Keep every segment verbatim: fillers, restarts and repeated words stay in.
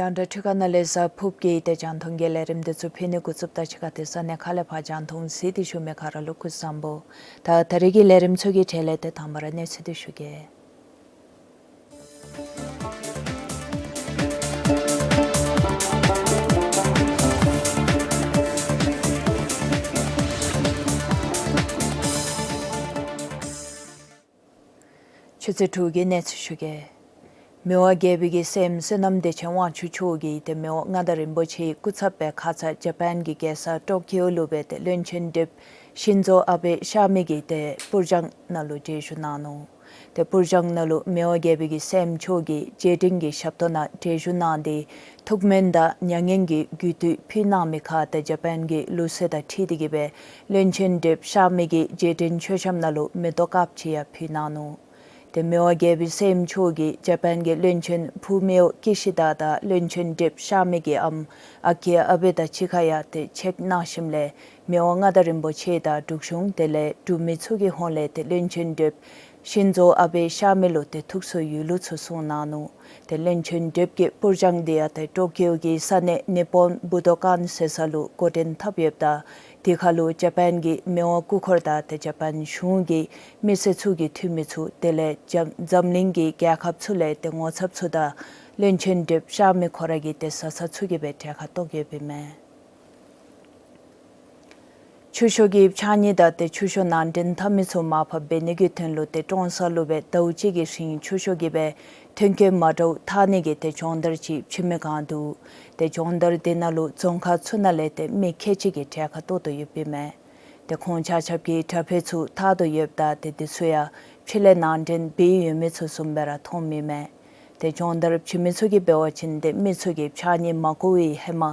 རྒྱང་བསྒྲགས་འཕྲུལ་ཁང་ནང་ལས་གཟའ་ཕུརཔ་གི་ཏེ་རྒྱང་མཐོང་གི་ལས་རིམ་འདི་ཚུ་ཕུལ་ནི་འགོ་བཙུགསཔ་ད་ཕྱི་ཁ་ཏེ་ས་གནས་ཁག་ལས་ཕར་རྒྱང་མཐོང་གཟིགས་ཏེ་བཞུགས་མི་ག་ར་ལུ་སྐུ་གཟུགས་བཟང་པོ། ད་ད་རིས་ཀྱི་ལས་རིམ་ཚུ་གི་གྲས་ལས་ཏེ་དང་པ་ར་གནས་ཚུལ་འདི་ཞུ་གེ། ཆུ་ཚོད་དྲུག་གི་གནས་ཚུལ་ཞུ་གེ། མི་དབང་རྒྱལ་པོའི་གི་སྲསམོ་བསོད་ནམས་བདེ་ཆེན་དབང་ཕྱུག་མཆོག་གིས་ཏེ་མི་དབང་མངའ་བདག་རིན་པོ་ཆེའི་སྐུ་ཚབ་སྦེ་ཁ་ཙ་ཇ་པཱན་གྱི་རྒྱལ་ས་ཊོ་ཀིའོ་ལུ་སྦེ་ཏེ་བློན་ཆེན་ཌིབ་ཤིན་ཛོ་ཨ་བེ་གཤགས་མི་གི་ཏེ་པུར་སྦྱང་ནང་ལུ་གྲལ་བཞུགས་གནང་ནུག། ཏེ་པུར་སྦྱང་ནང་ལུ་མི་དབང་རྒྱལ་པོའི་གི་སྲསམོ་མཆོག་གིས་རྗེས་དྲན་གྱི་ཞབས་ཏོག་ནང་གྲལ་བཞུགས་གནང་སྟེ་ཐུགས་སྨོན་དང་མྱ་ངན་གྱི་གུས་བཏུད་ཕུལ་གནང་མི་ཁར་ཏེ་ཇ་པཱན་གྱི་ལུགས་སྲོལ་དང་འཁྲིལ་ཏེ་གི་སྦེ་བློན་ཆེན་ཌིབ་གཤགས་མི་གི་རྗེས་དྲན་མཆོད་བཤམ་ནང་ལུ་མེ་ཏོག་དཀརཔོ་ཅིག་ཡང་ཕུལ་གནང་ནུག། ཏེ་མི་དབང་རྒྱལ་པོའི་སྲསམོ་མཆོག་གིས་ཇ་པཱན་གྱི་བློན་ཆེན་ཕུ་མིའོ་ཀི་ཤི་དཱ་དང་བློན་ཆེན་ཌིབ་གཤགས་མི་གི་ཨམ་ཨ་ཀི་ཨ་བེ་དང་གཅིག་ཁར་ཡང་ཏེ་མཇལ་གནང་ཞིནམ་ལས་མི་དབང་མངའ་བདག་རིན་པོ་ཆེ་དང་འབྲུག་གཞུང་དེ་ལས་འབྲུག་མི་ཚུ་གི་ཧོངས་ལས་ཏེ་བློན་ཆེན་ཌིབ་ཤིན་ཛོ་ཨ་བེ་གཤགས་མི་ལུ་ཏེ་ཐུགས་གསོ་ཡོད་ལུགས་ཚུ་གསུངས་གནང་ནུག། ཏེ་བློན་ཆེན་ཌིབ་ཀྱི་པུར་སྦྱང་འདི་ཡང་ཏེ་ཊོ་ཀིའོ་གི་ས་གནས་ནི་པོན་བུ་དོ་ཀཱན་ཟེར་ས་ལུ་འགོ་འདྲེན་འཐབ་ཡོདཔ་ད་དེ་ཁར་ལུ་ཇ་པཱན་གྱི་མི་དབང་སྐུ་འཁོར་དང་ཏེ་ཇ་པཱན་གཞུང་གི་མི་སེར་ཚུ་གི་འཐུས་མི་ཚུ་དེ་ལས་འཛམ་འཛམ་གླིང་གི་རྒྱལ་ཁབ་ཚུ་ལས་ཏེ་ངོ་ཚབ་ཚུ་དང་བློན་ཆེན་ཌིབ་གཤགས་མི་ཁོ་ར་གི་ཏེ་བཟའ་ཚང་ཚུ་གིས་སྦེ་གྲལ་ཁར་གཏོགས་ཡོདཔ་ཨིན་མས། ཆུ་ཤོག་གི་ཕྱགས་སྙིགས་དང་ཏེ་ཆུ་ཤོག་ནང་འདྲེན་འཐབ་མི་ཚུ་མར་ཕབ་འབད་ནི་གི་དོན་ལུ་ཏེ་ཀྲོང་གསར་ལུ་སྦེ་ཟླཝ་གཅིག་གི་རིང་ཆུ་ཤོག་གིས་སྦེ་ཐོན་སྐྱེད་མ་འདྲཝ་འཐག་ནི་གི་ཏེ་སྦྱོང་བརྡར་ཅིག་ཕྱི་མི་གང་འདུག། ཏེ་སྦྱོང་བརྡར་འདི་ནང་ལུ་རྫོང་ཁག་ཚུ་ནང་ལས་ཏེ་མི་ཁལ་གཅིག་གིས་གྲལ་ཁར་གཏོགས་དོ་ཡོདཔ་ཨིན་མས། ཏེ་ཁོང་ཆ་ཁྱབ་ཀྱིས་དྲ་འཕེལ་ཚུ་འཐག་དོ་ཡོདཔ་ད་ཏེ་འདི་ཚུ་ཡང་ཕྱི་ལས་ནང་འདྲེན་འབད་ཡོད་མི་ཚུ་བཟུམ་སྦེ་ར་མཐོངམ་ཨིན་མས། ཏེ་སྦྱོང་བརྡར་ཕྱི་མི་ཚུ་གིས་འབད་བ་ཅིན་ཏེ་མི་ཚུ་གིས་ཕྱགས་སྙིགས་མ་གོ་བའི་ཧེ་མ་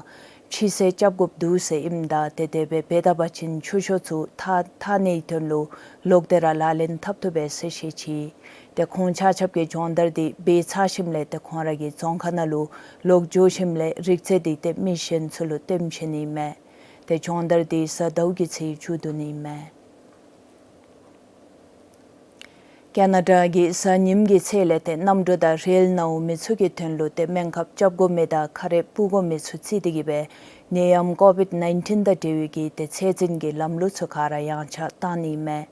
ཕྱི་སེལ་རྐྱབ་དགོཔ་འདུག་ཟེར་ཨིནམ་ད་ཏེ་དེ་སྦེ་འབད་ད་པ་ཅིན་ཆུ་ཤོག་ཚུ་འཐག་འཐག་ནིའི་དོན་ལུ་ལོག་སྟེ་ར་ལག་ལེན་འཐབ་བཏུབ་པས་ཟེར་བཤད་ཅི། ཏེ་ཁོང་ཆ་ཁྱབ་ཀྱིས་སྦྱོང་བརྡར་འདི་འབད་ཚར་ཞིནམ་ལས་ཏེ་ཁོང་ར་གི་རྫོང་ཁག་ནང་ལུ་ལོག་འགྱོ་ཞིནམ་ལས་རིག་རྩལ་འདི་ཏེ་མི་གཞན་ཚུ་ལུ་སྟོན་བཞིན་ཨིན་མས། ཏེ་སྦྱོང་བརྡར་འདི་གཟའ་ཟླཝ་གི་ཚེ་མཇུག་བསྡུ་ནི་ཨིན་མས། ཀེ་ན་ཌ་གིས་གཟའ་ཉིམ་གི་ཚེ་ལས་ཏེ་གནམ་གྲུ་དང་རེལ་ནཝ་མི་ཚུ་གི་དོན་ལུ་ཏེ་སྨན་ཁབ་རྐྱབ་དགོ་མི་དང་ཁ་རས་སྤུ་དགོ་མི་ཚུ་བརྩིས་ཏེ་གི་སྦེ་ནད་ཡམས་ཀོ་བིཌ་ནའིན་ཊིན་དང་འབྲེལ་བའི་གི་ཏེ་ཚད་འཛིན་གྱི་ལམ་ལུགས་ཚུ་ག་ར་ཡངས་ཆག་བཏང་ནི་ཨིན་མས།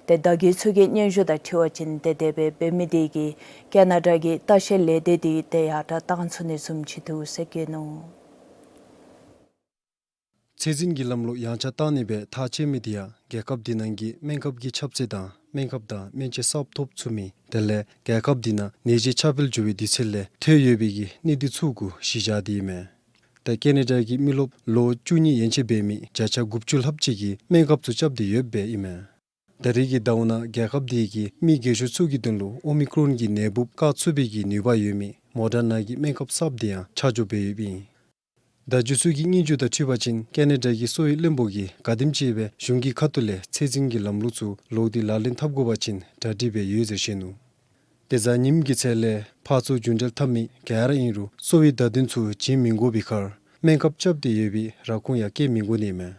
ཏེ་བརྡ་བརྒྱུད་ཚུ་གི་སྙན་ཞུ་དང་འཁྲིལ་བ་ཅིན་ཏེ་དེ་སྦེ་འབད་མི་དེ་གིས་ཀེ་ན་ཌ་གི་ལྟ་བཤལ་ལས་སྡེ་འདི་ཏེ་ཡར་དྲག་བཏང་ཚུགས་ནི་བཟུམ་ཅིག་འདུག་ཟེར་བཀོད་ནུག། ཚད་འཛིན་གྱི་ལམ་ལུགས་ཡངས་ཆག་བཏང་ནི་སྦེ་ཐག་བཅད་མི་དེ་ཡང་རྒྱལ་ཁབ་དེ་ནང་གི་སྨན་ཁབ་ཀྱི་ཁྱབ་ཚད་དང་སྨན་ཁབ་དང་སྨན་དཔྱད་གསརཔ་ཐོབ་ཚུགས་མི་དེ་ལས་རྒྱལ་ཁབ་དེ་ནང་ནད་གཞི་ཁྱབ་སྤེལ་འགྱོ་བའི་དུས་ཚོད་ལས་ཐོན་ཡོད་པའི་གི་གནས་སྟངས་ཚུ་གུ་གཞི་བཞག་སྟེ་ཨིན་མས། ཏེ་ཀེ་ན་ཌ་གི་མི་རློབས་ལོ་བཅུ་གཉིས་ཡན་ཆད་འབད་མི་བརྒྱ་ཆ་དགུ་བཅུ་ལྷགཔ་ཅིག་གིས་སྨན་ཁབ་ཚུ་རྐྱབ་སྟེ་ཡོདཔ་སྦེ་ཨིན་མས། ད་རེས་ཀྱི་ཟླཝ་ནང་རྒྱལ་ཁབ་དེ་གིས་མི་རྒས་ཤོས་ཚུ་གི་དོན་ལུ་ཨོ་མི་ཀྲོན་གྱི་ནད་འབུཔ་བཀག་ཚུགས་པའི་གི་ནུས་པ་ཡོད་མི་མོ་ཌར་ན་གི་སྨན་ཁབ་གསརཔ་དེ་ཡང་ཆ་འཇོག་འབད་ཡོདཔ་ཨིན། བརྡ་བརྒྱུད་ཚུ་གི་སྙན་ཞུ་དང་འཁྲིལ་བ་ཅིན་ཀེ་ན་ཌ་གི་གསོ་བའི་བློན་པོ་གིས་ག་དེམ་ཅིག་སྦེ་གཞུང་གི་ཁ་ཐུག་ལས་ཚད་འཛིན་གྱི་ལམ་ལུགས་ཚུ་ལོག་སྟེ་ལག་ལེན་འཐབ་དགོ་པ་ཅིན་གྲ་སྒྲིག་སྦེ་ཡོད་ཟེར་བཤད་ནུག། དེ་བཟའ་ཉིནམ་གྱི་ཚེ་ལས་ཕར་ཚུར་རྒྱུན་འབྲེལ་འཐབ་མི་ག་ར་ཨིན་རུང་གསོ་བའི་བརྡ་དོན་ཚུ་བྱིན་མི་དགོ་པའི་ཁར་སྨན་ཁབ་རྐྱབ་སྟེ་ཡོད་པའི་ར་ཁུངས་ཡང་བསྐྱལ་མི་དགོ་ནི་མས།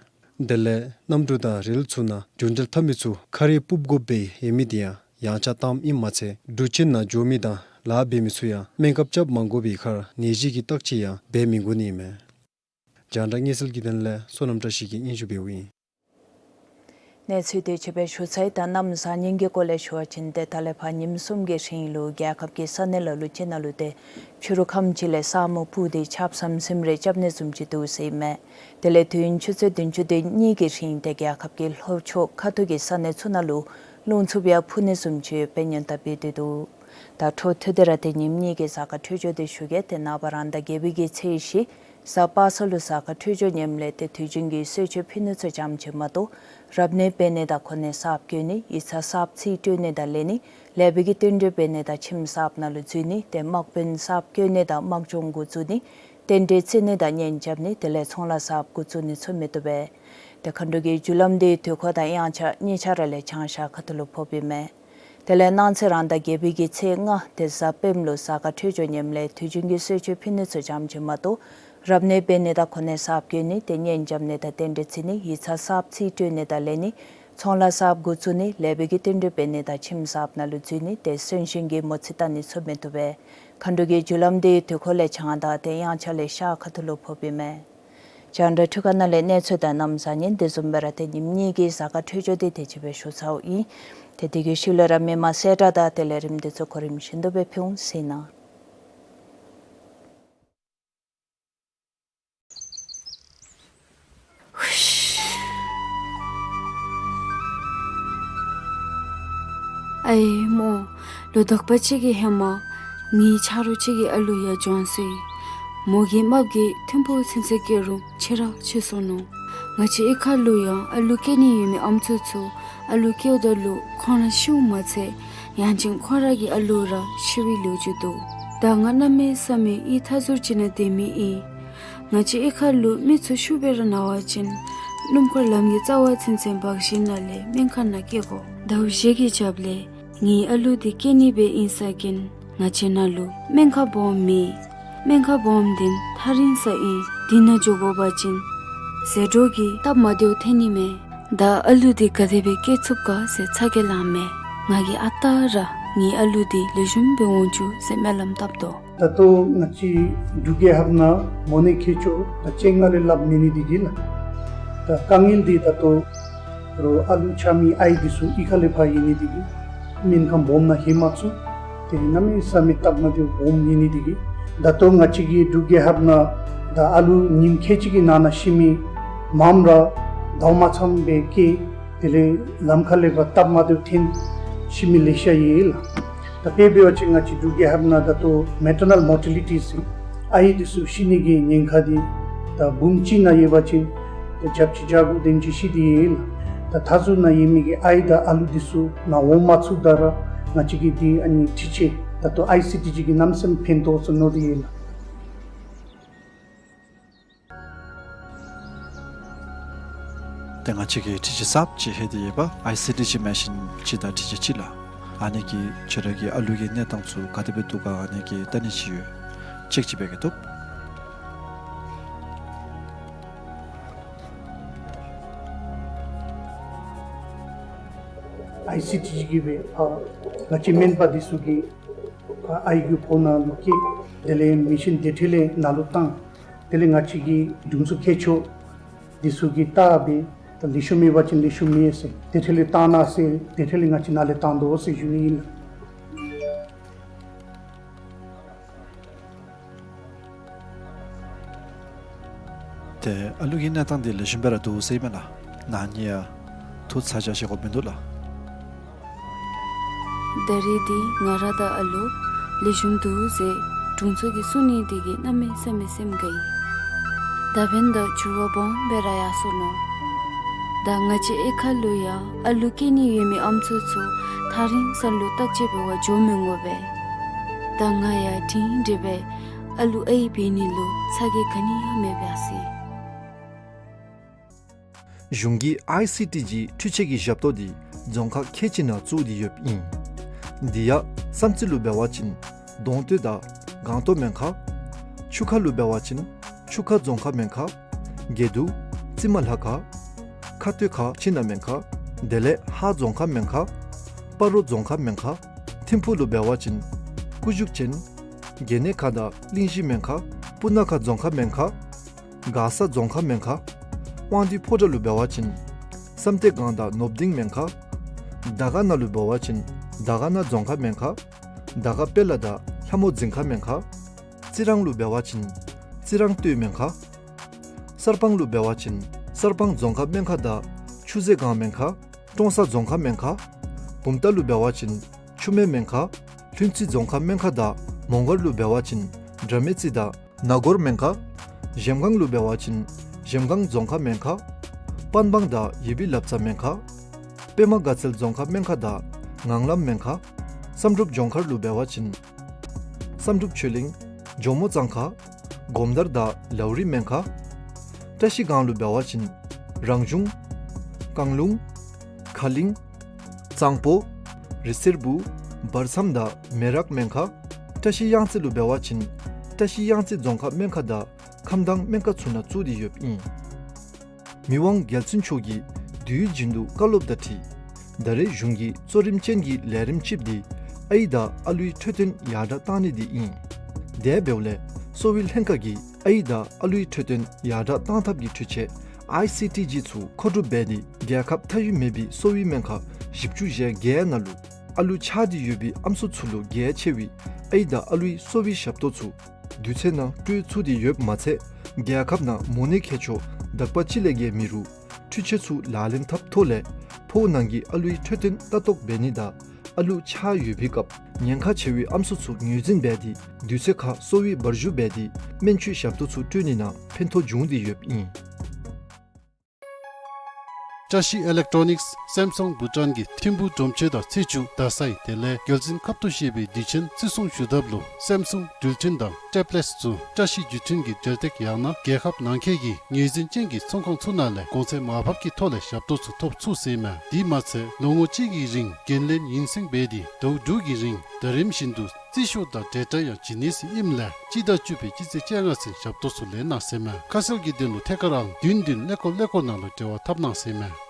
དེ་ལས་གནམ་གྲུ་དང་རེལ་ཚུ་ནང་རྒྱུན་འབྲེལ་འཐབ་མི་ཚུ་ཁ་རས་སྤུབ་དགོཔ་སྦེ་ཡོད་མི་དེ་ཡང་ཡངས་ཆག་བཏངམ་ཨིནམ་མ་ཚད་འབྲུག་ཆེན་ནང་འགྱོ་མི་དང་ལཱ་འབད་མི་ཚུ་ཡང་སྨན་ཁབ་རྐྱབ་མ་དགོ་པའི་ཁར་ནད་གཞི་གི་བརྟག་དཔྱད་ཡང་འབད་མི་དགོ་ནི་མས། རྒྱང་བསྒྲགས་དངོས་གསལ་གྱི་དོན་ལས་བསོད་ནམས་བཀྲ་ཤིས་ཀྱིས་སྙན་ཞུ་འབདཝ་ཨིན། གནས་ཚུལ་དེ་ཅིག་སྦེ་ཞུ་ཚར་ཡི། ད་གནམ་བཟང་ངན་གྱི་སྐོར་ལས་ཞུ་བ་ཅིན་ཏེ་ད་ལས་ཕར་ཉིནམ་གསུམ་གྱི་རིང་ལུ་རྒྱལ་ཁབ་ཀྱི་ས་གནས་ལ་ལུ་ཅིག་ནང་ལུ་ཏེ་ཕྱི་རུ་ཁམས་ཅིག་ལས་ས་སྨུག་སྤུབས་ཏེ་ཆརཔ་ཟམ་ཟིམ་རེ་རྐྱབ་ནི་བཟུམ་ཅིག་འདུག་ཟེར་ཨིན་མས། དེ་ལས་དུས་ཡུན་ཆུ་ཚོད་བདུན་ཅུ་དོན་གཉིས་ཀྱི་རིང་ཏེ་རྒྱལ་ཁབ་ཀྱི་ལྷོ་ཕྱོགས་ཁ་ཐུག་གི་ས་གནས་ཚུ་ནང་ལུ་རླུང་འཚུབ་ཡང་འཕུ་ནི་བཟུམ་ཅིག་ཡོདཔ་སྦེ་སྔོན་བརྡ་འབད་དེ་འདུག། ད་འཕྲོ་མཐུད་དེ་ར་ཏེ་ཉིནམ་གཉིས་ཀྱི་གཟའ་སྐར་འཕྲོད་སྦྱོར་དེ་ཞུ་གེ། ཏེ་ནངས་པ་རང་ཟླ་བརྒྱད་པའི་གི་ཚེས་བཞི་གཟའ་པ་སངས་ལུ་གཟའ་སྐར་འཕྲོད་སྦྱོར་ཉམས་ལས་ཏེ་དུས་རྒྱུན་གྱི་གསོལ་མཆོད་ཕུལ་ནི་ཚུ་ཙམ་ཅིག་མ་གཏོགས་རབ་གནས་འབད་ནི་དང་གོ་གནས་གསརཔ་བསྐོ་ནི་ཡིག་ཚང་གསརཔ་ཚིག་སྤྲོད་ནི་དང་ལེན་ནི་ལེགས་པའི་གི་རྟེན་འབྲེལ་འབད་ནི་དང་ཁྱིམ་གསརཔ་ནང་ལུ་འཛུལ་ནི་ཏེ་དམག་དཔོན་གསརཔ་བསྐོ་ནི་དང་དམག་སྦྱོང་འགོ་བཙུགས་ནི་རྟེན་འབྲེལ་བརྩི་ནི་དང་གཉེན་རྐྱབ་ནི་དེ་ལས་ཚོང་ལཱ་གསརཔ་འགོ་བཙུགས་ནི་ཚུ་མི་བཏུབ་པས། ཏེ་མཁའ་འགྲོ་གི་རྒྱུ་ལམ་དེ་དུས་འཁོར་དང་དབྱངས་འཆར་གཉིས་ཆ་ར་ལས་བྱང་ཤར་ཁ་ཐུག་ལུ་ཕོགཔ་ཨིན་མས། དེ་ལས་གནངས་ཚེ་རང་ཟླ་བརྒྱད་པའི་གི་ཚེས་ལྔ་ཏེ་གཟའ་སྤེནམ་ལུ་གཟའ་སྐར་འཕྲོད་སྦྱོར་ཉམས་ལས་དུས་རྒྱུན་གྱི་གསོལ་མཆོད་ཕུལ་ནི་ཚུ་ཙམ་ཅིག་མ་གཏོགས་རབ་གནས་འབད་ནི་དང་གོ་གནས་གསརཔ་བསྐོ་ནི་ཏེ་གཉེན་རྐྱབ་ནི་དང་རྟེན་འབྲེལ་བརྩི་ནི་ཡིག་ཚང་གསརཔ་ཚིག་སྤྲོད་ནི་དང་ལེན་ནི་ཚོང་ལཱ་གསརཔ་འགོ་བཙུགས་ནི་ལེགས་པའི་གི་རྟེན་འབྲེལ་འབད་ནི་དང་ཁྱིམ་གསརཔ་ནང་ལུ་འཛུལ་ནི་ཏེ་གསོན་གཤིན་གྱི་མོ་རྩིས་བལྟ་ནི་ཚུ་མི་བཏུབ་པས། མཁའ་འགྲོ་གི་རྒྱུ་ལམ་དེ་དུས་འཁོར་ལས་བྱང་ཟླ་ཏེ་དབྱངས་འཆར་ལས་ཤར་ཁ་ཐུག་ལུ་ཕོགཔ་ཨིན་མས། རྒྱང་བསྒྲགས་འཕྲུལ་ཁང་ནང་ལས་གནས་ཚུལ་དང་གནམ་བཟང་ངན་དེ་བཟུམ་སྦེ་ར་ཏེ་ཉིནམ་གཉིས་ཀྱི་གཟའ་སྐར་འཕྲོད་སྦྱོར་དེ་དེ་ཅིག་སྦེ་ཞུ་ཚརཝ་ཨིན། ཏེ་དེ་གི་ཤུལ་ལས་ར་མི་མང་གསལ་བསྒྲགས་དང་དེ་ལས་རིམ་དེ་ཚུ་གོ་རིམ་བཞིན་དུ་སྦེ་ཕུལ་འོང་ཟེར་ཨིན། ཨའི་མོ། ལོ་དག་པ་ཅིག་གི་ཧེ་མ་ངེའི་ཆ་རོགས་ཅིག་གི་ཨ་ལུ་ཡང་བྱོན་སོ་ཡི། མོ་གི་རྨགཔ་གིས་ཐིམ་ཕུག་ཚུན་ཚོད་སྐྱེལ་རུང་ཆེ་ར་ཆེ་སོ་ནུག། ང་བཅས་གཡུས་ཁ་ལུ་ཡང་ཨ་ལུ་སྐྱེ་ནི་ཡོད་མི་ཨམ་སྲུ་ཚུ་ཨ་ལུ་སྐྱེཝ་ད་ལུ་ཁོང་ར་ཤིཝ་མ་ཚད་ཡང་ཅིན་ཁོང་ར་གི་ཨ་ལུ་ར་ཤི་བའི་ལོ་རྒྱུས་འདུག། ད་ང་གནམ་མེད་ས་མེད་ཡིད་ཐག་ཚུར་ཅིག་ནང་སྡོད་མི་ཨིན། ང་བཅས་གཡུས་ཁ་ལུ་མི་ཚུ་ཤུགས་སྦེ་ར་ན་བ་ཅིན་སྣུམ་འཁོར་ལམ་གྱི་རྩ་བ་ཚུན་ཚོད་འབག་ཞིནམ་ལས་སྨན་ཁང་ནང་སྐྱེལ་དགོ། ཟླཝ་བཞི་གི་རྒྱབ་ལས་ངེའི་ཨ་ལུ་འདི་སྐྱེ་ནི་སྦེ་ཨིན་ས་ཅིན་ང་བཅས་ནང་ལུ་སྨན་ཁང་སྦོམ་མེད། སྨན་ཁང་སྦོམ་འདི་ཐག་རིང་ས་ཨིན། འདི་ནང་འགྱོ་དགོ་པ་ཅིན་ཟད་འགྲོ་གིས་སྟབས་མ་བདེཝ་ཐོན་ནི་མས། ད་ཨ་ལུ་འདི་ག་དེ་སྦེ་སྐྱེ་ཚུགས་ག་ཟེར་ཚ་གྱང་ལངས་མས། ང་གིས་ཨ་རྟག་ར་ངེའི་ཨ་ལུ་འདི་ལེགས་ཤོམ་སྦེ་འོང་བཅུག་ཟེར་སྨོན་ལམ་བཏབ་དོ། ད་ལྟོ་ང་བཅས་འབྲུག་རྒྱལ་ཁབ་ནང་མོ་ནད་མཁལ་ལྕོག་ད་སྤྱན་སྔར་ལས་སླབ་མེད་ནི་དེ་གིས་ལགས། ད་དཀའ་ངལ་འདི་ད་ལྟོ་རོགས་ཨ་ལུ་ཆགས་མི་ཨའི་འདི་ཚུ་གཡུས་ཁ་ལས་ཕར་ཡོད་ནི་དེ་གིས་སྨན་ཁང་སྦོམ་ནང་ལྷོད་མ་ཚུགས། དེ་གནམ་མེད་ས་མེད་སྟབས་མ་བདེཝ་སྦོམ་ཡོད་ནི་དེ་གིས་ད་ལྟོ་ང་བཅས་ཀྱི་འབྲུག་རྒྱལ་ཁབ་ནང་ད་ཨ་ལུ་ཉིནམ་ཁལ་གཅིག་གི་ནང་ན་ཤི་མི་མངམ་ར་ཟླཝ་མ་ཚངམ་སྦེ་སྐྱེ། དེ་ལས་ལམ་ཁ་ལས་ཕར་སྟབས་མ་བདེཝ་ཐོན་ཤི་མི་ལེ་ཤ་ཡོད་ལགས། ད་དཔེ་འབད་བ་ཅིན་ང་བཅས་འབྲུག་རྒྱལ་ཁབ་ནང་ད་ལྟོ་མེ་ཊར་ནཱལ་མོར་ཊེ་ལི་ཊི་ཟེར་ཨའི་འདི་ཚུ་ཤི་ནི་གི་ཉེན་ཁ་འདི་ད་འབུམ་གཅིག་ནང་ཡོད་པ་ཅིན་ད་བརྒྱ་ཆ་བརྒྱ་དགུ་དེམ་ཅིག་ཤི་སྟེ་ཡོད་ལགས། ད་མཐའ་ཟུར་ནང་ཡོད་མི་གི་ཨའི་དང་ཨ་ལུ་འདི་ཚུ་ནཱ་འོང་མ་ཚུགསཔ་ད་ར་ང་བཅས་ཀྱི་འདི་ཨ་ནི་འཕྲུལ་ཆས་ད་ལྟོ་ཨའི་སི་ཊི་ཇི་གིས་གནམ་མེད་ས་མེད་ཕན་ཐོགས་ཟེར་མནོ་སྟེ་ཡོད་ལགས། ཏེ་ང་བཅས་ཀྱིས་འཕྲུལ་ཆས་གསརཔ་ཅིག་ལྷོད་དེ་ཡོདཔ་ཨའི་སི་ཊི་ཇི་མེ་ཤིན་ཅིག་དང་འཕྲུལ་ཆས་ཅིག་ལགས། ཨ་ནི་གིས་ཁྱོད་ར་གི་ཨ་ལུ་གི་གནས་སྟངས་ཚུ་ག་དེ་སྦེ་འདུག་ག་ཨ་ནི་གི་བལྟ་ནི་ཅིག་ཡོད། ཅེཀ་ཅིག་འབད་གེ་ཐུབ། ཨའི་སི་ཊི་ཇི་གིས་སྦེ་ཨ་ང་བཅས་སྨན་པ་འདི་ཚུ་གིས་ཨ་ཨའི་གི་ཕོཝ་ནང་ལུ་བཀལ། དེ་ལས་མེ་ཤིན་དེ་འཕྲལ་ལས་ནང་ལུ་བཏང་། དེ་ལས་ང་བཅས་ཀྱི་དྲུང་འཚོ་མཁས་མཆོག་འདི་ཚུ་གིས་བལྟ་སྦེ་ད་ལེགས་ཤོམ་ཡོད་པ་ཅིན་ལེགས་ཤོམ་ཡོད་ཟེར། དེ་འཕྲལ་ལས་བཏང་གནང་ཟེར། དེ་འཕྲལ་ལས་ང་བཅས་ནཱ་ལས་བཏང་དོ་ཟེར་ཞུ་ནི་ཨིན་ལགས། ཏེ་ཨ་ལུ་གི་གནས་སྟངས་འདི་ལེགས་ཤོམ་སྦེ་ར་འདུག་ཟེར་ཨིན་མས་ལགས། ནཱ་ནི་ཡང་ཐུགས་ཚ་གྱང་བཞེས་དགོཔ་མིན་འདུག་ལགས། ད་རེས་འདི་ང་ར་དང་ཨ་ལུ་ལེགས་ཤོམ་འདུག་ཟེར་དྲུང་འཚོ་གིས་གསུང་ནི་དེ་གིས་གནམ་མེད་ས་མེད་སེམས་དགའ་ཡི། ད་འབདན་ད་འགྱུར་བ་སྦོམ་སྦེ་ར་ཡར་སོ་ནུག། ད་ང་བཅས་གཡུས་ཁ་ལུ་ཡང་ཨ་ལུ་སྐྱེ་ནི་ཡོད་མི་ཨམ་སྲུ་ཚུ་ཐག་རིང་ས་ལུ་བརྟག་དཔྱད་འབད་བར་འགྱོ་མི་འོང་པས། ད་ང་ཡང་སྒྲིང་སྒྲི་སྦེ་ཨ་ལུ་ཨའི་འབད་ནི་ལུ་ཚ་གྱང་ག་ནི་ཡང་མེད་པས་ཟེར། གཞུང་གིས་ཨའི་སི་ཊི་ཇི་འཕྲུལ་ཆས་ཀྱི་ཞབས་ཏོག་འདི་རྫོང་ཁག་ཁལ་གཅིག་ནང་བཙུགས་ཏེ་ཡོདཔ་ཨིན། འདི་ཡང་ བསམ་རྩེ་ལུ་འབད་བ་ཅིན་གདོང་སྟོད་དང་སྒང་སྟོད་མེན་ཁ། ཆུ་ཁ་ལུ་འབད་བ་ཅིན་ཆུ་ཁ་རྫོང་ཁག་མེན་ཁ། དགེ་འདུན་རྩི་མ་ལྷ་ཁ། ཁ་སྟོད་ཁ་ཕྱི་ནང་མེན་ཁ། དེ་ལས་ཧཱ་རྫོང་ཁག་མེན་ཁ། སྤ་རོ་རྫོང་ཁག་མེན་ཁ། ཐིམ་ཕུག་ལུ་འབད་བ་ཅིན་སྐུ་བཞུགས་ཅན་དགེ་གནས་ཁ་དང་གླིང་བཞི་མེན་ཁ། སྤུ་ན་ཁ་རྫོང་ཁག་མེན་ཁ། མགར་ས་རྫོང་ཁག་མེན་ཁ། དབང་འདུས་ཕོ་བྲང་ལུ་འབད་བ་ཅིན་བསམ་གཏན་སྒང་དང་ནོར་བུ་སྡིངས་མེན་ཁ། དར་དཀར་ན་ལུ་འབད་བ་ཅིན་དར་དཀར་ན་རྫོང་ཁག་མེན་ཁ། དར་དཀར་དཔལ་ལ་དང་ལྷ་མོ་རྫིང་ཁ་མེན་ཁ། རྩི་རང་ལུ་འབད་བ་ཅིན་རྩི་རང་སྟོད་མེན་ཁ། གསར་སྤང་ལུ་འབད་བ་ཅིན་གསར་སྤང་རྫོང་ཁག་མེན་ཁ་དང་ཆུ་ཟེ་སྒང་མེན་ཁ། ཀྲོང་གསར་རྫོང་ཁག་མེན་ཁ། བུམ་ཐང་ལུ་འབད་བ་ཅིན་ཆུ་སྨད་མེན་ཁ། ལྷུན་རྩེ་རྫོང་ཁག་མེན་ཁ་དང་མོང་སྒར་ལུ་འབད་བ་ཅིན་དགྲ་མེད་རྩེ་དང་ན་གོར་མེན་ཁ། གཞལམ་སྒང་ལུ་འབད་བ་ཅིན་གཞལམ་སྒང་རྫོང་ཁག་མེན་ཁ། པན་སྦང་དང་ཡེ་བི་ལབ་ཙ་མེན་ཁ། པདྨ་དགའ་ཚལ་རྫོང་ཁག་མེན་ཁ་དང་ངང་ལམ་མེན་ཁ། བསམ་གྲུབ་ལྗོངས་མཁར་ལུ་འབད་བ་ཅིན་བསམ་གྲུབ་ཆོས་གླིང་ཇོ་མོ་གཙང་ཁ། སྒོམ་དར་དང་ལའུ་རི་མེན་ཁ། བཀྲ་ཤིས་སྒང་ལུ་འབད་བ་ཅིན་རང་གཞུང་། རྐང་ལུང་། ཁ་གླིང་། གཙང་པོ། རི་སེར་བུ། བར་མཚམས་དང་མེ་རག་མེན་ཁ། བཀྲ་ཤིས་གཡང་རྩེ་ལུ་འབད་བ་ཅིན་བཀྲ་ཤིས་གཡང་རྩེ་རྫོང་ཁག་མེན་ཁ་དང་ཁམས་དྭངས་མེན་ཁ་ཚུ་ནང་བཙུགས་ཏེ་ཡོདཔ་ཨིན། མི་དབང་རྒྱལ་བཙུན་མཆོག་གིས་དུས་རྒྱུན་དུ་བཀའ་སློབ་དང་འཁྲིལ་ད་རེས་གཞུང་གི་གཙོ་རིམ་ཅན་གྱི་ལས་རིམ་ཅིག་འདི་ཨའི་དང་ཨ་ལུའི་འཕྲོད་བསྟེན་ཡར་དྲག་བཏང་ནི་འདི་ཨིན། དེ་འབདཝ་ལས་གསོ་བའི་ལྷན་ཁག་གིས་ཨའི་དང་ཨ་ལུའི་འཕྲོད་བསྟེན་ཡར་དྲག་བཏང་ཐབས་ཀྱི་འཕྲུལ་ཆས་ཨའི་སི་ཊི་ཇི་ཚུ་མཁོ་སྒྲུབ་འབད་དེ་རྒྱལ་ཁབ་མཐའ་དབུས་མེད་པའི་གསོ་བའི་སྨན་ཁང་བཞི་བཅུ་ཞེ་བརྒྱད་ནང་ལུ་ཨ་ལུ་ཆགས་ཏེ་ཡོད་པའི་ཨམ་སྲུ་ཚུ་ལུ་གལ་ཆེ་བའི་ཨའི་དང་ཨ་ལུའི་གསོ་བའི་ཞབས་ཏོག་ཚུ་དུས་ཚོད་ནང་སྤྲོད་ཚུགས་ཏེ་ཡོདཔ་མ་ཚད་རྒྱལ་ཁབ་ནང་མོ་ནད་མཁས་མཆོག་དག་པ་ཅིག་ལས་བརྒལ་མེད་རུང་འཕྲུལ་ཆས་ཚུ་ལག་ལེན་འཐབ་ཐོག་ལས་ཕོཝ་ནང་གི་ཨ་ལུའི་འཕྲོད་བསྟེན་ལྟ་རྟོག་འབད་ནི་དང་ཨ་ལུ་ཆགས་ཡོད་པའི་སྐབས་ཉེན་ཁ་ཆེ་བའི་ཨམ་སྲུ་ཚུ་ངོས་འཛིན་འབད་དེ་དུས་ཚོད་ཁར་གསོ་བའི་འབར་ཞུ་འབད་དེ་སྨན་བཅོས་ཞབས་ཏོག་ཚུ་སྤྲོད་ནི་ནང་ཕན་ཐོགས་འབྱུང་སྟེ་ཡོདཔ་ཨིན། བཀྲ་ཤིས་ཨི་ལེག་ཊོ་ནིགསི་སེམ་སུང་བྷུ་ཊཱན་གྱིས་ཐིམ་ཕུག་གྲོང་ཁྱེར་དང་ཚེས་བཅུ་རྡ་སའི་དེ་ལས་རྒྱལ་བཙུན་ཁབ་ཏུ་བཞེས་པའི་དུས་ཆེན་བརྩི་སྲུང་ཞུ་ཐབས་ལུ་སེམ་སུང་འགྲུལ་འཕྲིན་དང་ཊེབ་ལེཊསི་ཚུ་བཀྲ་ཤིས་བརྒྱུད་འཕྲིན་གྱི་འབྲེལ་སྟེགས་ཡང་ན་རྒྱལ་ཁབ་ནང་འཁོད་ཀྱི་ངོས་འཛིན་ཅན་གྱི་ཚོང་ཁང་ཚུ་ནང་ལས་གོང་ཚད་མར་ཕབ་ཀྱི་ཐོག་ལས་ཞབས་ཏོག་ཚུ་ཐོབ་ཚུགས་ཟེར་ཨིན་མས། དེ་མ་ཚད་ལོ་ངོ་གཅིག་གི་རིང་འགན་ལེན་ཡུན་སེང་འབད་དེ་ཟླཝ་དྲུག་གི་རིང་ཟླ་རིམ་བཞིན་དུ་རྩིས་ཞུ་དང་འབྲེལ་སྒྲ་ཡང་བྱིན་ནི་ཟེར་ཨིནམ་ལས་སྤྱི་ཟླ་བཅུ་པའི་སྤྱི་ཚེས་བཅོ་ལྔ་ཚུན་ཞབས་ཏོག་ཚུ་ལེན་གནང་ཟེར་ཨིན་མས། ཁ་གསལ་གྱི་དོན་ལུ་ཐད་ཀར་ཨང་བདུན་བདུན་ཀླད་ཀོར་ཀླད་ཀོར་ནང་ལུ་འབྲེལ་བ་འཐབ་གནང་ཟེར་ཨིན་མས།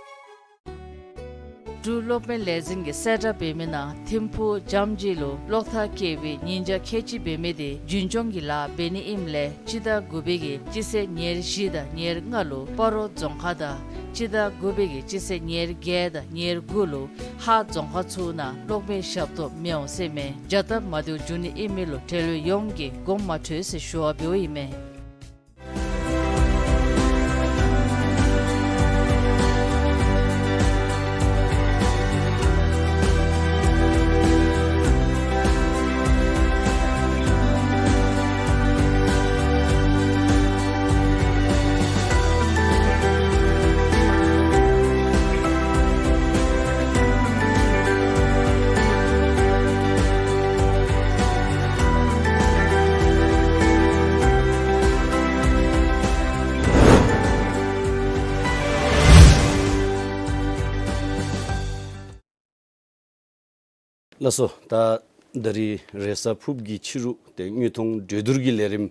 འབྲུག་གློག་མེ་ལས་འཛིན་གྱིས་གསལ་བསྒྲགས་འབད་མི་ནང་ཐིམ་ཕུག་ཇམ་ཇི་ལུ་གློག་ཐག་བཀལ་བའི་ཉིན་ཆ་ཁལ་གཅིག་འབད་མི་དེ་རྒྱུན་སྐྱོང་གི་ལཱ་འབད་ནི་ཨིནམ་ལས་སྤྱི་ཟླ་དགུ་པའི་གི་སྤྱི་ཚེས་ཉེར་བཞི་དང་ཉེར་ལྔ་ལུ་སྤ་རོ་རྫོང་ཁག་དང་སྤྱི་ཟླ་དགུ་པའི་གི་སྤྱི་ཚེས་ཉེར་བརྒྱད་དང་ཉེར་དགུ་ལུ་ཧཱ་རྫོང་ཁག་ཚུ་ནང་གློག་མེ་ཞབས་ཏོག་མི་འོང་ཟེར་ཨིན་མས། བྱ་སྟབས་མ་བདེཝ་འབྱུང་ནི་ཨིན་མི་ལུ་འབྲེལ་ཡོད་ཡོངས་ཀྱིས་དགོངསམ་མ་ཁྲེལ་ཟེར་ཞུ་བ་འབདཝ་ཨིན་མས། ལགས་སོ། ད་ད་རིས་རེས་གཟའ་ཕུརཔ་གི་ཕྱི་རུ་ཏེ་དངོས་མཐོང་གྲོས་བསྡུར་གྱི་ལས་རིམ་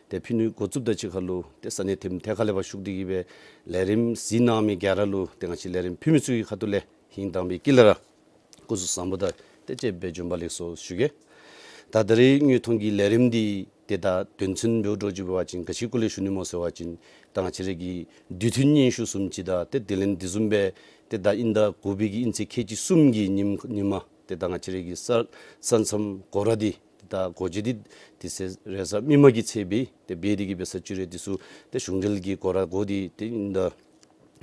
ཏེ་ཕུལ་ནི་འགོ་བཙུགསཔ་ད་ཅིག་ཁར་ལུ་ཏེ་ས་གནས་ཐིམ་ཐད་ཁ་ལས་ཕར་ཞུགས་ཏེ་གི་སྦེ་ལས་རིམ་གཟིགས་གནང་མི་ག་ར་ལུ་ཏེ་ང་བཅས་ལས་རིམ་ཕུལ་མི་ཚུ་གི་ཁ་ཐུག་ལས་ཧིང་དྭངས་པའི་དཀྱིལ་ལས་ར་སྐུ་གཟུགས་བཟང་པོ་དང་ཏེ་བཅས་པའི་བྱོན་པ་ལེགས་སོ་ཞུ་གེ། ད་ད་རིས་དངོས་མཐོང་གི་ལས་རིམ་འདི་ཏེ་ད་དོན་ཚན་འབདཝ་འདྲཝ་ཅིག་འབད་བ་ཅིན་ག་ཅི་སྐོར་ལས་ཞུ་ནི་སྨོ་ཟེར་བ་ཅིན་ད་ང་བཅས་ར་གི་དུས་མཐུན་སྙན་ཞུ་བཟུམ་ཅིག་དང་ཏེ་དེ་ལས་དེ་བཟུམ་སྦེ་ཏེ་ད་དབྱིན་ཟླ་དགུ་པའི་གི་དབྱིན་ཚེས་ཁལ་གཅིག་གསུམ་གྱི་ཉིནམ་ཉིནམ་ཏེ་ད་ང་བཅས་ར་གི་ས་ས་མཚམས་སྒོ་ར་འདི་ཏེ་ད་སྒོ་འབྱེད་འདི་དེ་ཚེ་རེས་གཟའ་མིག་དམར་གྱི་ཚེས་སྦེ་ཏེ་འབད་དེ་གི་སྦེ་ས་བཅད་རེ་འདི་ཚུ་ཏེ་གཞུང་འབྲེལ་གྱི་སྒོ་ར་སྒོ་འདི་ཏེ་དབྱིན་ཟླ་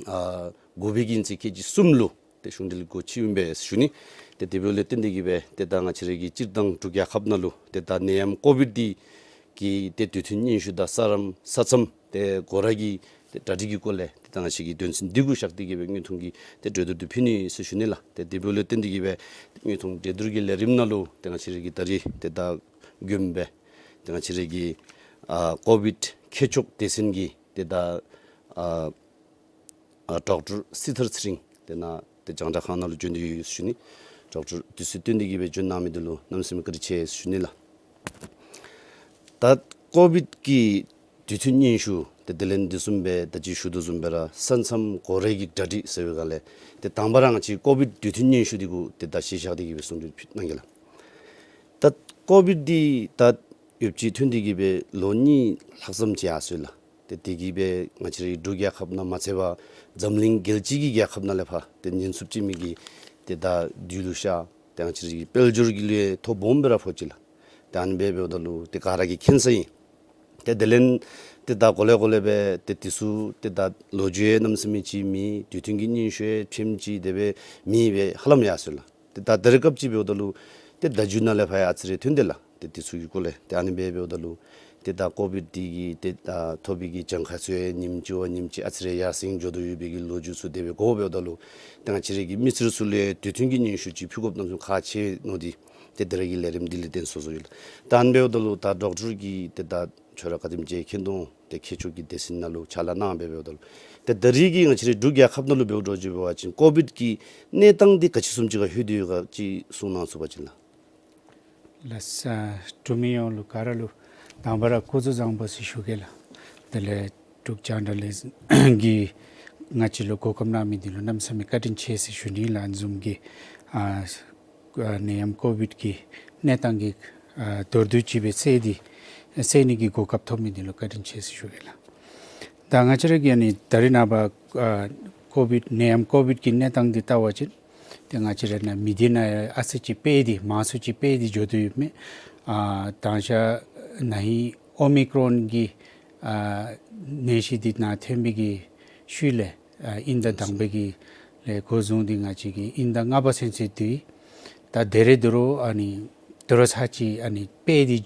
ཨ་དགུ་པའི་གི་དབྱིན་ཚེས་ཁལ་གཅིག་གསུམ་ལུ་ཏེ་གཞུང་འབྲེལ་སྒོ་ཕྱེཝ་ཨིན་པས་ཞུ་ནི། ཏེ་དེ་འབདཝ་ལས་བརྟེན་ཏེ་གི་སྦེ་ཏེ་ད་ང་བཅས་ར་གི་སྤྱིར་བཏང་འབྲུག་རྒྱལ་ཁབ་ནང་ལུ་ཏེ་ད་ནད་ཡམས་ཀོ་བིཌ་འདི་གི་ཏེ་དུས་མཐུན་སྙན་ཞུ་དང་ས་རམ་ས་མཚམས་ཏེ་སྒོ་ར་གི་ཏེ་གྲ་སྒྲིག་གི་སྐོར་ལས་ཏེ་ད་ང་བཅས་ཀྱིས་དོན་ཚན་འདི་གུ་བཞག་སྟེ་གི་སྦེ་དངོས་མཐོང་གི་ཏེ་གྲོས་བསྡུར་འདི་ཕུལ་ནི་ཟེར་ཞུ་ནི་ལགས། ཏེ་དེ་འབདཝ་ལས་བརྟེན་ཏེ་གི་སྦེ་དངོས་མཐོང་གྲོས་བསྡུར་གྱི་ལས་རིམ་ནང་ལུ་ཏེ་ང་བཅས་ར་གི་ད་རིས་ཏེ་ད་མགྱོནམ་སྦེ་ཏེ་ང་བཅས་ར་གི་ཨ་ཀོ་བིཌ་མཁས་མཆོག་སྡེ་ཚན་གྱི་ཏེ་ད་ཨ་ཨ་ཌོག་ཊར་སྲི་ཐར་ཚེ་རིང་དེ་ནང་ཏེ་རྒྱང་བསྒྲགས་ཁང་ནང་ལུ་བྱོན་ཏེ་ཡོད་ཞུ་ནི། ཌོག་ཊར་དུས་ཚོད་བཏོན་ཏེ་གི་སྦེ་བྱོན་གནང་མི་འདི་ལུ་གནམ་མེད་ས་མེད་བཀའ་དྲིན་ཆེ་ཟེར་ཞུ་ནི་ལགས། ད་ཀོ་བིཌ་ཀྱི་དུས་མཐུན་སྙན་ཞུ་ཏེ་དེ་ལས་དེ་བཟུམ་སྦེ་ད་ཅི་ཞུ་དོ་བཟུམ་སྦེ་ར་ས་མཚམས་སྒོ་རའི་གི་གྲ་སྒྲིག་ཟེར་བའི་སྒང་ལས་ཏེ་དང་པ་ར་ང་བཅས་ཀོ་བིཌ་དུས་མཐུན་སྙན་ཞུ་འདི་གུ་ཏེ་ད་གཞི་བཞག་སྟེ་གི་སྦེ་གསུང་གྲོས་གནང་གེ་ལགས། ད་ཀོ་བིཌ་འདི་ད་ཡོདཔ་ཅིག་ཐོན་ཏེ་གི་སྦེ་ལོ་གཉིས་ལྷག་ཙམ་ཅིག་ཡར་སོང་ཡི་ལགས། ཏེ་དེ་གིས་སྦེ་ང་བཅས་རའི་འབྲུག་རྒྱལ་ཁབ་ནང་མ་ཚད་པར་འཛམ་གླིང་རྒྱལ་སྤྱི་གི་རྒྱལ་ཁབ་ནང་ལས་ཕར་ཏེ་ཉེན་ཚབས་ཅིག་མི་གི་ཏེ་ད་བདུད་ལུ་ཤར། ཏེ་ང་བཅས་རའི་དཔལ་འབྱོར་གྱི་ལུ་ཡང་ཐོ་སྦོམ་སྦེ་ར་ཕོག་ཅི་ལགས། ཏེ་ཨ་ནི་སྦེ་འབདཝ་ད་ལུ་ཏེ་ག་ར་གིས་མཁྱེན་ས་ཨིན། ཏེ་དེ་ལས་ཏེ་ད་གོ་ལེ་གོ་ལེ་སྦེ་ཏེ་དེ་ཚུ་ཏེ་ད་ལོ་རྒྱུས་ཡང་གནམ་མེད་ས་མེད་ཅིག་མེད། དུས་མཐུན་གྱི་སྙན་ཞུ་ཡང་ཕྱེངམ་ཅིག་དེ་སྦེ་མེད་པར་ཧ་ལམ་ཡར་སོང་ཡི་ལགས། ཏེ་ད་ད་རེས་སྐབས་ཅིག་འབདཝ་ད་ལུ་ཏེ་ད་བརྒྱུད་ནང་ལས་ཕར་ཡང་ཨ་ཙི་རེ་ཐོན་ཏེ་ལགས། ཏེ་དེ་ཚུ་གི་སྐོར་ལས་ཏེ་ཨ་ནི་སྦེ་འབདཝ་ད་ལུ་ཏེ་ད་ཀོ་བིཌ་འདི་གིས་ཏེ་ད་ཐོབ་པའི་གི་གྱངས་ཁ་ཚུ་ཡང་ཉིནམ་གཅིག་བ་ཉིནམ་གཅིག་ཨ་ཙི་རེ་ཡར་སེང་འགྱོ་དོ་ཡོད་པའི་གི་ལོ་རྒྱུས་ཚུ་དེ་སྦེ་གོཝ་འབདཝ་ད་ལུ་ཏེ་ང་བཅས་རའི་གི་མི་སེར་ཚུ་ལུ་ཡང་དུས་མཐུན་གྱི་སྙན་ཞུ་ཅིག་ཕུལ་དགོཔ་གནམ་མེད་ས་མེད་ཁག་ཆེ་ནུག། འདི་ཏེ་ད་རེས་ཀྱི་ལས་རིམ་འདི་ལས་བརྟེན་སོང་སོང་ཡི་ལགས། ད་ཨ་ནི་འབདཝ་ད་ལུ་ད་ཌོག་ཊར་གིས་ཏེ་ད་ཁྱོད་ར་ག་དེམ་ཅིག་མཁྱེན་དོ་ཏེ་ཁྱེད་ཆ་གི་སྡེ་ཚན་ནང་ལུ་ཕྱག་ལཱ་གནང་སྦེ་འབདཝ་ད་ལུ་ཏེ་ད་རེས་ཀྱི་ང་བཅས་རའི་འབྲུག་རྒྱལ་ཁབ་ནང་ལུ་འབདཝ་འདྲཝ་ཅིག་འབད་བ་ཅིན་ཀོ་བིཌ་ཀྱི་གནས་སྟངས་འདི་ག་ཅི་བཟུམ་ཅིག་ཁར་ལྷོད་དེ་ཡོད་ག་ཅིག་གསུང་གནང་ཚུགས་པ་ཅིན་ལགས། ལགས་སོ། འབྲུག་མི་ཡོངས་ལུ་ག་ར་ལུ་དང་པ་ར་སྐུ་གཟུགས་བཟང་པོ་ཟེར་ཞུ་གེ་ལགས། དེ་ལས་འབྲུག་རྒྱང་བསྒྲགས་ལས་འཛིན་གྱིས་ང་བཅས་ལུ་གོ་སྐབས་གནང་མི་འདི་ལུ་གནམ་མེད་ས་མེད་བཀའ་དྲིན་ཆེ་ཟེར་ཞུ་ནི་ལགས། ཨ་ནི་བཟུམ་གྱི་ཨ་ཨ་ནད་ཡམས་ཀོ་བིཌ་ཀྱི་གནས་སྟངས་ཀྱི་ཨ་མདོར་བསྡུས་ཅིག་སྦེ་གསལ་ཏེ་གསལ་ནི་གི་གོ་སྐབས་ཐོབ་མི་འདི་ལུ་བཀའ་དྲིན་ཆེ་ཟེར་ཞུ་གེ་ལགས། ད་ང་བཅས་ར་གི་ཨ་ནི་ད་རེས་ནངས་པ་ཨ་ཀོ་བིཌ་ནད་ཡམས་ཀོ་བིཌ་ཀྱི་གནས་སྟངས་འདི་བལྟ་བ་ཅིན་ཏེ་ང་བཅས་ར་ནཱ་མི་སྡེ་ནང་ཨ་ཙི་ཅིག་སྤེལ་ཏེ་མང་སུ་ཅིག་སྤེལ་ཏེ་འགྱོ་དོ་ཡོདཔ་མས། ཨ་དང་ཤ་ན་ཧིང་ཨོ་མི་ཀྲོན་གྱི་ཨ་ནད་གཞི་འདི་ནཱ་ཐོན་པའི་གི་ཤུལ་ལས་ཨ་དབྱིན་ཟླ་དང་པའི་གི་ལས་འགོ་བཟུང་སྟེ་ང་བཅས་ཀྱི་དབྱིན་ཟླ་ལྔ་པ་ཚུན་ཚོད་འདི་ད་ད་རེས་ད་རུང་ཨ་ནི་ད་རུང་ཚར་གཅིག་ཨ་ནི་སྤེལ་ཏེ་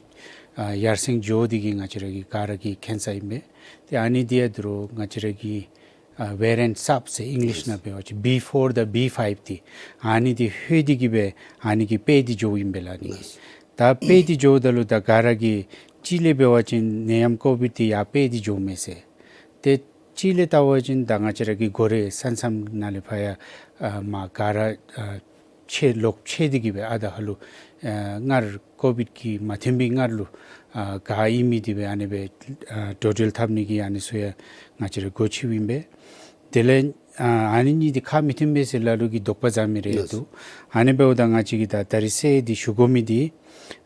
ཨ་ཡར་སེང་འགྱོ་སྟེ་གི་ང་བཅས་ར་གིས་ག་ར་གིས་མཁྱེན་ས་ཨིན་པས། ཏེ་ཨ་ནི་འདི་ཡང་ད་རུང་ང་བཅས་ར་གི་ཨ་ཝེ་རི་ཡེནཊ་སབ་ཟེར་ཨིང་ལིཤ་ནང་འབད་བ་ཅིན་བི་ཕོར་དང་བི་ཕའིབ་འདི་ཨ་ནི་འདི་ལྷོད་དེ་གི་སྦེ་ཨ་ནི་གིས་སྤེལ་ཏེ་འགྱོཝ་ཨིན་པས་ལགས། ཨ་ནི་གིས་ད་སྤེལ་ཏེ་འགྱོཝ་ད་ལུ་ད་ག་ར་གིས་གཅིག་ལས་འབད་བ་ཅིན་ནད་ཡམས་ཀོ་བིཌ་འདི་ཡར་སྤེལ་ཏེ་འགྱོཝ་མས་ཟེར། ཏེ་གཅིག་ལས་བལྟ་བ་ཅིན་ད་ང་བཅས་ར་གི་སྒོ་རའི་ས་མཚམས་ནང་ལས་ཕར་ཡང་ཨ་མར་ག་ར་ཨ་ཆད་ལོག་ཆད་དེ་གི་སྦེ་ཨ་ད་ཧ་ལུ་ཨ་སྔར་ཀོ་བིཌ་ཀྱི་མ་ཐོན་པའི་སྔར་ལུ་ཨ་ག་ཨིན་མི་འདི་སྦེ་ཨ་ནི་སྦེ་ཨ་འགྲོ་འགྲུལ་འཐབ་ནི་གི་ཨ་ནི་ཚུ་ཡང་ང་བཅས་ར་སྒོ་ཕྱེཝ་ཨིན་པས། དེ་ལས་ཨ་ཨ་ནི་གཉིས་འདི་ཁ་མི་མཐུན་པས་ཟེར་སླབ་རུང་གི་དོགས་པ་ཟ་མི་རེ་ཡོད་དོ། ཨ་ནི་འབདཝ་ད་ང་བཅས་ཀྱིས་ད་ད་རིས་གསལ་ཏེ་ཞུ་དགོ་མི་འདི་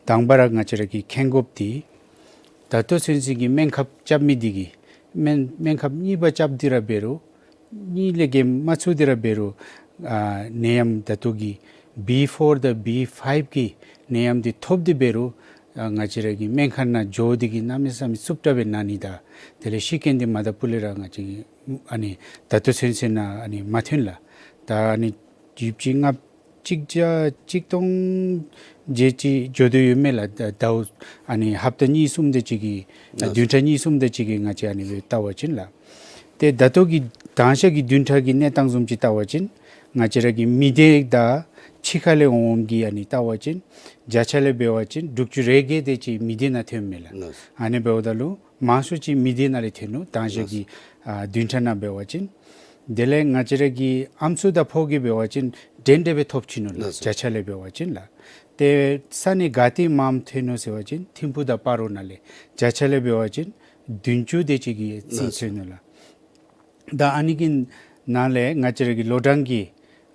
དང་པ་ར་ང་བཅས་ར་གིས་མཁྱེན་དགོཔ་འདི་ད་ལྟོ་ཚུན་ཚོད་ཀྱི་སྨན་ཁབ་རྐྱབ་མི་འདི་གིས་སྨན་སྨན་ཁབ་གཉིས་པ་རྐྱབ་སྟེ་ར་འབད་རུང་གཉིས་ལས་བརྒལ་མ་ཚུགས་ཏེ་ར་འབད་རུང་ཨ་ནད་ཡམས་ད་ལྟོ་གི་བི་ཕོར་དང་བི་ཕའིབ་ཀྱི་ནད་ཡམས་འདི་ཐོབ་སྟེ་འབད་རུང་ཨ་ང་བཅས་ར་གི་སྨན་ཁང་ནང་འགྱོ་སྟེ་གི་གནམ་མེད་ས་མེད་རྩུབ་དྲགས་སྦེ་ན་ནི་དང་དེ་ལས་ཤི་རྐྱེན་འདི་མ་དང་ཕུ་ལས་ར་ང་བཅས་ཀྱིས་ཨ་ནི་ད་ལྟོ་ཚུན་ཚོད་ནང་ཨ་ནི་མ་ཐོན་ལགས། ད་ཨ་ནི་ཡུདཔ་ཅིག་ལྔ་གཅིག་བརྒྱ་གཅིག་སྟོང་བརྒྱད་ཅིག་འགྱོ་དོ་ཡོད་མས་ལགས། ད་ཟླཝ་ཨ་ནི་ཧབ་ཏ་གཉིས་གསུམ་དེ་ཅིག་གི་ཨ་བདུན་ཕྲག་གཉིས་གསུམ་དེ་ཅིག་གི་ང་བཅས་ཨ་ནི་སྦེ་བལྟ་བ་ཅིན་ལགས། ཏེ་ད་ལྟོ་གི་དང་ཤ་གི་བདུན་ཕྲག་གི་གནས་སྟངས་བཟུམ་ཅིག་བལྟ་བ་ཅིན་ང་བཅས་ར་གི་མི་སྡེ་དང་ཕྱི་ཁ་ལས་འོང་འོངམ་གི་ཨ་ནི་བལྟ་བ་ཅིན་བརྒྱ་ཆ་ལས་འབད་བ་ཅིན་དྲུག་ཅུ་རེ་བརྒྱད་དེ་ཅིག་མི་སྡེ་ནང་ཐོནམ་མས་ལགས། ཨ་ནི་འབདཝ་ད་ལུ་མང་ཤོས་ཅིག་མི་སྡེ་ནང་ལས་ཐོན་ནུག། དང་ཤ་གི་ཨ་བདུན་ཕྲག་ནང་འབད་བ་ཅིན། དེ་ལས་ང་བཅས་ར་གི་ཨམ་སྲུ་དང་ཕོ་གི་འབད་བ་ཅིན་འདྲན་འདྲ་སྦེ་ཐོབ་ཅི་ནུག་ལགས། བརྒྱ་ཆ་ལས་འབད་བ་ཅིན་ལགས། ཏེ་ས་གནས་ག་ཏེ་མངམ་ཐོན་ནུག་ཟེར་བ་ཅིན་ཐིམ་ཕུ་དང་སྤ་རོ་ནང་ལས་བརྒྱ་ཆ་ལས་འབད་བ་ཅིན་བདུན་ཅུ་དེ་ཅིག་གི་ཚད་ཐོན་ནུག་ལགས། ད་ཨ་ནི་གི་ནང་ལས་ང་བཅས་ར་གི་ལོ་གྲངས་ཀྱི་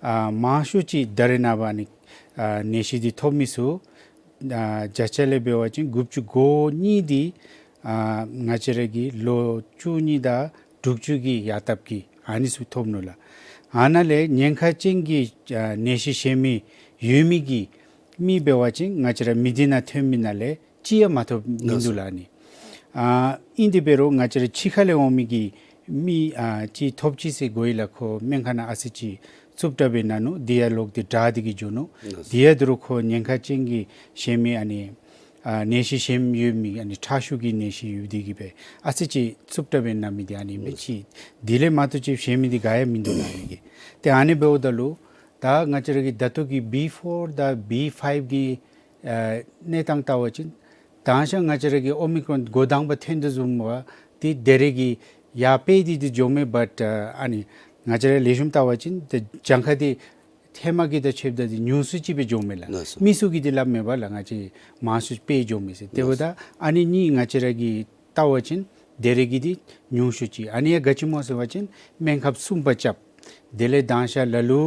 ཨ་མང་ཤོས་ཅིག་ད་རེས་ནངས་པ་ཨ་ནི་ཨ་ནད་གཞི་འདི་ཐོབ་མི་ཚུ་ཨ་བརྒྱ་ཆ་ལས་འབད་བ་ཅིན་དགུ་བཅུ་གོ་གཉིས་འདི་ཨ་ང་བཅས་ར་གི་ལོ་བཅུ་གཉིས་དང་དྲུག་ཅུ་གི་ཡར་ལྟགཔ་གི་ཨ་ནི་ཚུ་ཐོབ་ནུག་ལགས། ཨ་ནཱ་ལས་ཉེན་ཁ་ཅན་གྱི་ཨ་ནད་གཞི་གཞན་མི་ཡོད་མི་གི་མི་འབད་བ་ཅིན་ང་བཅས་ར་མི་སྡེ་ནང་ཐོན་མི་ནང་ལས་གཅིག་ཡང་མ་ཐོབ་མིན་འདུག་ལགས། ཨ་ནི་ཨ་ཨིན་དེ་འབད་རུང་ང་བཅས་ར་ཕྱི་ཁ་ལས་འོང་མི་གི་མི་ཨ་གཅིག་ཐོབ་ཅི་ཟེར་གོ་ཡི་ལགས། ཁོ་སྨན་ཁང་ནང་ཨ་ཙི་ཅིག་རྩུབ་དྲགས་སྦེ་ན་ནུག། དེ་ཡང་ལོག་སྟེ་དྲག་སྟེ་གི་འགྱོ་ནུག། དེ་ཡང་ད་རུང་ཁོ་ཉེན་ཁ་ཅན་གྱི་གཞན་མི་ཨ་ནི་ཨ་ནད་གཞི་གཞན་ཡོད་མི་ཨ་ནི་ཁྲག་ཤུགས་ཀྱི་ནད་གཞི་ཡོད་དེ་གི་སྦེ་ཨ་ཙི་ཅིག་རྩུབ་དྲགས་སྦེ་ན་མི་འདི་ཨ་ནི་སྦེ་ཅིག། དེ་ལས་མ་གཏོགས་ཅིག་གཞན་མི་འདི་ག་ཡང་མིན་འདུག་ལགས། ཨ་ནི་གི་ཏེ་ཨ་ནི་འབདཝ་ད་ལུ་ད་ང་བཅས་ར་གི་ད་ལྟོ་གི་བི་ཕོར་དང་བི་ཕའིབ་གི་ཨ་གནས་སྟངས་བལྟ་བ་ཅིན་དང་ཤ་ང་བཅས་ར་གི་ཨོ་མི་ཀྲོན་འགོ་དང་པ་ཐོན་དོ་བཟུམ་འབད་དེ་ད་རེས་ཀྱི་ཡར་སྤེལ་ཏེ་འདི་འགྱོཝ་མས། བཊ་ཨ་ནི་ང་བཅས་ར་ལེགས་ཤོམ་བལྟ་བ་ཅིན་ཏེ་གྱངས་ཁ་འདི་ ཧེ་མ་གི་དང་ཕྱདཔ་ད་འདི་ཉུང་སུ་ཅིག་སྦེ་འགྱོཝ་མས་ལགས། ལགས་སོ། མི་ཚུ་གིས་འདི་སླབ་མས་པ་ལགས། ང་བཅས་མང་སུ་སྦེ་འགྱོཝ་མས་ཟེར། དེ་འབདཝ་ད་ཨ་ནི་གཉིས་ང་བཅས་ར་གིས་བལྟ་བ་ཅིན་ད་རེས་ཀྱི་འདི་ཉུང་སུ་ཅིག། ཨ་ནི་ཡང་ག་ཅི་སྨོ་ཟེར་བ་ཅིན་སྨན་ཁབ་གསུམ་པ་རྐྱབ། དེ་ལས་མདང་ཞག་ལ་ལུ་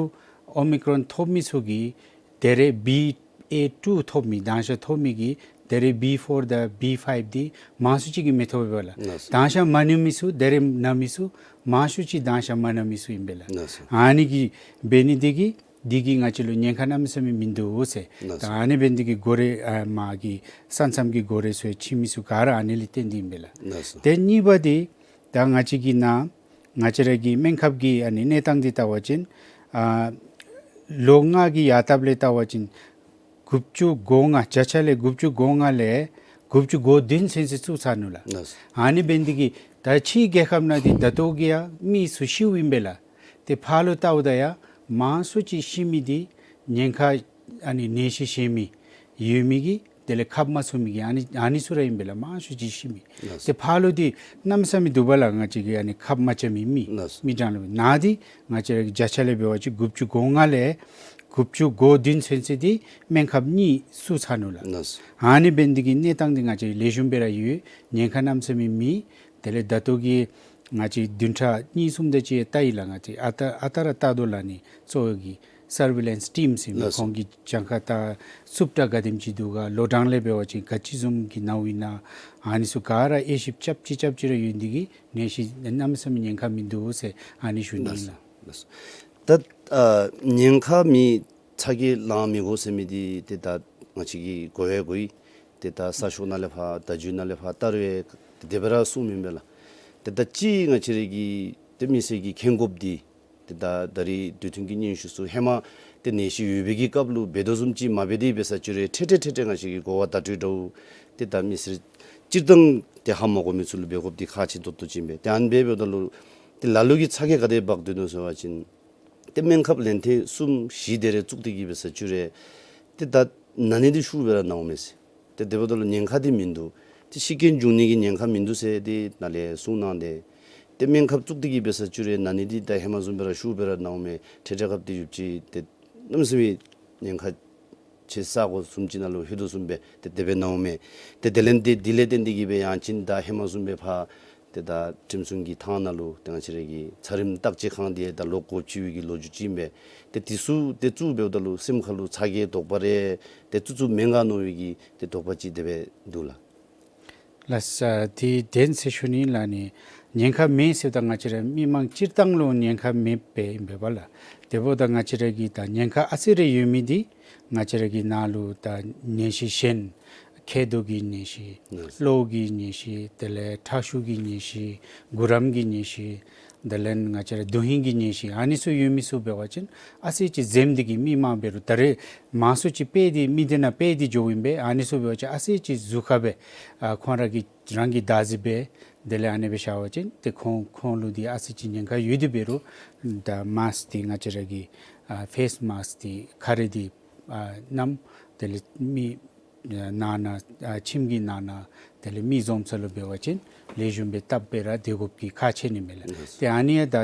ཨོ་མི་ཀྲོན་ཐོབ་མི་ཚུ་གིས་ད་རེས་བི་ཨེ་ཊུ་ཐོབ་མི་མདང་ཞག་ཐོབ་མི་གིས་ད་རེས་བི་ཕོར་དང་བི་ཕའིབ་འདི་མང་སུ་ཅིག་གིས་མི་ཐོབ་པས་ལགས། ལགས་སོ། མདང་ཞག་མ་ན་མི་ཚུ་ད་རེས་ན་མི་ཚུ་མང་སུ་ཅིག་མདང་ཞག་མ་ན་མི་ཚུ་ཨིན་པས་ལགས། ལགས་སོ། ཨ་ནི་གིས་འབད་ནི་འདི་གིས་འདི་གིས་ང་བཅས་ལུ་ཉེན་ཁ་གནམ་མེད་ས་མེད་མིན་འདུག་ཟེར། ལགས་སོ། ད་ཨ་ནི་འབད་ནི་འདི་གིས་གོ་རེ་ཨ་མ་གི་ས་མཚམས་ཀྱི་གོ་རེ་ཚུ་ཕྱེ་མི་ཚུ་ག་ར་ཨ་ནི་ལས་བརྟེན་ཏེ་ཨིན་པས་ལགས། ལགས་སོ། ཏེ་གཉིས་པ་འདི་ད་ང་བཅས་ཀྱི་ནཱ་ང་བཅས་ར་གི་སྨན་ཁབ་ཀྱི་ཨ་ནི་གནས་སྟངས་འདི་བལྟ་བ་ཅིན་ཨ་ལོ་ལྔ་གི་ཡར་ལྟབ་ལས་བལྟ་བ་ཅིན་དགུ་བཅུ་གོ་ལྔ་བརྒྱ་ཆ་ལས་དགུ་བཅུ་གོ་ལྔ་ལས་དགུ་བཅུ་གོ་བདུན་ཚུན་ཚོད་བཙུགས་ཚར་ནུག་ལགས། ལགས་སོ། ཨ་ནི་འབད་ནི་འདི་གིས་ད་ཕྱིའི་རྒྱལ་ཁབ་ནང་འདི་ད་ལྟོ་གི་ཡང་མི་ཚུ་ཤིཝ་ཨིན་པས་ལགས། ཏེ་ཕར་ལུ་བལྟཝ་ད་ཡང་མང་སུ་ཅིག་ཤི་མི་འདི་ཉེན་ཁ་ཨ་ནི་ནད་གཞི་གཞན་མི་ཡོད་མི་གིས་དེ་ལས་ཁབ་མ་ཚུད་མི་གིས་ཨ་ནི་ཨ་ནི་ཚུ་ར་ཨིན་པས་ལགས། མང་སུ་ཅིག་ཤི་མི། ལགས་སོ། ཏེ་ཕར་ལུ་འདི་གནམ་མེད་ས་མེད་འདུག་པ་ལགས། ང་བཅས་ཀྱི་ཨ་ནི་ཁབ་མ་རྐྱབ་མི་མི་ལགས་སོ། མི་གྲངས་ལུ་ནཱ་འདི་ང་བཅས་ར་གི་བརྒྱ་ཆ་ལས་འབད་བ་ཅིན་དགུ་བཅུ་གོ་ལྔ་ལས་དགུ་བཅུ་གོ་བདུན་ཚུན་ཚོད་འདི་སྨན་ཁབ་གཉིས་བཙུགས་ཚར་ནུག་ལགས། ལགས་སོ། ཨ་ནི་འབད་ནི་འདི་གིས་གནས་སྟངས་འདི་ང་བཅས་ལེགས་ཤོམ་སྦེ་ར་ཡོད། ཉེན་ཁ་གནམ་མེད་ས་མེད་མེད། དེ་ལས་ད་ལྟོ་གི་ང་བཅས་བདུན་ཕྲག་གཉིས་གསུམ་དེ་ཅིག་བལྟ་ཡི་ལགས། ང་བཅས་ཨ་རྟག་ཨ་རྟག་ར་བལྟ་དོ་ལགས། ཨ་ནི་གཙོ་བོ་གི་སར་ཝེ་ལེནསི་ཊིམ་ཟེར་མི་ལགས་སོ། ཁོང་གི་གྱངས་ཁ་ད་རྩུབ་དྲགས་ག་དེམ་ཅིག་འདུག་ག། ལོ་གྲངས་ལས་འབད་བ་ཅིན་ག་ཅི་བཟུམ་གྱི་ནཝ་ཨིན་ན། ཨ་ནི་ཚུ་ག་ར་དབྱེ་ཞིབ་རྐྱབ་ཅི་རྐྱབ་ཅི་ར་ཡོད་ནི་འདི་གིས་ནད་གཞི་གནམ་མེད་ས་མེད་ཉེན་ཁ་མིན་འདུག་ཟེར་ཨ་ནི་ཞུ་ནི་ཨིན་ལགས། ལགས་སོ། ད་ཨ་ཉེན་ཁ་མེད་ཚ་གྱང་ལང་མི་དགོ་ཟེར་མི་འདི་ཏེ་ད་ང་བཅས་ཀྱིས་གོ་ཡང་གོ་ཡི། ཏེ་ད་གསར་ཤོག་ནང་ལས་ཕར་བརྡ་བརྒྱུད་ནང་ལས་ཕར་ལྟ་རུང་ཡང་ཏེ་དེ་སྦེ་ར་གསུངམ་ཨིན་པས་ལགས། ཏེ་ད་ཅི་ང་བཅས་ར་གི་ཏེ་མི་སེར་གྱིས་མཁྱེན་དགོཔ་འདི་ཏེ་ད་ད་རིས་དུས་ཐུང་གི་སྙན་ཞུ་ཚུ་ཧེ་མ་ཏེ་ནད་གཞི་ཡོད་པའི་གི་སྐབས་ལུ་འབད་དོ་བཟུམ་ཅིག་མ་འབད་དེ་འབད་ས་ཅིག་རུང་འཕྲལ་འཕྲལ་འཕྲལ་འཕྲལ་ང་བཅས་ཀྱིས་གོ་བ་བརྡ་སྤྲོད་འདྲཝ་ཏེ་ད་མི་སེར་སྤྱིར་བཏང་ཏེ་ཧ་མ་གོ་མི་ཚུ་ལུ་འབད་དགོཔ་འདི་ཁག་ཆེ་ཏོག་ཏོ་ཅིག་ཨིན་པས། ཏེ་ཨ་ནི་འབདཝ་ད་ལུ་ཏེ་ལ་ལུ་གིས་ཚ་གྱང་ག་དེ་འབག་སྡོད་ནུག་ཟེར་བ་ཅིན་ཏེ་སྨན་ཁབ་ལན་ཐེངས་གསུམ་བཞི་དེ་རེ་བཙུགས་ཏེ་གི་འབད་ས་ཅིག་རུང་ཏེ་ད་ན་ནི་འདི་ཤུགས་སྦེ་ར་ན་འོང་མས་ཟེར། ཏེ་དེ་འབདཝ་ད་ལུ་ཉེན་ཁ་འདི་མིན་འདུག། ཏེ་ཤི་རྐྱེན་འབྱུང་ནི་གི་ཉེན་ཁ་མིན་འདུག་ཟེར་ཏེ་ནཱ་ལས་གསུངས་གནང་སྟེ། ཏེ་སྨན་ཁབ་བཙུགས་ཏེ་གི་འབད་ས་ཅིག་རུང་ན་ནི་འདི་ད་ཧེ་མ་བཟུམ་སྦེ་ར་ཤུགས་སྦེ་ར་ན་འོང་མས། འཕྲལ་འཕྲལ་སྐབས་འདི་ཡོདཔ་ཅིག་ཏེ་གནམ་མེད་ས་མེད་ཉེན་ཁ་ཆེ་ས་གོ་བཟུམ་ཅིག་ནང་ལུ་ལྷོད་དོ་བཟུམ་སྦེ་ཏེ་དེ་སྦེ་ན་འོང་མས། ཏེ་དེ་ལས་ཏེ་འདི་ལས་བརྟེན་ཏེ་གི་སྦེ་ཡང་ཅིན་ད་ཧེ་མ་བཟུམ་སྦེ་ཕར་ཏེ་ད་ཁྲིམས་སྲུང་གི་ཐང་ནང་ལུ་ཏེ་ང་བཅས་ར་གི་ཚད་རིམས་བརྟག་དཔྱད་ཁང་འདི་ད་ལོག་སྒོ་ཕྱེ་བའི་གི་ལོ་རྒྱུས་ཅིག་ཨིན་པས། ཏེ་དེ་ཚུ་ཏེ་བཙུགས་འབདཝ་ད་ལུ་སེམས་ཁ་ལུ་ཚ་གྱང་དོགས་པ་རེ་ཏེ་བཙུགས་བཙུགསཔ་མེན་ག་མནོ་བའི་གི་ཏེ་དོགས་པ་ཅིག་དེ་སྦེ་འདུག་ལགས། ལགས་སོ། ཨ་དེ་བདེན་ཟེར་ཞུ་ནི་ལགས། ཨ་ནི་ཉེན་ཁ་མེད་ཟེརཝ་ད་ང་བཅས་ར་མི་མང་སྤྱིར་བཏང་ལུ་ཉེན་ཁ་མེདཔ་སྦེ་ཨིན་པས་པ་ལགས། དེ་འབདཝ་ད་ང་བཅས་ར་གི་ད་ཉེན་ཁ་ཨ་ཙི་རེ་ཡོད་མི་འདི་ང་བཅས་ར་གི་ནཱ་ལུ་ད་ནད་གཞི་གཞན་མཁལ་རྡོག་གི་ནད་གཞི། ལགས། གློ་གི་ནད་གཞི། དེ་ལས་ཁྲག་ཤུགས་ཀྱི་ནད་གཞི། གུ་རམ་གྱི་ནད་གཞི། དེ་ལས་ང་བཅས་ར་དོན་ཧིང་གི་ནད་གཞི། ཨ་ནི་ཚུ་ཡོད་མི་ཚུ་འབད་བ་ཅིན་ཨ་ཙི་ཅིག་འཛེམ་སྟེ་གི་མི་མང་འབད་རུང་ད་རེས་མང་སུ་ཅིག་སྤེལ་ཏེ་མི་སྡེ་ནང་སྤེལ་ཏེ་འགྱོཝ་ཨིན་པས། ཨ་ནི་ཚུ་འབད་བ་ཅིན་ཨ་ཙི་ཅིག་གཟུགས་ཁར་སྦེ་ཨ་ཁོང་ར་གིས་རང་གིས་བདག་འཛིན་འབད། དེ་ལས་ཨ་ནི་སྦེ་བཞག་པ་ཅིན་ཏེ་ཁོང་ཁོང་ལུ་འདི་ཨ་ཙི་ཅིག་ཉེན་ཁ་ཡོད་དེ་འབད་རུང་ད་མཱསཀ་འདི་ང་བཅས་ར་གི་ཨ་ཕེསི་མཱསཀ་འདི་ཁ་རས་འདི་ཨ་བསྣམས། དེ་ལས་མི་ནང་ན་ཨ་ཁྱིམ་གྱི་ནང་ན་དེ་ལས་མི་འཛོམས་ས་ལུ་འབད་བ་ཅིན་ལེགས་ཤོམ་སྦེ་བཏབ་སྦེ་ར་སྡོད་དགོཔ་གི་ཁག་ཆེ་ནི་མས་ལགས། ལགས་སོ། ཏེ་ཨ་ནི་ཡང་ད་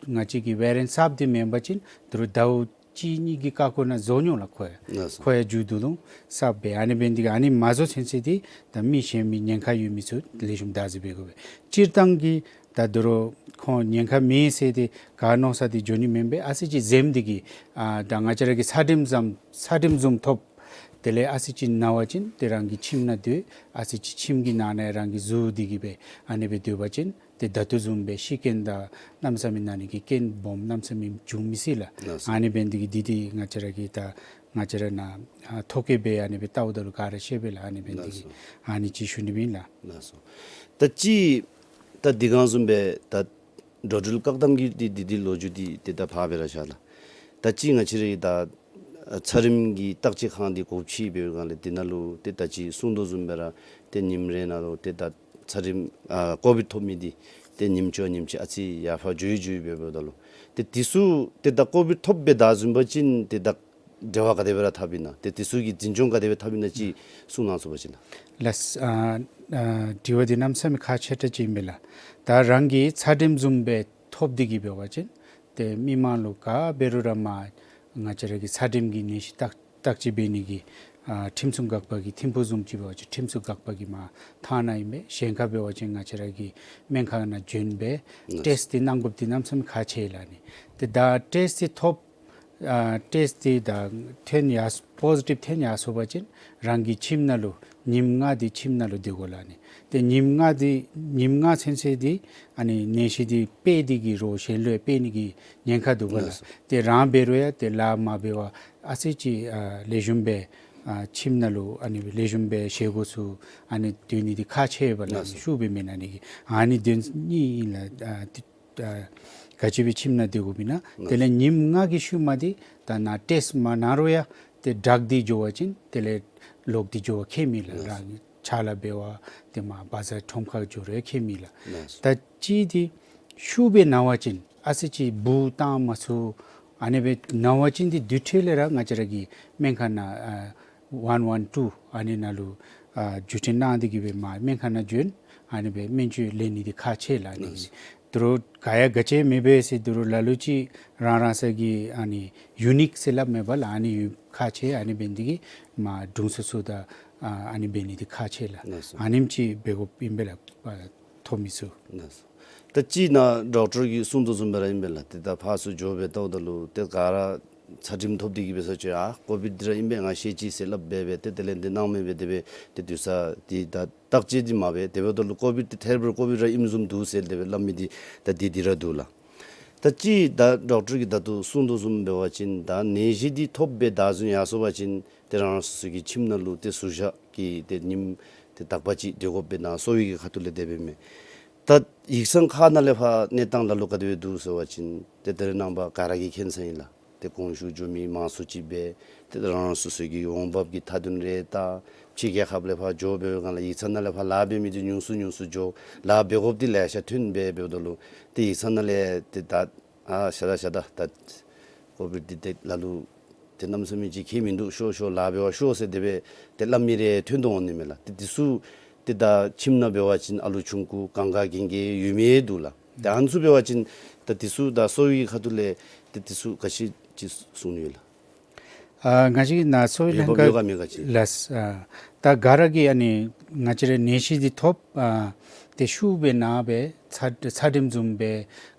ང་བཅས་ཀྱི་ཝེ་རི་ཡེནཊི་གསརཔ་འདི་མེན་པ་ཅིན་དོ་རུང་ཟླཝ་གཅིག་གཉིས་ཀྱི་ཀ་ཁོ་ནང་རྫོགས་ནི་ལགས་ཁོ་ཡང་། ལགས་སོ། ཁོ་ཡང་མཇུག་བསྡུ་དོ་གསརཔ་སྦེ། ཨ་ནི་འབད་ནི་འདི་གིས་ཨ་ནི་མ་རྫོགས་ཚུན་ཚོད་འདི་ད་མི་གཞན་མི་ཉེན་ཁ་ཡོད་མི་ཚུ་ལེགས་ཤོམ་བདག་འཛིན་འབད་དགོ་པས། སྤྱིར་བཏང་གི་ད་དོ་རུང་ཁོང་ཉེན་ཁ་མེད་ཟེར་ཏེ་ག་མནོ་ས་འདི་འགྱོ་ནི་མེན་པས། ཨ་ཙི་ཅིག་འཛེམ་སྟེ་གི་ཨ་ད་ང་བཅས་ར་གི་ཚད་རིམས་ཙམ་ཚད་རིམས་བཟུམ་ཐོབ། དེ་ལས་ཨ་ཙི་ཅིག་ན་བ་ཅིན་ཏེ་རང་གི་ཁྱིམ་ནང་སྡོད། ཨ་ཙི་ཅིག་ཁྱིམ་གྱི་ནང་ན་རང་གིས་བཟུང་སྟེ་གི་སྦེ་ཨ་ནི་སྦེ་སྡོད་པ་ཅིན་ཏེ་ད་ལྟོ་བཟུམ་སྦེ་ཤི་རྐྱེན་དང་གནམ་མེད་ས་མེད་ན་ནི་གི་རྐྱེན་སྦོམ་གནམ་མེད་ས་མེད་འབྱུང་མི་སྲིད་ལགས། ལགས་སོ། ཨ་ནི་འབད་ནི་འདི་གིས་འདི་འདི་ང་བཅས་ར་གི་ད་ང་བཅས་ར་ནཱ་ཨ་ཐོ་བཀོད་འབད་ཨ་ནི་སྦེ་བལྟཝ་ད་ལུ་ག་ར་ཤེས་པས་ལགས། ཨ་ནི་འབད་ནི་འདི་གིས་ལགས་སོ། ཨ་ནི་ཅིག་ཞུ་ནི་ཨིན་ལགས། ལགས་སོ། ད་ཅི་ད་འདི་ག་བཟུམ་སྦེ་ད་འགྲོ་འགྲུལ་བཀག་དམ་གྱི་འདི་འདི་འདི་ལོ་རྒྱུས་འདི་ཏེ་ད་ཕར་སྦེ་ར་བཞག་ལགས། ད་ཅི་ང་བཅས་ར་གི་ད་ཚད་རིམས་ཀྱི་བརྟག་དཔྱད་ཁང་འདི་སྒོ་ཕྱེ་བའི་སྒང་ལས་འདི་ནང་ལུ་ཏེ་ད་ཅི་གསུང་དོ་བཟུམ་སྦེ་ར་ཏེ་ཉིནམ་རེ་ནང་ལུ་ཏེ་ད་ཚད་རིམས་ཨ་ཀོ་བིཌ་ཐོབ་མི་འདི་ཏེ་ཉིནམ་ཅིག་ཉིནམ་ཅིག་ཨ་ཙི་ཡར་ཕར་འགྱོ་ཡི་འགྱོ་ཡི་འབད་འབདཝ་ད་ལུ་ཏེ་འདི་ཚུ་ཏེ་ད་ཀོ་བིཌ་ཐོབ་སྦེ་བདའ་ཟུན་པ་ཅིན་ཏེ་ད་འབྲེལ་བ་ག་དེ་སྦེ་ར་འཐབ་ཨིན་ན། ཏེ་འདི་ཚུ་གི་འཛིན་སྐྱོང་ག་དེ་སྦེ་འཐབ་ཨིན་ན་ཅིག་གསུང་གནང་ཚུགས་པ་ཅིན་ལགས། ལགས་སོ། ཨ་ཨ་དྲི་བ་འདི་གནམ་མེད་ས་མེད་ཁག་ཆེ་དྲགས་ཅིག་ཨིན་པས་ལགས། ད་རང་གིས་ཚད་རིམས་བཟུམ་སྦེ་ཐོབ་སྟེ་གི་འབད་བ་ཅིན་ཏེ་མི་མང་ལུ་ག་འབད་རུང་ར་མར་ ང་བཅས་ར་གི་ཚད་རིམས་ཀྱི་ནད་གཞི་བརྟག་བརྟག་དཔྱད་འབད་ནི་གི་ཨ་ཁྲིམས་སྲུང་འགག་པ་གི་ཐིམ་ཕུག་བཟུམ་ཅིག་འབད་བ་ཅིན་ཁྲིམས་སྲུང་འགག་པ་གི་མར་ཐང་ནང་ཨིན་པས། གཞན་ཁར་འབད་བ་ཅིན་ང་བཅས་ར་གི་སྨན་ཁང་ནང་བྱོན་སྦེ་ལགས། ཊེསཊ་འདི་གནང་དགོཔ་འདི་གནམ་མེད་ས་མེད་ཁག་ཆེ་ལགས་ཨ་ནི། ཏེ་ད་ཊེསཊ་འདི་ཐོབ་ཨ་ཊེསཊ་འདི་ད་ཐོན་ཡར་པོ་ཟི་ཊིབ་ཐོན་ཡར་སོང་པ་ཅིན་རང་གི་ཁྱིམ་ནང་ལུ་ཉིནམ་ལྔ་འདི་ཁྱིམ་ནང་ལུ་སྡོད་དགོ་ལགས་ཨ་ནི། ཏེ་ཉིནམ་ལྔ་འདི་ཉིནམ་ལྔ་ཚུན་ཚོད་འདི་ཨ་ནི་ནད་གཞི་འདི་སྤེལ་ཏེ་གི་རོགས་གཞན་ལུ་ཡང་སྤེལ་ནི་གི་ཉེན་ཁ་འདུག་པ་ལགས། ལགས་སོ། ཏེ་རང་འབད་རུང་ཡང་ཏེ་ལཱ་མ་འབད་བར་ཨ་ཙི་ཅིག་ཨ་ལེགས་ཤོམ་སྦེ་ཨ་ཁྱིམ་ནང་ལུ་ཨ་ནི་ལེགས་ཤོམ་སྦེ་བཞེས་སྒོ་ཚུ་ཨ་ནི་སྡོད་ནི་འདི་ཁག་ཆེ་བས་ལགས། ལགས་སོ། ཤུགས་སྦེ་མེན་ན་ནི་གི་ཨ་ནི་དོན་གཉིས་ཨིན་ལགས། ཨ་ཏེ་ཨ་ག་ཅི་སྦེ་ཁྱིམ་ནང་སྡོད་དགོཔ་ཨིན་ན། ལགས། དེ་ལས་ཉིནམ་ལྔ་གི་ཤུལ་མ་འདི་ད་ནཱ་ཊེསཊ་མ་གནང་རུང་ཡང་ཏེ་ཌག་འདི་འགྱོ་བ་ཅིན་དེ་ལས་ལོག་སྟེ་འགྱོ་བ་ཁྱད་མེད་ལགས། ལགས། རང་ཕྱག་ལཱ་འབད་བར་ཏེ་མར་བ་ཛར་ཁྲོམ་ཁར་འགྱོ་རུང་ཁྱད་མེད་ལགས། ལགས། ད་ཅི་འདི་ཤུགས་སྦེ་ན་བ་ཅིན་ཨ་ཙི་ཅིག་འབུ་བཏང་མ་ཚུགས་ཨ་ནི་སྦེ་ན་བ་ཅིན་འདི་དེ་འཕྲལ་ལས་ར་ང་བཅས་ར་གི་སྨན་ཁང་ནང་ཨ་ཝན་ཝན་ཊུ་ཨ་ནི་ནང་ལུ་ཨ་བརྒྱུད་འཕྲིན་གནང་སྟེ་གི་སྦེ་མར་སྨན་ཁང་ནང་བྱོན་ཨ་ནི་སྦེ་སྨན་བཅོས་ལེན་ནི་འདི་ཁག་ཆེ་ལགས་ཨ་ནི། ལགས། དོ་རུང་ག་ཡང་ག་ཅི་མེད་པས་ཟེར་དོ་རུང་ལ་ལུ་ཅིག་རང་རང་སོའི་གི་ཨ་ནི་ཡུ་ནིཀ་ཟེར་སླབ་མས་པ་ལགས། ཨ་ནི་ཡུ་ཁག་ཆེ་ཨ་ནི་འབད་ནི་འདི་གིས་མར་དྲུང་འཚོ་ཚུ་དང་ཨ་ཨ་ནི་འབད་ནི་འདི་ཁག་ཆེ་ལགས། ལགས་སོ། ཨ་ནེམ་ཅིག་འབད་དགོཔ་ཨིན་པས་ལགས། ཨ་ཐོབ་མི་ཚུ། ལགས་སོ། ད་ཅི་ནཱ་ཌོག་ཊར་གྱིས་གསུང་དོ་བཟུམ་སྦེ་ར་ཨིན་པས་ལགས། ཏེ་ད་ཕར་ཚུར་འགྱོ་སྦེ་ལྟཝ་ད་ལུ་ཏེ་ག་ར་ཚད་རིམས་ཐོབ་སྟེ་གི་སྦེ་ས་ཅིག་ཨ་ཀོ་བིཌ་འདི་ར་ཨིན་པས་ང་ཤེས་ཅི་ཟེར་སླབ་སྦེ་སྦེ་ཏེ་དེ་ལས་འདི་གནང་མི་སྦེ་དེ་སྦེ་ཏེ་དུས་ཚོད་འདི་ད་བརྟག་དཔྱད་འདི་མ་འབད་དེ་འབདཝ་ད་ལུ་ཀོ་བིཌ་འདི་ཐད་རི་བ་རི་ཀོ་བིཌ་ར་ཨིནམ་བཟུམ་འདུག་ཟེར་དེ་སྦེ་སླབ་མི་འདི་ད་འདི་འདི་ར་འདུག་ལགས། ད་ཅི་ད་ཌོག་ཊར་གྱིས་ད་ལྟོ་གསུང་དོ་བཟུམ་འབད་བ་ཅིན་ད་ནད་གཞི་འདི་ཐོབ་སྦེ་བདའ་ཟུན་ཡར་སོང་པ་ཅིན་ཏེ་རང་རང་སོ་སོ་གི་ཁྱིམ་ནང་ལུ་ཏེ་ཟུར་བཞག་གི་ཏེ་ཉིནམ་ཏེ་དག་པ་ཅིག་སྡོད་དགོཔ་སྦེ་ནཱ་གསོ་བའི་གི་ཁ་ཐུག་ལས་དེ་སྦེ་མས། ད་ཡིག་ཚང་ཁག་ནང་ལས་ཕར་གནས་སྟངས་ལ་ལུ་ག་དེ་སྦེ་འདུག་ཟེར་བ་ཅིན་ཏེ་ད་རེས་ནངས་པ་ག་ར་གིས་མཁྱེན་ས་ཨིན་ལགས། ཏེ་གོང་ཞུ་འགྱོ་མི་མང་སུ་ཅིག་སྦེ་ཏེ་རང་རང་སོ་སོ་གི་འོང་འབབ་ཀྱི་མཐའ་དོན་རེ་ད་ཕྱི་རྒྱལ་ཁབ་ལས་ཕར་འགྱོ་སྦེ་ག་ལ་ཡིག་ཚང་ནང་ལས་ཕར་ལཱ་འབད་མི་འདི་ཉུང་སུ་ཉུང་སུ་འགྱོ་ལཱ་འབད་དགོཔ་འདི་ལེ་ཤ་ཐོན་སྦེ་འབདཝ་ད་ལུ་ཏེ་ཡིག་ཚང་ནང་ལས་ཏེ་ད་ཨ་ཤ་ད་ཤ་ད་ད་ཀོ་བིཌ་འདི་ཏེ་ལ་ལུ་ཏེ་གནམ་མེད་ས་མེད་ཅིག་ཁྱད་མིན་འདུག་ཤོག་ཤོག་ལཱ་འབད་བར་ཤོག་ཟེར་དེ་སྦེ་ཏེ་སླབ་མི་རེ་ཐོན་དོ་འོང་ནི་མས་ལགས། ཏེ་འདི་ཚུ་ཏེ་ད་ཁྱིམ་ནང་འབད་བ་ཅིན་ཨ་ལུ་ཆུང་ཀུ་གང་ག་གན་རྐྱལ་ཡོད་མི་འདུག་ལགས། ཏེ་ཨ་ནི་ཚུ་འབད་བ་ཅིན་ད་འདི་ཚུ་ད་གསོ་བའི་ཁ་ཐུག་ལས་ཏེ་འདི་ཚུ་ག་ཅི་ཅིག་གསུང་ནི་ཡོད་ལགས། ཨ་ང་བཅས་ཀྱི་ནཱ་གསོ་བའི་ལྷན་ཁག་ཡོད་པ་མེད་པ་ཅིག་ལགས། ཨ་ད་ག་ར་གིས་ཨ་ནི་ང་བཅས་ར་ནད་གཞི་འདི་ཐོབ་ཨ་ཏེ་ཤུགས་སྦེ་ན་སྦེ་ཚད་ཚད་རིམས་བཟུམ་སྦེ་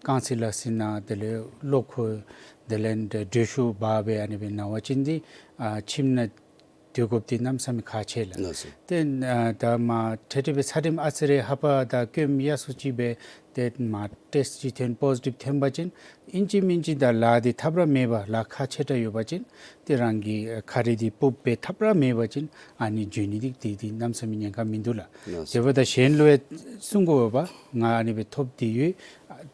རྐང་རྩེད་ལག་རྩེད་ན་དེ་ལས་གློ་ཁོག་དེ་ལས་འདི་དྲོད་ཤུགས་འབར་སྦེ་ཨ་ནི་སྦེ་ན་བ་ཅིན་འདི་ཨ་ཁྱིམ་ནང་སྡོད་དགོཔ་འདི་གནམ་མེད་ས་མེད་ཁག་ཆེ་ལགས། ལགས་སོ། ཏེ་ཨ་ད་མར་ཏེ་དེ་སྦེ་ཚད་རིམས་ཨ་ཙི་རེ་ཧ་པ་ད་སྐྱོན་ཡར་སོ་ཅིག་སྦེ་ཏེ་མར་ཊེསཊ་ཅིག་ཐོན་པོ་ཟི་ཊིབ་ཐོན་པ་ཅིན་ཨིན་ཅི་མིན་ཅི་ད་ལཱ་འདི་ཐབས་ར་མེད་པ་ལཱ་ཁག་ཆེ་དྲགས་ཡོད་པ་ཅིན་ཏེ་རང་གི་ཁ་རས་འདི་སྤུབས་སྦེ་ཐབས་ར་མེད་པ་ཅིན་ཨ་ནི་བྱོན་ནི་འདི་འདི་འདི་གནམ་མེད་ས་མེད་ཉེན་ཁ་མིན་འདུག་ལགས། ལགས་སོ། དེ་འབདཝ་ད་གཞན་ལུ་ཡང་གསུང་དགོ་པས། ང་ཨ་ནི་སྦེ་ཐོབ་སྟེ་ཡོད།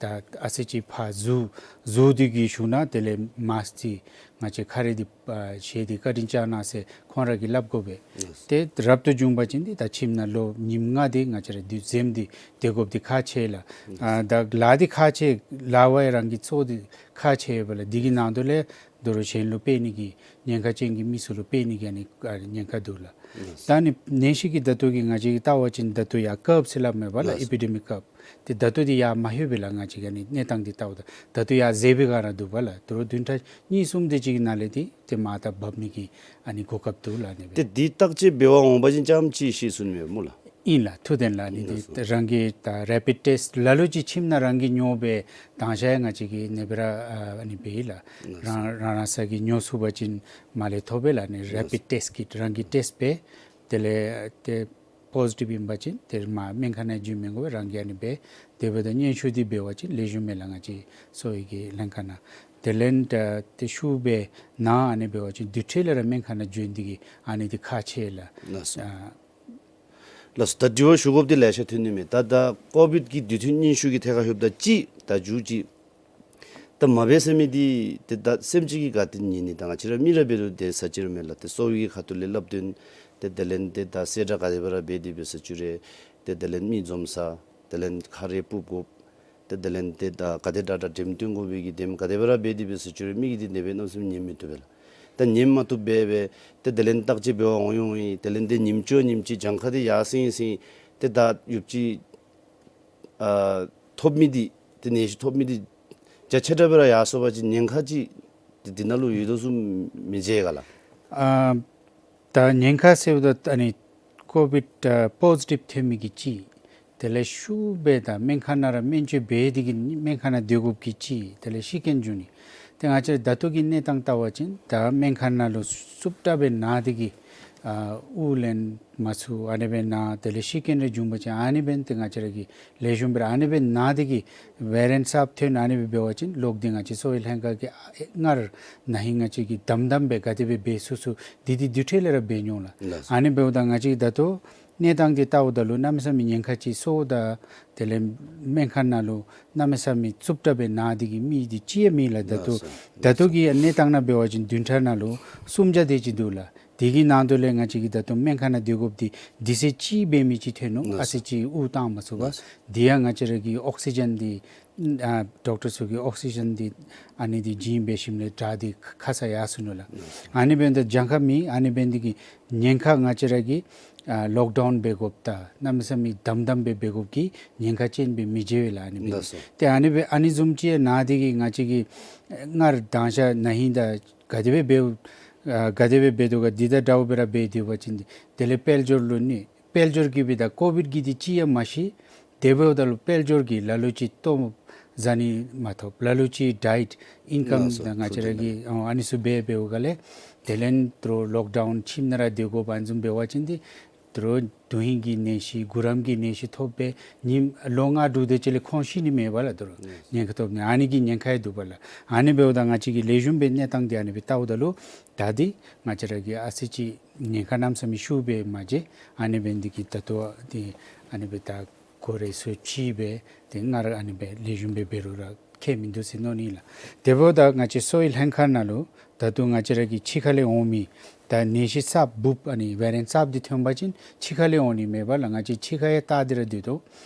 ད་ཨ་ཙི་ཅིག་ཕར་ཟུར་ཟུར་འདི་གི་གཞུང་ནང་དེ་ལས་མཱསཀ་འདི་ང་བཅས་ཁ་རས་འདི་ཨ་བཞེས་ཏེ་བཀའ་དྲིན་བསྐྱང་གནང་ཟེར་ཁོང་ར་གིས་སླབ་དགོ་པས། ལགས་སོ། ཏེ་རབ་ཏུ་བྱུང་པ་ཅིན་འདི་ད་ཁྱིམ་ནང་ལོ་ཉིནམ་ལྔ་འདི་ང་བཅས་ར་འདི་འཛེམ་སྟེ་སྡོད་དགོཔ་འདི་ཁག་ཆེ་ལགས། ལགས་སོ། ཨ་ད་ལཱ་འདི་ཁག་ཆེ་ལཱ་བ་ཡང་རང་གི་ཚོགས་འདི་ཁག་ཆེ་ཡོད་པ་ལགས། འདི་གི་ནང་དོག་ལས་དོ་རུང་གཞན་ལུ་སྤེལ་ནི་གི་ཉེན་ཁ་ཅན་གྱི་མི་ཚུ་ལུ་སྤེལ་ནི་གི་ཨ་ནི་ཨ་ཉེན་ཁ་འདུག་ལགས། ལགས་སོ། ད་ཨ་ནི་ནད་གཞི་གི་ད་ལྟོ་གི་ང་བཅས་ཀྱིས་བལྟ་བ་ཅིན་ད་ལྟོ་ཡར་ཀརབ་ཟེར་སླབ་མས་པ་ལགས། ལགས་སོ། ཨེ་པི་ཌེ་མིག་ཀརབ། ཏེ་ད་ལྟོ་འདི་ཡར་མ་ལྷོད་པས་ལགས། ང་བཅས་ཀྱི་ཨ་ནི་གནས་སྟངས་འདི་བལྟཝ་ད་ད་ལྟོ་ཡར་འཛེགས་པའི་སྒང་ར་འདུག་པ་ལགས། དོ་རུང་བདུན་ཕྲག་གཉིས་གསུམ་དེ་ཅིག་གི་ནང་ལས་འདི་ཏེ་མར་ད་འབབ་ནི་གི་ཨ་ནི་གོ་སྐབས་འདུག་ལགས། ཨ་ནི་སྦེ། ཏེ་འདི་བརྟག་དཔྱད་འབད་བར་འོང་པ་ཅིན་ཙམ་ཅིག་ཤེས་ཚུགས་ནི་མས་སྨོ་ལགས། ཨིན་ལགས། ཐུགས་བདེན་ལགས། ཨ་ནི་འདི་ལགས་སོ། རང་གི་ད་རེ་པིཌ་ཊེསཊ་ལ་ལུ་ཅིག་ཁྱིམ་ནང་རང་གིས་ཉོ་སྦེ་བཏང་བཞག་ཡང་ང་བཅས་ཀྱིས་ཨ་ནི་སྦེ་ར་ཨ་ཨ་ནི་སྦེ་ཨིན་ལགས། ལགས་སོ། རང་རང་རང་སོ་གིས་ཉོ་ཚུགས་པ་ཅིན་མར་ལས་ཐོབ་པས་ལགས། ཨ་ནི་ལགས་སོ། རེ་པིཌ་ཊེསཊ་ཀིཊ་རང་གིས་ཊེསཊ་འབད་དེ་ལས་ཏེ་པོ་ཟི་ཊིབ་ཨིན་པ་ཅིན་ཏེ་མར་སྨན་ཁང་ནང་འགྱོ་མི་དགོ་པས། རང་གིས་ཨ་ནི་སྦེ་དེ་འབདཝ་ད་སྙན་ཞུ་འདི་འབད་བ་ཅིན་ལེགས་ཤོམ་མས་ལགས། ང་བཅས་གསོ་བའི་གི་ལྷན་ཁག་ནང་དེ་ལས་ད་ཏེ་ཤུགས་སྦེ་ན་ཨ་ནི་འབད་བ་ཅིན་དེ་འཕྲལ་ལས་ར་སྨན་ཁང་ནང་འགྱོ་ནི་འདི་གིས་ཨ་ནི་འདི་ཁག་ཆེ་ལགས། ལགས་སོ། ཨ་ལགས་སོ། ད་དྲི་བ་ཞུ་དགོཔ་འདི་ལེ་ཤ་ཐོན་ནི་མས། ད་ད་ཀོ་བིཌ་ཀྱི་དུས་མཐུན་སྙན་ཞུ་གི་ཐད་ཁར་ལྷོདཔ་ད་ཅིག་ད་མཇུག་ཅིག་ད་མ་འབད་ཟེར་མི་འདི་ཏེ་ད་སེམས་ཅན་གྱིས་ག་ཏེ་ཉན་ནི། ད་ང་བཅས་ར་མི་ར་འབད་རུང་ཏེ་ས་ཅིག་ར་མས་ལགས། ཏེ་གསོ་བའི་ཁ་ཐུག་ལས་སླབ་དོན་ཏེ་དེ་ལས་ཏེ་ད་གསལ་བསྒྲགས་ག་དེ་སྦེ་ར་འབད་དེ་འབད་ས་ཅིག་རུང་ཏེ་དེ་ལས་མི་འཛོམས་ས་དེ་ལས་ཁ་རས་སྤུབ་དགོཔ་ཏེ་དེ་ལས་ཏེ་ད་ག་དེ་དྲག་དྲག་འགྲེམས་སྟོན་དགོ་པའི་གི་དེམ་ག་དེ་སྦེ་ར་འབད་དེ་འབད་ས་ཅིག་རུང་མི་གིས་འདི་ནེ་སྦེ་གནམ་མེད་ས་མེད་ཉན་མི་བཏུབ་པས་ལགས། ད་ཉན་མ་བཏུབ་སྦེ་སྦེ་ཏེ་དེ་ལས་བརྟག་དཔྱད་འབད་བར་འོང་ཡོང་ཡི། དེ་ལས་ཏེ་ཉིནམ་གཅིག་ཉིནམ་གཅིག་གྱངས་ཁ་འདི་ཡར་སེང་སེང་ཏེ་ད་ཡུདཔ་ཅིག་ཨ་ཐོབ་མི་འདི་ཏེ་ནད་གཞི་ཐོབ་མི་འདི་རྒྱ་ཆེ་དྲགས་སྦེ་ར་ཡར་སོང་པ་ཅིན་ཉེན་ཁ་ཅིག་ ཏེ་འདི་ནང་ལུ་ཡོད་དོ་བཟུམ་མི་མཇལ་ག་ལགས། ཨ་ད་ཉེན་ཁ་ཟེརཝ་ད་ཨ་ནི་ཀོ་བིཌ་ཨ་པོ་ཟི་ཊིབ་ཐོན་མི་གི་གཅིག། དེ་ལས་ཤུལ་སྦེ་ད་སྨན་ཁང་ནང་ར་སྨན་བཅོས་འབད་དེ་གིས་སྨན་ཁང་ནང་སྡོད་དགོཔ་གི་གཅིག། དེ་ལས་ཤི་རྐྱེན་བྱུང་ནི། ཏེ་ང་བཅས་ར་ད་ལྟོ་གི་གནས་སྟངས་བལྟ་བ་ཅིན་ད་སྨན་ཁང་ནང་ལུ་རྩུབ་དྲགས་སྦེ་ན་སྟེ་གིས་ཨ་དབུགས་ལེན་མ་ཚུགས་ཨ་ནི་སྦེ་ན། དེ་ལས་ཤི་རྐྱེན་རེ་བྱུང་པ་ཅིན་ཨ་ནི་འབདན་ཏེ་ང་བཅས་ར་གིས་ལེགས་ཤོམ་སྦེ་ར་ཨ་ནི་སྦེ་ན་སྟེ་གིས་བེ་རི་ཡེནཊ་གསརཔ་ཐོན་ཨ་ནི་སྦེ་འབད་བ་ཅིན་ལོག་སྟེ་ང་བཅས་གསོ་བའི་ལྷན་ཁག་གིས་ཨ་སྔར་ན་ཧིང་ང་བཅས་ཀྱིས་དམ་དམ་སྦེ་ག་དེ་སྦེ་འབད་ཚུགས་ཚུགས་དེ་དེ་དུས་ཐོག་ལས་ར་འབད་མྱོང་ལགས། ལགས་སོ། ཨ་ནི་འབདཝ་ད་ང་བཅས་ཀྱིས་ད་ལྟོ་གནས་སྟངས་འདི་བལྟཝ་ད་ལུ་གནམ་མེད་ས་མེད་ཉེན་ཁ་ཅིག་སོང་། ད་དེ་ལས་སྨན་ཁང་ནང་ལུ་གནམ་མེད་ས་མེད་རྩུབ་དྲགས་སྦེ་ན་སྟེ་གིས་མི་འདི་གཅིག་ཡང་མེད་ལགས། ད་ལྟོ་ལགས་སོ། ད་ལྟོ་གི་གནས་སྟངས་ནང་འབད་བ་ཅིན་བདུན་ཕྲག་ནང་ལུ་སུམ་བརྒྱ་དེ་ཅིག་འདུག་ལགས། དེ་གི་ནང་དོག་ལས་ང་བཅས་ཀྱིས་ད་ལྟོ་སྨན་ཁང་ནང་སྡོད་དགོཔ་འདི་དུས་ཚོད་གཅིག་འབད་མི་ཅིག་ཐོན་ནུག། ལགས་སོ། ཨ་ཙི་ཅིག་དབུགས་བཏང་མ་ཚུགས་པར། ལགས་སོ། དེ་ཡང་ང་བཅས་ར་གི་ཨོག་སི་ཇན་འདི་ཨ་ཌོག་ཊར་ཚུ་གིས་ཨོག་སི་ཇན་འདི་ཨ་ནི་འདི་བྱིན་འབད་ཞིནམ་ལས་དྲག་སྟེ་ཁ་ས་ཡར་སོ་ནུག་ལགས། ཨ་ནི་འབདན་ད་གྱངས་ཁ་མེད། ཨ་ནི་འབདན་འདི་གིས་ཉེན་ཁ་ང་བཅས་ར་གིས་ཨ་ལོག་ཌའུན་འབད་དགོཔ་དང་གནམ་མེད་ས་མེད་དམ་དམ་སྦེ་འབད་དགོཔ་གི་ཉེན་ཁ་ཅན་སྦེ་མི་མཇལ་བས་ལགས། ཨ་ནི་འབདན། ལགས་སོ། ཏེ་ཨ་ནི་སྦེ་ཨ་ནི་བཟུམ་ཅིག་ཡང་ན་སྟེ་གིས་ང་བཅས་ཀྱིས་སྔར་དང་ཤ་ན་ཧིང་དང་ག་དེ་སྦེ་འབདཝ་ཨ་ག་དེ་སྦེ་འབད་དོ་ག་འདི་དང་འདྲཝ་སྦེ་ར་འབད་སྡོད་པ་ཅིན་དེ་ལས་དཔལ་འབྱོར་ལུ་ནི་དཔལ་འབྱོར་གྱིས་སྦེ་ད་ཀོ་བིཌ་གི་འདི་གཅིག་ཡང་མ་ཤི། དེ་འབདཝ་ད་ལུ་དཔལ་འབྱོར་གྱིས་ལ་ལུ་ཅིག་ལྟོ་བཟའ་ནི་མ་ཐོབ། ལ་ལུ་ཅིག་ཌའེཊ་ཨིན་ཀམ་ལགས་སོ། ད་ང་བཅས་ར་གི་ཨ་ཨ་ནི་ཚུ་འབད་འབདཝ་ག་ལས་དེ་ལས་དོ་རུང་ལོག་ཌའུན་ཁྱིམ་ནང་ར་སྡོད་དགོཔ་ཨ་ནི་བཟུམ་འབད་བ་ཅིན་འདི་དོ་རུང་དོན་ཧིང་གི་ནད་གཞི་གུ་རམ་གྱི་ནད་གཞི་ཐོབ་སྦེ་ཉིནམ་ལོ་ལྔ་དྲུག་དེ་ཅིག་ལས་ཁོང་ཤི་ནི་མས་པ་ལགས། དོ་རུང་ལགས་སོ། ཉེན་ཁ་ཐོབ་ནི་ཨ་ནི་གི་ཉེན་ཁ་ཡང་འདུག་པ་ལགས། ཨ་ནི་འབདཝ་ད་ང་བཅས་ཀྱིས་ལེགས་ཤོམ་སྦེ་གནས་སྟངས་འདི་ཨ་ནི་སྦེ་བལྟཝ་ད་ལུ་ད་འདི་ང་བཅས་ར་གིས་ཨ་ཙི་ཅིག་ཉེན་ཁ་གནམ་མེད་ས་མེད་ཤུགས་སྦེ་མ་མཇལ། ཨ་ནི་འབདན་འདི་གིས་ད་ལྟོ་འདི་ཨ་ནི་སྦེ་ད་གོ་རེ་ཚུ་ཕྱེ་སྦེ་ཏེ་སྔར་ཨ་ནི་སྦེ་ལེགས་ཤོམ་སྦེ་འབད་རུང་ར་ཁྱད་མིན་འདུག་ཟེར་མནོ་ནི་ལགས། དེ་འབདཝ་ད་ང་བཅས་གསོ་བའི་ལྷན་ཁག་ནང་ལུ་ད་ལྟོ་ང་བཅས་ར་གི་ཕྱི་ཁ་ལས་འོང་མི་ད་ནད་གཞི་གསརཔ་འབུཔ་ཨ་ནི་བེ་རི་ཡེནཊ་གསརཔ་འདི་ཐོན་པ་ཅིན་ཕྱི་ཁ་ལས་འོང་ནི་མས་པ་ལགས། ང་བཅས་ཕྱི་ཁ་ཡང་བལྟ་སྟེ་ར་སྡོད་དོ།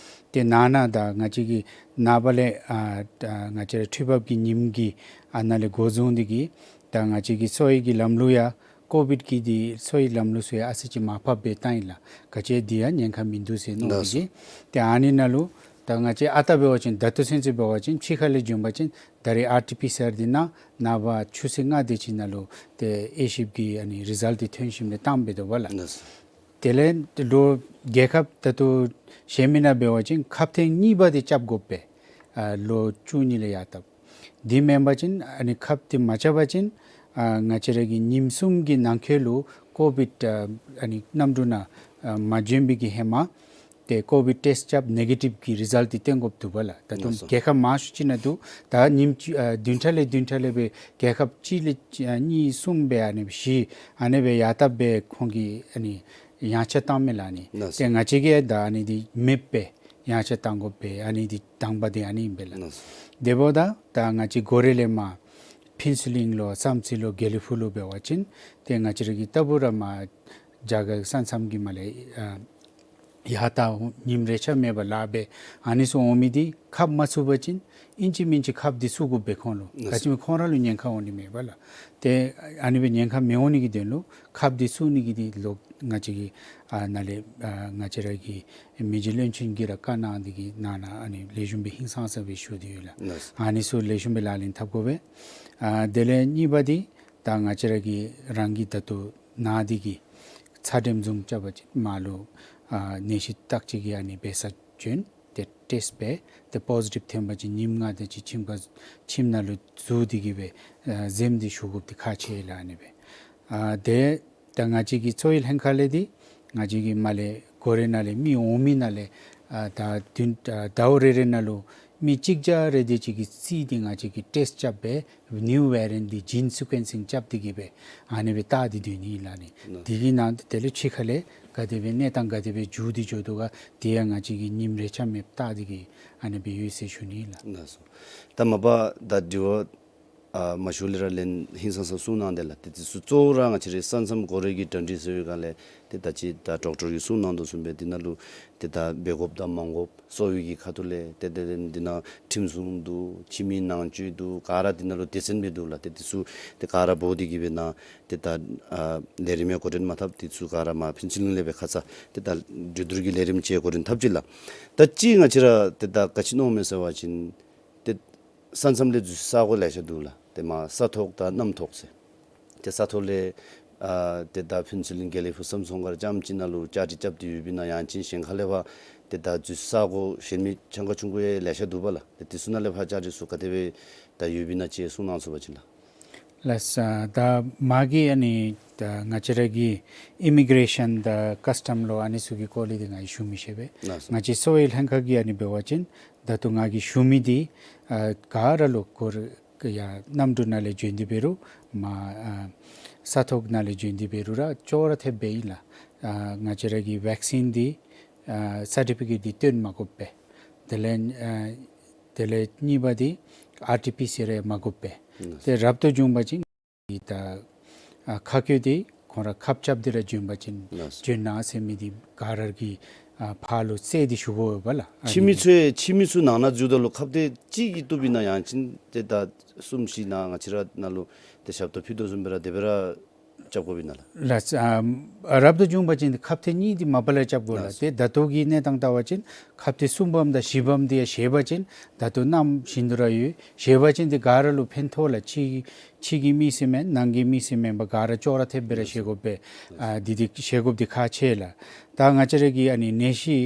ཏེ་ནང་ན་ད་ང་བཅས་ཀྱི་ནངས་པ་ལས་ཨ་ད་ང་བཅས་ར་འཕྲུལ་འབབ་ཀྱི་ཉིནམ་གྱི་ཨ་ནཱ་ལས་འགོ་བཟུང་སྟེ་གིས་ད་ང་བཅས་ཀྱི་གསོ་བའི་གི་ལམ་ལུགས་ཡང་ཀོ་བིཌ་གི་འདི་གསོ་བའི་ལམ་ལུགས་ཚུ་ཡང་ཨ་ཙི་ཅིག་མར་ཕབ་སྦེ་བཏང་ཡི་ལགས། ག་ཅི་འདི་ཡང་ཉེན་ཁ་མིན་འདུག་ཟེར་མནོ་ལགས་སོ། གི་ཏེ་ཨ་ནི་ནང་ལུ་ད་ང་བཅས་ཨ་རྟག་འབད་བ་ཅིན་ད་ལྟོ་ཚུན་ཚོད་འབད་བ་ཅིན་ཕྱི་ཁ་ལས་བྱོན་པ་ཅིན་ད་རེས་ཨར་ཊི་པི་སི་ཨར་འདི་ནང་ནངས་པ་ཆུ་ཚོད་ལྔ་དེ་ཅིག་ནང་ལུ་ཏེ་ཨེ་ཤིབ་ཀྱི་ཨ་ནི་རི་ཛལཊ་འདི་ཐོན་ཞིནམ་ལས་བཏངམ་འབད་དོ་པ་ལགས། ལགས་སོ། དེ་ལས་ལོ་རྒྱལ་ཁབ་ད་ལྟོ་གཞན་མི་ནང་འབད་བ་ཅིན་ཁབ་ཐེངས་གཉིས་པ་འདི་རྐྱབ་དགོ་པས། ཨ་ལོ་བཅུ་གཉིས་ལས་ཡར་བཏབ། འདི་མེན་པ་ཅིན་ཨ་ནི་ཁབ་འདི་མ་རྐྱབ་པ་ཅིན་ཨ་ང་བཅས་ར་གི་ཉིནམ་གསུམ་གྱི་ནང་འཁོད་ལུ་ཀོ་བིཌ་ཨ་ཨ་ནི་གནམ་གྲུ་ནང་ཨ་མ་བྱོན་པའི་གི་ཧེ་མ་ཏེ་ཀོ་བིཌ་ཊེསཊ་རྐྱབ་ནེ་གེ་ཊིབ་ཀྱི་རི་ཛལཊ་འདི་སྟོན་དགོཔ་འདུག་པ་ལགས། ད་ལྟོ་ལགས་སོ། རྒྱལ་ཁབ་མང་ཤོས་ཅིག་ནང་འདུག། ད་ཉིནམ་གཅིག་ཨ་བདུན་ཕྲག་ལས་བདུན་ཕྲག་ལས་སྦེ་རྒྱལ་ཁབ་གཅིག་ལས་ཨ་གཉིས་གསུམ་སྦེ་ཨ་ནི་བཞི་ཨ་ནི་སྦེ་ཡར་བཏབ་སྦེ་ཁོང་གིས་ཨ་ནི་ཡངས་ཆག་བཏངམ་མས་ལགས། ཨ་ནི་ལགས་སོ། ཏེ་ང་བཅས་ཀྱིས་ད་ཨ་ནི་འདི་མེདཔ་སྦེ་ཡངས་ཆག་བཏང་དགོ་པས། ཨ་ནི་འདི་དང་པ་འདི་ཨ་ནི་ཨིན་པས་ལགས། ལགས་སོ། དེ་འབདཝ་ད་ད་ང་བཅས་གོ་རེ་ལས་མར་ཕུན་ཚོགས་གླིང་ལུ་བསམ་རྩེ་ལུ་དགེ་ལེགས་ཕུག་ལུ་འབད་བ་ཅིན་ཏེ་ང་བཅས་ར་གི་ལྟ་བུ་ར་མར་རྒྱ་གར་ས་མཚམས་ཀྱི་མར་ལས་ཨ་ཡར་ད་ཉིནམ་རེ་ཆ་མེད་པར་ལཱ་འབད་ཨ་ནི་ཚུ་འོང་མི་འདི་ཁབ་མ་ཚུགས་པ་ཅིན་ཨིན་ཅི་མིན་ཅི་ཁབ་འདི་བཙུགས་དགོ་པས་ཁོང་ལུ། ལགས་སོ། ག་ཅི་སྨོ་ཁོང་ར་ལུ་ཉེན་ཁ་འོང་ནི་མས་པ་ལགས། ཏེ་ཨ་ནི་སྦེ་ཉེན་ཁ་མི་འོང་ནི་གི་དོན་ལུ་ཁབ་འདི་བཙུགས་ནི་གི་འདི་ལོག་ང་བཅས་ཀྱི་ཨ་ནཱ་ལས་ཨ་ང་བཅས་ར་གི་མི་རྗེ་བློན་ཆེན་གྱིས་ར་བཀའ་གནང་སྟེ་གིས་ནང་ན་ཨ་ནི་ལེགས་ཤོམ་སྦེ་ཧིང་སངས་ས་སྦེ་ཞུ་སྟེ་ཡོད་ལགས། ལགས་སོ། ཨ་ནི་ཚུ་ལེགས་ཤོམ་སྦེ་ལག་ལེན་འཐབ་དགོ་པས། ཨ་དེ་ལས་གཉིས་པ་འདི་ད་ང་བཅས་ར་གི་རང་གི་ད་ལྟོ་ནང་འདི་གི་ཚ་འགྲེམས་འཛུམ་རྐྱབ་པ་ཅིན་མར་ལུ་ཨ་ནད་གཞི་བརྟག་དཔྱད་ཀྱི་ཨ་ནི་འབད་ས་བྱོན། ཏེ་ཊེསཊ་འབད། ཏེ་པོ་ཟི་ཊིབ་ཐོན་པ་ཅིན་ཉིནམ་ལྔ་དེ་ཅིག་ཁྱིམ་ཁར་ཁྱིམ་ནང་ལུ་འཛུལ་ཏེ་གིས་སྦེ་ཨ་གཟིམ་སྟེ་བཞུགས་དགོཔ་འདི་ཁག་ཆེ་ལགས། ཨ་ནི་སྦེ་ཨ་དེ་ད་ང་བཅས་ཀྱི་གསོ་བའི་ལྷན་ཁག་ལས་འདི་ང་བཅས་ཀྱི་མར་ལས་གོ་རེ་ནང་ལས་མི་འོང་མི་ནང་ལས་ཨ་ད་བདུན་ཨ་ཟླཝ་རེ་རེ་ནང་ལུ་མི་གཅིག་བརྒྱ་རེ་དེ་ཅིག་གིས་རྩིས་འདི་ང་བཅས་ཀྱིས་ཊེསཊ་རྐྱབ་སྦེ་ནིའུ་ཝེ་རི་ཡེནཊ་འདི་ཇིན་སི་ཀུ་ཨེན་སིང་རྐྱབ་སྟེ་གིས་སྦེ་ཨ་ནི་སྦེ་བལྟ་སྟེ་སྡོད་ནི་ཨིན་ལགས། ཨ་ནི་ལགས། དེ་གི་ནང་དེ་ལས་ཕྱི་ཁ་ལས་ག་དེ་སྦེ་གནས་སྟངས་ག་དེ་སྦེ་འགྱུར་ཏེ་འགྱོ་དོ་ག་དེ་ཡང་ང་བཅས་ཀྱིས་ཉིནམ་རེ་ཆ་མེདཔ་བལྟ་སྟེ་གིས་ཨ་ནི་སྦེ་ཡོད་ཟེར་ཞུ་ནི་ཨིན་ལགས། ལགས་སོ། ད་མ་པ་ད་དྲི་བ་ཨ་མ་ཞུ་ལས་ར་ལན་ཧིང་སངས་ས་གསུངས་གནང་དེས་ལགས། ཏེ་དེ་ཚུ་གཙོ་བོ་ར་ང་བཅས་རའི་ས་མཚམས་གོ་རེ་གི་གྲ་སྒྲིག་ཟེར་བའི་སྒང་ལས་ཏེ་ད་ཅི་ད་ཌོག་ཊར་གྱིས་གསུངས་གནང་དོ་བཟུམ་སྦེ་འདི་ནང་ལུ་ཏེ་ད་འབད་དགོཔ་དང་མ་དགོཔ་གསོ་བའི་གི་ཁ་ཐུག་ལས་ཏེ་ཏེ་འདི་ནང་ཁྲིམས་སྲུང་འདུག། ཁྱིམ་མི་ནང་བཅུད་འདུག། ག་ར་འདི་ནང་ལུ་སྡེ་ཚན་སྦེ་འདུག་ལགས། ཏེ་དེ་ཚུ་ཏེ་ག་ར་འབོ་སྟེ་གིས་སྦེ་ནཱ་ཏེ་ད་ཨ་ལས་རིམ་ཡང་འགོ་འདྲེན་མ་འཐབ། དེ་ཚུ་ག་ར་མར་ཕུན་ཚོགས་གླིང་ལས་སྦེ་ཁ་ཙ་ཏེ་ད་འགྲོ་འདུར་གྱི་ལས་རིམ་ཅིག་འགོ་འདྲེན་འཐབ་ཅི་ལགས། ད་ཅི་ང་བཅས་ར་ཏེ་ད་ག་ཅི་མནོཝ་མས་ཟེར་བ་ཅིན་ཏེ་ས་མཚམས་ལས་འཛུལ་ས་གོ་ལེ་ཤ་འདུག་ལགས། ཏེ་མ་ས་ཐོག་དང་གནམ་ཐོག་ཟེར། ཏེ་ས་ཐོག་ལས་ཨ་ཏེ་ད་ཕུན་ཚོགས་གླིང་དགེ་ལེགས་ཕུག་བསམ་ཚོགས་སྒར་རྐྱངམ་ཅིག་ནང་ལུ་བཅའ་སྒྲིག་རྐྱབ་སྟེ་ཡོདཔ་ཨིན་ན་ཡང་ཅིན་གཞན་ཁ་ལས་ཕར་ཏེ་ད་འཛུལ་ས་གོ་གཞན་མི་ཆང་ཁ་ཆུང་ཀུ་ཡང་ལེ་ཤ་འདུག་པ་ལགས། ཏེ་དེ་ཚུ་ནང་ལས་ཕར་བཅའ་སྒྲིག་ཚུ་ག་དེ་སྦེ་ད་ཡོདཔ་ཨིན་ན་ཅིག་གསུང་གནང་ཚུགས་པ་ཅིན་ལགས། ལགས་སོ། ད་མ་གི་ཨ་ནི་ད་ང་བཅས་ར་གི་ཨི་མི་གྲེ་ཤཱན་དང་ཀཱས་ཊམ་ལོ་ཨ་ནི་ཚུ་གི་སྐོར་ལས་འདི་ང་གིས་ཞུ་མི་ཤེས་པས། ལགས་སོ། ང་བཅས་གསོ་བའི་ལྷན་ཁག་གི་ཨ་ནི་འབད་བ་ཅིན་ད་ལྟོ་ང་གིས་ཞུ་མི་འདི་ཨ་ག་ར་ལུ་གོ་ར་ཡ་གནམ་གྲུ་ནང་ལས་བྱོན་ཏེ་འབད་རུང་མ་ཨ་ས་ཐོག་ནང་ལས་བྱོན་ཏེ་འབད་རུང་ར་ཅོག་ར་འཐདཔ་སྦེ་ཨིན་ལགས། ཨ་ང་བཅས་ར་གི་བེག་སིན་འདི་ཨ་སར་ཊི་ཕི་ཀེཊ་འདི་སྟོན་མ་དགོཔ་སྦེ། དེ་ལས་ཨ་དེ་ལས་གཉིས་པ་འདི་ཨར་ཊི་པི་སི་ཨར་ར་མ་དགོཔ་སྦེ། ལགས་སོ། ཏེ་རབ་ཏུ་བྱུང་པ་ཅིན་ད་ཨ་ཁ་སྐོས་འདི་ཁོང་ར་ཁབ་རྐྱབ་སྟེ་ར་བྱོན་པ་ཅིན་ལགས་སོ། བྱོན་གནང་ཟེར་མི་འདི་ག་ར་གིས་ཨ་ཕར་ལུ་གསལ་ཏེ་ཞུ་དགོ་པས་ལགས། ཨ་ཕྱི་མི་ནི་ཚུ་ཕྱི་མི་ཚུ་ནང་ན་འཛུལཝ་ད་ལུ་ཁབ་ཏེ་གཅིག་གིས་བཏུབ་ཨིན་ན་ཡང་ཅིན་ཏེ་ད་གསུམ་བཞི་ནང་ང་བཅས་ར་ནང་ལུ་ཏེ་ཞབས་ཏོག་ཕུལ་དོ་བཟུམ་སྦེ་ར་དེ་སྦེ་ར་རྐྱབ་དགོཔ་ཨིན་ན་ལགས། ལགས་སོ། ཨ་རབ་ཏུ་བྱུང་པ་ཅིན་ཁབ་ཏེ་གཉིས་འདི་མ་པ་ལས་རྐྱབ་དགོ་ལགས། ལགས་སོ། ཏེ་ད་ལྟོ་གི་གནས་སྟངས་བལྟ་བ་ཅིན་ཁབ་ཏེ་གསུམ་པམ་དང་བཞི་པམ་འདི་ཡང་བཞེས་པ་ཅིན་ད་ལྟོ་གནམ་བཞིན་དུ་ར་ཡོད། བཞེས་པ་ཅིན་འདི་ག་ར་ལུ་ཕན་ཐོགས་ལགས། ཕྱི་ཕྱི་གི་མི་ཟེར་མེན་ནང་གི་མི་ཟེར་མེན་པར་ག་ར་ཅོག་ར་འཐདཔ་སྦེ་ར་བཞེས་དགོ་པས། ཨ་འདི་འདི་བཞེས་དགོཔ་འདི་ཁག་ཆེ་ལགས། ད་ང་བཅས་ར་གི་ཨ་ནི་ནད་གཞི་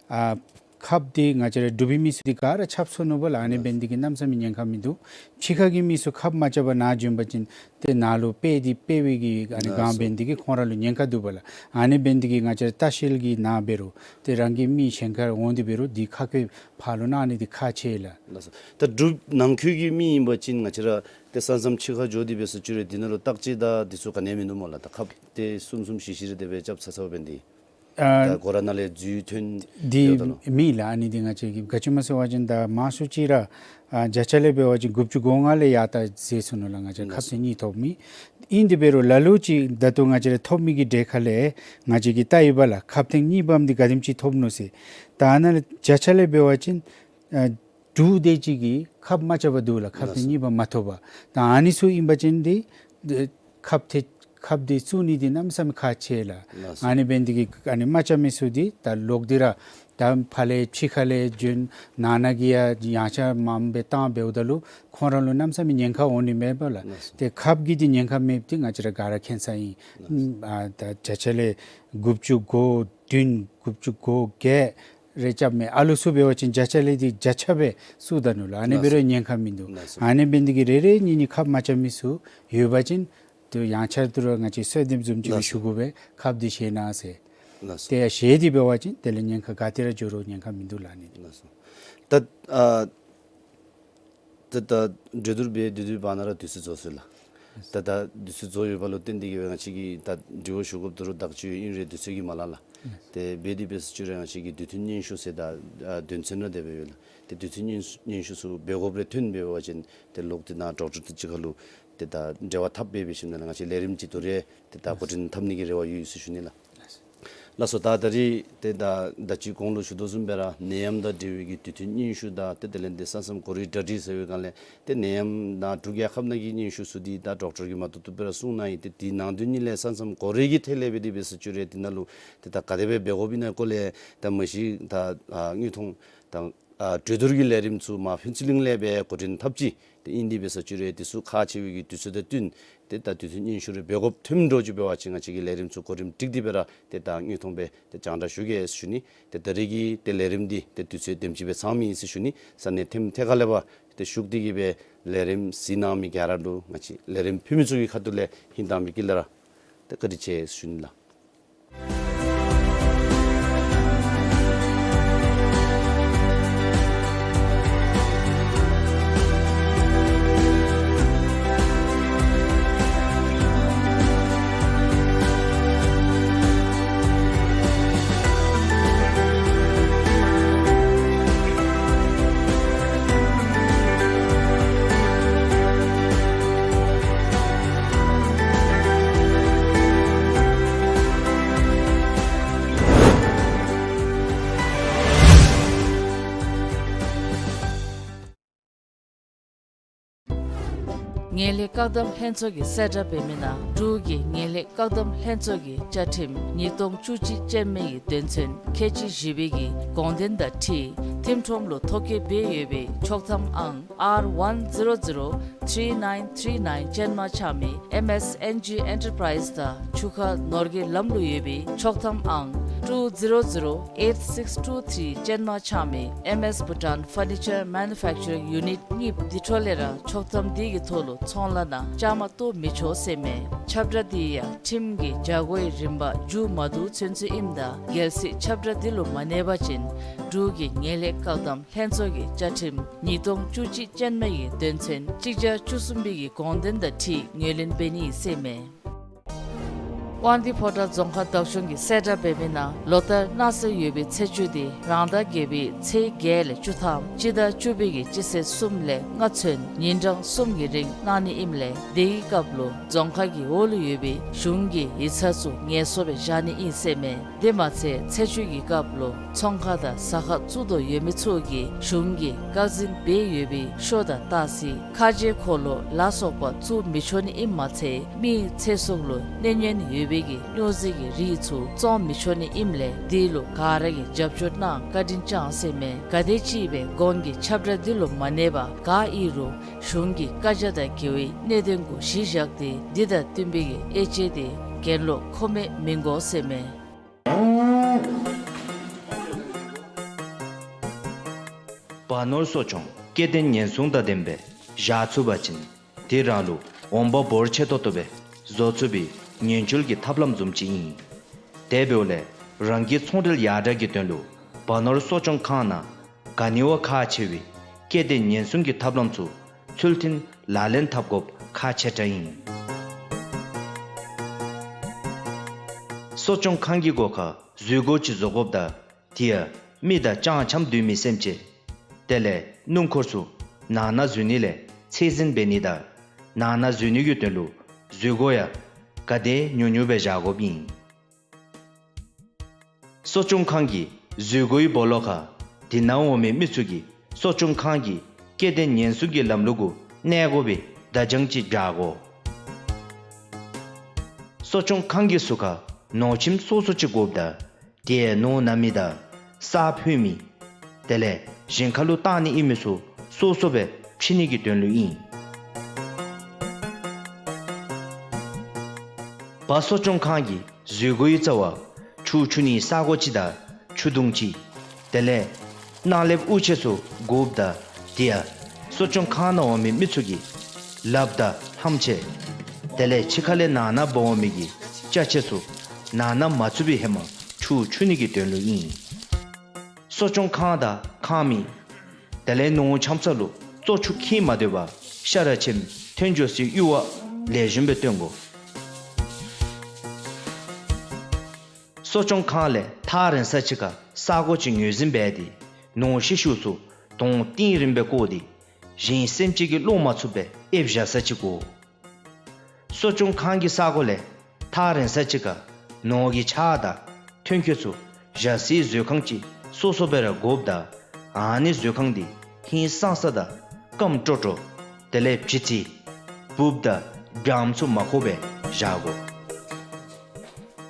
ཨ་ཁབ་འདི་ང་བཅས་ར་འབྲུག་པའི་མི་ཚུ་འདི་ག་ར་ཁྱབ་སོ་ནུག་པ་ལགས། ཨ་ནི་འབད་ནི་འདི་གིས་གནམ་མེད་ས་མེད་ཉེན་ཁ་མིན་འདུག། ཕྱི་ཁ་གི་མི་ཚུ་ཁབ་མ་རྐྱབ་པར་ནཱ་བྱོན་པ་ཅིན་ཏེ་ནཱ་ལུ་དཔེ་འདི་དཔེ་བའི་གི་ཨ་ནི་གང་འབད་ནི་འདི་གིས་ཁོང་ར་ལུ་ཉེན་ཁ་འདུག་པ་ལགས། ཨ་ནི་འབད་ནི་འདི་གིས་ང་བཅས་ར་ལྟ་བཤལ་གྱི་ནང་འབད་རུང་ཏེ་རང་གི་མི་གཞན་ཁར་འོང་སྟེ་འབད་རུང་འདི་ཁབ་སྐོས་ཕར་ལུ་གནང་ནི་འདི་ཁག་ཆེ་ལགས། ལགས་སོ། ད་འབྲུག་ནང་འཁོད་ཀྱི་མི་ཨིན་པ་ཅིན་ང་བཅས་ར་ཏེ་ས་མཚམས་ཕྱི་ཁར་འགྱོ་སྟེ་འབད་ཟེར་བཅུག་རུང་འདི་ནང་ལུ་བརྟག་དཔྱད་དང་འདི་ཚུ་ག་ནི་ཡང་མིན་འདུག་སྨོ་ལགས། ད་ཁབ་ཏེ་གསུམ་གསུམ་བཞི་བཞི་རེ་དེ་སྦེ་རྐྱབ་ཚར་ཚརཝ་འབད་ནི་འདི། ཨ་ད་སྒོ་ར་ནང་ལས་འཛུལ་ཐོན་འདི་ཡོདཔ་ད་ལོ། མེད་ལགས། ཨ་ནི་འདི་ང་བཅས་ཀྱིས་ག་ཅི་སྨོ་ཟེར་བ་ཅིན་ད་མང་ཤོས་ཅིག་ར་ཨ་བརྒྱ་ཆ་ལས་འབད་བ་ཅིན་དགུ་བཅུ་གོ་ལྔ་ལས་ཡར་ད་ཟད་སོ་ནུག་ལགས། ང་བཅས་ཁབ་ཏེ་གཉིས་ཐོབ་མི་ཨིན། དེ་འབད་རུང་ལ་ལུ་ཅིག་ད་ལྟོ་ང་བཅས་ར་ཐོབ་མི་གི་གྲས་ཁ་ལས་ང་བཅས་ཀྱིས་བལྟ་ཡི་པ་ལགས། ཁབ་ཏེ་གཉིས་པམ་འདི་ག་དེམ་ཅིག་ཐོབ་ནུག་ཟེར། ད་ཨ་ནཱ་ལས་བརྒྱ་ཆ་ལས་འབད་བ་ཅིན་ཨ་དྲུག་དེ་ཅིག་གིས་ཁབ་མ་རྐྱབ་པར་འདུག་ལགས། ཁབ་ཏེ་ལགས་སོ། གཉིས་པམ་མ་ཐོབ་པར། ད་ཨ་ནི་ཚུ་ཨིན་པ་ཅིན་འདི་ཁབ་ཏེ་ཁབ་འདི་བཙུགས་ནི་འདི་གནམ་མེད་ས་མེད་ཁག་ཆེ་ལགས། ལགས་སོ། ཨ་ནི་འབད་ནི་འདི་གིས་ཨ་ནི་མ་རྐྱབ་མི་ཚུ་འདི་ད་ལོག་སྟེ་ར་ད་ཕར་ལས་ཕྱི་ཁ་ལས་བྱོན་ནང་ན་གི་ཡང་ཡངས་ཆག་མངམ་སྦེ་བཏང་འབདཝ་ད་ལུ་ཁོང་ར་ལུ་གནམ་མེད་ས་མེད་ཉེན་ཁ་འོང་ནི་མས་པ་ལགས། ལགས་སོ། ཏེ་ཁབ་ཀྱི་འདི་ཉེན་ཁ་མེདཔ་འདི་ང་བཅས་ར་ག་ར་མཁྱེན་ས་ཨིན། ལགས་སོ། ཨ་ད་བརྒྱ་ཆ་ལས་དགུ་བཅུ་གོ་བདུན་དགུ་བཅུ་གོ་བརྒྱད་རེ་རྐྱབ་མི་ཨ་ལུ་ཚུ་འབད་བ་ཅིན་བརྒྱ་ཆ་ལས་འདི་བརྒྱ་ཆ་སྦེ་བཙུགས་ད་ནུག་ལགས། ཨ་ནི་འབད་རུང་ཉེན་ཁ་མིན་འདུག། ལགས་སོ། ཨ་ནི་འབད་ནི་འདི་གིས་རེ་རེ་གཉིས་གཉིས་ཁབ་མ་རྐྱབ་མི་ཚུ་ཡོད་པ་ཅིན་ཏེ་ཡང་བསྐྱར་དུ་ར་ང་བཅས་གསོལ་འདེབས་བཟུམ་ཅིག་ལགས་སོ། ཞུ་དགོ་པས། ཁབ་འདི་བཞེས་གནང་ཟེར། ལགས་སོ། ཏེ་ཡང་བཞེས་ཏེ་འབད་བ་ཅིན་དེ་ལས་ཉེན་ཁ་ག་ཏེ་ར་འགྱོ་རུང་ཉེན་ཁ་མིན་འདུག་ལགས་ནི། ལགས་སོ། ད་ཨ་ད་ད་གྲོས་བསྡུར་འབད་དེ་དེ་བར་ན་ར་དུས་ཚོད་རྫོགས་སོ་ལགས། ད་ད་དུས་ཚོད་རྫོགས་ཡོདཔ་ལུ་བརྟེན་ཏེ་གིས་སྦེ་ང་བཅས་ཀྱིས་ད་དྲི་བ་ཞུ་དགོཔ་ད་རུང་དག་ཅིག་ཨིན་རུང་དུས་ཚོད་ཀྱིས་མ་ལང་ལགས། ལགས། ཏེ་འབད་དེ་འབད་ཟེར་བཅུག་རུང་ང་བཅས་ཀྱིས་དུས་མཐུན་སྙན་ཞུ་ཟེར་ད་ཨ་དོན་ཚན་ར་དེ་སྦེ་ཡོད་ལགས། ཏེ་དུས་མཐུན་སྙན་སྙན་ཞུ་ཚུ་འབད་དགོཔ་རེ་ཐོན་འབད་བ་ཅིན་ཏེ་ལོག་སྟེ་ནཱ་ཌོག་ཊར་དང་གཅིག་ཁར་ལུ་ཏེ་ད་འབྲེལ་བ་འཐབ་འབད་འབད་ཞིནམ་ལས་ང་བཅས་ལས་རིམ་ཅིག་ད་རེས་ཏེ་ད་འགོ་འདྲེན་འཐབ་ནི་གི་རེ་བ་ཡོད་ཟེར་ཞུ་ནི་ལགས། ལགས་སོ། ད་ད་རེས་ཏེ་ད་ད་ཅི་གོང་ལུ་ཞུ་དོ་བཟུམ་སྦེ་ར་ནད་ཡམས་དང་འབྲེལ་བའི་གི་དུས་མཐུན་སྙན་ཞུ་དང་ཏེ་དེ་ལས་ཏེ་ས་མཚམས་གོ་རིམ་གྲ་སྒྲིག་ཟེར་བའི་སྒང་ལས་ཏེ་ནད་ཡམས་ནཱ་འབྲུག་རྒྱལ་ཁབ་ནང་གི་སྙན་ཞུ་ཚུ་འདི་ད་ཌོག་ཊར་གྱིས་མ་བཏུབ་བཏུབ་སྦེ་ར་གསུང་གནང་ཡི། ཏེ་དེ་ནང་དོན་གཉིས་ལས་ས་མཚམས་གོ་རིམ་གྱི་ཐད་ལས་འབད་དེ་འབད་ཟེར་བཅུག་རུང་དེ་ནང་ལུ་ཏེ་ད་ག་དེ་སྦེ་འབད་དགོཔ་ཨིན་ན་སྐོར་ལས་ད་མ་གཞི་ད་ཨ་དངོས་མཐོང་དང་ཨ་གྲོས་བསྡུར་གྱི་ལས་རིམ་ཚུ་མར་ཕུན་ཚོགས་གླིང་ལས་སྦེ་འགོ་འདྲེན་འཐབ་ཅི། ཏེ་ཨིན་དེ་འབད་ཟེར་བཅུག་རུང་དེ་ཚུ་ཁག་ཆེ་བའི་གི་དུས་ཚོད་དང་བསྟུན་ཏེ་ད་དུས་མཐུན་སྙན་ཞུ་རེ་འབད་དགོཔ་ཐོནམ་འདྲཝ་ཅིག་འབད་བ་ཅིན་ང་བཅས་ཀྱིས་ལས་རིམ་ཚུ་གོ་རིམ་སྒྲིག་སྟེ་སྦེ་ར་ཏེ་ད་དངོས་མཐོང་སྦེ་ཏེ་རྒྱང་བསྒྲགས་ཞུ་གེ་ཟེར་ཞུ་ནི། ཏེ་ད་རེས་ཀྱི་ཏེ་ལས་རིམ་འདི་ཏེ་དུས་ཚོད་དེམ་ཅིག་སྦེ་ཚང་མི་ཨིན་ཟེར་ཞུ་ནི། ས་གནས་ཐེམ་ཐེ་ཁ་ལས་ཕར་ཏེ་ཞུགས་ཏེ་གིས་སྦེ་ལས་རིམ་གཟིགས་གནང་མི་ག་ར་ལུ་ང་བཅས་ལས་རིམ་ཕུལ་མི་ཚུ་གི་ཁ་ཐུག་ལས་ཧིང་དྭངས་མའི་དཀྱིལ་ལས་ར་ཏེ་བཀའ་དྲིན་ཆེ་ཟེར་ཞུ་ནི་ལགས། ངན་ལྷད་བཀག་སྡོམ་ལྷན་ཚོགས་ཀྱིས་གསལ་བསྒྲགས་འབད་མི་ནང་འབྲུག་གི་ངན་ལྷད་བཀག་སྡོམ་ལྷན་ཚོགས་ཀྱི་བཅའ་ཁྲིམས་ཉིས་སྟོང་བཅུ་གཅིག་ཅན་མའི་དོན་ཚན་ཁལ་གཅིག་བཞི་པའི་གི་དགོངས་དོན་དང་འཁྲིལ་ཁྲིམས་ཁྲིམས་ལུགས་ཐོ་བཀོད་འབད་ཡོད་པའི་ཆོག་ཐམ་ཨང་R one zero zero three nine three nine ཅན་མ་ཆགས་མི་ཨེམ་ཨེས་ཨེན་ཇི་ཨེན་ཊར་པ་རའིཛ་དང་ཆུ་ཁ་ནོར་གྱི་ལམ་ལུགས་ཡོད་པའི་ཆོག་ཐམ་ཨང་two zero zero eight six two three ཅན་མ་ཆགས་མི་ཨེམ་ཨེས་བྷུ་ཊཱན་ཕར་ནི་ཅར་མེ་ནུ་ཕེག་ཅར་ཡུ་ནིཊ་གཉིས་འདི་འཕྲོ་ལས་ར་ཆོག་ཐམ་འདི་གི་ཐོག་ལུ་ཚོང་ལཱ་ནང་བཅའ་མར་གཏོགས་མི་ཆོག་ཟེར་མས། ཁྱབ་བསྒྲགས་འདི་ཡང་ཁྲིམས་ཀྱི་བྱ་སྒོའི་རིམ་པ་མཇུག་མ་བསྡུ་ཚུན་ཚོད་ཨིནམ་ད་གལ་སྲིད་ཁྱབ་བསྒྲགས་འདི་ལུ་མ་གནས་པ་ཅིན་འབྲུག་གི་ངན་ལྷད་བཀག་སྡོམ་ལྷན་ཚོགས་ཀྱི་བཅའ་ཁྲིམས་ཉིས་སྟོང་བཅུ་གཅིག་ཅན་མའི་དོན་ཚན་གཅིག་བརྒྱ་བཅུ་གསུམ་པའི་གི་དགོངས་དོན་དང་འཁྲིལ་ངོས་ལེན་འབད་ནི་ཟེར་མས། དབང་འདུས་ཕོ་བྲང་རྫོང་ཁག་བདག་སྐྱོང་གིས་གསལ་བསྒྲགས་འབད་མི་ནང་ལོ་ལྟར་གནང་སྲོལ་ཡོད་པའི་ཚེས་བཅུ་དེ་རང་ཟླ་བརྒྱད་པའི་ཚེས་བརྒྱད་ལས་བཅུ་ཐམ་སྤྱི་ཟླ་བཅུ་པའི་གི་སྤྱི་ཚེས་གསུམ་ལས་ལྔ་ཚུན་ཉིན་གྲངས་གསུམ་གྱི་རིང་གནང་ནི་ཨིནམ་ལས་དེའི་སྐབས་ལུ་རྫོང་ཁག་གི་འོག་ལུ་ཡོད་པའི་གཞུང་གི་ཡིག་ཚང་ཚུ་ངལ་གསོ་སྦེ་བཞག་ནི་ཨིན་ཟེར་མས། དེ་མ་ཚད་ཚེས་བཅུ་གི་སྐབས་ལུ་ཚོང་ཁང་དང་ཟ་ཁང་བཙུགས་དོ་ཡོད་མི་ཚུ་གིས་གཞུང་གིས་བཀག་འཛིན་འབད་ཡོད་པའི་ཤོ་དང་ཏ་སི་ཁ་རྗེ་འཁོར་ལོ་ལ་སོགས་པ་བཙུགས་མི་ཆོག་ནི་ཨིནམ་མ་ཚད་མིའི་ཚེ་སྲོག་ལུ་གནོད་ཉེན་ཡོད་པའི་གི་སྨྱོ་རྫས་ཀྱི་རིགས་ཚུ་བཙོང་མི་ཆོག་ནི་ཨིནམ་ལས་དེ་ལུ་ག་ར་གིས་རྒྱབ་སྐྱོར་གནང་བཀའ་དྲིན་བསྐྱང་ཟེར་མས། ག་དེམ་ཅིག་སྦེ་གོང་གི་ཁྱབ་བསྒྲགས་འདི་ལུ་མ་གནས་པར་ག་ཨིན་རུང་གཞུང་གི་བཀའ་རྒྱ་དང་འགལ་བའི་གནད་དོན་གུ་གཞི་བཞག་སྟེ་འདི་དང་བསྟུན་པའི་གི་དབྱེ་དཔྱད་དེ་གྱེན་ལོག་མཁོ་མེད་མི་དགོ་ཟེར་མས། བ་ནོར་གསོ་སྐྱོང་སྐྱེ་ལྡན་ཉེན་སྲུང་དང་ལྡན་པའི་བཞག་ཚུགས་པ་ཅིན་དེ་རང་ལུ་འོང་འབབ་འབོར་ཆེ་ཏོག་ཏོ་སྦེ་བཟོ་ཚུགས་པའི་ཉེན་བཅོལ་གྱི་ཐབས་ལམ་བཟུམ་ཅིག་ཨིན། དེ་འབདཝ་ལས་རང་གི་ཚོང་འབྲེལ་ཡར་དྲག་གི་དོན་ལུ་བ་ནོར་གསོ་སྐྱོང་ཁང་ནང་ག་ནི་བ་ཁག་ཆེ་བའི་སྐྱེ་ལྡན་ཉེན་སྲུང་གི་ཐབས་ལམ་ཚུ་ཚུལ་མཐུན་ལག་ལེན་འཐབ་དགོཔ་ཁག་ཆེ་དྲགས་ཨིན། གསོ་སྐྱོང་ཁང་གི་སྒོ་ཁར་འཛུལ་སྒོ་ཅིག་བཟོ་དགོཔ་ད་དེ་ཡང་མི་དང་ལྕང་ལྕམ་འདུས་མི་སེམས་ཅན་དེ་ལས་སྣུམ་འཁོར་ཚུ་ནང་ན་འཛུལ་ནི་ལས་ཚད་འཛིན་འབད་ནི་དང་ནང་ན་འཛུལ་ནི་གི་དོན་ལུ་འཛུལ་སྒོ་ཡང་ག་དེ་ཉུང་ཉུང་སྦེ་བཞག་དགོཔ་ཨིན། གསོ་སྐྱོང་ཁང་གི་འཛུལ་སྒོའི་སྦོ་ལོགས་ཁར་དེ་ནང་འོང་མི་མི་ཚུ་གིས་གསོ་སྐྱོང་ཁང་གི་སྐྱེ་ལྡན་ཉེན་སྲུང་གི་ལམ་ལུགས་གུ་གནས་དགོ་པའི་བརྡ་བྱང་ཅིག་བཞག་དགོ། གསོ་སྐྱོང་ཁང་གི་ཟུར་ཁར་ནོར་ཁྱིམ་སོ་སོ་ཅིག་དགོཔ་ད་དེ་ནོར་ནམ་མི་དང་ས་ཕུད་མི་དེ་ལས་གཞན་ཁ་ལུ་བཏང་ནི་ཨིན་མི་ཚུ་སོ་སོ་སྦེ་ཕྱེ་ནི་གི་དོན་ལུ་ཨིན། བ་གསོ་སྐྱོང་ཁང་གི་འཛུལ་སྒོའི་རྩ་བར་ཆུ་འཁྱུ་ནི་ས་སྒོ་ཅིག་དང་ཆུ་དུང་ཅིག་དེ་ལས་ནང་ལེབ་དབུ་ཆེ་ཚུ་དགོཔ་ད་དེ་ཡང་གསོ་སྐྱོང་ཁང་ནང་འོང་མི་མི་ཚུ་གིས་ལགཔ་དང་ལྷམ་ཆེ་དེ་ལས་ཕྱི་ཁ་ལས་ནང་ན་འབག་འོང་མི་གི་ཅ་ཆས་ཚུ་ནང་ན་མ་ཚུད་པའི་ཧེ་མ་ཆུ་འཁྱུ་ནི་གི་དོན་ལུ་ཨིན། གསོ་སྐྱོང་ཁང་དང་ཁང་མིག་དེ་ལས་ནོར་འཁྱམ་ས་ལུ་བཙོག་ཆུ་འཁྱིལ་མ་སྡོད་པར་ཤ་ར་ཆེམ་ཐོན་འགྱོ་སའི་གཡུར་བ་ལེགས་ཤོམ་སྦེ་སྟོན་དགོ། གསོ་སྐྱོང་ཁང་ལས་ཐག་རིང་ས་ཅིག་ཁར་ས་སྒོ་ཅིག་ངོས་འཛིན་འབད་དེ་ནོར་ཤི་ཤུལ་ཚུ་དོང་གཏིང་རིངམ་སྦེ་བརྐོ་སྟེ་གཞན་སེམས་ཅན་གྱིས་སློག་མ་ཚུགས་པའི་ཨེབ་བཞག་ས་ཅིག་དགོ། གསོ་སྐྱོང་ཁང་གི་ས་སྒོ་ལས་ཐག་རིང་ས་ཅིག་ཁར་ནོར་གྱི་ཆག་དང་ཐོན་སྐྱེད་ཚུ་བཞག་སའི་མཛོད་ཁང་ཅིག་སོ་སོ་སྦེ་ར་དགོཔ་ད་ཨ་ནི་མཛོད་ཁང་འདི་ཧིང་སངས་ས་དང་སྐམ་ཀྲོ་ཀྲོ་དེ་ལས་བྱི་ཙི་འབུཔ་དང་སྦྱངམ་ཚུ་མ་ཁོག་པར་བཞག་དགོ།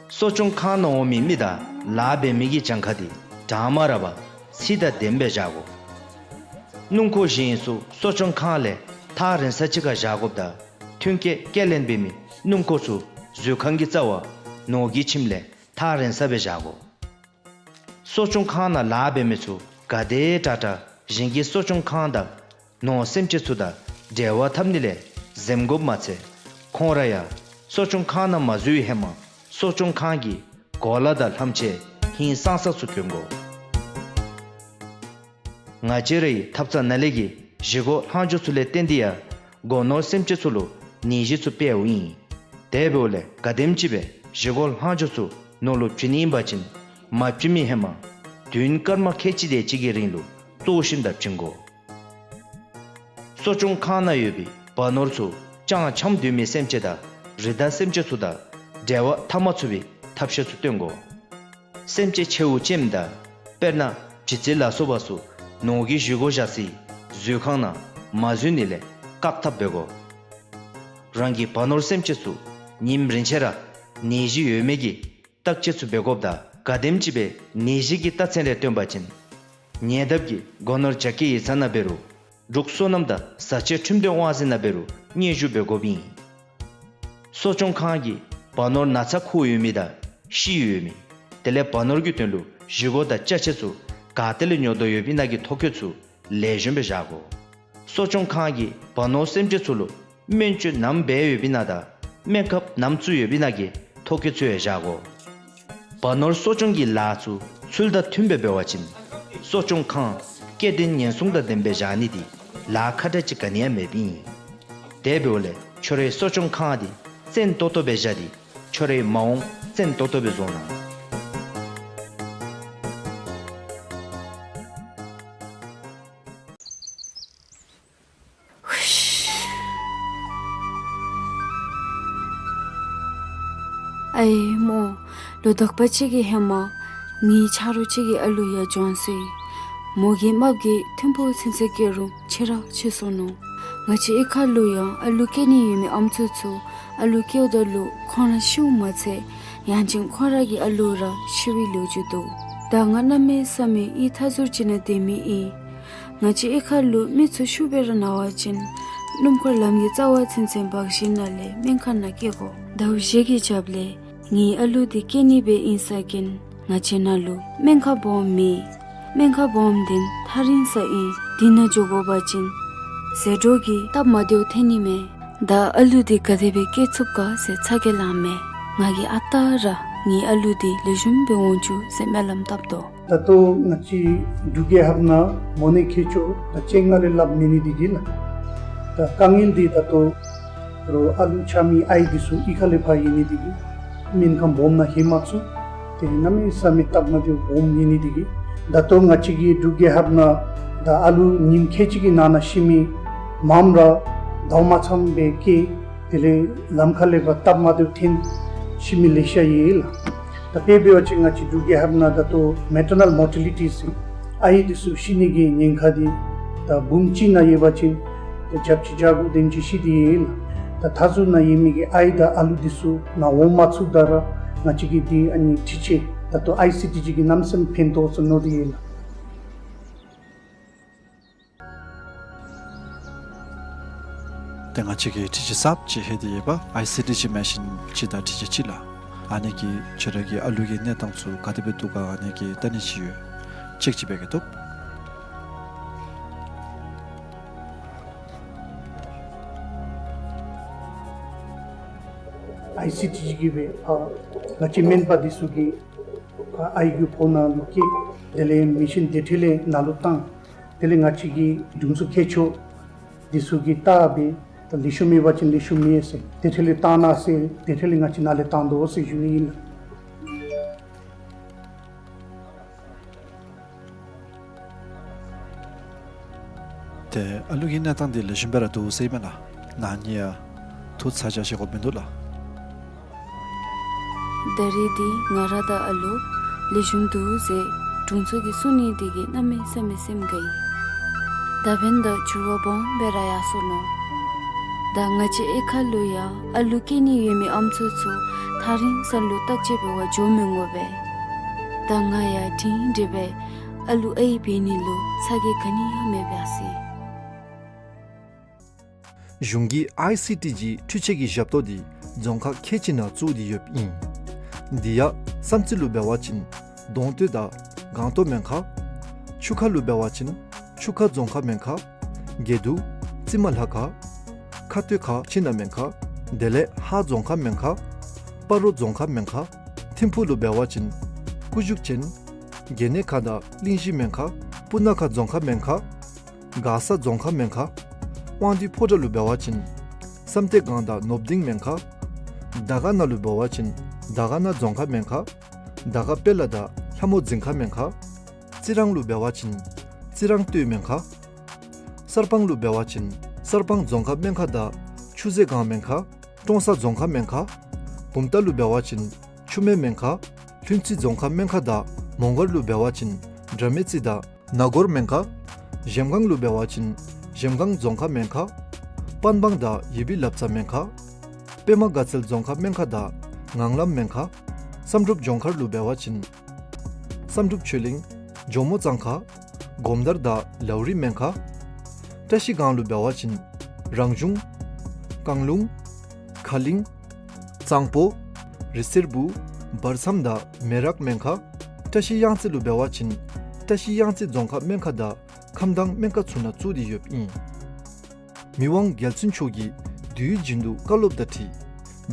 གསོ་སྐྱོང་ཁང་ནང་འོང་མི་མི་དང་ལཱ་འབད་མི་གི་གྱངས་ཁ་འདི་གྲངས་མ་རག་པར་ཚད་དང་ལྡནམ་སྦེ་བཞག་དགོ། སྣུམ་འཁོར་གཞན་ཚུ་གསོ་སྐྱོང་ཁང་ལས་ཐག་རིང་ས་ཅིག་ཁར་བཞག་དགོཔ་ད་ཐོན་སྐྱེད་སྐྱེལ་ལེན་འབད་མི་སྣུམ་འཁོར་ཚུ་མཛོད་ཁང་གི་རྩ་བར་ནོར་གྱི་ཁྱིམ་ལས་ཐག་རིང་ས་སྦེ་བཞག་དགོ། གསོ་སྐྱོང་ཁང་ནང་ལཱ་འབད་མི་ཚུ་ག་དེ་དྲག་དྲག་གཞན་གྱི་གསོ་སྐྱོང་ཁང་དང་ནོར་སེམས་ཅན་ཚུ་དང་འབྲེལ་བ་འཐབ་ནི་ལས་འཛེམ་དགོཔ་མ་ཚད་ཁོང་ར་ཡང་གསོ་སྐྱོང་ཁང་ནང་མ་འཛུལ་བའི་ཧེ་མ་གསོ་སྐྱོང་ཁང་གི་གོ་ལ་དང་ལྷམ་ཆས་ཧིང་སངས་ས་ཚུ་གྱོན་དགོ། ང་བཅས་རའི་ཐབ་ཚང་ནང་ལས་ཀྱི་བཞེས་སྒོ་ལྷག་འཕྲོ་ཚུ་ལས་བརྟེན་ཏེ་ཡང་སྒོ་ནོར་སེམས་ཅན་ཚུ་ལུ་ནད་གཞི་ཚུ་འཕེལཝ་ཨིན། དེ་འབདཝ་ལས་ག་དེམ་ཅིག་སྦེ་བཞེས་སྒོ་ལྷག་འཕྲོ་ཚུ་ནོར་ལུ་བྱིན་ནི་ཨིན་པ་ཅིན་མ་བྱིན་མི་ཧེ་མ་དུས་ཡུན་སྐར་མ་ཁལ་གཅིག་དེ་ཅིག་གི་རིང་ལུ་གཙོ་ཞིནམ་ད་བྱིན་དགོ། གསོ་སྐྱོང་ཁང་ནང་ཡོད་པའི་བ་ནོར་ཚུ་ལྕང་ལྕམ་འདུས་མི་སེམས་ཅན་དང་རི་དྭགས་སེམས་ཅན་ཚུ་དང་འབྲེལ་བ་འཐབ་མ་ཚུགས་པའི་ཐབས་ཤེས་ཚུ་སྟོན་དགོ། སེམས་ཅན་ཆེཝ་ཅནམ་ད་དཔེར་ན་བྱི་ཙི་ལ་སོགས་པ་ཚུ་ནོར་གྱི་བཞེས་སྒོ་བཞག་སའི་མཛོད་ཁང་ནང་མ་འཛུལ་ནི་ལས་བཀག་ཐབས་འབད་དགོ། རང་གི་བ་ནོར་སེམས་ཅན་ཚུ་ཉིནམ་རེ་ཆད་ར་ནད་གཞི་ཡོད་མེད་ཀྱི་བརྟག་དཔྱད་ཚུ་འབད་དགོཔ་དང་ག་དེམ་ཅིག་སྦེ་ནད་གཞི་གི་རྟགས་མཚན་རེ་སྟོན་པ་ཅིན་ཉེ་འདབས་ཀྱི་སྒོ་ནོར་རྒྱ་སྐྱེད་ཡིག་ཚང་ནང་འབད་རུང་འབྲུག་སོ་ནམ་དང་བཟའ་བཅའ་ཁྲིམས་དོན་དབང་འཛིན་ནང་འབད་རུང་སྙན་ཞུ་འབད་དགོཔ་ཨིན། གསོ་སྐྱོང་ཁང་གིས་བ་ནོར་ན་ཚ་ཁུག་ཡོད་མི་དང་ཤི་ཡོད་མི་དེ་ལས་བ་ནོར་གྱི་དོན་ལུ་བཞེས་སྒོ་དང་ཅ་ཆས་ཚུ་ག་ཏེ་ལས་ཉོ་དོ་ཡོདཔ་ཨིན་ན་གི་ཐོ་བཀོད་ཚུ་ལེགས་ཤོམ་སྦེ་བཞག་དགོ། གསོ་སྐྱོང་ཁང་གིས་བ་ནོར་སེམས་ཅན་ཚུ་ལུ་སྨན་བཅོས་ནམ་འབད་ཡོདཔ་ཨིན་ན་དང་སྨན་ཁབ་ནམ་བཙུགས་ཡོདཔ་ཨིན་ན་གི་ཐོ་བཀོད་ཚུ་ཡང་བཞག་དགོ། བ་ནོར་གསོ་སྐྱོང་གི་ལཱ་ཚུ་ཚུལ་དང་མཐུནམ་སྦེ་འབད་བ་ཅིན་གསོ་སྐྱོང་ཁང་སྐྱེ་ལྡན་ཉེན་སྲུང་དང་ལྡནམ་སྦེ་བཞག་ནི་འདི་ལཱ་ཁག་དྲགས་ཅིག་ག་ནི་ཡང་མེདཔ་ཨིན། དེ་འབདཝ་ལས་ཁྱོད་རའི་གསོ་སྐྱོང་ཁང་འདི་བཙན་ཏོག་ཏོ་སྦེ་བཞག་སྟེ་ཁྱོད་རའི་མ་འོངས་བཙན་ཏོག་ཏོ་སྦེ་བཟོ་གནང་། ཨའི་མོ། ལོ་དག་པ་ཅིག་གི་ཧེ་མ་ངེའི་ཆ་རོགས་ཅིག་གི་ཨ་ལུ་ཡང་བྱོན་སོ་ཡི། མོ་གི་རྨགཔ་གིས་ཐིམ་ཕུག་ཚུན་ཚོད་སྐྱེལ་རུང་ཆེ་ར་ཆེ་སོ་ནུག། ང་བཅས་གཡུས་ཁ་ལུ་ཡང་ཨ་ལུ་སྐྱེ་ནི་ཡོད་མི་ཨམ་སྲུ་ཚུ་ཨ་ལུ་སྐྱེཝ་ད་ལུ་ཁོང་ར་ཤིཝ་མ་ཚད་ཡང་ཅིན་ཁོང་ར་གི་ཨ་ལུ་ར་ཤི་བའི་ལོ་རྒྱུས་འདུག། ད་ང་གནམ་མེད་ས་མེད་ཡིད་མཐའ་ཟུར་ཅིག་ནང་སྡོད་མི་ཨིན། ང་བཅས་གཡུས་ཁ་ལུ་མི་ཚུ་ཤུགས་སྦེ་ར་ན་བ་ཅིན་སྣུམ་འཁོར་ལམ་གྱི་རྩ་བ་ཚུན་ཚོད་འབག་ཞིནམ་ལས་སྨན་ཁང་ནང་སྐྱེལ་དགོ། ཟླཝ་བཞི་གི་རྒྱབ་ལས་ངེའི་ཨ་ལུ་འདི་སྐྱེ་ནི་སྦེ་ཨིན་ས་ཅིན་ང་བཅས་ནང་ལུ་སྨན་ཁང་སྦོམ་མེད། སྨན་ཁང་སྦོམ་འདི་ཐག་རིང་ས་ཨིན། འདི་ནང་འགྱོ་དགོ་པ་ཅིན་ཟད་འགྲོ་གིས་སྟབས་མ་བདེཝ་ཐོན་ནི་མས། ད་ཨ་ལུ་འདི་ག་དེ་སྦེ་སྐྱེ་ཚུགས་ག་ཟེར་ཚ་གྱང་ལངམ་མས། ང་གིས་ཨ་རྟག་ར་ངེའི་ཨ་ལུ་འདི་ལེགས་ཤོམ་སྦེ་འོང་བཅུག་ཟེར་སྨོན་ལམ་བཏབ་དོ། ད་ལྟོ་ང་བཅས་འབྲུག་རྒྱལ་ཁབ་ནང་མོ་ནད་མཁོ་ཆོག་ད་ཅིག་ང་ལས་སླབ་མེད་ནི་འདི་གིས་ལགས། ད་དཀའ་ངལ་འདི་ད་ལྟོ་རོགས་ཨ་ལུ་ཆགས་མི་ཨའི་འདི་ཚུ་གཡུས་ཁ་ལས་ཕར་ཡོད་ནི་འདི་གིས་སྨན་ཁང་སྦོམ་ནང་ལྷོད་མ་ཚུགས། དེ་གནམ་མེད་ས་མེད་སྟབས་མ་བདེཝ་སྦོམ་ཡོད་ནི་འདི་གིས་ད་ལྟོ་ང་བཅས་ཀྱི་འབྲུག་རྒྱལ་ཁབ་ནང་ད་ཨ་ལུ་ཉིནམ་ཁལ་གཅིག་གི་ནང་ན་ཤི་མི་མངམ་ར་ཟླཝ་མ་ཚངམ་སྦེ་སྐྱེ། དེ་ལས་ལམ་ཁ་ལས་ཕར་སྟབས་མ་བདེཝ་ཐོན་ཤི་མི་ལེ་ཤ་ཡོད་ལགས། ད་དཔེ་འབད་བ་ཅིན་ང་བཅས་འབྲུག་རྒྱལ་ཁབ་ནང་ད་ལྟོ་མེ་ཊར་ནཱལ་མོར་ཊེ་ལི་ཊི་ཟེར་ཨའི་འདི་ཚུ་ཤི་ནི་གི་ཉེན་ཁ་འདི་ད་འབུམ་གཅིག་ནང་ཡོད་པ་ཅིན་ད་བརྒྱ་བཅུ་གྱ་དགུ་དེམ་ཅིག་ཤི་སྟེ་ཡོད་ལགས། ད་མཐའ་ཟུར་ནང་ཡོད་མི་གི་ཨའི་དང་ཨ་ལུ་འདི་ཚུ་ནཱ་འོང་མ་ཚུགསཔ་ད་ར་ང་བཅས་ཀྱི་འདི་ཨ་ནི་འཕྲུལ་ཆས་ད་ལྟོ་ཨའི་སི་ཊི་ཇི་གིས་གནམ་མེད་ས་མེད་ཕན་ཐོགས་ཟེར་མནོ་སྟེ་ཡོད་ལགས། ཏེ་ང་བཅས་ཀྱིས་འཕྲུལ་ཆས་གསརཔ་ཅིག་ལྷོད་དེ་ཡོདཔ་ཨའི་སི་ཊི་ཇི་མེ་ཤིན་ཅིག་དང་འཕྲུལ་ཆས་ཅིག་ལགས། ཨ་ནི་གིས་ཁྱོད་ར་གི་ཨ་ལུ་གི་གནས་སྟངས་ཚུ་ག་དེ་སྦེ་འདུག་ག་ཨ་ནི་གི་ལྟ་ནི་ཅིག་ཡོད། ཅེཀ་ཅིག་འབད་གེ་ལགས། ཨའི་སི་ཊི་ཇི་གིས་སྦེ་ཨ་ང་བཅས་སྨན་པ་འདི་ཚུ་གིས་ཨ་ཨའི་གི་ཕོཝ་ནང་ལུ་བཀལ། དེ་ལས་མེ་ཤིན་དེ་འཕྲོ་ལས་ནང་ལུ་བཏང་། དེ་ལས་ང་བཅས་ཀྱི་དྲུང་འཚོ་མཁས་མཆོག་འདི་ཚུ་གིས་བལྟ་སྦེ་ད་ལེགས་ཤོམ་ཡོད་པ་ཅིན་ལེགས་ཤོམ་ཨིན་ཟེར། དེ་འཕྲོ་ལས་བཏང་གནང་ཟེར། དེ་འཕྲོ་ལས་ང་བཅས་ནཱ་ལས་བཏང་དོ་ཟེར་ཞུ་ནི་ཨིན་ལགས། ཏེ་ཨ་ལུ་གི་གནས་སྟངས་འདི་ལེགས་ཤོམ་སྦེ་ར་འདུག་ཟེར་ཨིན་མས་ལགས། ནཱ་ནི་ཡང་ཐུགས་ཚ་གྱང་བཞེས་དགོཔ་མིན་འདུག་ལགས། ད་རེས་འདི་ང་ར་དང་ཨ་ལུ་ལེགས་ཤོམ་འདུག་ཟེར་དྲུང་འཚོ་གིས་གསུང་ནི་འདི་གིས་གནམ་མེད་ས་མེད་སེམས་དགའ་ཡི། ད་འབདན་ད་འགྱུར་བ་སྦོམ་སྦེ་ར་ཡར་སོ་ནུག། ད་ང་བཅས་གཡུས་ཁ་ལུ་ཡང་ཨ་ལུ་སྐྱེ་ནི་ཡོད་མི་ཨམ་སྲུ་ཚུ་ཐག་རིང་ས་ལུ་བརྟག་དཔྱད་འབད་བར་འགྱོ་མི་དགོ་པས། ད་ང་ཡང་སྒྲིང་སྒྲི་སྦེ་ཨ་ལུ་ཨའི་འབད་ནི་ལུ་ཚ་གྱང་ག་ནི་ཡང་མེད་པས་ཟེར། གཞུང་གིས་ཨའི་སི་ཊི་ཇི་འཕྲུལ་ཆས་ཀྱི་ཞབས་ཏོག་འདི་རྫོང་ཁག་ཁལ་གཅིག་ནང་བཙུགས་ཏེ་ཡོདཔ་ཨིན། འདི་ཡང་བསམ་རྩེ་ལུ་འབད་བ་ཅིན་གདོང་སྟོད་དང་སྒང་ཏོག་སྨན་ཁང་། ཆུ་ཁ་ལུ་འབད་བ་ཅིན་ཆུ་ཁ་རྫོང་ཁག་སྨན་ཁང་། དགེ་འདུན་རྩི་མ་ལྷ་ཁང་། ཁ་སྟོད་ཁ་ཕྱི་ནང་སྨན་ཁང་། དེ་ལས་ཧཱ་རྫོང་ཁག་སྨན་ཁང་། སྤ་རོ་རྫོང་ཁག་སྨན་ཁང་། ཐིམ་ཕུག་ལུ་འབད་བ་ཅིན་སྐུ་བཞུགས་ཅན་དགེ་གནས་ཁང་དང་གླིང་བཞི་སྨན་ཁང་། སྤུ་ན་ཁ་རྫོང་ཁག་སྨན་ཁང་། མགར་ས་རྫོང་ཁག་སྨན་ཁང་། དབང་འདུས་ཕོ་བྲང་ལུ་འབད་བ་ཅིན་བསམ་གཏན་སྒང་དང་ནོར་བུ་སྡིངས་སྨན་ཁང་། དར་དཀར་ན་ལུ་འབད་བ་ཅིན་དར་དཀར་ན་རྫོང་ཁག་སྨན་ཁང་། དར་དཀར་དཔལ་ལ་དང་ལྷ་མོ་རྫིང་ཁ་སྨན་ཁང་། རྩི་རང་ལུ་འབད་བ་ཅིན་རྩི་རང་སྟོད་སྨན་ཁང་། གསར་སྤང་ལུ་འབད་བ་ཅིན་གསར་སྤང་རྫོང་ཁག་སྨན་ཁང་དང་ཆུ་ཟེ་སྒང་སྨན་ཁང་། ཀྲོང་གསར་རྫོང་ཁག་སྨན་ཁང་། བུམ་ཐང་ལུ་འབད་བ་ཅིན་ཆུ་སྨད་སྨན་ཁང་། ལྷུན་རྩེ་རྫོང་ཁག་སྨན་ཁང་དང་མོང་སྒར་ལུ་འབད་བ་ཅིན་དགྲ་མེད་རྩེ་དང་ན་གོར་སྨན་ཁང་། གཞལམ་སྒང་ལུ་འབད་བ་ཅིན་གཞལམ་སྒང་རྫོང་ཁག་སྨན་ཁང་། པན་སྦང་དང་ཡུ་བི་ལབ་ཙ་སྨན་ཁང་ པདྨ་དགའ་ཚལ་རྫོང་ཁག་སྨན་ཁང་དང་ངང་ལམ་སྨན་ཁང་། བསམ་གྲུབ་ལྗོངས་མཁར་ལུ་འབད་བ་ཅིན་བསམ་གྲུབ་ཆོས་གླིང་ཇོ་མོ་གཙང་ཁ་སྒོམ་དར་དང་ལའུ་རི་སྨན་ཁང་། བཀྲ་ཤིས་སྒང་ལུ་འབད་བ་ཅིན་རང་གཞུང་བཀང་ལུང་ཁ་གླིང་གཙང་པོ་རི་སེར་བུ་བར་མཚམས་དང་མེ་རག་སྨན་ཁང་། བཀྲ་ཤིས་གཡང་རྩེ་ལུ་འབད་བ་ཅིན་བཀྲ་ཤིས་གཡང་རྩེ་རྫོང་ཁག་སྨན་ཁང་དང་ཁམས་དྭངས་སྨན་ཁང་ཚུ་ནང་བཙུགས་ཏེ་ཡོདཔ་ཨིན། མི་དབང་རྒྱལ་བཙུན་མཆོག་གིས་དུས་རྒྱུན་དུ་བཀའ་སློབ་དང་འཁྲིལ་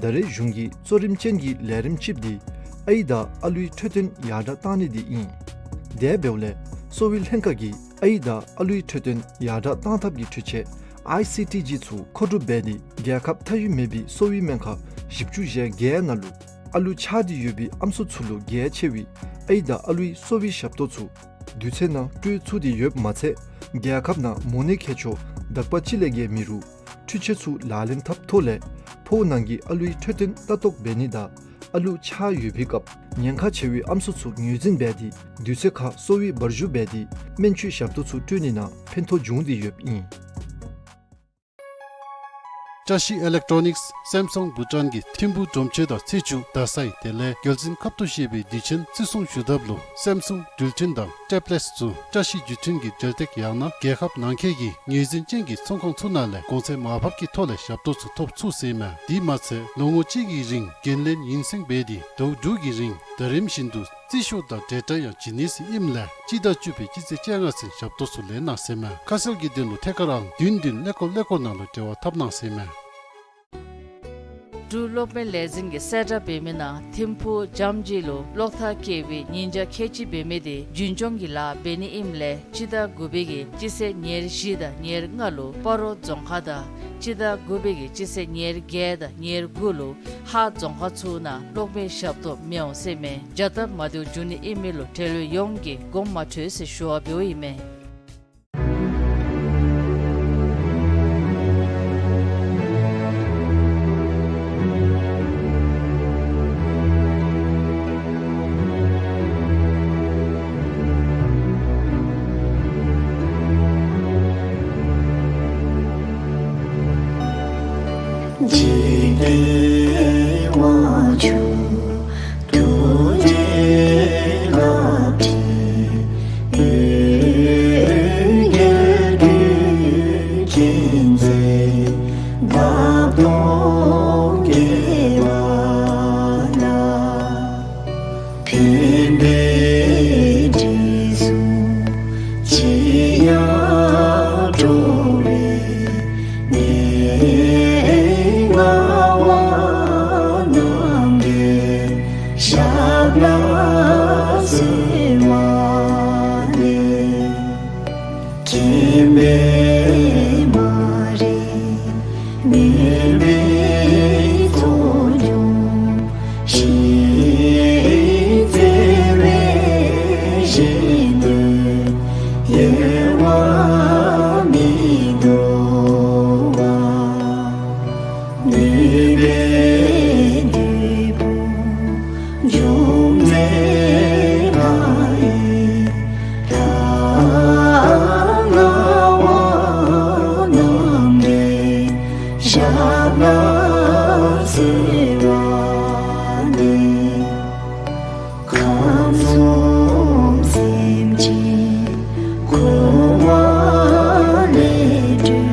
ད་རེས་གཞུང་གི་གཙོ་རིམ་ཅན་གྱི་ལས་རིམ་ཅིག་འདི་ཨའི་དང་ཨ་ལུའི་འཕྲོད་བསྟེན་ཡར་དྲག་གཏང་ནི་འདི་ཨིན། དེ་འབདཝ་ལས་གསོ་བའི་ལྷན་ཁག་གིས་ཨའི་དང་ཨ་ལུའི་འཕྲོད་བསྟེན་ཡར་དྲག་གཏང་ཐབས་ཀྱི་འཕྲུལ་ཆས་ཨའི་སི་ཊི་ཇི་ཚུ་མཁོ་སྒྲུབ་འབད་དེ་རྒྱལ་ཁབ་མཐའ་དབུས་མེད་པའི་གསོ་བའི་སྨན་ཁང་བཞི་བཅུ་ཞེ་བརྒྱད་ནང་ལུ་ཨ་ལུ་ཆགས་ཏེ་ཡོད་པའི་ཨམ་སྲུ་ཚུ་ལུ་གལ་ཆེ་བའི་ཨའི་དང་ཨ་ལུའི་གསོ་བའི་ཞབས་ཏོག་ཚུ་དུས་ཚོད་ནང་སྤྲོད་ཚུགས་ཏེ་ཡོདཔ་མ་ཚད་རྒྱལ་ཁབ་ནང་མོ་ནད་མཁས་མཆོག་དག་པ་ཅིག་ལས་བརྒལ་མེད་རུང་འཕྲུལ་ཆས་ཚུ་ལག་ལེན་འཐབ་ཐོག་ལས་ཕོཝ་ནང་གི་ཨ་ལུའི་འཕྲོད་བསྟེན་ལྟ་རྟོག་འབད་ནི་དང་ཨ་ལུ་ཆགས་ཡོད་པའི་སྐབས་ཉེན་ཁ་ཆེ་བའི་ཨམ་སྲུ་ཚུ་ངོས་འཛིན་འབད་དེ་དུས་ཚོད་ཁར་གསོ་བའི་འབར་འཇུ་འབད་དེ་སྨན་བཅོས་ཞབས་ཏོག་ཚུ་སྤྲོད་ནི་ནང་ཕན་ཐོགས་འབྱུང་སྟེ་ཡོདཔ་ཨིན། བཀྲ་ཤིས་ཨི་ལེག་ཊོ་ནིགསི་སེམ་སུང་བྷུ་ཊཱན་གྱི་ཐིམ་ཕུག་སྒྲོམ་ཆེན་དང་ཚེས་བཅུ་རྡ་སའི་དེ་ལས་རྒྱལ་བཙུན་ཁབ་ཏུ་བཞེས་པའི་དུས་ཆེན་བརྩི་སྲུང་ཞུ་ཐབས་ལུ་སེམ་སུང་འགྲུལ་འཕྲིན་དང་ཊེབ་ལེཊསི་ཚུ་བཀྲ་ཤིས་བརྒྱུད་འཕྲིན་གྱི་འབྲེལ་སྟེགས་ཡང་ན་རྒྱལ་ཁབ་ནང་འཁོད་ཀྱི་ངོས་འཛིན་ཅན་གྱི་ཚོང་ཁང་ཚུ་ནང་ལས་གོང་ཚད་མར་ཕབ་ཀྱི་ཐོག་ལས་ཞབས་ཏོག་ཚུ་ཐོབ་ཚུགས་ཟེར་ཨིན་མས། དེ་མ་ཚད་ལོ་ངོ་གཅིག་གི་རིང་འགན་ལེན་ཡུན་སེང་འབད་དེ་ཟླཝ་དྲུག་གི་རིང་ཟླ་རིམ་བཞིན་དུ་རྩིས་ཤོག་དང་འབྲེལ་སྒྲ་ཡང་བྱིན་ནི་ཟེར་ཨིནམ་ལས་སྤྱི་ཟླ་བཅུ་པའི་སྤྱི་ཚེས་བཅོ་ལྔ་ཚུན་ཞབས་ཏོག་ཚུ་ལེན་གནང་ཟེར་མས། ཁ་གསལ་གྱི་དོན་ལུ་ཐད་ཀར་འང་བདུན་བདུན་ཀླད་ཀོར་ཀླད་ཀོར་ནང་ལུ་འབྲེལ་བ་འཐབ་གནང་ཟེར་མས། འབྲུག་གློག་མེ་ལས་འཛིན་གྱིས་གསལ་བསྒྲགས་འབད་མི་ནང་ཐིམ་ཕུག་ཇམ་ཇི་ལུ་གློག་ཐག་བཀལ་བའི་ཉིན་ཆ་ཁལ་གཅིག་འབད་མི་དེ་རྒྱུན་སྐྱོང་གི་ལཱ་འབད་ནི་ཨིནམ་ལས་སྤྱི་ཟླ་དགུ་པའི་གི་སྤྱི་ཚེས་ཉེར་བཞི་དང་ཉེར་ལྔ་ལུ་སྤ་རོ་རྫོང་ཁག་དང་སྤྱི་ཟླ་དགུ་པའི་གི་སྤྱི་ཚེས་ཉེར་བརྒྱད་དང་ཉེར་དགུ་ལུ་ཧཱ་རྫོང་ཁག་ཚུ་ནང་གློག་མེ་ཞབས་ཏོག་མི་འོང་ཟེར་མས། བྱ་སྟབས་མ་བདེཝ་འབྱུང་ནི་ཨིན་མི་ལུ་འབྲེལ་ཡོད་ཡོངས་ཀྱིས་དགོངསམ་མ་ཁྲེལ་ཟེར་ཞུ་བ་འབདཝ་ཨིན་མས། འཇིག་རྟེན་དབང་ཕྱུག་ཐུགས་རྗེ་ལག་བྲིས་འོད་འགྱེད་བདུད་ཀྱི་མཛད་འདབ་སྟོང་བརྒྱད་པ་ན། ཕན་པའི་དྲི་བསུང་ཅི་ཡང་བྲོ་བའི་གནས་ལྔ་པ་རྣམས་ཀྱི་ཞབས་ལ་གསོལ་བ་འདེབས། མཁྱེན་པའི་མ་རིག་མུན་པའི་ཚོགས་འཇོམས་ཤིང་རྩེ་བའི་ཞིང་དུ་ཡལ་བ་མི་འདོར་བ། ནུས་པའི་བདུད་དཔུང་འཇོམས་མཛད་ལྷ་ཡི་ལྷ་ལྔ་པ་རྣམས་ཀྱི་ཞབས་ལ་གསོལ་བ་འདེབས། ཁམས་གསུམ་སེམས་ཅན་འཁོར་བ་ལས་སྒྲོལ་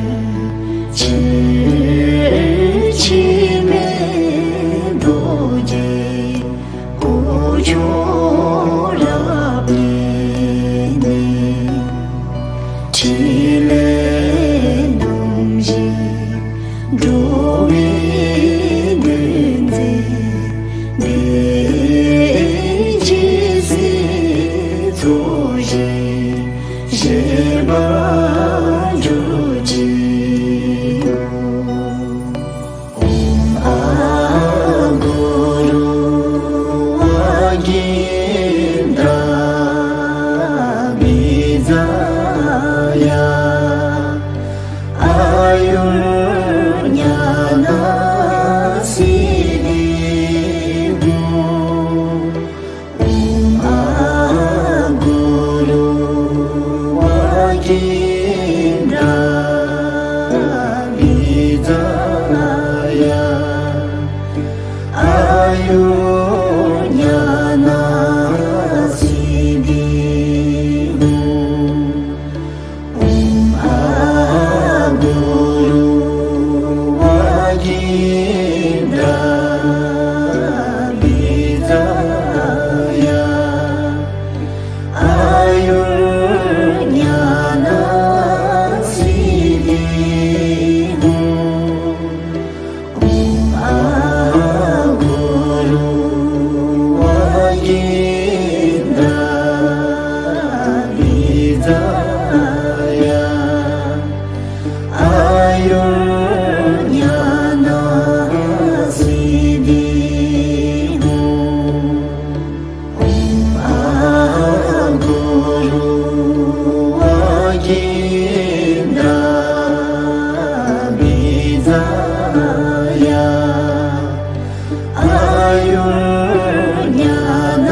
ཕྱིར། འཆི་མེད་རྡོ་རྗེ་སྐུ་མཆོག་རབ་བརྙེས་ནས། ཕྲིན་ལས་རྣམ་བཞི་འགྲོ་བའི་དོན་མཛད་པའི། ཇི་སྲིད་ཚོགས་ཞིང་བཞེས་པར་གྱུར་ཅིག། ཨོཾ་ཨ་གུ་རུ་ཝཱ་ཀིནྡྲ་བི་ཛ་ཡ། ཨཱ་ཡུར་ཉ་ན་སིདྡྷི་ཧཱུྃ། ཨོཾ་ཨ་གུ་རུ་ཝཱ་ཀིནྡྲ་བི་ཛ་ཡ། ཨིནྡྲ་བི་ཛ་ཡ་ཨ་ཡུར་ཉ་ན་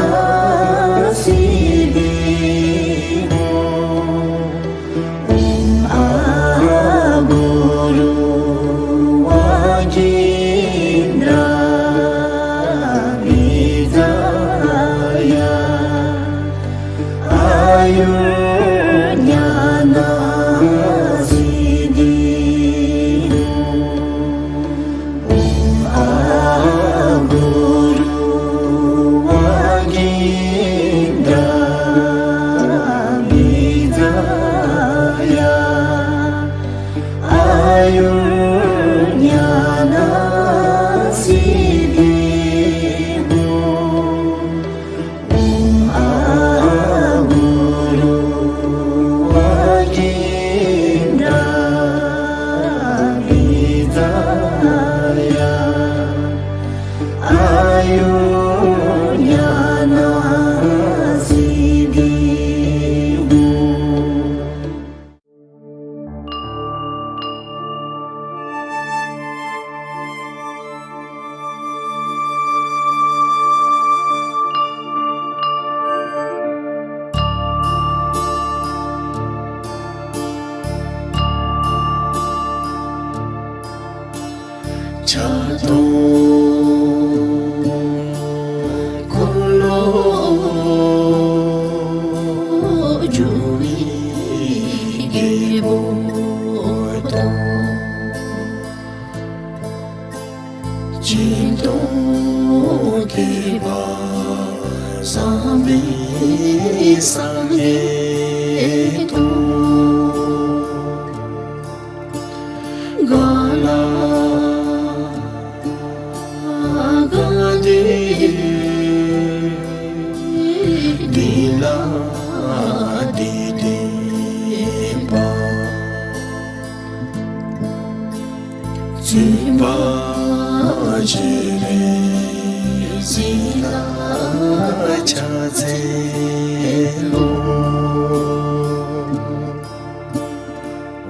སིདྡྷི་ཧོ། ཨོཾ་ཨ་གུ་རུ་ཝཱ་ཀིནྡྲ་བི་ཛ་ཡ་ཨ་ཡུར་ཉ་ན་སིདྡྷི་ཧོ། ཨོཾ་ཨ་གུ་རུ་ཝཱ་ཀིནྡྲ་བི་ཛ་ཡ་ཨ་ཡུར་ཉ་ན་སིདྡྷི་ཧོ། ཨོཾ་ཨ་གུ་རུ་ཝཱ་ཀིནྡྲ་བི་ཛ་ཡ་ཨ་ཡུར་ཉ་ན་སིདྡྷི་ཧོ། ཕྱག་སྟོང་འཁོར་ལོ་སྒྱུར་བའི་རྒྱལ་པོ་དང་། སྦྱིན་གཏོང་ཐེག་པ་བཟང་པོའི་སངས་རྒྱས་དང་། ག་ལ་ག་ཏེ་འདི་ལ་འདི་བསྟན་པ། བཙུན་པ་སྤྱན་རས་གཟིགས་ལ་ཕྱག་འཚལ་ལོ།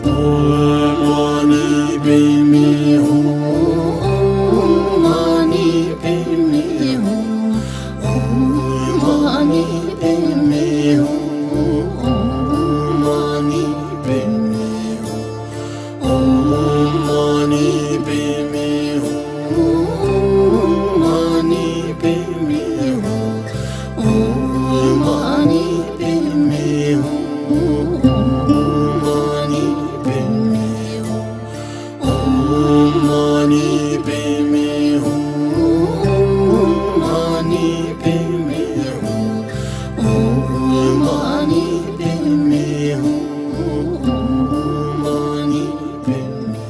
ཨོཾ་མ་ཎི་པདྨེ་ཧཱུྃ། ཨོཾ་མ་ཎི་པདྨེ་ཧཱུྃ། ཨོཾ་མ་ཎི་པདྨེ་ཧཱུྃ། ཨོཾ་མ་ཎི་པདྨེ་ཧཱུྃ། ཨོཾ་མ་ཎི་པདྨེ་ཧཱུྃ། ཨོཾ་མ་ཎི་པདྨེ་ཧཱུྃ། ཨོཾ་མ་ཎི་པདྨེ་ཧཱུྃ། ཨོཾ་མ་ཎི་པདྨེ་ཧཱུྃ། ཨོཾ་མ་ཎི་པདྨེ་ཧཱུྃ། ཨོཾ་མ་ཎི་པདྨེ་ཧཱུྃ། ཨོཾ་མ་ཎི་པདྨེ་ཧཱུྃ། ཨོཾ་མ་ཎི་པདྨེ་ཧཱུྃ།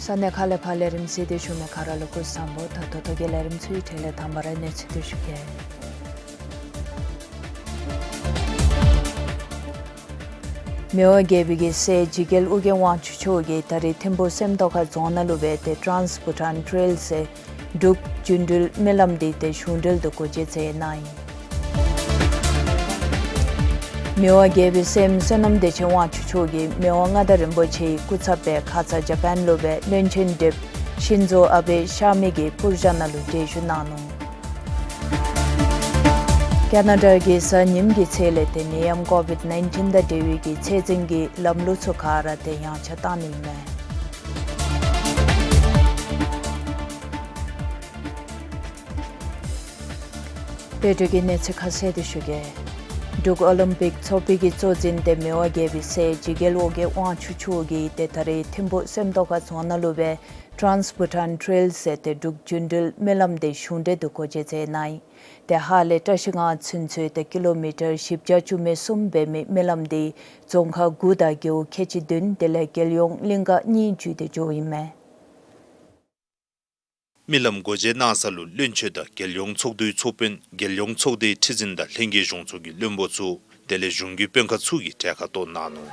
ས་གནས་ཁག་ལས་ཕར་ལས་རིམ་གསན་ཏེ་བཞུགས་མི་ག་ར་ལུ་སྐུ་གཟུགས་བཟང་པོ་དང་ད་ལྟོ་གི་ལས་རིམ་ཚུའི་གྲས་ལས་དང་པ་ར་གནས་ཚུལ་འདི་ཞུ་གེ། མི་དབང་རྒྱལ་པོའི་གི་སྲས་འཇིགས་རྒྱལ་ཨོ་རྒྱན་དབང་ཕྱུག་མཆོག་གིས་ད་རིས་ཐིམ་ཕུག་སེམས་རྟོགས་ཁ་རྫོང་ནང་ལུ་སྦེ་ཏེ་Trans Bhutan Trail ཟེར་འབྲུག་རྒྱུན་འགྲུལ་སྨོན་ལམ་འདི་ཏེ་གཞུང་འབྲེལ་དུ་སྒོ་འབྱེད་མཛད་གནང་ཡི། མི་དབང་རྒྱལ་པོའི་སྲསམོ་བསོད་ནམས་བདེ་ཆེན་དབང་ཕྱུག་མཆོག་གིས་མི་དབང་མངའ་བདག་རིན་པོ་ཆེའི་སྐུ་ཚབ་སྦེ་ཁ་ཙ་ཇ་པཱན་ལུ་སྦེ་བློན་ཆེན་ཌེབ་ཤིན་ཛོ་ཨ་བེ་གཤགས་མི་གི་པུར་བཞག་ནང་ལུ་གྲལ་བཞུགས་གནང་ནུག། ཀ་ན་ཌ་གི་གཟའ་ཉིམ་གི་ཚེས་ལས་ཏེ་ནད་ཡམས་ཀོ་བིཌ་ནའིན་ཊིན་དང་འབྲེལ་བའི་གི་ཚད་འཛིན་གྱི་ལམ་ལུགས་ཚུ་ག་ར་ཏེ་ཡངས་ཆག་བཏང་ནི་ཨིན་མས། དཔལ་འབྱོར་གྱི་གནས་ཚུལ་ཁ་གསལ་དེ་ཞུ་གེ། འབྲུག་ཨོ་ལིམ་པིག་ཚོགས་པའི་གི་གཙོ་འཛིན་ཏེ་མི་དབང་རྒྱལ་པོའི་སྲས་འཇིགས་རྒྱལ་ཨོ་རྒྱན་དབང་ཕྱུག་མཆོག་གིས་ཏེ་ད་རིས་ཐིམ་ཕུག་སེམས་རྟོགས་ཁ་རྫོང་ནང་ལུ་སྦེ་Trans Bhutan Trail ཟེར་ཏེ་འབྲུག་རྒྱུན་འགྲུལ་སྨོན་ལམ་འདི་གཞུང་འབྲེལ་དུ་སྒོ་འབྱེད་མཛད་གནང་ཡི། ཏེ་ཧཱ་ལས་བཀྲ་ཤིས་སྒང་ཚུན་ཚོད་ཏེ་ཀི་ལོ་མི་ཊར་བཞི་བརྒྱ་བཅུ་མེད་གསུམ་འབད་མི་སྨོན་ལམ་འདི་རྫོང་ཁག་དགུ་དང་རྒེད་འོག་ཁལ་གཅིག་བདུན་དེ་ལས་རྒྱལ་ཡོངས་གླིང་ག་གཉིས་བརྒྱུད་དེ་འགྱོཝ་ཨིན་མས། རྨི་ལམ་སྒོ་འབྱེད་གནང་ས་ལུ་བློན་ཆེན་དང་རྒྱལ་ཡོངས་ཚོགས་འདུའི་ཚོགས་དཔོན་རྒྱལ་ཡོངས་ཚོགས་སྡེའི་ཁྲི་འཛིན་དང་ལྷན་རྒྱས་གཞུང་ཚོགས་ཀྱི་བློན་པོ་ཚུ་དེ་ལས་གཞུང་གི་དཔོན་ཁག་ཚུ་གིས་གྲལ་ཁར་གཏོགས་གནང་ནུག།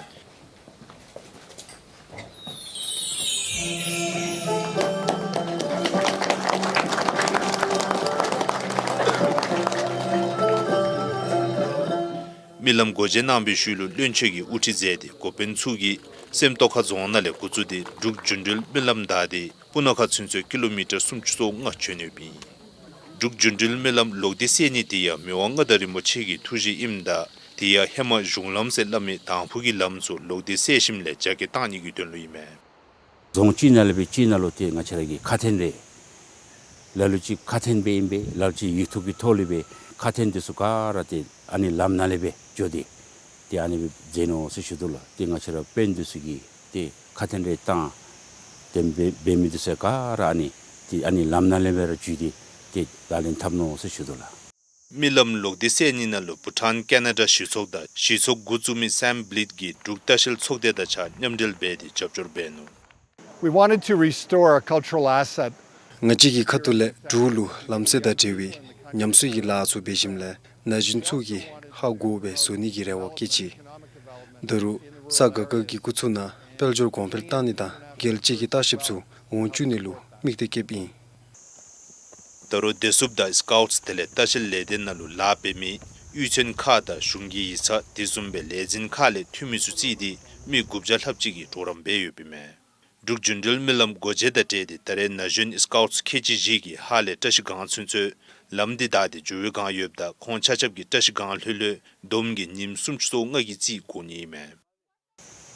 རྨི་ལམ་སྒོ་འབྱེད་གནང་བའི་ཤུལ་ལུ་བློན་ཆེན་གྱིས་དབུ་ཁྲིད་མཛད་དེ་འགོ་དཔོན་ཚུ་གིས་སེམས་རྟོགས་ཁ་རྫོང་ནང་ལས་འགོ་བཙུགས་ཏེ་འབྲུག་འགྲུལ་འགྲུལ་རྨི་ལམ་བདའ་སྟེ་སྤུ་ན་ཁ་ཚུན་ཚོད་ཀི་ལོ་མི་ཊར་སུམ་ཅུ་སོ་ལྔ་བྱོན་ཡོདཔ་ཨིན། འབྲུག་འགྲུལ་འགྲུལ་རྨི་ལམ་ལོག་སྟེ་བསལ་ནི་དེ་ཡང་མི་དབང་མངའ་བདག་རིན་པོ་ཆེ་གི་ཐུགས་བཞེད་ཨིནམ་ད་དེ་ཡང་ཧེ་མ་གཞུང་ལམ་ཟེར་སླབ་མི་དང་ཕུ་གི་ལམ་ཚུ་ལོག་སྟེ་བསལ་ཞིནམ་ལས་རྒྱ་སྐྱེད་གཏང་ནི་གི་དོན་ལུ་ཨིན་མས། རྫོང་གཅིག་ནང་ལས་སྦེ་གཅིག་ནང་ལུ་ཏེ་ང་བཅས་ར་གི་ཁ་འཕྲིན་རེ་ལ་ལུ་ཅིག་ཁ་འཕྲིན་སྦེ་ཨིན་པས། ལ་ལུ་ཅིག་ཡིག་ཐོག་གི་ཐོག་ལས་སྦེ་ཁ་འཕྲིན་འདི་ཚུ་ག་ར་ཏེ་ཨ་ནི་ལམ་ནང་ལས་སྦེ་འགྱོ་སྟེ་ཏེ་ཨ་ནི་སྦེ་མཛད་ནུག་ཟེར་ཞུ་དོ་ལགས། ཏེ་ང་བཅས་ར་དཔོན་འདི་ཚུ་གིས་ཏེ་ཁ་འཕྲིན་རེ་བཏང་སྟེ་འབད་འབད་མི་འདི་ཚུ་ག་ར་ཨ་ནི་ཏེ་ཨ་ནི་ལམ་ནང་ལས་སྦེ་ར་འགྱོ་སྟེ་ཏེ་ལག་ལེན་འཐབ་ནུག་ཟེར་ཞུ་དོ་ལགས། རྨི་ལམ་ལོག་སྟེ་བསལ་ནི་ནང་ལུ་བྷུ་ཊཱན་ཀེ་ན་ཌ་གཞི་ཚོགས་དང་གཞི་ཚོགས་འགོ་བཙུགས་མི་སཱེམ་བླིད་ཀྱིས་འབྲུག་ལྟ་བཤལ་ཚོགས་སྡེ་དང་གཅིག་ཁར་མཉམ་འབྲེལ་འབད་དེ་རྒྱབ་སྐྱོར་འབད་ནུག། We wanted to restore a cultural asset. ང་བཅས་ཀྱི་ཁ་ཐུག་ལས་འབྲུག་ལུ་ལམ་སེལ་དང་འབྲེལ་བའི་ཉམས་གསོའི་ལཱ་ཚུ་འབད་ཞིནམ་ལས་ན་གཞོན་ཚུ་གིས་ཧ་གོ་སྦེ་བཟོ་ནི་གི་རེ་བ་བསྐྱེད་ཅི། ད་རུང་ས་ག་ག་གི་འགོ་ཚུགས་ནང་དཔལ་འབྱོར་གོང་འཕེལ་གཏང་ནི་དང་རྒྱལ་སྤྱི་གི་ལྟ་བཤལཔ་ཚུ་འོང་བཅུག་ནི་ལུ་དམིགས་གཏད་བསྐྱེདཔ་ཨིན། ད་རུང་བདེ་སྲུངཔ་དང་སི་ཀའུཊ་དེ་ལས་ལྟ་བཤལ་ལས་སྡེ་ནང་ལུ་ལཱ་འབད་མི་གཡུས་ཚན་ཁག་དང་གཞུང་གི་ཡིག་ཚང་དེ་བཟུམ་སྦེ་ལས་འཛིན་ཁག་ལས་འཐུས་མི་ཚུ་བརྩིས་ཏེ་མི་དགུ་བརྒྱ་ལྷགཔ་ཅིག་གིས་གྲོགས་རམ་འབད་ཡོདཔ་ཨིན་མས། འབྲུག་འགྲུལ་འགྲུལ་རྨི་ལམ་སྒོ་འབྱེད་དང་འབྲེལ་ཏེ་ད་རེས་ན་གཞོན་སི་ཀའུཊ་ཁལ་གཅིག་བཞི་གིས་ཧཱ་ལས་བཀྲ་ཤིས་སྒང་ཚུན་ཚོད་ལམ་འདི་བདའ་སྟེ་འགྱོ་བའི་བསྒང་ཡོདཔ་ད་ཁོང་ཆ་ཁྱབ་ཀྱིས་བཀྲ་ཤིས་སྒང་ལྷོད་ལྷོད་བསྡོམས་ཀྱིས་ཉིནམ་སུམ་ཅུ་སོ་ལྔ་གི་རྩིས་འགོར་ནི་ཨིན་མས།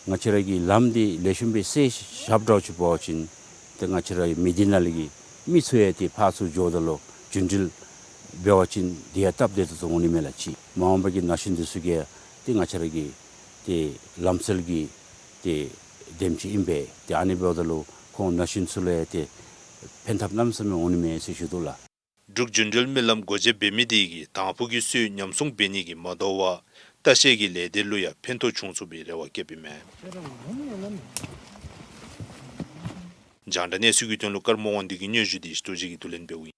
ང་བཅས་ར་གི་ལམ་འདི་ལེགས་ཤོམ་སྦེ་སེལ་བཞགཔ་འདྲཝ་ཅིག་འབད་བ་ཅིན་ཏེ་ང་བཅས་ར་གི་མི་སྡེ་ནང་ལས་ཀྱི་མི་ཚུ་ཡང་ཏེ་ཕར་ཚུར་འགྱོཝ་ད་ལུ་རྒྱུན་འགྲུལ་འབད་བ་ཅིན་དེ་ཡང་སྟབས་བདེ་ཏོག་ཏོ་འོང་ནི་མས་ལགས། ཅིག་མ་འོངས་པ་གི་ན་གཞོན་འདི་ཚུ་གིས་ཏེ་ང་བཅས་ར་གི་ཏེ་ལམ་སེལ་གྱི་ཏེ་དེམ་ཅིག་ཨིན་པས། ཏེ་ཨ་ནི་འབདཝ་ད་ལུ་ཁོང་ན་གཞོན་ཚུ་ལུ་ཡང་ཏེ་ཕན་ཐབས་གནམ་མེད་ས་མེད་འོང་ནི་མས་ཟེར་ཞུ་དོ་ལགས། འབྲུག་འགྲུལ་འགྲུལ་རྨི་ལམ་སྒོ་འབྱེད་འབད་མི་དེ་གིས་དང་ཕུ་གི་སོའི་ཉམས་སྲུང་འབད་ནི་གིས་མ་དོ་བར་ལྟ་བཤལ་གྱི་ལས་སྡེ་ལུ་ཡང་ཕན་ཐོགས་བྱུང་ཚུགས་པའི་རེ་བ་བསྐྱེདཔ་ཨིན་མས། རྒྱང་བསྒྲགས་གནས་ཚུལ་གྱི་དོན་ལུ་ཀརྨ་དབང་འདུས་ཀྱི་སྙན་ཞུ་དེ་ཞི་ཏོ་རྗེ་གིས་བསྡུ་ལེན་འབདཝ་ཨིན།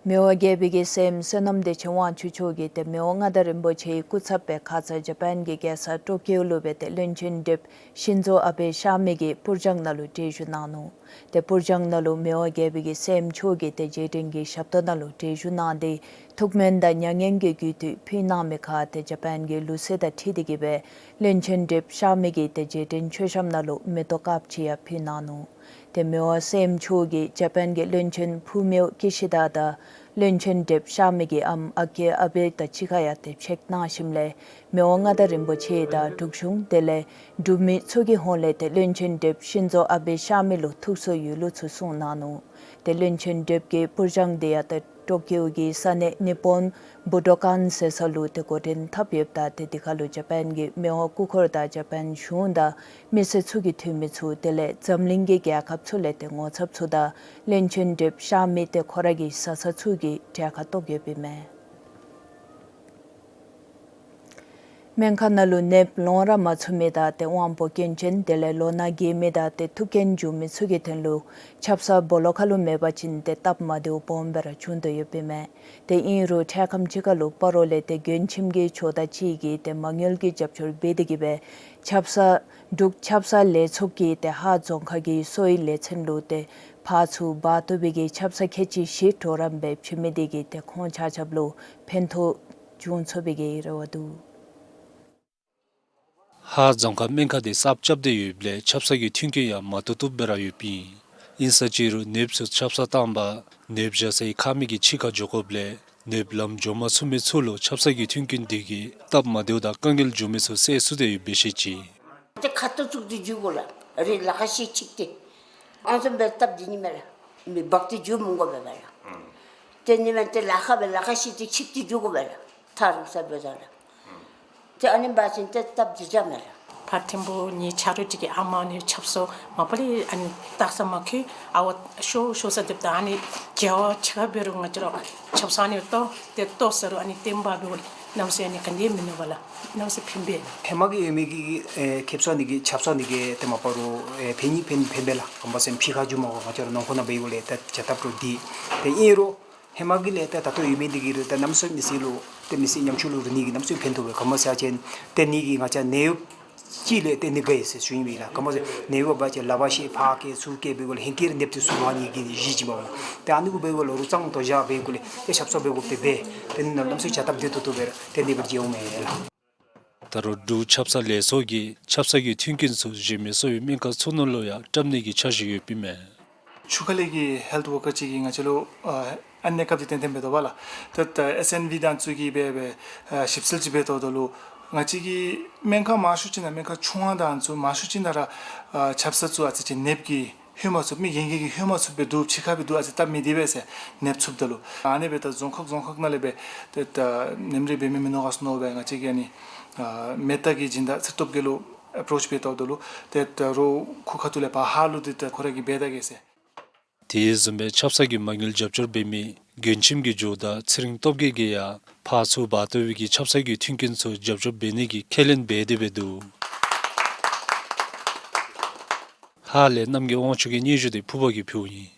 མི་དབང་རྒྱལ་པོའི་གི་སྲསམོ་བསོད་ནམས་བདེ་ཆེན་དབང་ཕྱུག་མཆོག་གིས་ཏེ་མི་དབང་མངའ་བདག་རིན་པོ་ཆེའི་སྐུ་ཚབ་སྦེ་ཁ་ཙ་ཇ་པཱན་གྱི་རྒྱལ་ས་ཊོ་ཀིའོ་ལུ་སྦེ་ཏེ་བློན་ཆེན་ཌིབ་ཤིན་ཛོ་ཨ་བེ་གཤགས་མི་གི་པུར་སྦྱང་ནང་ལུ་གྲལ་བཞུགས་གནང་ནུག། ཏེ་པུར་སྦྱང་ནང་ལུ་མི་དབང་རྒྱལ་པོའི་གི་སྲསམོ་མཆོག་གིས་ཏེ་རྗེས་དྲན་གྱི་ཞབས་ཏོག་ནང་ལུ་གྲལ་བཞུགས་གནང་སྟེ་ཐུགས་སྨོན་དང་མྱ་ངན་གྱི་གུས་བཏུད་ཕུལ་གནང་མི་ཁར་ཏེ་ཇ་པཱན་གྱི་ལུགས་སྲོལ་དང་འཁྲིལ་ཏེ་གིས་སྦེ་བློན་ཆེན་ཌིབ་གཤགས་མི་གིས་ཏེ་རྗེས་དྲན་མཆོད་བཤམ་ནང་ལུ་མེ་ཏོག་དཀརཔོ་ཅིག་ཡང་ཕུལ་གནང་ནུག། ཏེ་མི་དབང་སྲསམོ་མཆོག་གིས་ཇ་པཱན་གྱི་བློན་ཆེན་ཕུ་མིའོ་ཀི་ཤི་དཱ་དང་བློན་ཆེན་ཌིབ་གཤགས་མི་གི་ཨམ་ཨ་ཀི་ཨ་བེ་དང་གཅིག་ཁར་ཡང་ཏེ་མཇལ་གནང་ཞིནམ་ལས་མི་དབང་མངའ་བདག་རིན་པོ་ཆེ་དང་འབྲུག་གཞུང་དེ་ལས་འབྲུག་མི་ཚུ་གི་ཧོངས་ལས་ཏེ་བློན་ཆེན་ཌིབ་ཤིན་ཛོ་ཨ་བེ་གཤགས་མི་ལུ་ཐུགས་གསོ་ཡོད་ལུགས་ཚུ་གསུངས་གནང་ནུག། ཏེ་བློན་ཆེན་ཌིབ་ཀྱི་པུར་སྦྱང་དེ་ཡང་ཏེ་ཊོ་ཀིའོ་གི་ས་གནས་ནི་པོན་བུ་ཌོ་ཀཱན་ཟེར་ས་ལུ་ཏེ་འགོ་འདྲེན་འཐབ་ཡོདཔ་ད་ཏེ་དེ་ཁར་ལུ་ཇ་པཱན་གྱི་མི་དབང་སྐུ་འཁོར་དང་ཇ་པཱན་གཞུང་དང་མི་སེར་ཚུ་གི་འཐུས་མི་ཚུ་དེ་ལས་འཛམ་གླིང་གི་རྒྱལ་ཁབ་ཚུ་ལས་ཏེ་ངོ་ཚབ་ཚུ་དང་བློན་ཆེན་ཌིབ་གཤགས་མི་ཏེ་ཁོ་ར་གི་བཟའ་ཚང་ཚུ་གིས་གྲལ་ཁར་གཏོགས་ཡོདཔ་ཨིན་མས། སྨན་ཁང་ནང་ལུ་ནདཔ་ལོང་ར་མ་ཚུད་མི་དང་ཏེ་དབང་པོ་སྐྱོན་ཅན་དེ་ལས་ལོ་ན་རྒས་མི་དང་ཏེ་ཐུགས་སྐྱོན་བྱུང་མི་ཚུ་གི་དོན་ལུ་ཆབ་གསང་སྦོ་ལོགས་ཁར་ལུ་མེད་པ་ཅིན་ཏེ་སྟབས་མ་བདེཝ་སྦོམ་སྦེ་ར་བྱུང་དོ་ཡོདཔ་ཨིན་མས། ཏེ་ཨིན་རུང་འཕྲལ་ཁམས་ཅིག་ཁར་ལུ་སྤ་རོ་ལས་ཏེ་མགྱོནམ་ཁྱིམ་གྱི་ཇོ་བདག་ཅིག་གིས་ཏེ་མ་དངུལ་གྱི་རྒྱབ་སྐྱོར་འབད་དེ་གིས་སྦེ་ཆབ་གསང་འབྲུག་ཆབ་གསང་ལས་ཚོགས་ཀྱིས་ཏེ་ཧཱ་རྫོང་ཁག་གི་གསོ་བའི་ལས་ཚན་ལུ་ཏེ་ཕར་ཚུར་འབག་བཏུབ་པའི་གི་ཆབ་གསང་ཁལ་གཅིག་བཞི་གྲོགས་རམ་སྦེ་བྱིན་མི་དེ་གིས་ཏེ་ཁོང་ཆ་ཁྱབ་ལུ་ཕན་ཐོགས་བྱུང་ཚུགས་པའི་གི་རེ་བ་འདུག། ཧཱ་རྫོང་ཁག་སྨན་ཁང་དེ་གསརཔ་རྐྱབ་སྟེ་ཡོདཔ་ལས་ཆབ་གསང་གི་མཐུན་རྐྱེན་ཡང་མ་ཏོག་ཏོ་སྦེ་ར་ཡོདཔ་ཨིན། ཨིན་ས་ཅི་རུང་ནདཔ་ཚུ་ཆབ་གསང་བཏང་པར་ནདཔ་བཞག་སའི་ཁང་མིག་གི་ཕྱི་ཁར་འགྱོ་དགོཔ་ལས་ནདཔ་ལམ་འགྱོ་མ་ཚུགས་མི་ཚུ་ལུ་ཆབ་གསང་གི་མཐུན་རྐྱེན་དེ་གིས་སྟབས་མ་བདེཝ་དང་དཀའ་ངལ་བྱུང་མི་ཚུ་སེལ་ཚུགས་ཏེ་ཡོདཔ་སྦེ་བཤད་ཅི། ཏེ་ཁ་ཏོ་བཙུགས་ཏེ་འགྱོ་དགོ་ལགས། རེ་ལ་ཁ་ཤས་ཅིག་ཏེ་ཨ་ནི་བཟུམ་སྦེ་སྟབས་བདེ་ནི་མས་ལགས། མི་འབག་སྟེ་འགྱོ་མི་དགོ་པས་ལགས། ཏེ་ནི་མེན་ཏེ་ལ་ཁ་སྦེ་ལ་ཁ་ཤས་ཏེ་ཆིབས་ཏེ་འགྱོ་དགོ་པས་ལགས། ཐག་རིང་ས་འབདཝ་ད་ལགས། ཏེ་ཨ་ནི་འབད་བ་ཅིན་ཏེ་སྟབས་བདེ་ཆ་མས་ལགས། ཕར་ཐིམ་ཕུ་ངེའི་ཆ་རོགས་ཅིག་གི་ཨ་མ་ནི་ཆབ་གསང་མ་པ་ལས་ཨ་ནི་བཏགས་ས་མ་ཁུ་ཨ་ཝ་ཤོར་ཤོར་ས་དེབ་ད་ཨ་ནི་རྒྱལ་བ་ཆེ་ཁ་འབད་རུང་ང་བཅས་ར་ཆབ་གསང་ཨ་ནི་བཏོག་ཏེ་བཏོག་ཟེར་རུང་ཨ་ནི་བརྟན་པ་འབདཝ་ལས་ གནམ་མེད་ས་མེད་ག་ནི་མིན་ནུག་པ་ལགས། གནམ་མེད་ས་མེད་ཕན་པས། ཧེ་མ་གི་ཡོད་མི་གི་ཨེ་ཁེབ་ས་འདི་གིས་ཆབ་གསང་འདི་གིས་ཏེ་མ་པ་རུང་ཨེ་ཕན་ནི་ཕན་ཕན་པས་ལགས། ག་འབད་ཟེར་ཕྱི་ཁར་འགྱོ་མ་དགོ། ང་བཅས་ར་ནང་འཁོད་ནང་འབད་བའི་སྒོ་ལས་ཏེ་བྱ་སྟབས་རུང་བདེ། ཏེ་ཨིན་རུང་ཧེ་མ་གི་ལས་ཏེ་ད་ལྟོ་ཡོད་མི་འདི་གིས་ར་ཏེ་གནམ་མེད་ས་མེད་མི་ཚེ་ལུ་ཏེ་མི་ཚེ་ཉམ་ཆུང་ལུ་རུང་ནི་གི་གནམ་མེད་ས་མེད་ཕན་ཐོགས་པས། ག་འབད་ཟེར་བ་ཅིན་ཏེ་ནི་གིས་ང་བཅས་ནད་གཡོགཔ་ཅིག་ལས་ཏེ་ནི་དགའ་ཡི་ཟེར་ཞུ་ནི་ཨིན་ལགས། ག་འབད་ཟེར་ནད་གཡོགཔ་འབད་བ་ཅིན་ལག་པར་བཤེད་ཕར་བསྐྱལ་ཚུར་བསྐྱལ་འབད་བའི་སྒོ་ལས་ཧེང་སྐལ་ར་ནདཔ་འདི་ཚུ་འབག་ནི་གི་གཞི་ཅིག་འབདཝ་ལགས། ཏེ་ཨ་ནི་གུ་འབད་བའི་སྒོ་ལས་རོགས་ཙང་ཏོ་བཞག་འབད་བའི་སྒོ་ལས་ཏེ་ཆབ་གསང་འབད་དགོཔ་ཏེ་འབད། ཏེ་ནི་ནང་གནམ་མེད་ས་མེད་བྱ་སྟབས་བདེ་ཏོག་ཏོ་འབད་རུང་ཏེ་ནདཔ་འབད་ར་འགྱོཝ་མས་ལགས། ད་རུང་འབྲུག་ཆབ་གསང་ལས་ཚོགས་ཀྱིས་ཆབ་གསང་གི་མཐུན་རྐྱེན་ཚུ་གཞན་མི་གསོ་བའི་སྨན་ཁང་ཚུ་ནང་ལུ་ཡང་བཀྲམ་ནི་གི་འཆར་གཞི་ཡོདཔ་ཨིན་མས། ཆུ་ཁ་ལས་ཀྱི་ཧེལཐ་ཝར་ཀར་ཅིག་གིས་ང་བཅས་ལུ་ཨ་ཨ་གནས་སྐབས་འདི་གཏན་འཁེལ་འབད་དོ་བ་ལགས། ཏེ་ཨེསི་ཨེན་ཝི་དང་ཚུ་གིས་འབད་འབད་ཨ་ཞིབ་འཚོལ་ཅིག་འབད་དོ་དོ་ལུ་ང་བཅས་ཀྱི་སྨན་ཁང་མང་ཤོས་ཅིག་ནང་སྨན་ཁང་ཆུང་བ་དང་ཚུ་མང་ཤོས་ཅིག་ནང་ར་ཨ་ཆབ་གསང་ཚུ་ཨ་ཙི་ཅིག་ནདཔ་གིས་ལྷོད་མ་ཚུགས། མི་གཞན་གྱིས་ལྷོད་མ་ཚུགསཔ་སྦེ་འདུག། ཕྱི་ཁར་སྦེ་འདུག། ཨ་ཙི་སྟབས་མི་བདེ་བས་ཟེར་ནདཔ་ཚུདཔ་ད་ལུ་ཨ་ནི་སྦེ་ད་རྫོང་ཁག་རྫོང་ཁག་ནང་ལས་སྦེ་ཏེ་ད་ནེམ་རེ་འབད་མི་མིན་ནུག་ག་ཟེར་མནོ་སྦེ་ང་བཅས་ཀྱིས་ཨ་ནི་ཨ་མེ་སྟག་གི་སྦྱིན་བདག་ཚེ་སྟོབས་རྒྱལ་ལུ་ཨེ་པྲོཆ་འབད་དོ་དོ་ལུ་ཏེ་ད་རུང་ཁོ་ཁ་ཐུག་ལས་ཕར་ཧ་ལུགས་འདི་ད་ཁོ་ར་གིས་འབད་ད་གེ་ཟེར། དེ་བཟུམ་སྦེ་ཆབ་གསང་གི་མ་དངུལ་རྒྱབ་སྐྱོར་འབད་མི་མགོན་ཁྱིམ་གྱི་ཇོ་བདག་ཚེ་རིང་སྟོབས་རྒྱས་ཀྱིས་ཡང་ཕར་ཚུར་འབག་བཏོག་པའི་གི་ཆབ་གསང་གི་མཐུན་རྐྱེན་ཚུ་རྒྱབ་སྐྱོར་འབད་ནི་གི་ཁས་ལེན་འབད་དེ་འབད་འདུག། ཧཱ་ལས་རྣམ་རྒྱལ་དབང་ཕྱུག་གི་སྙན་ཞུ་དེ་ཕུར་པ་གིས་ཕུལཝ་ཨིན།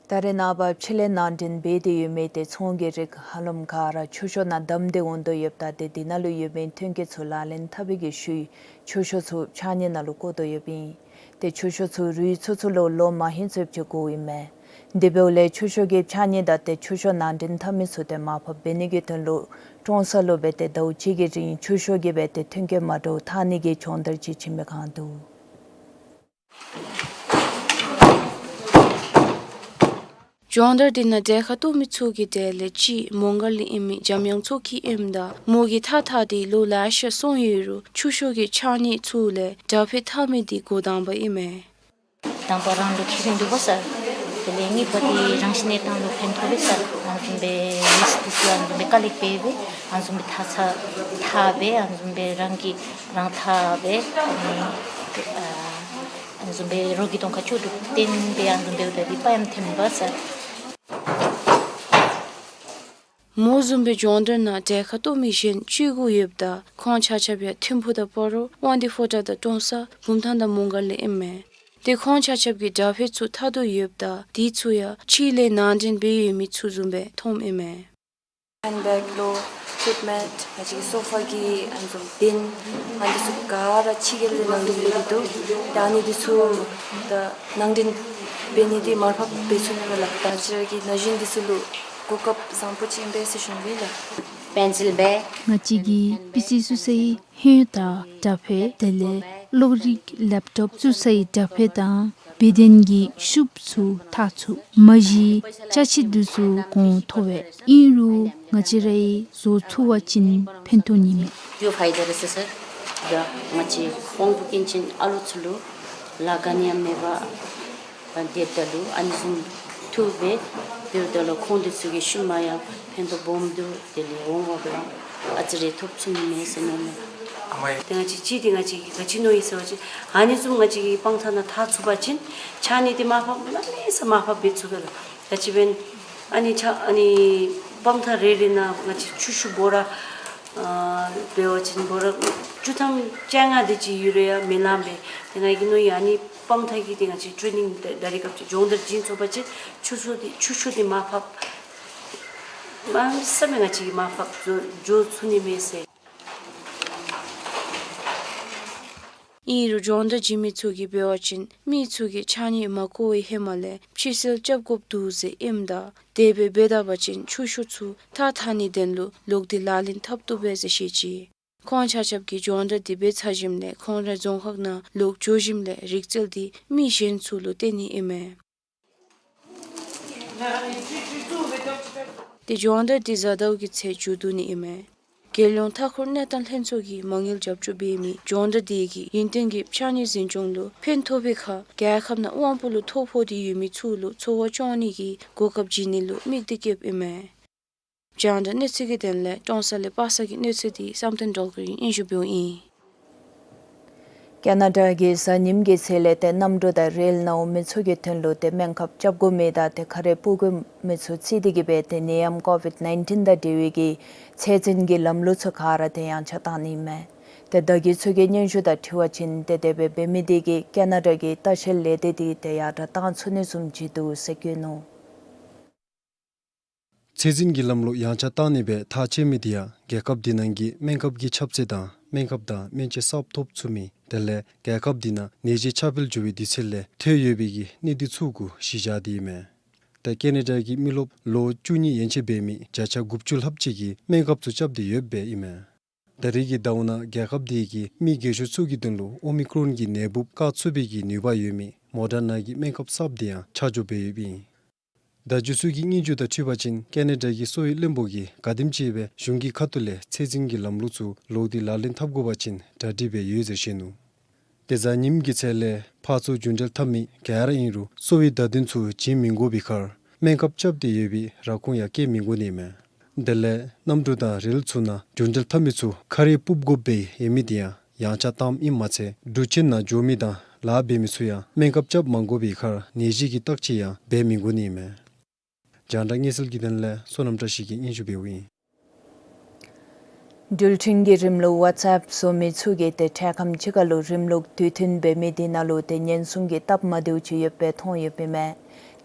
ད་རེས་ནངས་པ་ཕྱི་ལས་ནང་འདྲེན་འབད་དེ་ཡོད་མི་དེ་ཚོང་གི་རིགས་ཧ་ལམ་ག་ར་མཆོད་བཤམ་ནང་བསྡམས་ཏེ་འོང་དོ་ཡོདཔ་ད་ཏེ་དེ་ནང་ལུ་ཡོད་མི་མཐུན་རྐྱེན་ཚུ་ལག་ལེན་འཐབ་པའི་གི་ཤུལ་མཆོད་བཤམ་ཚུ་ཕྱགས་སྙིགས་ནང་ལུ་བཀོ་དོ་ཡོདཔ་ཨིན། ཏེ་མཆོད་བཤམ་ཚུ་རུལ་ཚུགས་ཚུགས་ལུ་ལོ་མ་ཧིང་ཚུ་ཅིག་འགོརཝ་ཨིན་མས། དེ་འབདཝ་ལས་མཆོད་བཤམ་གྱི་ཕྱགས་སྙིགས་དང་ཏེ་མཆོད་བཤམ་ནང་འདྲེན་འཐབ་མི་ཚུ་དེ་མར་ཕབ་འབད་ནི་གི་དོན་ལུ་ཀྲོང་གསར་ལུ་སྦེ་ཏེ་ཟླཝ་གཅིག་གི་རིང་མཆོད་བཤམ་གྱི་སྦེ་ཏེ་མཐུན་རྐྱེན་མ་འདྲཝ་འཐབ་ནི་གི་སྦྱོང་བརྡར་ཅིག་བྱིན་མི་གང་འདུག། སྦྱོང་བརྡར་འདི་ནང་གྲལ་ཁར་གཏོགས་མི་ཚུ་གི་གྲས་ལས་གཅིག་མོང་སྒར་ལས་ཨིན་མི་འཇམ་དབྱངས་མཚོ་སྐྱིད་ཨིནམ་ད་མོ་གིས་ཐགས་འཐག་སྟེ་ལོ་ལེ་ཤ་སོང་ཡོད་རུང་མཆོད་བཤམ་གྱི་ཕྱགས་སྙིགས་ཚུ་ལས་དྲ་ཕད་འཐག་མི་འདི་འགོ་དང་པ་ཨིན་མས། དང་པ་རང་ལུ་ཁེ་ཕན་འདུག་པ་ཟེར། དེ་ལས་གཉིས་པ་འདི་རང་གི་གནས་སྟངས་ལུ་ཕན་ཐོགས་པས་ཟེར། ཨ་ནི་བཟུམ་སྦེ་མི་ཚུ་འདི་ཚུ་ཨ་ནི་བཟུམ་སྦེ་དཀའ་ལས་འབད་སྦེ་ཨ་ནི་བཟུམ་སྦེ་ཐགས་ཚ་འཐག་སྦེ་ཨ་ནི་བཟུམ་སྦེ་རང་གིས་རང་འཐག་སྦེ་ཨ་ནི་ཨ་ཨ་ནི་བཟུམ་སྦེ་རོགས་ཀྱིས་གདོང་ཁར་ཅོག་འཐདཔ་བརྟེན་སྦེ་ཨ་ནི་བཟུམ་སྦེ་འབདཝ་ད་འདི་དཔའ་ཡང་ཐོན་པས་ཟེར། མོ་བཟུམ་སྦེ་སྦྱོང་བརྡར་ནང་གྲལ་ཁར་གཏོགས་མི་གཞན་བཅུ་དགུ་ཡོདཔ་ད་ཁོང་ཆ་ཁྱབ་ཡང་ཐིམ་ཕུག་དང་སྤ་རོ་དབང་འདུས་ཕོ་བྲང་དང་ཀྲོང་གསར་བུམ་ཐང་དང་མོང་སྒར་ལས་ཨིན་མས། ཏེ་ཁོང་ཆ་ཁྱབ་ཀྱིས་དྲ་ཕད་ཚུ་འཐག་དོ་ཡོདཔ་ད་དེ་ཚུ་ཡང་ཕྱི་ལས་ནང་འདྲེན་འབད་ཡོད་མི་ཚུ་བཟུམ་སྦེ་མཐོངམ་ཨིན་མས། ཧེནཌ་བེག་ལོ་ཕུཊ་མེཊ་ང་བཅས་ཀྱི་སོ་ཕ་གི་ཨ་ནི་བཟུམ་གདན་ཨ་ནི་ཚུ་ག་ར་ཕྱི་རྒྱལ་ལས་ནང་འདྲེན་འབད་དེ་འདུག། ད་ཨ་ནི་འདི་ཚུ་ད་ནང་འདྲེན་འབད་ནི་འདི་མར་ཕབ་འབད་ཚུགས་ནི་མས་ལགས། ད་ང་བཅས་ར་གི་ན་གཞོན་འདི་ཚུ་ལུ་གོ་སྐབས་བཟང་པོ་ཅིག་ཨིན་པས་ཟེར་ཞུ་ནི་ཨིན་ལགས། པེན་སིལ་བེག། ང་བཅས་ཀྱིས་པི་སི་བཙུགས་སའི་ཧོད་དང་དྲ་ཕད་དེ་ལས་གློག་རིག་ལེབ་ཊོབ་བཙུགས་སའི་དྲ་ཕད་དང་སྦིར་དོན་གྱི་ཤུབས་ཚུ་འཐག་ཚུགས། མ་གཞི་ཅ་ཆས་འདི་ཚུ་གོང་མཐོ་བས། ཨིན་རུང་ང་བཅས་ར་གིས་བཟོ་ཚུགས་པ་ཅིན་ཕན་ཐོགས་ནི་མས། ཏེ་ཕའི་ཌ་རེ་སོ་ཟེར། ད་ང་བཅས་ཁོང་དུ་སྐྱེན་ཅན་ཨ་ལུ་ཚུ་ལུ་ལཱ་ག་ནི་ཡང་མེད་པར་སྡོདཔ་ད་ལུ་ཨ་ནི་བཟུམ་འཐུ་སྦེ་སྡོདཔ་ད་ལུ་ཁོང་འདི་ཚུ་གི་ཤུལ་མ་ཡང་ཕན་ཐོགས་སྦོམ་འདུག། དེ་ལས་འོང་བ་ལུ་ཡང་ཨ་ཙི་རེ་ཐོབ་ཚུགས་ནི་མས་ཟེར་མནོཝ་མས། ཏེ་ང་བཅས་ཅིག་ཏེ་ང་བཅས་ཀྱིས་ག་ཅི་མནོ་ཡི་ཟེར་བ་ཅིན་ཨ་ནི་བཟུམ་ང་བཅས་ཀྱིས་སྤང་ཐང་ནང་འཐག་ཚུགས་པ་ཅིན་ཕྱགས་སྙིགས་འདི་མར་ཕབ་གནམ་མེད་ས་མར་ཕབ་འབད་ཚུགས་པས་ལགས། ད་ཅི་འབདན་ཨ་ནི་ཕྱགས་ཨ་ནི་སྤང་ཐང་རེ་རེ་ནང་ང་བཅས་ཆུ་ཤུགས་འབོ་ར་ཨ་འབད་བ་ཅིན་འབོ་ར་བཅུ་ཐམ་བཅོ་ལྔ་དེ་ཅིག་ཡོད་རུང་ཡང་མི་ལང་པས། ཏེ་ང་གིས་མནོ་ཡི་ཨ་ནི་སྤང་ཐང་གི་ཏེ་ང་བཅས་ཊེ་ནིང་ད་རེས་སྐབས་ཅིག་སྦྱོང་བརྡར་བྱིན་ཚུགས་པ་ཅིན་ཆུ་ཤུགས་འདི་ཆུ་ཤུགས་འདི་མར་ཕབ་གནམ་མེད་ས་མེད་ང་བཅས་ཀྱིས་མར་ཕབ་འགྱོ་འགྱོ་ཚུགས་ནི་མས་ཟེར། ཨིན་རུང་སྦྱོང་བརྡར་བྱིན་མི་ཚུ་གིས་འབད་བ་ཅིན་མི་ཚུ་གིས་ཕྱགས་སྙིགས་མ་བཀོ་བའི་ཧེ་མ་ལས་ཕྱི་སེལ་རྐྱབ་དགོཔ་འདུག་ཟེར་ཨིནམ་ད་དེ་སྦེ་འབད་ད་པ་ཅིན་ཆུ་ཤུགས་ཚུ་ཐགས་འཐག་ནིའི་དོན་ལུ་ལོག་སྟེ་ལག་ལེན་འཐབ་བཏུབ་པས་ཟེར་བཤད་ཅི། ཁོང་ཆ་ཁྱབ་ཀྱིས་སྦྱོང་བརྡར་འདི་འབད་ཚར་ཞིནམ་ལས་ཁོང་ར་རྫོང་ཁག་ནང་ལོག་འགྱོ་ཞིནམ་ལས་རིག་རྩལ་འདི་མི་གཞན་ཚུ་ལུ་སྟོན་ནི་ཨིན་མས། ཏེ་སྦྱོང་བརྡར་འདི་གཟའ་ཟླཝ་གི་ཚེས་མཇུག་བསྡུ་ནི་ཨིན་མས། རྒྱལ་ཡོངས་མཐའ་འཁོར་གནས་སྟངས་ལྷན་ཚོགས་ཀྱིས་མ་དངུལ་རྒྱབ་སྐྱོར་འབད་མི་སྦྱོང་བརྡར་འདི་གིས་ཡུན་བརྟན་གྱི་ཕྱགས་སྙིགས་འཛིན་སྐྱོང་ལུ་ཕན་ཐོགས་པའི་ཁར་རྒྱལ་ཁབ་ནང་དབང་པོ་ལུ་ཐོ་ཕོག་སྟེ་ཡོད་མི་ཚུ་ལུ་འཚོ་བ་སྐྱོང་ནི་གི་གོ་སྐབས་བྱིན་ནི་ལུ་དམིགས་ཏེ་བསྐྱེདཔ་ཨིན་མས། རྒྱང་བསྒྲགས་གནས་ཚུལ་གྱི་དོན་ལས་ཀྲོང་གསར་ལས་པ་སངས་ཀྱི་གནས་ཚུལ་འདི་བསམ་གཏན་སྒྲོལ་དཀར་གྱིས་སྙན་ཞུ་འབདཝ་ཨིན། ཀེ་ན་ཌ་གིས་གཟའ་ཉིམ་གི་ཚེ་ལས་ཏེ་གནམ་གྲུ་དང་རེལ་ནང་འོང་མི་ཚུ་གི་དོན་ལུ་ཏེ་སྨན་ཁབ་རྐྱབ་དགོ་མི་དང་ཏེ་ཁ་རས་སྤུབ་དགོ་མི་ཚུ་བརྩིས་ཏེ་གིས་སྦེ་ཏེ་ནད་ཡམས་ཀོ་བིཌ་ནའིན་ཊིན་དང་འབྲེལ་བའི་གི་ཚད་འཛིན་གྱི་ལམ་ལུགས་ཚུ་ག་ར་ཏེ་ཡངས་ཆག་བཏང་ནི་མས། ཏེ་བརྡ་བརྒྱུད་ཚུ་གི་སྙན་ཞུ་དང་འཁྲིལ་བ་ཅིན་ཏེ་དེ་སྦེ་འབད་མི་དེ་གིས་ཀེ་ན་ཌ་གི་ལྟ་བཤལ་ལས་སྡེ་དེ་ཏེ་ཡར་དྲག་བཏང་ཚུགས་ནི་བཟུམ་ཅིག་འདུག་ཟེར་བཀོད་ནུག། ཚད་འཛིན་གྱི་ལམ་ལུགས་ཡངས་ཆག་བཏང་ནི་སྦེ་ཐག་བཅད་མི་དེ་ཡང་རྒྱལ་ཁབ་དེ་ནང་གི་སྨན་ཁབ་ཀྱི་ཁྱབ་ཚད་དང་སྨན་ཁབ་དང་སྨན་དཔྱད་གསརཔ་ཐོབ་ཚུགས་མི་དེ་ལས་རྒྱལ་ཁབ་དེ་ནང་ནད་གཞི་ཁྱབ་སྤེལ་འགྱོ་བའི་དུས་ཚོད་ལས་ཐོན་ཡོད་པའི་གི་གནས་སྟངས་ཚུ་གུ་གཞི་བཞག་སྟེ་ཨིན་མས། ཏེ་ཀེ་ན་ཌ་གི་མི་རློབས་ལོ་བཅུ་གཉིས་ཡན་ཆད་འབད་མི་བརྒྱ་ཆ་དགུ་བཅུ་ལྷགཔ་ཅིག་གིས་སྨན་ཁབ་ཚུ་རྐྱབ་སྟེ་ཡོདཔ་ཨིན་མས། ད་རེས་ཀྱི་ཟླཝ་ནང་རྒྱལ་ཁབ་དེ་གི་མི་རྒས་ཤོས་ཚུ་གི་དོན་ལུ་ཨོ་མི་ཀྲོན་གྱི་ནད་འབུཔ་བཀག་ཚུགས་པའི་གི་ནུས་པ་ཡོད་མི་མོ་ཌར་ན་གི་སྨན་ཁབ་གསརཔ་དེ་ཡང་ཆ་འཇོག་འབད་ཡོདཔ་ཨིན། བརྡ་བརྒྱུད་ཚུ་གི་སྙན་ཞུ་དང་འཁྲིལ་བ་ཅིན་ཀེ་ན་ཌ་གི་གསོ་བའི་བློན་པོ་གིས་ག་དེམ་ཅིག་སྦེ་གཞུང་གི་ཁ་ཐུག་ལས་ཚད་འཛིན་གྱི་ལམ་ལུགས་ཚུ་ལོག་སྟེ་ལག་ལེན་འཐབ་དགོ་པ་ཅིན་གྲ་སྒྲིག་འབད་ཡོད་ཟེར་བཤད་ནུག། ཏེ་གཟའ་ཉིམ་གི་ཚེ་ལས་ཕར་ཚུར་རྒྱུན་འགྲུལ་འཐབ་མི་ག་ར་ཨིན་རུང་གསོ་བའི་བརྡ་དོན་ཚུ་བྱིན་མི་དགོ་པའི་ཁར་སྨན་ཁབ་རྐྱབ་སྟེ་ཡོད་པའི་ར་ཁུངས་ཡང་བཀལ་མི་དགོ་ནི་མས། དེ་ལས་གནམ་གྲུ་དང་རེལ་ཚུ་ནང་རྒྱུན་འགྲུལ་འཐབ་མི་ཚུ་ཁ་རས་སྤུབ་དགོཔ་སྦེ་ཡོད་མི་དེ་ཡང་ཡངས་ཆག་བཏངམ་ཨིནམ་མ་ཚད་འགྲུལ་ཆས་ནང་འགྱོ་མི་དང་ལཱ་འབད་མི་ཚུ་ཡང་སྨན་ཁབ་རྐྱབ་མ་དགོ་པའི་ཁར་ནད་གཞི་གི་བརྟག་དཔྱད་ཡང་འབད་མི་དགོ་ནི་མས། རྒྱང་བསྒྲགས་གནས་ཚུལ་གྱི་དོན་ལས་བསོད་ནམས་བཀྲ་ཤིས་ཀྱིས་སྙན་ཞུ་འབདཝ་ཨིན། འགྲུལ་འཕྲིན་གྱི་རིམ་ལུགས་ཝཊས་ཨེཔ་བཟོ་མི་ཚུ་གིས་ཏེ་འཕྲལ་ཁམས་ཅིག་ཁར་ལུ་རིམ་ལུགས་དུས་མཐུན་འབད་མི་དེ་ནང་ལུ་ཏེ་ཉེན་སྲུང་གི་སྟབས་མ་བདེཝ་ཅིག་ཡོདཔ་སྦེ་མཐོང་ཡོདཔ་ཨིན་མས།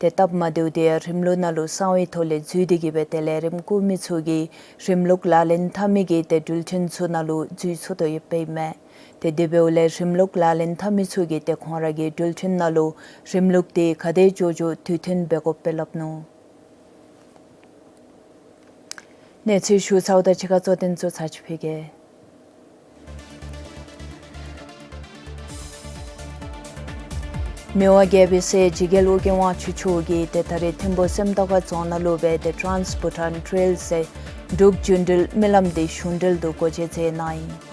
ཏེ་སྟབས་མ་བདེཝ་དེ་ཡང་རིམ་ལུགས་ནང་ལུ་གསང་བའི་ཐོག་ལས་འཛུལ་ཏེ་གིས་སྦེ་དེ་ལས་རིམ་བཀོད་མི་ཚུ་གིས་རིམ་ལུགས་ལག་ལེན་འཐབ་མི་གི་ཏེ་འགྲུལ་འཕྲིན་ཚུ་ནང་ལུ་འཛུལ་ཚུགས་དོ་ཡོདཔ་ཨིན་མས། ཏེ་དེ་འབདཝ་ལས་རིམ་ལུགས་ལག་ལེན་འཐབ་མི་ཚུ་གིས་ཏེ་ཁོང་ར་གི་འགྲུལ་འཕྲིན་ནང་ལུ་རིམ་ལུགས་དེ་ག་དེ་མགྱོགས་མགྱོགས་དུས་མཐུན་འབད་དགོཔ་སྦེ་སླབ་ནུག། གནས་ཚུལ་ཞུ་ཚརཝ་དང་གཅིག་ཁར་གཙོ་དོན་ཚུ་ཚར་ཅིག་ཕུལ་གེ། མི་དབང་རྒྱལ་པོའི་སྲས་འཇིགས་རྒྱལ་ཨོ་རྒྱན་དབང་ཕྱུག་མཆོག་གིས་ཏེ་ད་རེས་ཐིམ་ཕུག་སེམས་རྟོགས་ཁ་རྫོང་ནང་ལུ་སྦེ་ཏེ་ཊཱནསི་བྷུ་ཊཱན་ཊེལ་ཟེར་འབྲུག་རྒྱུན་འགྲུལ་སྨོན་ལམ་འདི་གཞུང་འབྲེལ་དུ་སྒོ་འབྱེད་མཛད་གནང་ཡི།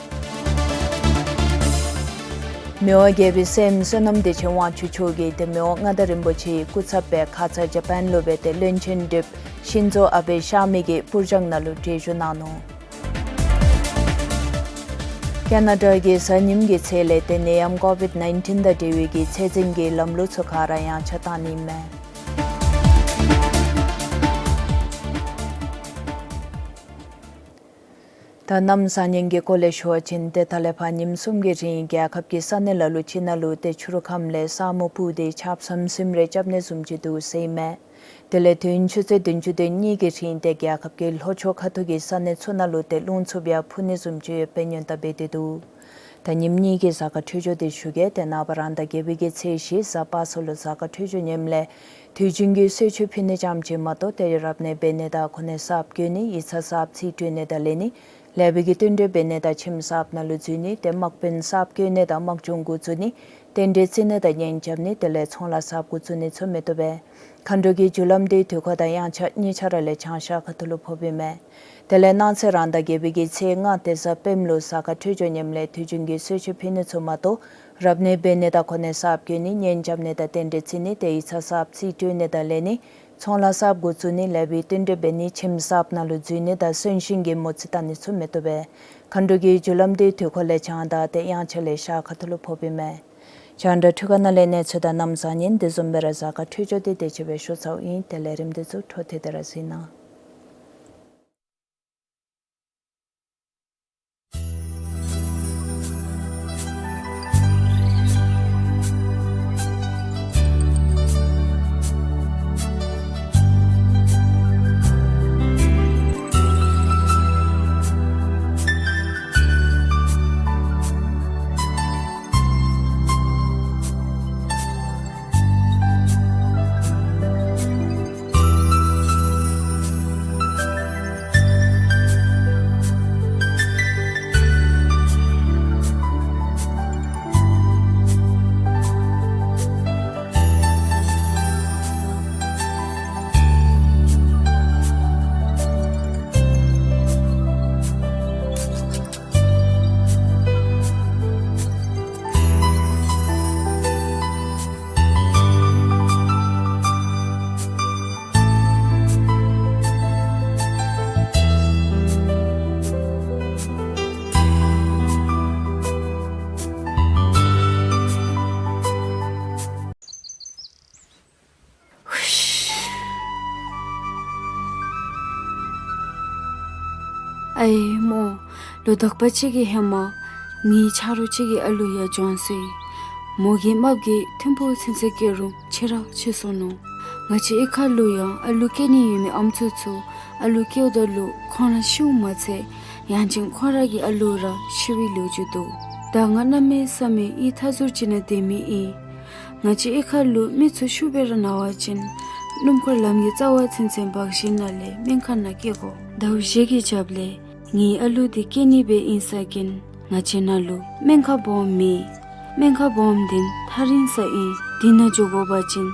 མི་དབང་རྒྱལ་པོའི་སྲསམོ་བསོད་ནམས་བདེ་ཆེན་དབང་ཕྱུག་མཆོག་གིས་ཏེ་མི་དབང་མངའ་བདག་རིན་པོ་ཆེའི་སྐུ་ཚབ་སྦེ་ཁ་ཙ་ཇ་པཱན་ལུ་སྦེ་ཏེ་བློན་ཆེན་ཌིབ་ཤིན་ཛོ་ཨ་བེ་གཤགས་མི་གི་པུར་སྦྱང་ནང་ལུ་གྲལ་བཞུགས་གནང་ནུག། ཀེ་ན་ཌ་གིས་གཟའ་ཉིམ་གི་ཚེ་ལས་ཏེ་ནད་ཡམས་ཀོ་བིཌ་ནའིན་ཊིན་དང་འབྲེལ་བའི་གི་ཚད་འཛིན་གྱི་ལམ་ལུགས་ཚུ་ག་ར་ཡངས་ཆག་བཏང་ནི་མས། ད་གནམ་བཟང་ངན་གྱི་སྐོར་ལས་ཞུ་བ་ཅིན་ཏེ་ད་ལས་ཕར་ཉིནམ་གསུམ་གྱི་རིང་རྒྱལ་ཁབ་ཀྱི་ས་གནས་ལ་ལུ་ཅིག་ནང་ལུ་ཏེ་ཆུ་རུ་ཁམས་ལས་ས་སྨུག་སྤུབས་ཏེ་ཆརཔ་ཟིམ་ཟིམ་རེ་རྐྱབ་ནི་བཟུམ་ཅིག་འདུག་ཟེར་ཨིན་མས། དེ་ལས་དུས་ཡུན་ཆུ་ཚོད་བདུན་ཅུ་དོན་གཉིས་ཀྱི་རིང་ཏེ་རྒྱལ་ཁབ་ཀྱི་ལྷོ་ཕྱོགས་ཁ་ཐུག་གི་ས་གནས་ཚུ་ནང་ལུ་ཏེ་རླུང་འཚུབ་ཡང་འཕུ་ནི་བཟུམ་ཅིག་ཡོདཔ་སྦེ་སྔོན་བརྡ་འབད་དེ་འདུག། ད་ཉིནམ་གཉིས་ཀྱི་གཟའ་སྐར་འཕྲོད་སྦྱོར་འདི་ཞུ་གེ། ཏེ་ནངས་པ་རང་ཟླ་བརྒྱད་པའི་གི་ཚེས་བཞི་གཟའ་པ་སངས་ལུ་གཟའ་སྐར་འཕྲོད་སྦྱོར་ཉེསམ་ལས་དུས་རྒྱུན་གྱི་གསོལ་མཆོད་ཕུལ་ནི་ཙམ་ཅིག་མ་གཏོགས་ཏེ་རབ་གནས་འབད་ནི་དང་གོ་གནས་གསརཔ་བསྐོ་ནི་ཡིག་ཚང་གསརཔ་རྩིས་སྤྲོད་ནི་དང་ལེན་ནི་ལེགས་པའི་གི་བསྟུན་གྲོས་འབད་ནི་དང་ཁྱིམ་གསརཔ་ནང་ལུ་འཛུལ་ནི་ཏེ་དམག་དཔོན་གསརཔ་བསྐོ་ནི་དང་དམག་སྦྱོང་འགོ་བཙུགས་ནི་རྟེན་འབྲེལ་བརྩི་ནི་དང་གཉེན་རྐྱབ་ནི་དེ་ལས་ཚོང་ལཱ་གསརཔ་འགོ་བཙུགས་ནི་ཚུ་མི་བཏུབ་པས། མཁའ་འགྲོ་གི་རྒྱུ་ལམ་འདི་དུས་འཁོར་དང་དབྱངས་འཆར་གཉིས་ཆ་ར་ལས་བྱང་ཤར་ཁ་ཐུག་ལུ་ཕོགཔ་ཨིན་མས། དེ་ལས་གནངས་ཚེ་རང་ཟླ་བརྒྱད་པའི་གི་ཚེས་ལྔ་ཏེ་གཟའ་སྤེནམ་ལུ་གཟའ་སྐར་འཕྲོད་སྦྱོར་ཉེསམ་ལས་དུས་རྒྱུན་གྱི་གསོལ་མཆོད་ཕུལ་ནི་ཚུ་མ་གཏོགས་རབ་གནས་འབད་ནི་དང་གོ་གནས་གསརཔ་བསྐོ་ནི་གཉེན་རྐྱབ་ནི་དང་རྟེན་འབྲེལ་བརྩི་ནི་ཏེ་ཡིག་ཚང་གསརཔ་རྩིས་སྤྲོད་ནི་དང་ལེན་ནི་ཚོང་ལཱ་གསརཔ་འགོ་བཙུགས་ནི་ལེགས་པའི་བསྟུན་གྲོས་འབད་ནི་ཁྱིམ་གསརཔ་ནང་ལུ་འཛུལ་ནི་དང་གསོན་གཤིན་གྱི་མོ་རྩིས་བཏང་ནི་ཚུ་མི་བཏུབ་པས། མཁའ་འགྲོ་གི་རྒྱུ་ལམ་འདི་དུས་འཁོར་ལས་བྱང་ཟླ་ཏེ་དབྱངས་འཆར་ལས་ཤར་ཁ་ཐུག་ལུ་ཕོགཔ་ཨིན་མས། རྒྱང་བསྒྲགས་འཕྲུལ་ཁང་ནང་ལས་གནས་ཚུལ་དང་གནམ་བཟང་ངན་དེ་བཟུམ་སྦེ་ར་གཟའ་སྐར་འཕྲོད་སྦྱོར་འདི་དེ་ཅིག་སྦེ་ཞུ་ཚརཝ་ཨིན། དེ་ལས་རིམ་འདི་ཚུ་འཕྲོ་མཐུད་དེ་ར་གཟིགས་གནང་། ཨའི་མོ། ལོ་དག་པ་ཅིག་གི་ཧེ་མ་ངེའི་ཆ་རོགས་ཅིག་གི་ཨ་ལུ་ཡར་བྱོན་སོ་ཡི། མོ་གི་རྨགཔ་གིས་ཐིམ་ཕུག་ཚུན་ཚོད་སྐྱེལ་རུང་ཆེ་ར་ཆེ་སོ་ནུག། ང་བཅས་གཡུས་ཁ་ལུ་ཡང་ཨ་ལུ་སྐྱེ་ནི་ཡོད་མི་ཨམ་སྲུ་ཚུ་ཨ་ལུ་སྐྱེཝ་ད་ལུ་ཁོང་ར་ཤིཝ་མ་ཚད་ཡང་ཅིན་ཁོང་ར་གི་ཨ་ལུ་ར་ཤི་བའི་ལོ་རྒྱུས་འདུག། ད་ང་གནམ་མེད་ས་མེད་ཡིད་ཐག་ཚུར་བཅད་ནི་དེ་མི་ཨིན། ང་བཅས་གཡུས་ཁ་ལུ་མི་ཚུ་ཤུགས་སྦེ་ར་ན་བ་ཅིན་སྣུམ་འཁོར་ལམ་གྱི་རྩ་བ་ཚུན་ཚོད་འབག་བཞེས་ནི་ལས་སྨན་ཁང་ནང་སྐྱེལ་དགོ། ཟླཝ་བཞི་གི་རྒྱབ་ལས་ངེའི་ཨ་ལུ་འདི་སྐྱེ་ནི་སྦེ་ཨིན་ས་ཅིན་ང་བཅས་ནཱ་ལུ་སྨན་ཁང་སྦོམ་མེད། སྨན་ཁང་སྦོམ་འདི་ཐག་རིང་ས་ཨིན། འདི་ནང་འགྱོ་དགོ་པ་ཅིན་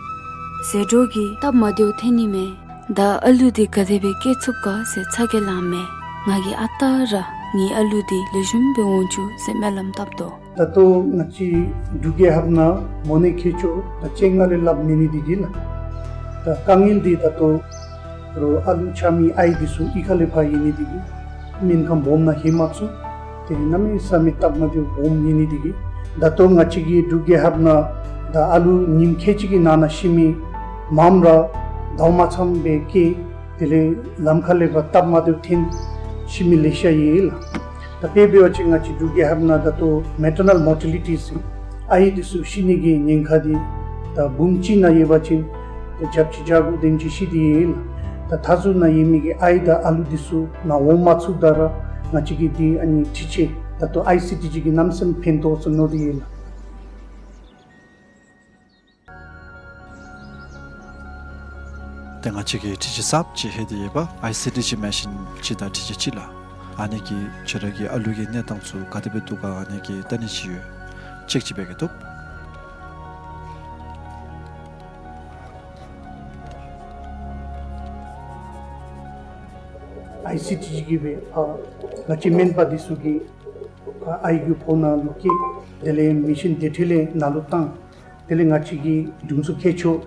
ཟད་འགྲོ་གི་སྟབས་མ་བདེཝ་ཐོན་ནི་མས། ད་ཨ་ལུ་འདི་ག་དེ་སྦེ་སྐྱེ་ཚུགས་ག་ཟེར་ཚ་གྱང་ལང་མས། ང་གིས་ཨ་རྟག་ར་ངེའི་ཨ་ལུ་འདི་ལེགས་ཤོམ་སྦེ་འོང་བཅུག་ཟེར་སྨོན་ལམ་བཏབ་དོ། ད་ལྟོ་ང་བཅས་འབྲུག་རྒྱལ་ཁབ་ནང་མོ་ནད་མཁལ་མཆོག་ད་སྤྱན་སྔར་ལས་སླབ་མེད་ནི་འདི་གིས་ལགས། ད་དཀའ་ངལ་འདི་ད་ལྟོ་རོགས་ཨ་ལུ་ཆགས་མི་ཨའི་འདི་ཚུ་གཡུས་ཁ་ལས་ཕར་ཡོད་ནི་འདི་གིས་སྨན་ཁང་སྦོམ་ནང་ལྷོད་མ་ཚུགས། དེ་གནམ་མེད་ས་མེད་སྟབས་མ་བདེཝ་སྦོམ་ཡོད་ནི་འདི་གིས་ད་ལྟོ་ང་བཅས་ཀྱི་འབྲུག་རྒྱལ་ཁབ་ནང་ད་ཨ་ལུ་ཉིནམ་ཁལ་གཅིག་གི་ནང་ན་ཤི་མི་མངམ་ར་ཟླཝ་མ་ཚངམ་སྦེ་སྐྱེ། དེ་ལས་ལམ་ཁ་ལས་ཕར་སྟབས་མ་བདེཝ་ཐོན་ཤི་མི་ལེ་ཤ་ཡོད་ལགས། ད་དཔེ་འབད་བ་ཅིན་ང་བཅས་འབྲུག་རྒྱལ་ཁབ་ནང་ད་ལྟོ་མེ་ཊར་ནཱལ་མོར་ཊེ་ལི་ཊི་ཟེར་ཨའི་འདི་ཚུ་ཤི་ནི་གི་ཉེན་ཁ་འདི་ད་འབུམ་གཅིག་ནང་ཡོད་པ་ཅིན་ད་བརྒྱ་ཆ་བརྒྱ་དགུ་དེམ་ཅིག་ཤི་སྟེ་ཡོད་ལགས། ད་མཐའ་ཟུར་ནང་ཡོད་མི་གི་ཨའི་དང་ཨ་ལུ་འདི་ཚུ་ནཱ་འོང་མ་ཚུགས་ད་ར་ང་བཅས་ཀྱི་འདི་ཨ་ནི་འཕྲུལ་ཆས་ད་ལྟོ་ཨའི་སི་ཊི་ཇི་གིས་གནམ་མེད་ས་མེད་ཕན་ཐོགས་ཟེར་མནོ་སྟེ་ཡོད་ལགས། ཏེ་ང་བཅས་ཀྱིས་འཕྲུལ་ཆས་གསརཔ་ཅིག་ལྷོད་དེ་ཡོདཔ་ཨའི་སི་ཊི་ཇི་མེ་ཤིན་ཅིག་དང་འཕྲུལ་ཆས་ཅིག་ལགས། ཨ་ནི་གིས་ཁྱོད་ར་གི་ཨ་ལུ་གི་གནས་སྟངས་ཚུ་ག་དེ་སྦེ་འདུག་ག་ཨ་ནི་གི་ལྟ་ནི་ཅིག་ཡོད། ཅེཀ་ཅིག་འབད་གེ་ཐུབ། ཨའི་སི་ཊི་ཇི་གིས་སྦེ་ཨ་ང་བཅས་སྨན་པ་འདི་ཚུ་གིས་ཨ་ཨའི་གི་ཕོཝ་ནང་ལུ་བཀལ། དེ་ལས་མེ་ཤིན་དེ་འཕྲོ་ལས་ནཱ་ལུ་བཏང་། དེ་ལས་ང་བཅས་ཀྱི་དྲུང་འཚོ་མཁས་མཆོག་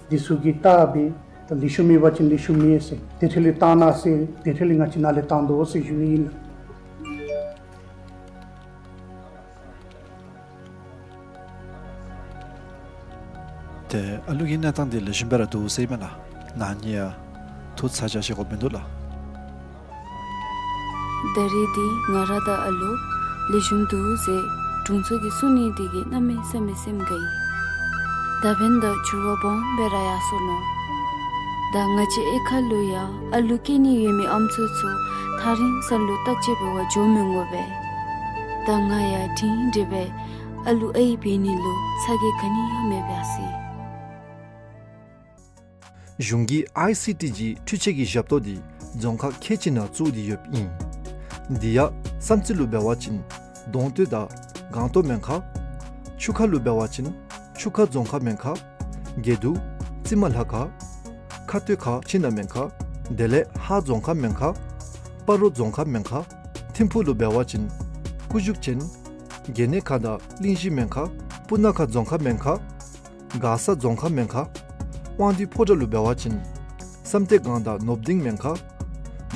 འདི་ཚུ་གིས་བལྟ་སྦེ་ད་ལེགས་ཤོམ་ཡོད་པ་ཅིན་ལེགས་ཤོམ་ཨིན་ཟེར། དེ་འཕྲོ་ལས་བཏང་གནང་ཟེར། དེ་འཕྲོ་ལས་ང་བཅས་ནཱ་ལས་བཏང་དོ་ཟེར་ཞུ་ནི་ཨིན་ལགས། ཏེ་ཨ་ལུ་གི་གནས་སྟངས་འདི་ལེགས་ཤོམ་སྦེ་ར་འདུག་ཟེར་མེན་ན། ནཱ་ནི་ཡང་ཐུགས་ཚ་གྱང་བཞེས་དགོཔ་མིན་འདུག་ལགས། ད་རེས་འདི་ང་ར་དང་ཨ་ལུ་ལེགས་ཤོམ་འདུག་ཟེར་དྲུང་འཚོ་གིས་གསུང་ནི་འདི་གིས་གནམ་མེད་ས་མེད་སེམས་དགའ་ཡི། ད་འབདན་ད་འགྱུར་བ་སྦོམ་སྦེ་ར་ཡར་སོ་ནུག། ད་ང་བཅས་གཡུས་ཁ་ལུ་ཡང་ཨ་ལུ་སྐྱེ་ནི་ཡོད་མི་ཨམ་སྲུ་ཚུ་ཐག་རིང་ས་ལུ་བརྟག་དཔྱད་འབད་བར་འགྱོ་མི་འོང་པས། ད་ང་ཡང་སྒྲིང་སྒྲི་སྦེ་ཨ་ལུ་ཨའི་འབད་ནི་ལུ་ཚ་གྱང་ག་ནི་ཡང་མེད་པས་ཟེར། གཞུང་གིས་ཨའི་སི་ཊི་ཇི་འཕྲུལ་ཆས་ཀྱི་ཞབས་ཏོག་འདི་རྫོང་ཁག་ཁལ་གཅིག་ནང་བཙུགས་ཏེ་ཡོདཔ་ཨིན། འདི་ཡང་བསམ་རྩེ་ལུ་འབད་བ་ཅིན་གདོང་སྟོད་དང་སྒང་ཏོག་སྨན་ཁང་། ཆུ་ཁ་ལུ་འབད་བ་ཅིན་ཆུ་ཁ་རྫོང་ཁག་སྨན་ཁང་། དགེ་འདུན་རྩི་མ་ལྷ་ཁང་། ཁ་སྟོད་ཁ་ཕྱི་ནང་སྨན་ཁང་། དེ་ལས་ཧཱ་རྫོང་ཁག་སྨན་ཁང་། སྤ་རོ་རྫོང་ཁག་སྨན་ཁང་། ཐིམ་ཕུག་ལུ་འབད་བ་ཅིན་སྐུ་བཞུགས་ཅན་གྱེན་ནད་ཁང་དང་གླིང་བཞི་སྨན་ཁང་། སྤུ་ན་ཁ་རྫོང་ཁག་སྨན་ཁང་། མགར་ས་རྫོང་ཁག་སྨན་ཁང་། དབང་འདུས་ཕོ་བྲང་ལུ་འབད་བ་ཅིན་བསམ་གཏན་སྒང་དང་ནོར་བུ་སྡིངས་སྨན་ཁང་།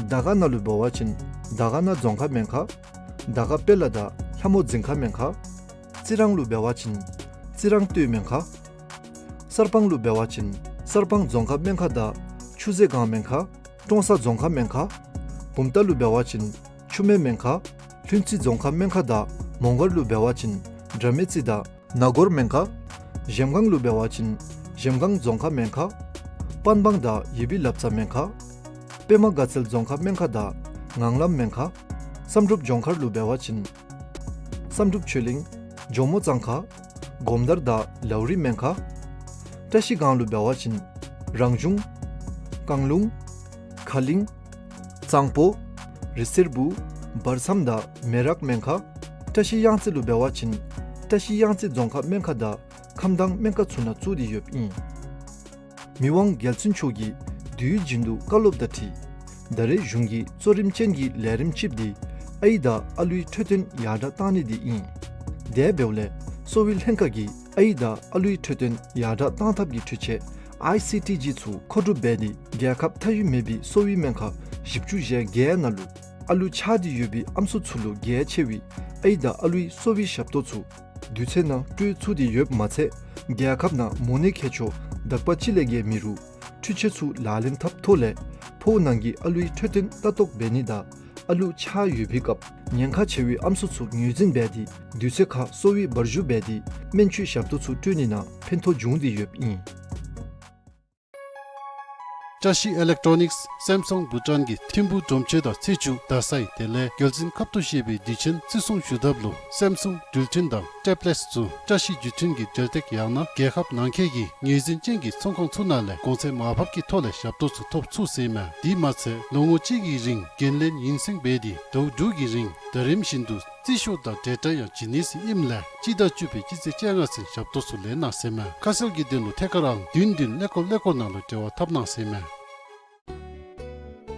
དར་དཀར་ན་ལུ་འབད་བ་ཅིན་དར་དཀར་ན་རྫོང་ཁག་སྨན་ཁང་། དར་དཀར་དཔལ་ལ་དང་ལྷ་མོ་རྫིང་ཁ་སྨན་ཁང་། རྩི་རང་ལུ་འབད་བ་ཅིན་རྩི་རང་སྟོད་སྨན་ཁང་། གསར་སྤང་ལུ་འབད་བ་ཅིན་གསར་སྤང་རྫོང་ཁག་སྨན་ཁང་དང་ཆུ་ཟེ་སྒང་སྨན་ཁང་། ཀྲོང་གསར་རྫོང་ཁག་སྨན་ཁང་། བུམ་ཐང་ལུ་འབད་བ་ཅིན་ཆུ་སྨད་སྨན་ཁང་། ལྷུན་རྩེ་རྫོང་ཁག་སྨན་ཁང་དང་མོང་སྒར་ལུ་འབད་བ་ཅིན་དགྲ་མེད་རྩེ་དང་ན་གོར་སྨན་ཁང་། གཞལམ་སྒང་ལུ་འབད་བ་ཅིན་གཞལམ་སྒང་རྫོང་ཁག་སྨན་ཁང་། པན་སྦང་དང་ཡེ་བི་ལབ་ཙ་སྨན་ཁང་། པདྨ་དགའ་ཚལ་རྫོང་ཁག་སྨན་ཁང་དང་ངང་ལམ་སྨན་ཁང་། བསམ་གྲུབ་ལྗོངས་མཁར་ལུ་འབད་བ་ཅིན་བསམ་གྲུབ་ཆོས་གླིང་ཇོ་མོ་གཙང་ཁ། སྒོམ་དར་དང་ལའུ་རི་སྨན་ཁང་། བཀྲ་ཤིས་སྒང་ལུ་འབད་བ་ཅིན་རང་བྱུང་། རྐང་ལུང་། ཁ་གླིང་། གཙང་པོ། རི་སེར་བུ། བར་མཚམས་དང་མེ་རག་སྨན་ཁང་། བཀྲ་ཤིས་གཡང་རྩེ་ལུ་འབད་བ་ཅིན་བཀྲ་ཤིས་གཡང་རྩེ་རྫོང་ཁག་སྨན་ཁང་དང་ཁམས་དྭངས་སྨན་ཁང་ཚུ་ནང་བཙུགས་ཏེ་ཡོདཔ་ཨིན། མི་དབང་རྒྱལ་བཙུན་མཆོག་གིས་དུས་རྒྱུན་དུ་བཀའ་སློབ་དང་འཁྲིལ་ད་རེས་གཞུང་གིས་གཙོ་རིམ་ཅན་གྱི་ལས་རིམ་ཅིག་འདི་ཨའི་དང་ཨ་ལུའི་འཕྲོད་བསྟེན་ཡར་དྲག་བཏང་ནི་འདི་ཨིན། དེ་འབདཝ་ལས་གསོ་བའི་ལྷན་ཁག་གིས་ཨའི་དང་ཨ་ལུའི་འཕྲོད་བསྟེན་ཡར་དྲག་བཏང་ཐབས་ཀྱི་འཕྲུལ་ཆས་ཨའི་སི་ཊི་ཇི་ཚུ་མཁོ་སྒྲུབ་འབད་དེ་རྒྱལ་ཁབ་མཐའ་དབུས་མེད་པའི་གསོ་བའི་སྨན་ཁང་བཞི་བཅུ་ཞེ་བརྒྱད་ནང་ལུ་ཨ་ལུ་ཆགས་ཏེ་ཡོད་པའི་ཨམ་སྲུ་ཚུ་ལུ་གལ་ཆེ་བའི་ཨའི་དང་ཨ་ལུའི་གསོ་བའི་ཞབས་ཏོག་ཚུ་དུས་ཚོད་ནང་སྤྲོད་ཚུགས་ཏེ་ཡོདཔ་མ་ཚད་རྒྱལ་ཁབ་ནང་མོ་ནད་མཁལ་མཆོག་དག་པ་ཅིག་ལས་བརྒལ་མེད་རུང་འཕྲུལ་ཆས་ཚུ་ལག་ལེན་འཐབ་ཐོག་ལས་ཕོཝ་ནང་གི་ཨ་ལུའི་འཕྲོད་བསྟེན་ལྟ་རྟོག་འབད་ནི་དང་ ཨ་ལུ་ཆགས་ཡོད་པའི་སྐབས་ཉེན་ཁ་ཆེ་བའི་ཨམ་སྲུ་ཚུ་ངོས་འཛིན་འབད་དེ་དུས་ཚོད་ཁར་གསོ་བའི་འབར་འཇུ་འབད་དེ་སྨན་བཅོས་ཞབས་ཏོག་ཚུ་སྤྲོད་ནི་ནང་ཕན་ཐོགས་བྱུང་སྟེ་ཡོདཔ་ཨིན། བཀྲ་ཤིས་ཨི་ལེག་ཊོ་ནིགསི་སེམ་སུང་བྷུ་ཊཱན་གྱི་ཐིམ་ཕུག་སྒྲོམ་ཆེན་དང་ཚེས་བཅུ་རྡ་སའི་དེ་ལས་རྒྱལ་འཛིན་ཁབ་ཏུ་བཞེས་པའི་དུས་ཆེན་བརྩི་སྲུང་ཞུ་ཐབས་ལུ་སེམ་སུང་འགྲུལ་འཕྲིན་དང་ཊེབ་ལེཊསི་ཚུ་བཀྲ་ཤིས་བརྒྱུད་འཕྲིན་གྱི་འབྲེལ་སྟེགས་ཡང་ན་རྒྱལ་ཁབ་ནང་འཁོད་ཀྱི་ངོས་འཛིན་ཅན་གྱི་ཚོང་ཁང་ཚུ་ནང་ལས་གོང་ཚད་མར་ཕབ་ཀྱི་ཐོག་ལས་ཞབས་ཏོག་ཚུ་ཐོབ་ཚུགས་ཟེར་མས། དེ་མ་ཚད་ལོ་ངོ་གཅིག་གི་རིང་འགན་ལེན་ཡུན་སེང་འབད་དེ་ཟླཝ་དྲུག་གི་རིང་ཟླ་རིམ་བཞིན་དུ་རྩིས་ཤོག་དང་འབྲེལ་སྒྲ་ཡང་བྱིན་ནི་ཟེར་ཨིནམ་ལས་སྤྱི་ཟླ་བཅུ་པའི་སྤྱི་ཚེས་བཅོ་ལྔ་ཚུན་ཞབས་ཏོག་ཚུ་ལེན་གནང་ཟེར་མས། ཁ་གསལ་གྱི་དོན་ལུ་ཐད་ཀར་རང་བདུན་བདུན་ཀླད་ཀོར་ཀླད་ཀོར་ནང་ལུ་འབྲེལ་བ་འཐབ་གནང་ཟེར་མས།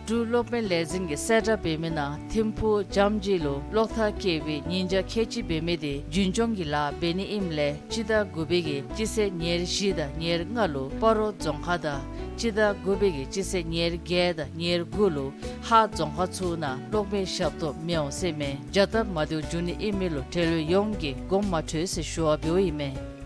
འབྲུག་གློག་མེ་ལས་འཛིན་གྱིས་གསལ་བསྒྲགས་འབད་མི་ནང་ཐིམ་ཕུག་ཇམ་ཇི་ལུ་གློག་ཐག་བཀལ་བའི་ཉིན་ཆ་ཁལ་གཅིག་འབད་མི་དེ་རྒྱུན་སྐྱོང་གི་ལཱ་འབད་ནི་ཨིནམ་ལས་སྤྱི་ཟླ་དགུ་པའི་གི་སྤྱི་ཚེས་ཉེར་བཞི་དང་ཉེར་ལྔ་ལུ་སྤ་རོ་རྫོང་ཁག་དང་སྤྱི་ཟླ་དགུ་པའི་གི་སྤྱི་ཚེས་ཉེར་བརྒྱད་དང་ཉེར་དགུ་ལུ་ཧཱ་རྫོང་ཁག་ཚུ་ནང་གློག་མེ་ཞབས་ཏོག་མི་འོང་ཟེར་མས། བྱ་སྟབས་མ་བདེཝ་འབྱུང་ནི་ཨིན་མི་ལུ་འབྲེལ་ཡོད་ཡོངས་ཀྱིས་དགོངསམ་མ་ཁྲེལ་ཟེར་ཞུ་བ་འབདཝ་ཨིན་མས།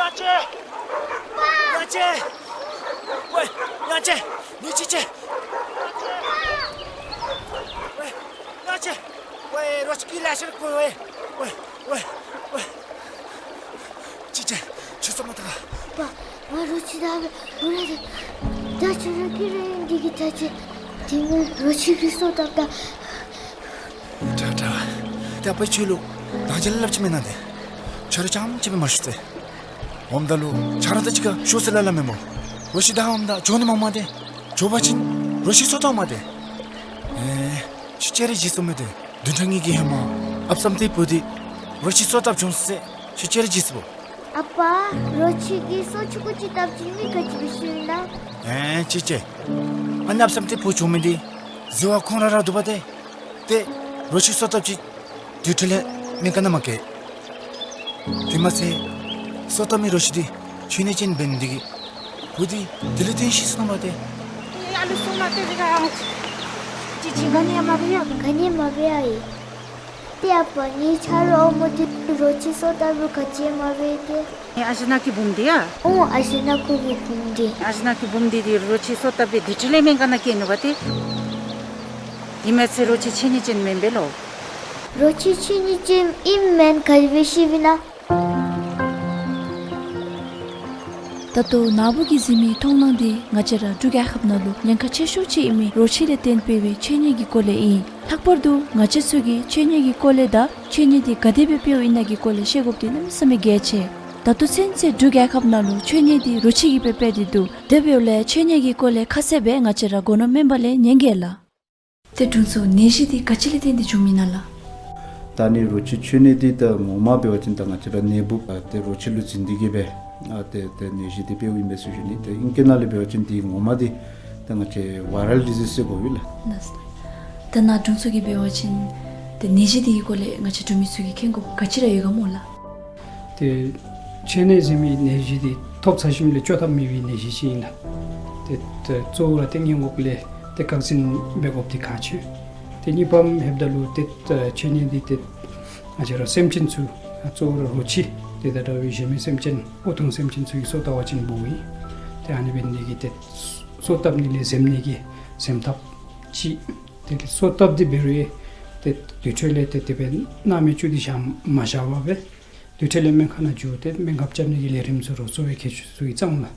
ཡ་ཅེ། ཡ་ཅེ། ཝེ། ཡ་ཅེ། ཉི་ཅི་ཅེ། ཝེ། ཡ་ཅེ། ཝེ། རོ་ཅི་གི་ལ་ཤར་ཀོ་ཝེ། ཝེ། ཝེ། ཝེ། ཅི་ཅེ། ཆུ་སོ་མ་ཐག། པ། ང་རོ་ཅི་ད་བུ་ར་དེ། ད་ཆུ་ར་གི་ར་ཡིན་འདི་གི་ད་ཅེ། དེ་ངོ་རོ་ཅི་གི་སོ་ད་ད། ད་ད། ད་པ་ཆུ་ལུ། ད་ཅེ་ལབ་ཅི་མེན་ན་དེ། ཆ་ར་ཅམ་ཅི་མེ་མ་ཤུ་ཚེ། འོམ་ད་ལུ་ཆ་ར་ད་ཅི་ག་ཤོ་སི་ལ་ལ་མེན་མོ། རོ་ཅི་ད་འོམ་ད་ཇོ་ནི་མ་མ་དེ། ཇོ་བ་ཅིན་རོ་ཅི་སོ་ད་མ་དེ། ཨེ། ཤུ་ཅེ་རེ་ཇི་སོ་མེ་དེ། བདུན་ཕྲག་གཉིས་ཀྱི་ཧེ་མ་ཨཔ་སམ་ཏེ་བུ་དེ་རོ་ཅི་སོ་ཏབ་བྱུང་སྟེ་ཤུ་ཅེ་རེ་ཇི་སོ། ཨ་པ། རོ་ཅི་གི་སོ་ཆུང་ཀུ་ཅིག་ཏབ་ཅིག་མི་ག་ཅི་བི་ཤུ་ན། ཨེ་ཅི་ཅེ། ཨ་ནི་ཨཔ་སམ་ཏེ་བུ་བྱུང་མི་དེ་ཟི་བ་ཁོང་ར་ར་དུ་བ་དེ། དེ་རོ་ཅི་སོ་ཏབ་ཅིག་དུས་ཁྲི་ལས་མི་ག་ན་མ་ཀེ། དེ་མ་ཚད་སོ་ཏབ་མི་རོ་ཅི་དེ་ཆོས་ཉིད་ཅན་འབད་ནི་དེ་གིས། བུ་དེ་དེ་ལས་ཐོན་ཤི་སོང་མ་དེ། ཨ་ལུ་སོང་མ་དེ་རི་ག་ཡང་ཅི་ཅི་ག་ནི་ཡང་མ་འབད་ཡ། ག་ནི་མ་འབད་ཡ་ཨི། ཏེ་ཨ་པ་ངེའི་ཆ་རོགས་མོ་དེ་རོ་ཅི་སོ་ཏབ་རུང་ག་ཅི་མ་འབད་དེ། ཨ་ཞེ་ན་གི་བུམོ་དེ་ཡ། ཨོ་ཨ་ཞེ་ན་ཁོ་གི་བུམོ་དེ། ཨ་ཞེ་ན་གི་བུམོ་དེ་དེ་རོ་ཅི་སོ་ཏབ་སྦེ་དུས་ཁྲི་ལས་མི་ག་ན་ཀེ་ནུག་པ་དེ། དེ་མ་ཚད་རོ་ཅི་ཆོས་ཉིད་ཅན་མེན་པས་ལོ། རོ་ཅི་ཆོས་ཉིད་ཅན་ཨིནམ་མེན་ག་ཅི་བི་ཤེས་པས་ན། ད་ལྟོ་ནཱ་བུ་གིས་གཟིགས་མི་མཐོང་སྣང་འདི་ང་བཅས་ར་འབྲུག་རྒྱལ་ཁབ་ནང་ལུ་ཉེན་ཁ་ཆེ་ཤོས་ཅིག་ཨིན་མི་རོ་ཁྱི་ལས་བརྟེན་སྤེལ་བའི་ཆོས་ཉིད་ཀྱི་སྐོར་ལས་ཨིན། ལྷག་པར་དུ་ང་བཅས་ཚུ་གིས་ཆོས་ཉིད་ཀྱི་སྐོར་ལས་དང་ཆོས་ཉིད་འདི་ག་དེ་སྦེ་སྤེལཝ་ཨིན་ན་གི་སྐོར་ལས་ཤེས་དགོཔ་འདི་གནམ་མེད་ས་མེད་གལ་ཆེ། ད་ལྟོ་ཚུན་ཚོད་འབྲུག་རྒྱལ་ཁབ་ནང་ལུ་ཆོས་ཉིད་འདི་རོ་ཁྱི་གིས་སྦེ་སྤེལ་ཏེ་འདུག། དེ་འབདཝ་ལས་ཆོས་ཉིད་ཀྱི་སྐོར་ལས་ཁ་གསལ་སྦེ་ང་བཅས་ར་སྒོ་ནོར་སྨན་པ་ལས་ཉན་གེ་ལགས། ཏེ་དྲུང་འཚོ་ནད་གཞི་འདི་ག་ཅི་ལས་བརྟེན་ཏེ་བྱུངམ་ཨིན་ན་ལགས། ད་ནི་རོ་ཁྱི་ཆོས་ནད་འདི་ད་ངོ་མ་འབད་བ་ཅིན་ད་ང་བཅས་ར་ནད་འབུཔ་ཨ་ཏེ་རོ་ཁྱི་ལུ་འཛིན་ཏེ་གིས་སྦེ་ཨ་ཏེ་ཏེ་ནད་གཞི་འདི་འབདཝ་ཨིན་པས་ཟེར་ཞུ་ནི། ཏེ་ཨིང་སྐད་ནང་ལས་འབད་བ་ཅིན་འདི་ངོ་མ་འདི་ད་ང་བཅས་ཝའི་རཱལ་ཌི་ཛིསི་ཟེར་གོཝ་ཨིན་ལགས། ལགས་སོ། ད་ནཱ་དྲུང་འཚོ་གིས་འབད་བ་ཅིན་ཏེ་ནད་གཞི་འདི་གི་སྐོར་ལས་ང་བཅས་འབྲུག་མི་ཚུ་གིས་མཁྱེན་དགོཔ་ག་ཅི་ར་ཡོད་ག་སྨོ་ལགས། ཏེ་ཆོས་ནད་ཟེར་མི་ནད་གཞི་འདི་ཐོབ་ཚར་ཞིནམ་ལས་བཅོ་ཐབས་མེད་པའི་ནད་གཞི་ཅིག་ཨིན་ལགས། ཏེ་ཏེ་གཙོ་བོ་ར་ཏེ་སྔོན་འགོག་ལས་ཏེ་བཀག་འཛིན་འབད་དགོཔ་འདི་ཁག་ཆེ། ཏེ་གཉིས་པམ་ལྷོདཔ་ད་ལུ་ཏེ་ཆོས་ནད་འདི་ཏེ་ང་བཅས་ར་སེམས་ཅན་ཚུ་གཙོ་བོ་ར་རོ་ཁྱི་ཏེ་ད་ལྟོ་གཞན་མི་སེམས་ཅན་ཨོ་ཐུང་སེམས་ཅན་ཚུ་གིས་སོ་བཏབ་པ་ཅིན་འབོཝ་ཨིན། ཏེ་ཨ་ནི་འབད་ནི་དེ་གིས་ཏེ་སོ་བཏབ་ནི་ལས་འཛེམ་ནི་གི་འཛེམ་ཐབས་ཅིག། ཏེ་སོ་བཏབ་སྟེ་འབད་རུང་ཏེ་དུས་ཁྲོད་ལས་ཏེ་དེ་སྦེ་སྣང་མེད་བཅུག་སྟེ་བཞག་མ་བཞག་པར་སྦེ་དུས་ཁྲོད་ལས་སྨན་ཁང་ནང་འགྱོ་སྟེ་སྨན་ཁབ་རྐྱབ་ནི་གི་ལས་རིམ་ཚུ་རོགས་གཙོ་བོའི་གལ་ཆེ་ཤོས་ཅིག་ཨིན་ལགས།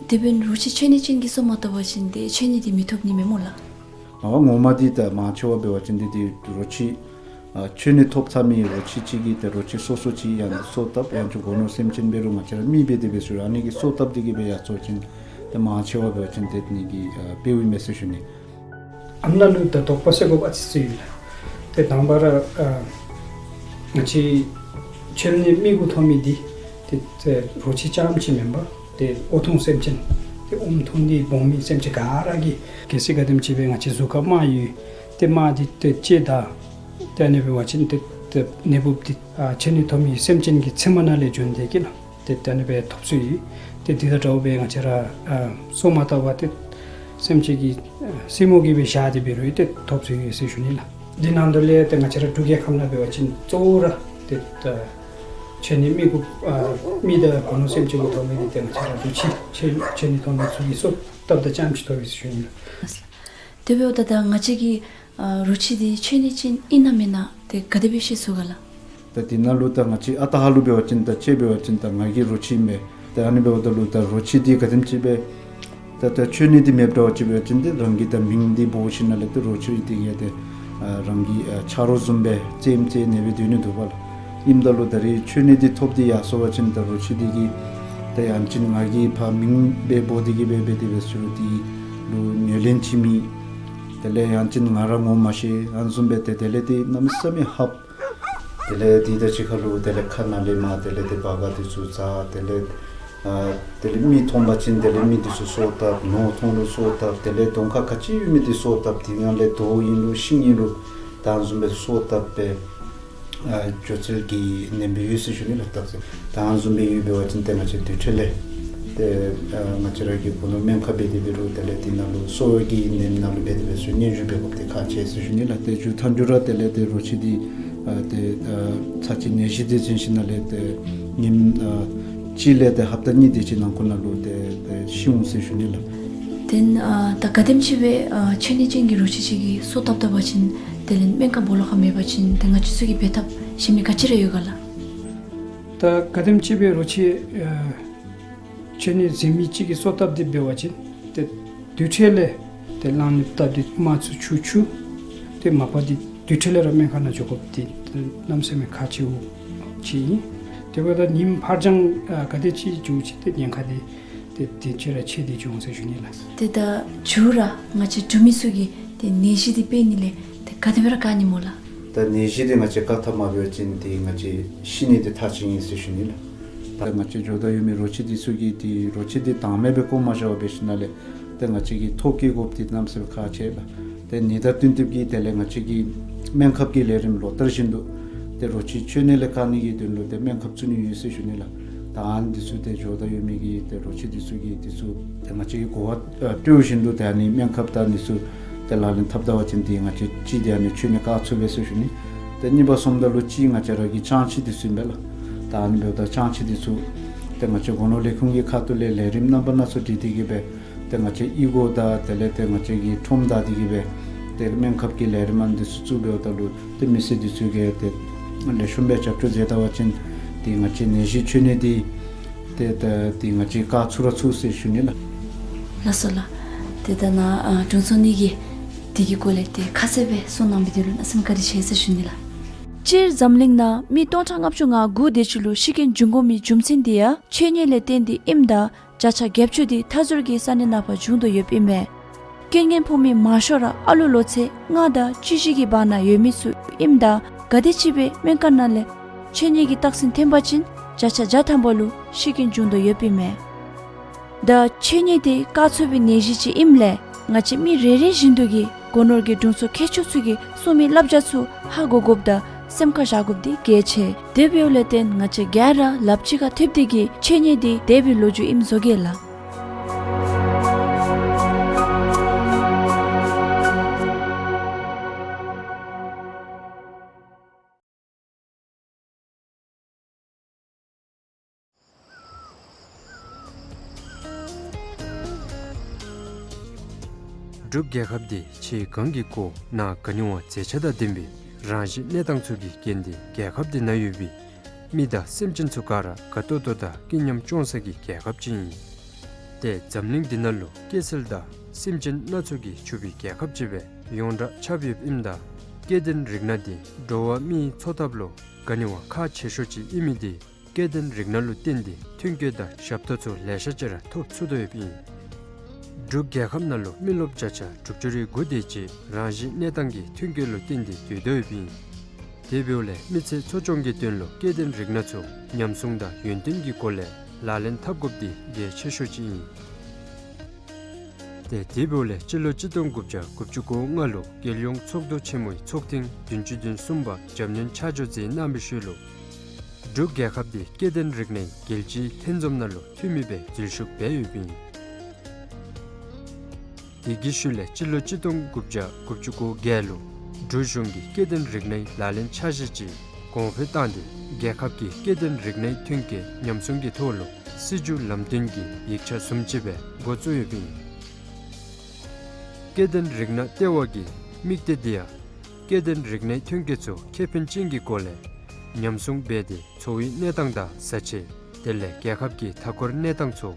དེ་འབདན་རོ་ཁྱི་ཆོས་ནད་ཅན་གྱིས་སོ་མ་བཏབ་པ་ཅིན་ཏེ་ཆོས་ནད་འདི་མི་ཐོབ་ནི་མས་སྨོ་ལགས། ཨ་ངོ་མ་འདི་ད་མང་ཆེ་བ་འབད་བ་ཅིན་འདི་འདི་རོ་ཁྱི་ཨ་ཆོས་ནད་ཐོབ་ཚར་མི་རོ་ཁྱི་ཅིག་གིས་ཏེ་རོ་ཁྱི་སོ་སོ་ཅིག་ཡང་སོ་བཏབ་ཡང་ཅིན་སྒོ་ནོར་སེམས་ཅན་འབད་རུང་ང་བཅས་ར་མི་འབད་དེ་འབད་ཟེར་རུང་ཨ་ནི་གིས་སོ་བཏབ་སྟེ་གིས་སྦེ་ཡར་སོ་ཅིན་ཏེ་མང་ཆེ་བ་འབད་བ་ཅིན་ཏེ་ནི་གི་ཨ་འབདཝ་ཨིན་མས་ཟེར་ཞུ་ནི། ཨ་ནཱ་ལུ་ད་དོགས་པ་སེལ་དགོཔ་ཨ་ཙི་ཅིག་ཡོད་ལགས། ཏེ་དང་པ་ར་ཨ་ང་བཅས་ཆོས་ནད་མི་གུ་ཐོབ་མི་འདི་ཏེ་ཏེ་རོ་ཁྱི་རྐྱངམ་ཅིག་མེན་པར་ཏེ་ཨོ་ཐུང་སེམས་ཅན་ཏེ་ཨོམ་འཐུང་སྟེ་སྦོམ་མི་སེམས་ཅན་ག་ར་གིས་གལ་སྲིད་ག་དེམ་ཅིག་སྦེ་ང་བཅས་གཟུགས་ཁར་རྨ་ཡོད་ཏེ་རྨ་འདི་ཏེ་བཅད་ད་ཏེ་ཨ་ནི་འབད་བ་ཅིན་ཏེ་ཏེ་ནད་འབུཔ་འདི་ཨ་ཆོས་ནད་ཐོབ་མི་སེམས་ཅན་གྱི་མཚན་མ་ནང་ལས་བྱུང་སྟེ་གིས་ལགས། ཏེ་ད་ཨ་ནི་སྦེ་ཐོབ་ཚུལ་ཡོད། ཏེ་འདི་དང་འདྲཝ་སྦེ་ང་བཅས་ར་ཨ་སོ་མ་བཏབ་པར་ཏེ་ སེམས་ཅན་གྱི་ཨ་སྲིནམོ་གིས་སྦེ་བཞག་སྟེ་འབད་རུང་ཏེ་ཐོབ་སྟེ་ཡོད་ཟེར་ཞུ་ནི་ལགས། དེ་ནང་དོག་ལས་ཏེ་ང་བཅས་ར་འབྲུག་རྒྱལ་ཁབ་ནང་འབད་བ་ཅིན་གཙོ་བོ་ར་ཏེ་ད་ཆོས་ནི་མི་དགུ་ཨ་མི་དང་སྒོ་ནོར་སེམས་ཅན་གྱི་ཐོག་ལས་ཏེ་ང་བཅས་ར་འབྲུག་ཆོས་ཆོས་ཆོས་ནི་ཐོག་ལས་ཚུ་གིས་གསོལཝ་བཏབ་ད་རྐྱངམ་ཅིག་ཐོབ་ཡོད་ཟེར་ཞུ་ནི་ལགས། དེ་འབདཝ་ད་ད་ང་བཅས་ཀྱི་ཨ་རོ་ཁྱི་འདི་ཆོས་ནི་ཅན་ཨིན་ན་མེན་ན་ཏེ་ག་དེ་སྦེ་ཤེས་ཚུགས་ག་ལགས། ད་དེ་ནང་ལུ་ད་ང་བཅས་ཨ་རྟག་ཧ་ལུགས་འབད་བ་ཅིན་ད་ཅིག་འབད་བ་ཅིན་ད་ང་གི་རོ་ཁྱི་ཨིན་པས། ད་ཨ་ནི་འབདཝ་ད་ལུ་ད་རོ་ཁྱི་འདི་ག་དེམ་ཅིག་སྦེ་ད་ད་ཆོས་ནི་འདི་མེདཔ་འདྲཝ་ཅིག་འབད་བ་ཅིན་ཏེ་རང་གི་ད་མིང་འདི་འབོ་ཞིནམ་ལས་ཏེ་རོ་ཁྱི་འདི་གིས་ཏེ་ཨ་རང་གི་ཨ་ཆ་རོགས་བཟུམ་སྦེ་རྩེདམོ་རྩེ་ནི་སྦེ་སྡོད་ནི་འདུག་པ་ལགས། ཨིནམ་ད་ལུ་ད་རེས་ཆོས་ནི་འདི་ཐོབ་སྟེ་ཡར་སོང་པ་ཅིན་ད་རོ་ཁྱི་འདི་གིས་ད་ཡང་ཅིན་ང་གི་ཕར་མིང་སྦེ་འབོ་སྟེ་གིས་སྦེ་འབད་དེ་སྦེ་ཚུར་འདི་ལུ་ངོས་ལེན་ཅིག་མེད། དེ་ལས་ཡང་ཅིན་ང་ར་ངོ་མ་ཤེས་ཨ་ནི་བཟུམ་སྦེ་ཏེ་དེ་ལས་ཏེ་གནམ་མེད་ས་མེད་ཧབ། དེ་ལས་དེ་དང་གཅིག་ཁར་ལུ་དེ་ལས་ཁ་ནང་ལས་མར་དེ་ལས་ཏེ་བ་ག་འདི་ཚུ་འཛག། དེ་ལས་ཨ་དེ་ལས་མི་མཐོང་པ་ཅིན་དེ་ལས་མི་འདི་ཚུ་སོ་བཏབ། ནོར་མཐོང་རུང་སོ་བཏབ། དེ་ལས་གདོང་ཁར་ག་ཅི་ཡོད་མི་འདི་སོ་བཏབ། དེ་ནང་ལས་རྡོ་ཨིན་རུང་ཤིང་ཨིན་རུང་ད་ཨ་ནི་བཟུམ་སྦེ་སོ་བཏབ་སྦེ་ཨ་འགྱོ་ཚུལ་གྱི་ནེམ་སྦེ་ཡོད་ཟེར་ཞུ་ནི་ལགས། ད་ཨ་ནི་བཟུམ་སྦེ་ཡོདཔ་འབད་བ་ཅིན་ཏེ་ང་བཅས་དུར་ཁྲོད་ལས་ཏེ་ཨ་ང་བཅས་ར་གི་སྒོ་ནོར་སྨན་ཁབ་འབད་དེ་འབད་རུང་དེ་ལས་དེ་ནང་ལུ་སོ་གི་ནེམ་ནང་ལུ་འབད་དེ་འབད་ཚུ་སྙན་ཞུ་འབད་དགོཔ་འདི་ཁག་ཆེ་ཟེར་ཞུ་ནི་ལགས། ཏེ་མཇུག་མཐའ་མཇུག་ར་དེ་ལས་ཏེ་རོ་ཁྱི་འདི་ཨ་ཏེ་ཨ་ཚར་གཅིག་ནད་གཞི་འདི་འཛིན་ཞིནམ་ལས་ཏེ་ཉིནམ་ཨ་གཅིག་ལས་ཏེ་ཧབ་ཏ་གཉིས་དེ་ཅིག་ནང་འཁོད་ནང་ལུ་ཏེ་ཏེ་ཤི་འོང་ཟེར་ཞུ་ནི་ལགས། དེ་ཨ་ད་ག་དེམ་ཅིག་སྦེ་ཨ་ཆོས་ནི་ཅན་གྱི་རོ་ཁྱི་ཅིག་གིས་སོ་བཏབ་བཏབ་པ་ཅིན་དེ་ལས་སྨན་ཁབ་སྦོ་ལོགས་ཁར་མེད་པ་ཅིན་ཏེ་ང་བཅས་ཚུ་གིས་འབད་ཐབས་གཞན་མི་ག་ཅི་ར་ཡོད་ག་ལགས། ད་ག་དེམ་ཅིག་སྦེ་རོ་ཁྱི་ཨ་ཆོས་ནི་འཛིན་མི་ཅིག་གིས་སོ་བཏབ་སྟེ་འབད་བ་ཅིན་ཏེ་དུར་ཁྲོད་ལས་ཏེ་གླང་ནི་བཏབ་སྟེ་དམར་ཆུ་ཆུ་ཆུ་ཏེ་མ་པ་འདི་དུར་ཁྲོད་ལས་ར་སྨན་ཁང་ནང་འགྱོ་དགོཔ་འདི་གནམ་མེད་ས་མེད་ཁག་ཆེཝ་ཅིག་ཨིན། དེ་འབདཝ་ད་ཉིནམ་ཕར་འགྱངས་ཨ་ག་དེ་ཅིག་འགྱོ་ཅི་ཏེ་ཉེན་ཁ་འདི་ཏེ་དེ་ཅིག་ར་ཆེ་སྟེ་འགྱོ་འོང་ཟེར་ཞུ་ནི་ལགས། ཏེ་ད་མཇུག་ར་ང་བཅས་འབྲུག་མི་ཚུ་གིས་ཏེ་ནད་གཞི་འདི་སྤེལ་ནི་ལས་ཏེ་ག་དེ་སྦེ་ར་བཀག་ནི་སྨོ་ལགས། ད་ནད་གཞི་འདི་ང་བཅས་བཀག་ཐབས་མ་འབད་བ་ཅིན་ཏེ་ང་བཅས་ཤི་ནི་འདི་ཐག་ཆོད་ཨིན་ཟེར་ཞུ་ནི་ལགས། ད་ང་བཅས་འགྱོ་དོ་ཡོད་མི་རོ་ཁྱི་འདི་ཚུ་གིས་ཏེ་རོ་ཁྱི་འདི་དྭངས་མེད་སྦེ་བཀོ་མ་བཞག་པར་འབད་ཞིནམ་ལས་ཏེ་ང་བཅས་ཀྱིས་ཐོ་བཀོད་དགོཔ་འདི་གནམ་མེད་ས་མེད་ཁག་ཆེ་ལགས། ཏེ་ཨ་ནི་དང་བསྟུན་ཏེ་གིས་དེ་ལས་ང་བཅས་ཀྱིས་སྨན་ཁབ་ཀྱི་ལས་རིམ་ལོ་ལྟར་བཞིན་དུ་ཏེ་རོ་ཁྱི་ཆོས་ནི་ལས་བཀག་ནི་གི་དོན་ལུ་ཏེ་སྨན་ཁབ་བཙུགས་ནི་ཡོད་ཟེར་ཞུ་ནི་ལགས། ད་ཨ་ནི་འདི་ཚུ་ཏེ་འགྱོ་དོ་ཡོད་མི་གི་ཏེ་རོ་ཁྱི་འདི་ཚུ་གིས་འདི་ཚུ་ཏེ་ང་བཅས་ཀྱིས་གོ་བ་ཨ་སྤྲོད་བཞིན་དུ་ཏེ་ཨ་ནི་སྨན་ཁབ་དང་འདི་ཚུ་ཏེ་ལག་ལེན་འཐབ་ད་པ་ཅིན་ཏེ་ང་བཅས་གཅིག་འདི་ཨ་ནི་ཆོས་ནི་བཀག་ཚུགས་པས་ཟེར་ཞུ་ནི། ཏེ་གཉིས་པ་སོངམ་ད་ལུ་གཅིག་ང་བཅས་ར་གི་སྤྱང་ཁྱི་འདི་ཚུ་ཨིན་པས་ལགས། ད་ཨ་ནི་འབདཝ་ད་སྤྱང་ཁྱི་འདི་ཚུ་ཏེ་ང་བཅས་སྒོ་ནོར་ལས་ཁུངས་ཀྱི་ཁ་ཐུག་ལས་ལས་རིམ་རྣམ་པ་སྣ་ཚོགས་སྒྲིག་སྟེ་གིས་སྦེ་ཏེ་ང་བཅས་ཨི་གོ་དང་དེ་ལས་ཏེ་ང་བཅས་ཀྱིས་ཁྲོམ་བདའ་སྟེ་གིས་སྦེ་ཏེ་སྨན་ཁབ་ཀྱི་ལས་རིམ་ཨ་ནི་འདི་ཚུ་བཙུགས་འབདཝ་ད་ལུ་ཏེ་མི་སེར་འདི་ཚུ་གིས་ཏེ་ལེགས་ཤོམ་སྦེ་རྒྱབ་སྐྱོར་མཛད་ད་པ་ཅིན་ཏེ་ང་བཅས་ནད་གཞི་ཆོས་ནི་འདི་ཏེ་ད་ཏེ་ང་བཅས་བཀག་ཚུགས་ར་ཚུགས་ཟེར་ཞུ་ནི་ལགས། ལགས་སོ་ལགས། ཏེ་ད་ནཱ་ཨ་དྲུང་འཚོ་གཉིས་ཀྱིས་འདི་གི་སྐོར་ལས་ཏེ་ཁ་གསལ་སྦེ་གསུང་གནང་མི་འདི་ལུ་གནམ་མེད་ས་མེད་བཀའ་དྲིན་ཆེ་ཟེར་ཞུ་ནི་ལགས། སྤྱིར་འཛམ་གླིང་ནང་མི་སྟོང་ཕྲག་ལྔ་བཅུ་ང་དགུ་དེ་ཅིག་ལུ་ཤི་རྐྱེན་འབྱུང་དགོ་མི་རྒྱུ་མཚན་འདི་ཡང་ཆོས་ཉིད་ལས་བརྟེན་ཏེ་ཨིནམ་ད་བརྒྱ་ཆ་བརྒྱད་ཅུ་དེ་མཐའ་ཟུར་གྱི་ས་གནས་ནང་ཕར་བྱུང་དོ་ཡོདཔ་ཨིན་མས། རྐྱེན་ངན་ཕོག་མི་མང་ཤོས་ར་ཨ་ལུ་ལོ་ཚད་ལྔ་དང་བཅུ་བཞི་གི་བར་ན་ཡོད་མི་ཚུ་ཨིནམ་ད་ག་དེམ་ཅིག་སྦེ་སྨན་ཁང་ནང་ལས་ཆོས་ཉིད་ཀྱི་རྟགས་མཚན་ཐོན་པ་ཅིན་བརྒྱ་ཆ་བརྒྱ་ཐམ་པ་ལུ་ཤི་རྐྱེན་འབྱུང་དོ་ཡོདཔ་ཨིན་མས། ད་ཆོས་ཉིད་དེ་བཀག་ཚུགས་པའི་ནད་གཞི་ཅིག་ཨིནམ་ལས་ང་བཅས་མི་རེ་རེ་བཞིན་དུ་གིས་སྒོ་ནོར་གྱི་དྲུང་འཚོ་མཁས་མཆོག་ཚུ་གིས་གསུང་མི་བསླབ་བྱ་ཚུ་ཧ་གོ་དགོཔ་དང་སེམས་ཁར་བཞག་དགོཔ་འདི་གལ་ཆེ། དེ་འབདཝ་ལས་བརྟེན་ང་བཅས་ག་ར་ལགཔ་གཅིག་ཁར་ཐེབས་ཏེ་གིས་ཆོས་ཉིད་དེ་དེ་སྦེ་ལོ་རྒྱུས་ཨིནམ་བཟོ་གེ་ལགས། འབྲུག་རྒྱལ་ཁབ་འདི་ཕྱི་གངས་ཀྱིས་བསྐོར་ནང་ག་ནི་བ་མཛེས་ཆ་དང་ལྡན་པའི་རང་བཞིན་གནས་སྟངས་ཚུ་གིས་བརྒྱན་ཏེ་རྒྱལ་ཁབ་འདི་ནང་ཡོད་པའི་མི་དང་སེམས་ཅན་ཚུ་ག་ར་དགའ་ཏོག་ཏོ་དང་སྐྱིད་ཉམས་སྐྱོང་ས་གི་རྒྱལ་ཁབ་ཅིག་ཨིན། ཏེ་འཛམ་གླིང་འདི་ནང་ལུ་སྐྱེ་ཚུལ་དང་སེམས་ཅན་སྣ་ཚོགས་ཀྱིས་ཕྱུག་པའི་རྒྱལ་ཁབ་ཅིག་སྦེ་ཡོངས་གྲགས་ཁྱབ་ཡོདཔ་ཨིནམ་ད་སྐྱེ་ལྡན་རིགས་སྣ་འདི་འགྲོ་བ་མིའི་འཚོ་ཐབས་ལུ་ག་ནི་བ་ཁག་ཆེ་ཤོས་ཅིག་ཨིན་མི་འདི་སྐྱེ་ལྡན་རིགས་སྣ་ལུ་བརྟེན་ཏེ་ཐོན་སྐྱེད་དང་ཞབས་ཏོག་ཚུ་ལེ་ཤ་ཅིག་ར་ཐོབ་ཚུགས་དོ་ཡོདཔ་ཨིན། འབྲུག་རྒྱལ་ཁབ་ནང་ལུ་མི་རློབས་བརྒྱ་ཆ་དྲུག་ཅུ་རེ་དགུ་དེ་ཅིག་རང་བཞིན་གནས་སྟངས་ཀྱི་ཐོན་སྐྱེད་ལུ་བརྟེན་ཏེ་སྡོད་དོ་ཡོདཔ་ཨིན། དེ་འབདཝ་ལས་མི་ཚེ་འཚོ་སྐྱོང་གི་དོན་ལུ་སྐྱེ་ལྡན་རིགས་སྣ་ཚུ་ཉམས་སྲུང་དང་ཡུན་བརྟན་གྱི་སྒོ་ལས་ལག་ལེན་འཐབ་དགོཔ་འདི་གལ་ཆེ་ཤོས་ཅིག་ཨིན། ཏེ་དེ་འབདཝ་ལས་སྤྱི་ལོ་གཅིག་སྟོང་དགུ་བརྒྱ་དགུ་བཅུ་གོ་ལྔ་ལུ་རྒྱལ་ཡོངས་ཚོགས་འདུ་ཆེན་མོའི་ཚོགས་ཐེངས་བདུན་ཅུ་དོན་གསུམ་པ་རྒྱབ་སྣོན་ཆ་འཇོག་མཛད་གནང་བའི་ཤུལ་ལུ་འབྲུག་རྒྱལ་ཁབ་འདི་སྐྱེ་ལྡན་རིགས་སྣའི་རྒྱལ་སྤྱིའི་ལྷན་འཛོམས་ནང་ལུ་འཐུས་མི་སྦེ་འཛུལ་ཞུགས་འབད་ཡོདཔ་ཨིན། དེ་གི་ཤུལ་ལས་སྤྱི་ལོ་གཅིག་སྟོང་དགུ་བརྒྱ་དགུ་བཅུ་གོ་བརྒྱད་ལུ་འབྲུག་གཞུང་གིས་སྐྱེ་ལྡན་རིགས་སྣའི་ལག་ལེན་འཆར་གཞི་ཅིག་གོང་འཕེལ་བཏང་སྟེ་རྒྱལ་ཁབ་ཀྱི་སྐྱེ་ལྡན་རིགས་སྣའི་ཐོན་སྐྱེད་ཉམས་སྲུང་གི་ཐོག་ལུ་སྲིད་བྱུས་ལམ་སྟོན་གྱི་ཡིག་ཆ་བཟུམ་ཅིག་སྦེ་འགོ་བཙུགས་ཡོདཔ་ཨིན། སྐྱེ་ལྡན་རིགས་སྣ་ལྟེ་བ་གི་དམིགས་གཏད་འདི་ཡང་སྐྱེ་ལྡན་རིགས་སྣའི་ཐོན་སྐྱེད་ཚུ་ཁེ་ཕན་ཅན་གྱི་སྒོ་ལས་ཉམས་སྲུང་འབད་དེ་འཚོ་བའི་གནས་སྟངས་དང་བཟའ་ཆས་དེ་ལས་རྒྱལ་ཁབ་ཀྱི་མཐའ་འཁོར་གནས་སྟངས་ཚུ་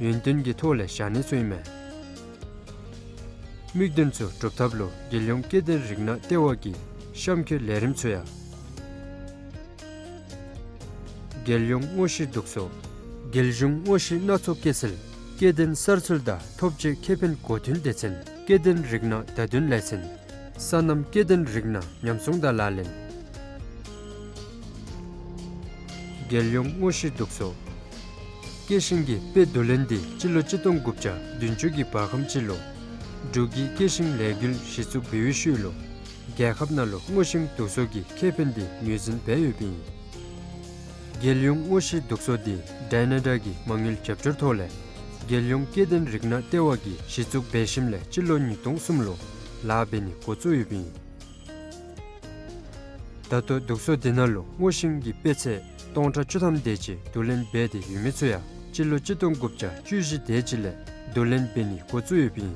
ཡུན་བརྟན་གྱི་ཐོག་ལས་བཞག་ནི་ཚུ་ཨིན་མས། དམིགས་དོན་ཚུ་སྒྲུབ་ཐབས་ལུ་རྒྱལ་ཡོངས་སྐྱེ་ལྡན་རིགས་སྣ་ལྟེ་བ་གི་གཤམ་འཁོད་ལས་རིམ་ཚུ་ཡང་རྒྱལ་ཡོངས་དངོས་གཞི་འདུག་སོ། རྒྱལ་གཞུང་དངོས་གཞི་སྣ་ཚོགས་སྐྱེད་ཚལ། སྐྱེ་ལྡན་གསར་ཚུལ་དང་ཐོབ་བཅོས་ཁེ་ཕན་གོ་མཐུན་སྡེ་ཚན། སྐྱེ་ལྡན་རིགས་སྣ་བརྡ་དོན་ལས་ཚན། སོ་ནམ་སྐྱེ་ལྡན་རིགས་སྣ་ཉམས་སྲུང་དང་ལག་ལེན། རྒྱལ་ཡོངས་དངོས་གཞི་འདུག་སོ། སྐྱེད་ཤིང་གི་དཔེ་བསྡུ་ལེན་འདི་སྤྱི་ལོ་གཅིག་སྟོང་དགུ་བརྒྱ་བདུན་ཅུ་གི་བར་ཁམས་ཅིག་ལུ་འབྲུག་གི་སྐྱེད་ཤིང་ལས་འགུལ་གཞི་བཙུགས་འབད་བའི་ཤུལ་ལུ་རྒྱལ་ཁབ་ནང་ལུ་སྔོ་ཤིང་འདུག་སོ་གི་ཁེ་ཕན་འདི་ངོས་འཛིན་འབད་ཡོདཔ་ཨིན། རྒྱལ་ཡོངས་དངོས་གཞི་འདུག་སོ་འདི་ཌའི་ནེ་ཌ་གི་མ་དངུལ་རྒྱབ་སྐྱོར་ཐོག་ལས་རྒྱལ་ཡོངས་སྐྱེ་ལྡན་རིགས་སྣ་ལྟེ་བ་གིས་གཞི་བཙུགས་འབད་ཞིནམ་ལས་སྤྱི་ལོ་ཉིས་སྟོང་གསུམ་ལུ་ལཱ་འབད་ནི་འགོ་བཙུགས་ཡོདཔ་ཨིན། ད་ལྟོ་འདུག་སོ་འདི་ནང་ལུ་སྔོ་ཤིང་གི་དཔེ་ཚད་སྟོང་ཕྲག་བཅུ་ཐམ་དེ་ཅིག་བསྡུ་ལེན་འབད་དེ་ཡོད་མི་ཚུ་ཡང་སྤྱི་ལོ་གཅིག་སྟོང་དགུ་བརྒྱ་བཅུ་བཞི་དེ་ཅིག་ལས་བསྡུ་ལེན་འབད་ནི་འགོ་བཙུགས་ཡོདཔ་ཨིན།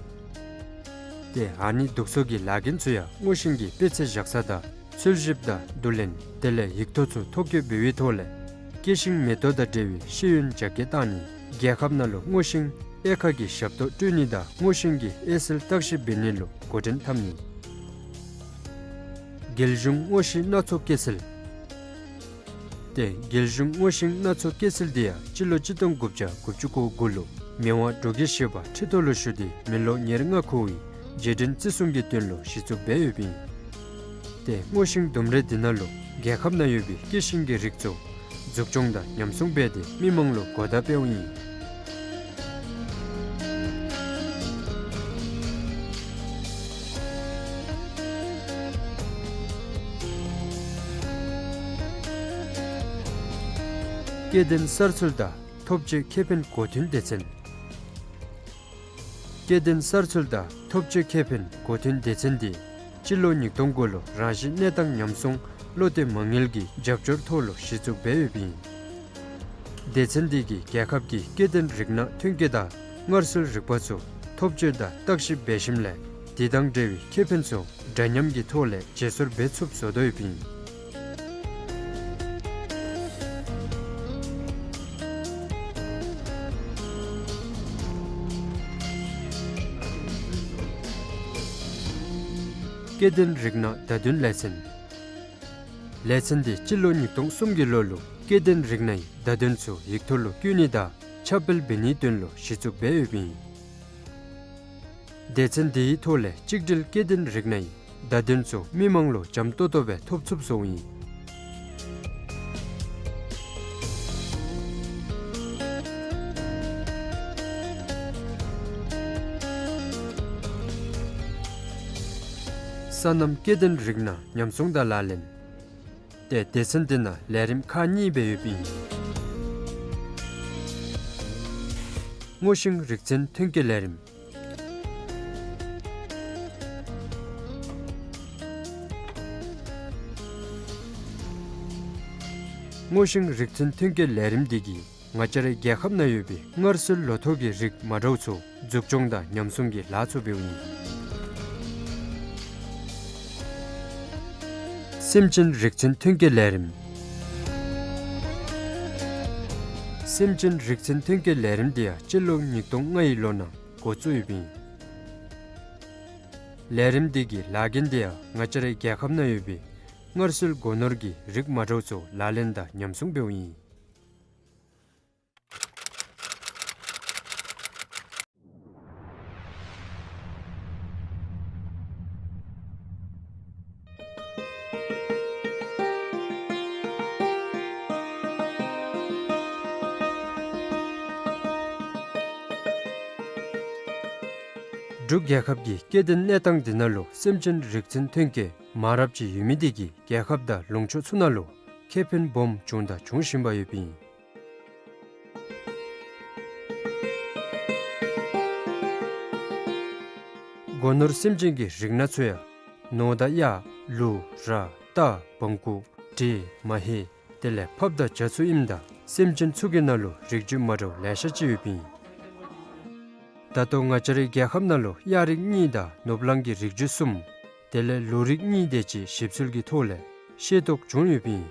ཏེ་ཨ་ནི་འདུག་སོ་གི་ལཱ་འགན་ཚུ་ཡང་སྔོ་ཤིང་གི་དཔེ་ཚད་བཞག་ས་དང་འཚོལ་ཞིབ་དང་བསྡུ་ལེན་དེ་ལས་ཡིག་ཐོག་ཚུ་ཐོ་བཀོད་འབད་བའི་ཐོག་ལས་སྐྱེད་ཤིང་མེ་ཏོག་དང་འབྲེལ་བའི་ཤེས་ཡོན་རྒྱ་སྐྱེད་བཏང་ནི། རྒྱལ་ཁབ་ནང་ལུ་སྔོ་ཤིང་དབྱེ་ཁག་གི་ཞབས་ཏོག་སྤྲོད་ནི་དང་སྔོ་ཤིང་གི་དབྱེ་སྲོལ་བརྟག་ཞིབ་འབད་ནི་ལུ་འགོ་འདྲེན་འཐབ་ནི། རྒྱལ་གཞུང་སྔོ་ཤིང་སྣ་ཚོགས་སྐྱེད་ཚལ། ཏེ་རྒྱལ་གཞུང་སྔོ་ཤིང་སྣ་ཚོགས་སྐྱེད་ཚལ་འདི་ཡང་སྤྱི་ལོ་གཅིག་སྟོང་དགུ་བརྒྱ་དགུ་བཅུ་གོ་དགུ་ལུ་མི་དབང་འབྲུག་རྒྱལ་བཞི་པ་ཁྲི་ཐོག་ལུ་བཞུགས་ཏེ་མི་ལོ་ཉེར་ལྔ་འཁོར་བའི་རྗེས་དྲན་བརྩི་སྲུང་གི་དོན་ལུ་གཞི་བཙུགས་འབད་ཡོདཔ་ཨིན། ཏེ་སྔོ་ཤིང་ལྡུམ་རའི་འདི་ནང་ལུ་རྒྱལ་ཁབ་ནང་ཡོད་པའི་སྐྱེད་ཤིང་གི་རིགས་ཚུ་འཛུགས་སྐྱོང་དང་ཉམས་སྲུང་འབད་དེ་མི་མང་ལུ་གོ་བརྡ་སྤེལཝ་ཨིན། སྐྱེ་ལྡན་གསར་ཚུལ་དང་ཐོབ་བཅོས་ཁེ་ཕན་གོ་མཐུན་སྡེ་ཚན། སྐྱེ་ལྡན་གསར་ཚུལ་དང་ཐོབ་བཅོས་ཁེ་ཕན་གོ་མཐུན་སྡེ་ཚན་འདི་སྤྱི་ལོ་ཉིས་སྟོང་དགུ་ལུ་རང་བཞིན་གནས་སྟངས་ཉམས་སྲུང་བློ་གཏད་མ་དངུལ་གྱི་རྒྱབ་སྐྱོར་ཐོག་ལུ་གཞི་བཙུགས་འབད་ཡོདཔ་ཨིན། སྡེ་ཚན་འདི་གིས་རྒྱལ་ཁབ་ཀྱི་སྐྱེ་ལྡན་རིགས་སྣ་ཐོན་སྐྱེད་དང་སྔར་སྲོལ་རིག་པ་ཚུ་ཐོབ་བཅོས་དང་བརྟག་ཞིབ་འབད་ཞིནམ་ལས་དེ་དང་འབྲེལ་བའི་ཁེ་ཕན་ཚུ་འདྲ་མཉམ་གྱི་ཐོག་ལས་བརྗེ་སོར་འབད་ཚུགསཔ་བཟོ་དོ་ཡོདཔ་ཨིན། སྐྱེ་ལྡན་རིགས་སྣ་བརྡ་དོན་ལས་ཚན། ལས་ཚན་འདི་སྤྱི་ལོ་ཉིས་སྟོང་གསུམ་གྱི་ལོ་ལུ་སྐྱེ་ལྡན་རིགས་སྣའི་བརྡ་དོན་ཚུ་ཡིག་ཐོག་ལུ་བཀོད་ནི་དང་ཁྱབ་སྤེལ་འབད་ནིའི་དོན་ལུ་གཞི་བཙུགས་འབད་ཡོདཔ་ཨིན། སྡེ་ཚན་འདིའི་ཐོག་ལས་གཅིག་སྒྲིལ་སྐྱེ་ལྡན་རིགས་སྣའི་བརྡ་དོན་ཚུ་མི་མང་ལུ་འཇམ་ཏོང་ཏོ་སྦེ་ཐོབ་ཚུགསཔ་བཟོཝ་ཨིན། སོ་ནམ་སྐྱེ་ལྡན་རིགས་སྣ་ཉམས་སྲུང་དང་ལག་ལེན། ཏེ་སྡེ་ཚན་འདི་ནང་ལས་རིམ་ཁག་གཉིས་སྦེ་ཡོདཔ་ཨིན། སྔོ་ཤིང་རིགས་མཚན་ཐོན་སྐྱེད་ལས་རིམ། སྔོ་ཤིང་རིགས་མཚན་ཐོན་སྐྱེད་ལས་རིམ་འདི་གིས་ང་བཅས་རའི་རྒྱལ་ཁབ་ནང་ཡོད་པའི་སྔར་སྲོལ་ལོ་ཐོག་གི་རིགས་མ་འདྲཝ་ཚུ་འཛུགས་སྐྱོང་དང་ཉམས་སྲུང་གི་ལཱ་ཚུ་འབདཝ་ཨིན། སེམས་ཅན་རིགས་མཚན་ཐོན་སྐྱེད་ལས་རིམ། སེམས་ཅན་རིགས་མཚན་ཐོན་སྐྱེད་ལས་རིམ་འདི་ཡང་སྤྱི་ལོ་ཉིས་སྟོང་ལྔའི་ལོ་ནང་འགོ་བཙུགས་ཡོདཔ་ཨིན། ལས་རིམ་འདི་གི་ལཱ་འགན་འདི་ཡང་ང་བཅས་རའི་རྒྱལ་ཁབ་ནང་ཡོད་པའི་སྔར་སྲོལ་སྒོ་ནོར་གྱི་རིགས་མ་འདྲཝ་ཚུ་ལག་ལེན་དང་ཉམས་སྲུང་འབདཝ་ཨིན། འབྲུག་རྒྱལ་ཁབ་ཀྱི་སྐྱེ་ལྡན་གནས་སྟངས་འདི་ནང་ལུ་སེམས་ཅན་རིགས་མཚན་ཐོན་སྐྱེད་མང་རབས་ཅིག་ཡོད་མི་འདི་གིས་རྒྱལ་ཁབ་དང་ལུང་ཕྱོགས་ཚུ་ནང་ལུ་ཁེ་ཕན་སྦོམ་བྱུང་དང་འབྱུང་བཞིན་པ་ཡོདཔ་ཨིན། སྒོ་ནོར་སེམས་ཅན་གྱི་རིགས་སྣ་ཚུ་ཡང་ནོར་དང་གཡག་ལུག་ར་རྟ་བང་ཀུ་འདྲེ་མ་ཧེ་དེ་ལས་ཕགཔ་དང་བྱ་ཚུ་ཨིནམ་ད་སེམས་ཅན་ཚུ་གི་ནང་ལུ་རིགས་རྒྱུད་མ་འདྲཝ་ལེ་ཤ་ཅིག་ཡོདཔ་ཨིན། ད་ལྟོ་ང་བཅས་རའི་རྒྱལ་ཁབ་ནང་ལུ་གཡག་རིགས་གཉིས་དང་ནོར་བུ་གླང་གི་རིགས་རྒྱུད་གསུམ་དེ་ལས་ལུག་རིགས་གཉིས་དེ་ཅིག་ཞིབ་འཚོལ་གྱི་ཐོག་ལས་ཤེས་རྟོགས་བྱུང་ཡོདཔ་ཨིན།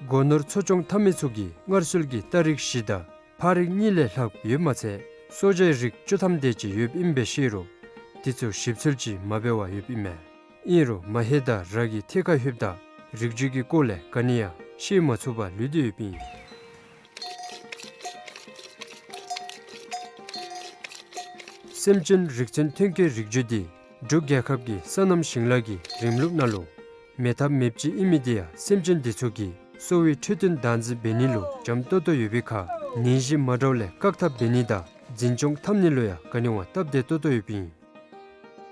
སྒོ་ནོར་འཚོ་སྐྱོང་འཐབ་མི་ཚུ་གིས་སྔར་སྲོལ་གྱི་རྟ་རིགས་བཞི་དང་ཕག་རིགས་གཉིས་ལས་ལྷགཔ་ཡོདཔ་མ་ཚད་སོ་བྱའི་རིགས་བཅུ་ཐམ་དེ་ཅིག་ཡོདཔ་ཨིན་པས་ཤེས་རུང་དེ་ཚུ་ཞིབ་འཚོལ་ཅིག་མ་འབད་བར་ཡོདཔ་ཨིན་མས། ཨིན་རུང་མ་ཧེ་དང་ར་གི་ཐད་ཁར་ལྷོདཔ་ད་རིགས་རྒྱུད་ཀྱི་སྐོར་ལས་ག་ནི་ཡང་ཤེས་མ་ཚུགས་པར་ལུས་ཏེ་ཡོདཔ་ཨིན། སེམས་ཅན་རིག་ཚན་ཐོན་སྐྱེད་རིགས་རྒྱུད་འདི་འབྲུག་རྒྱལ་ཁབ་ཀྱི་སོ་ནམ་ཞིང་ལཱ་གི་རིམ་ལུགས་ནང་ལུ་མེད་ཐབས་མེདཔ་ཅིག་ཨིན་མི་འདི་ཡང་སེམས་ཅན་འདི་ཚུ་གིས་གསོ་བའི་འཕྲོད་བསྟེན་བདག་འཛིན་འབད་ནི་ལུ་འཇམ་ཏོག་ཏོ་ཡོད་པའི་ཁར་ནད་གཞི་མ་འདྲཝ་ལས་བཀག་ཐབས་འབད་ནི་དང་འཛིན་སྐྱོང་འཐབ་ནི་ལུ་ཡང་ག་ནི་བ་སྟབས་བདེ་ཏོག་ཏོ་ཡོདཔ་ཨིན།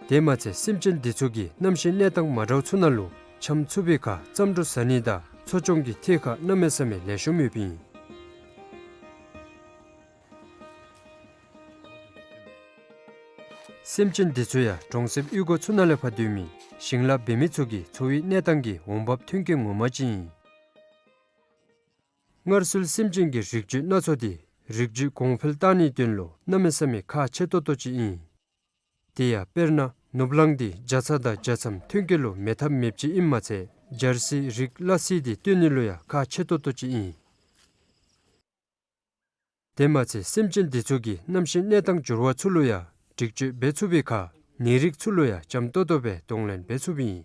དེ་མ་ཚད་སེམས་ཅན་འདི་ཚུ་གིས་གནམ་གཤིས་གནས་སྟངས་མ་འདྲཝ་ཚུ་ནང་ལུ་འཁྱམས་ཚུགས་པའི་ཁར་བརྩམ་འགྲུས་ཟ་ནི་དང་འཚོ་སྐྱོང་གི་ཐད་ཁར་གནམ་མེད་ས་མེད་ལེགས་ཤོམ་ཡོདཔ་ཨིན། སེམས་ཅན་འདི་ཚུ་ཡང་གྲོང་གསེབ་གཡུས་སྒོ་ཚུ་ནང་ལས་ཕར་སྡོད་མི་ཞིང་ལཱ་འབད་མི་ཚུ་གི་འཚོ་བའི་གནས་སྟངས་ཀྱི་འོང་འབབ་ཐོན་སྐྱེད་ངོ་མ་ཅིག་ཨིན། སྔར་སྲོལ་སེམས་ཅན་གྱི་རིགས་རྒྱུད་སྣ་ཚོགས་འདི་རིགས་རྒྱུད་གོང་འཕེལ་གཏང་ནིའི་དོན་ལུ་གནམ་མེད་ས་མེད་ཁག་ཆེ་ཏོག་ཏོ་ཅིག་ཨིན། དེ་ཡང་དཔེར་ན་ནོར་བུ་གླང་འདི་བྱ་ཚ་དང་བྱ་ཚམ་ཐོན་སྐྱེད་ལུ་མེད་ཐབས་མེདཔ་ཅིག་ཨིནམ་མ་ཚད་འབྱར་སི་རིགས་གླ་སི་འདི་བཏོན་ནི་ལུ་ཡང་ཁག་ཆེ་ཏོག་ཏོ་ཅིག་ཨིན། དེ་མ་ཚད་སེམས་ཅན་འདི་ཚུ་གིས་གནམ་གཤིས་གནས་སྟངས་འགྱུར་བ་ཚུ་ལུ་ཡང་འདྲི་གཅོད་འབད་ཚུགས་པའི་ཁར་ནད་རིགས་ཚུ་ལུ་ཡང་འཇམ་ཏོག་ཏོ་སྦེ་གདོང་ལེན་འབད་ཚུགསཔ་ཨིན།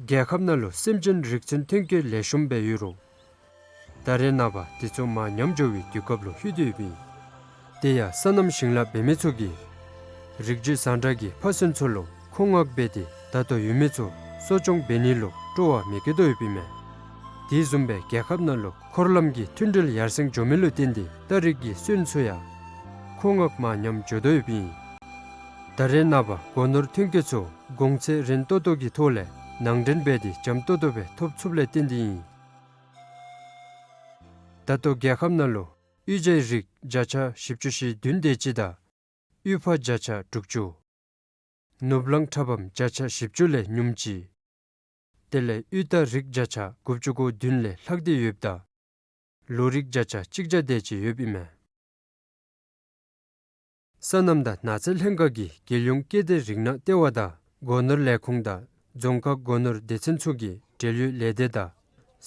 རྒྱལ་ཁབ་ནང་ལུ་སེམས་ཅན་རིག་ཚན་ཐོན་སྐྱེད་ལེགས་ཤོམ་སྦེ་ཡོད་རུང་ད་རེས་ནངས་པ་དེ་ཚུ་མར་ཉམས་འགྱོ་བའི་དུས་སྐབས་ལུ་ལྷོད་དེ་ཡོདཔ་ཨིན། དེ་ཡང་སོ་ནམ་ཞིང་ལཱ་འབད་མི་ཚུ་གིས་རིགས་རྒྱུད་བཟང་དྲགས་ཀྱི་ཕ་སོན་ཚུ་ལུ་མཁོ་མངགས་འབད་དེ་ད་ལྟོ་ཡོད་མི་ཚུ་གསོ་སྐྱོང་འབད་ནི་ལུ་སྤྲོ་བ་མི་བསྐྱེད་དོ་ཡོདཔ་ཨིན་མས། དེ་བཟུམ་སྦེ་རྒྱལ་ཁབ་ནང་ལུ་འཁོར་ལམ་གྱི་མཐུན་སྒྲིལ་ཡར་སེང་འགྱོ་མི་ལུ་བརྟེན་ཏེ་རྟ་རིགས་ཀྱི་སོན་ཚུ་ཡང་མཁོ་མངགས་མར་ཉམས་འགྱོ་དོ་ཡོདཔ་ཨིན། ད་རེས་ནངས་པ་སྒོ་ནོར་ཐོན་སྐྱེད་ཚུ་གོང་ཚད་རན་ཏོག་ཏོ་གི་ཐོག་ལས་ནང་འདྲེན་འབད་དེ་འཇམ་ཏོག་ཏོ་སྦེ་ཐོབ་ཚུགསཔ་ལས་བརྟེན་ཏེ་ཨིན། ད་ལྟོ་རྒྱལ་ཁབ་ནང་ལུ་གཡུས་བྱའི་རིགས་བརྒྱ་ཆ་བཞི་བཅུ་ཞེ་བདུན་དེ་ཅིག་དང་གཡུས་ཕག་བརྒྱ་ཆ་དྲུག་ཅུ། ནོར་བུ་གླང་ཁྲ་འབམ་བརྒྱ་ཆ་བཞི་བཅུ་ལས་ཉུངམ་ཅིག། དེ་ལས་གཡུས་རྟ་རིགས་བརྒྱ་ཆ་དགུ་བཅུ་གོ་བདུན་ལས་ལྷག་སྟེ་ཡོདཔ་ད་ལུག་རིགས་བརྒྱ་ཆ་གཅིག་བརྒྱ་དེ་ཅིག་ཡོདཔ་ཨིན་མས། སོ་ནམ་དང་ནགས་ཚལ་ལྷན་ཁག་གིས་རྒྱལ་ཡོངས་སྐྱེ་ལྡན་རིགས་སྣ་ལྟེ་བ་དང་སྒོ་ནོར་ལས་ཁུངས་དང་རྫོང་ཁག་སྒོ་ནོར་སྡེ་ཚན་ཚུ་གི་འབྲེལ་ཡོད་ལས་སྡེ་དང་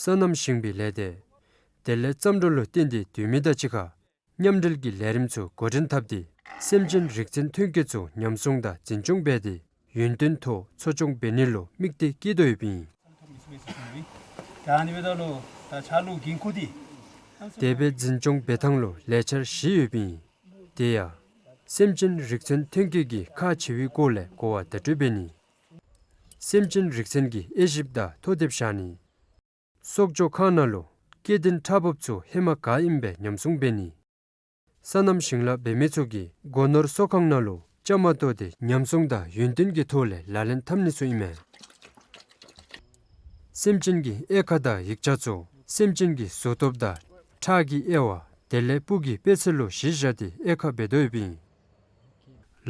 སོ་ནམ་ཞིང་པའི་ལས་སྡེ་དེ་ལས་བརྩམ་འགྲུས་ལུ་བརྟེན་ཏེ་སྡོད་མི་དང་གཅིག་ཁར་མཉམ་འབྲེལ་གྱི་ལས་རིམ་ཚུ་འགོ་འདྲེན་འཐབ་སྟེ་སེམས་ཅན་རིག་ཚན་ཐོན་སྐྱེད་ཚུ་ཉམས་སྲུང་དང་འཛིན་སྐྱོང་འབད་དེ་ཡུན་བརྟན་ཐོག་འཚོ་སྐྱོང་འབད་ནི་ལུ་དམིགས་གཏད་བསྐྱེད་དོ་ཡོདཔ་ཨིན། དེ་སྦེ་འཛིན་སྐྱོང་འབད་ཐངས་ལུ་ལས་འཆར་བཞི་ཡོདཔ་ཨིན། དེ་ཡང་སེམས་ཅན་རིག་ཚན་ཐོན་སྐྱེད་ཀྱི་ཁག་ཆེ་བའི་སྐོར་ལས་གོ་བ་བརྡ་སྤྲོད་འབད་ནི། སེམས་ཅན་རིག་ཚན་གྱི་དབྱེ་ཞིབ་དང་ཐོ་དེབ་བཞག་ནི། གསོག་འཇོག་ཁང་ནང་ལུ་སྐྱེ་ལྡན་ཁྲག་འབབ་ཚུ་ཧེ་མ་ག་ཨིནམ་སྦེ་ཉམས་སྲུང་འབད་ནི། སོ་ནམ་ཞིང་ལཱ་འབད་མི་ཚུ་གིས་སྒོ་ནོར་གསོ་ཁང་ནང་ལུ་བཅའ་མར་གཏོགས་ཏེ་ཉམས་སྲུང་དང་ཡུན་བརྟན་གྱི་ཐོག་ལས་ལག་ལེན་འཐབ་ནི་ཚུ་ཨིན་མས། སེམས་ཅན་གྱི་དབྱེ་ཁ་དང་ཡིག་ཆ་ཚུ་སེམས་ཅན་གྱི་གཟུགས་སྟོབས་དང་ཁྲག་གི་དབྱེ་བ་དེ་ལས་སྤུ་གི་དཔེ་ཚད་ལུ་གཞི་བཞག་སྟེ་དབྱེ་ཁ་འབད་དོ་ཡོདཔ་ཨིན།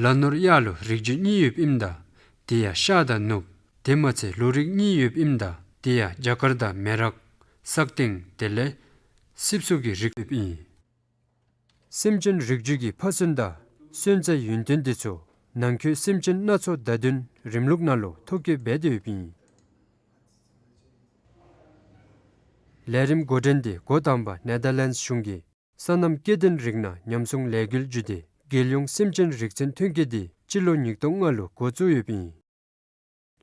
ལ་ནོར་གཡག་ལུ་རིགས་རྒྱུད་གཉིས་ཡོདཔ་ཨིནམ་ད་དེ་ཡང་ཤ་དང་ནོར་བུ། དེ་མ་ཚད་ལུག་རིགས་གཉིས་ཡོདཔ་ཨིནམ་ད་དེ་ཡང་རྒྱ་དཀར་དང་མེ་རག་སག་སྟེང་དེ་ལས་སིབ་སུ་གི་རིགས་ཡོདཔ་ཨིན། སེམས་ཅན་རིགས་རྒྱུད་ཀྱི་ཕ་སོན་དང་སོན་རྩ་ཡུན་བརྟན་དེ་ཚུ་ནང་འཁོད་སེམས་ཅན་སྣ་ཚོགས་བརྡ་དོན་རིམ་ལུགས་ནང་ལུ་ཐོ་བཀོད་འབད་དེ་ཡོདཔ་ཨིན། ལས་རིམ་འགོ་འདྲེན་དེ་འགོ་དང་པ་ནེ་དར་ལེནཌསི་གཞུང་གིས་སོ་ནམ་སྐྱེ་ལྡན་རིགས་སྣ་ཉམས་སྲུང་ལས་འགུལ་བརྒྱུད་དེ་རྒྱལ་ཡོངས་སེམས་ཅན་རིག་ཚན་ཐོན་སྐྱེད་དེ་སྤྱི་ལོ་ཉིས་སྟོང་ལྔ་ལུ་འགོ་བཙུགས་ཡོདཔ་ཨིན།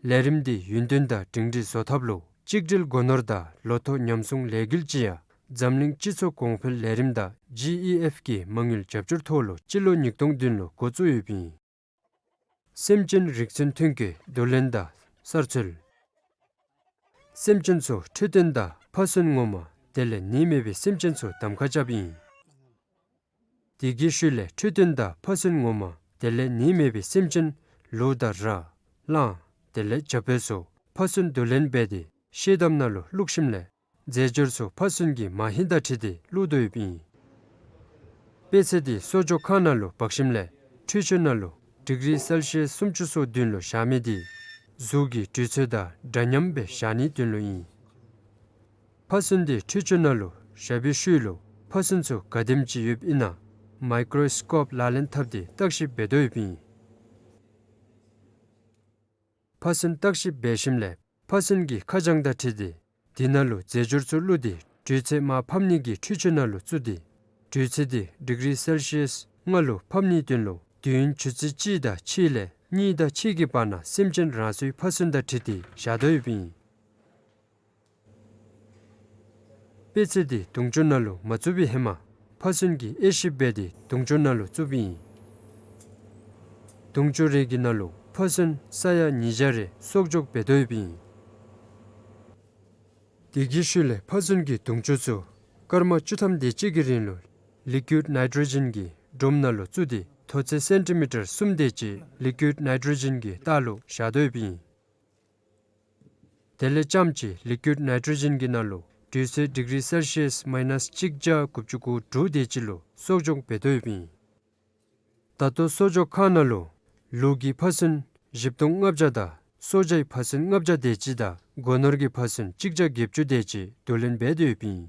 ལས་རིམ་དེ་ཡུན་བརྟན་དང་སྒྲིང་སྒྲི་བཟོ་ཐབས་ལུ་གཅིག་སྒྲིལ་སྒོ་ནོར་དང་ལོ་ཐོག་ཉམས་སྲུང་ལས་འགུལ་ཅིག་ཡང་འཛམ་གླིང་སྤྱི་ཚོགས་གོང་འཕེལ་ལས་རིམ་དང་ཇི་ཨི་ཨེཕ་གི་མ་དངུལ་རྒྱབ་སྐྱོར་ཐོག་ལུ་སྤྱི་ལོ་ཉིས་སྟོང་བདུན་ལུ་འགོ་བཙུགས་ཡོདཔ་ཨིན། སེམས་ཅན་རིག་ཚན་ཐོན་སྐྱེད་བསྡུ་ལེན་དང་གསར་འཚོལ། སེམས་ཅན་ཚུ་འཕྲོད་བསྟེན་དང་ཕ་སོན་ངོ་མ་དེ་ལས་ནད་མེད་པའི་སེམས་ཅན་ཚུ་གདམ་ཁ་རྐྱབ་ཨིན། དེ་གི་ཤུལ་ལས་འཕྲོད་བསྟེན་དང་ཕ་སོན་ངོ་མ་དེ་ལས་ནད་མེད་པའི་སེམས་ཅན་ལུག་དང་ར་གླང་དེ་ལས་བྱ་ཕོ་ཚུ་ཕ་སོན་བསྡུ་ལེན་འབད་དེ་ཤེལ་དམ་ནང་ལུ་བླུགས་ཞིནམ་ལས་རྫས་སྦྱོར་ཚུ་ཕ་སོན་གྱི་མ་ཧེ་དང་འཁྲིལ་ཏེ་བླུགས་དོ་ཡོདཔ་ཨིན། དཔེ་ཚད་དེ་གསོག་འཇོག་ཁང་ནང་ལུ་འབག་ཞིནམ་ལས་འཕྲུལ་ཆས་ནང་ལུ་ ཌིག་རི་སེལ་ཤི་ཡས་སུམ་ཅུ་སོ་བདུན་ལུ་བཞག་མི་འདི་གཟུགས་ཀྱི་དྲོད་ཚད་དང་འདྲ་མཉམ་སྦེ་བཞག་ནིའི་དོན་ལུ་ཨིན། ཕར་ཚུན་འདི་འཕྲུལ་ཆས་ནང་ལུ་བཞག་པའི་ཤུལ་ལུ་ཕར་ཚུན་ཚུ་ག་དེམ་ཅིག་ཡོདཔ་ཨིན་ན་མའི་ཀྲོ་སི་ཀོབ་ལག་ལེན་འཐབ་སྟེ་བརྟག་ཞིབ་འབད་དོ་ཡོདཔ་ཨིན། ཕར་ཚུན་བརྟག་ཞིབ་འབད་ཞིནམ་ལས་ཕར་ཚུན་གྱི་ཁ་བྱང་དང་འཁྲིལ་ཏེ་དེ་ནང་ལུ་རྫས་སྦྱོར་ཚུ་བླུགས་ཏེ་དྲོད་ཚད་མར་ཕབ་ནི་གི་འཕྲུལ་ཆས་ནང་ལུ་བཙུགས་ཏེ་དྲོད་ཚད་དེ་ཌིག་རི་སེལ་ཤི་ཡས་ལྔ་ལུ་ཕབ་ནིའི་དོན་ལུ་དུས་ཡུན་ཆུ་ཚོད་གཅིག་དང་ཕྱེད་ལས་གཉིས་དང་ཕྱེད་ཀྱི་བར་ན་སེམས་ཅན་རང་སོའི་ཕར་ཚུན་དང་འཁྲིལ་ཏེ་བཞག་དོ་ཡོདཔ་ཨིན། དཔེ་ཚད་འདི་དུང་ཅོག་ནང་ལུ་མ་བཙུགས་པའི་ཧེ་མ་ཕར་ཚུན་གྱིས་དབྱེ་ཞིབ་འབད་དེ་དུང་ཅོག་ནང་ལུ་བཙུགསཔ་ཨིན། དུང་ཅོག་རེ་གི་ནང་ལུ་ཕར་ཚུན་ས་ཡ་ཉིས་བརྒྱ་རེ་གསོག་འཇོག་འབད་དོ་ཡོདཔ་ཨིན། དེ་གི་ཤུལ་ལས་ཕར་ཚུན་གྱི་དུང་ཅོག་ཚུ་སྐར་མ་བཅུ་ཐམ་དེ་ཅིག་གི་རིང་ལུ་ལི་ཀུའིཌ་ནའི་ཊྲོ་ཇེན་གྱི་སྒྲོམ་ནང་ལུ་བཙུགས་ཏེ་མཐོ་ཚད་སེན་ཊི་མི་ཊར་གསུམ་དེ་ཅིག་ལི་ཀུའིཌ་ནའི་ཊྲོ་ཇེན་གྱི་ལྟག་ལུ་བཞག་དོ་ཡོདཔ་ཨིན། དེ་ལས་ཙམ་ཅིག་ལི་ཀུའིཌ་ནའི་ཊྲོ་ཇེན་གྱི་ནང་ལུ་དྲོད་ཚད་ཌིག་རི་སེལ་ཤི་ཡས་མའི་ནཱས་གཅིག་བརྒྱ་དགུ་བཅུ་གོ་དྲུག་དེ་ཅིག་ལུ་གསོག་འཇོག་འབད་དོ་ཡོདཔ་ཨིན། ད་ལྟོ་གསོག་འཇོག་ཁང་ནང་ལུ་ལུག་གི་ཕར་ཚུན་བཞི་སྟོང་ལྔ་བརྒྱ་དང་སོ་བརྒྱའི་ཕར་ཚུན་ལྔ་བརྒྱ་དེ་ཅིག་དང་སྒོ་ནོར་གྱི་ཕར་ཚུན་གཅིག་བརྒྱ་བརྒྱད་ཅུ་དེ་ཅིག་བསྡུ་ལེན་འབད་དོ་ཡོདཔ་ཨིན།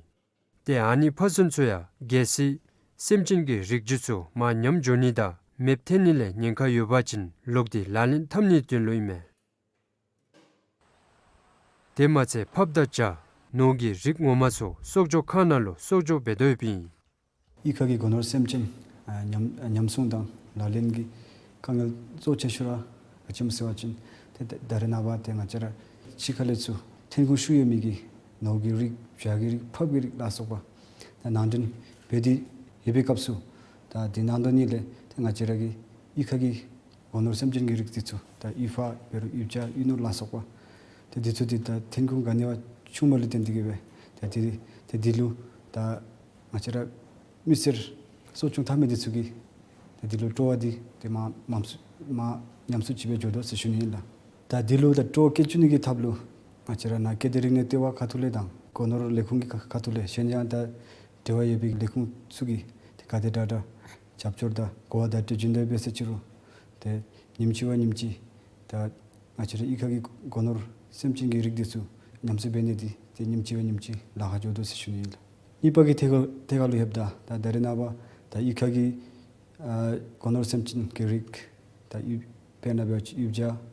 ཏེ་ཨ་ནི་ཕར་ཚུན་ཚུ་ཡང་གལ་སྲིད་སེམས་ཅན་གྱི་རིགས་རྒྱུད་ཚུ་མར་ཉམས་འགྱོ་ནི་དང་མེདཔ་ཐལ་ནི་ལས་ཉེན་ཁ་ཡོད་པ་ཅིན་ལོག་སྟེ་ལག་ལེན་འཐབ་ནིའི་དོན་ལུ་ཨིན་མས། དེ་མ་ཚད་ཕགཔ་དང་བྱ་ནོར་གྱི་རིགས་ངོ་མ་ཚུ་གསོག་འཇོག་ཁང་ནང་ལུ་གསོག་འཇོག་འབད་དོ་ཡོདཔ་ཨིན། གཡུས་ཁ་གི་སྒོ་ནོར་སེམས་ཅན་ཨ་ཉམས་ཉམས་སྲུང་དང་ལག་ལེན་གྱི་དཀའ་ངལ་གཙོ་ཆེ་ཤོས་ར་ག་ཅི་སྨོ་ཟེར་བ་ཅིན་ཏེ་ད་ད་རེས་ནངས་པ་ཏེ་ང་བཅས་ར་ཕྱི་ཁ་ལས་ཚུར་ཐོན་ཁུངས་ཤུགས་ཡོད་མི་གི་ནོར་གྱི་རིགས་བྱ་གི་རིགས་ཕགཔ་གི་རིགས་ལ་སོགས་པ་ད་ནང་འདྲེན་འབད་དེ་ཡོད་པའི་སྐབས་སུ་ད་དེ་ནང་དོན་ནི་ལས་ཏེ་ང་བཅས་ར་གི་གཡུས་ཁ་གི་སྒོ་ནོར་སེམས་ཅན་གྱི་རིགས་འདི་ཚུ་ད་གཡུས་ཕགཔ་འབད་རུང་གཡུས་བྱ་གཡུས་ནོར་ལ་སོགས་པ་ཏེ་འདི་ཚུ་འདི་ད་ཐོན་ཁུངས་ག་ནི་བ་ཆུང་མ་ལུ་བརྟེན་ཏེ་གི་སྦེ་ད་དེ་ཏེ་འདི་ལུ་ད་ང་བཅས་ར་མི་སེར་གསོ་སྐྱོང་འཐབ་མི་འདི་ཚུ་གིས་ད་འདི་ལུ་སྤྲོ་བ་འདི་ཏེ་མ་མངམ་སུ་མ་ཉམས་སུ་ཅིག་སྦེ་འགྱོ་དོ་ཟེར་ཞུ་ནི་ཨིན་ལགས། ད་འདི་ལུ་ད་སྤྲོ་བ་སྐྱེ་བཅུག་ནི་གི་ཐབས་ལུ་ང་བཅས་ར་ནཱ་སྐྱེ་ལྡན་རིག་གནས་ལྟེ་བ་ཁ་ཐུག་ལས་དང་སྒོ་ནོར་ལས་ཁུངས་ཀྱི་ཁ་ཁ་ཐུག་ལས་གཞན་ཡང་ད་འབྲེལ་བ་ཡོད་པའི་ལས་ཁུངས་ཚུ་གིས་ཏེ་ག་དེ་དྲག་དྲག་རྒྱབ་སྐྱོར་དང་གོ་བ་བརྡ་སྤྲོད་བྱིན་དོ་ཡོདཔ་སྦེ་ཟེར་ཅི་རུང་ཏེ་ཉིནམ་གཅིག་བ་ཉིནམ་གཅིག་ད་ང་བཅས་ར་གཡུས་ཁ་གི་སྒོ་ནོར་སེམས་ཅན་གྱི་རིགས་འདི་ཚུ་ཉམས་གསོ་འབད་ནི་འདི་ཏེ་ཉིནམ་གཅིག་བ་ཉིནམ་གཅིག་ལཱ་ཁག་འགྱོ་དོ་ཟེར་ཞུ་ནི་ཨིན་ལགས། གཉིས་པ་གི་ཐད་ཁ་ཐད་ཁ་ལུ་ལྷོདཔ་ད་ད་ད་རེས་ནངས་པ་ད་གཡུས་ཁ་གི་ཨ་སྒོ་ནོར་སེམས་ཅན་གྱི་རིགས་ད་གཡུས་དཔེར་ན་འབད་བ་ཅིན་གཡུས་བྱ་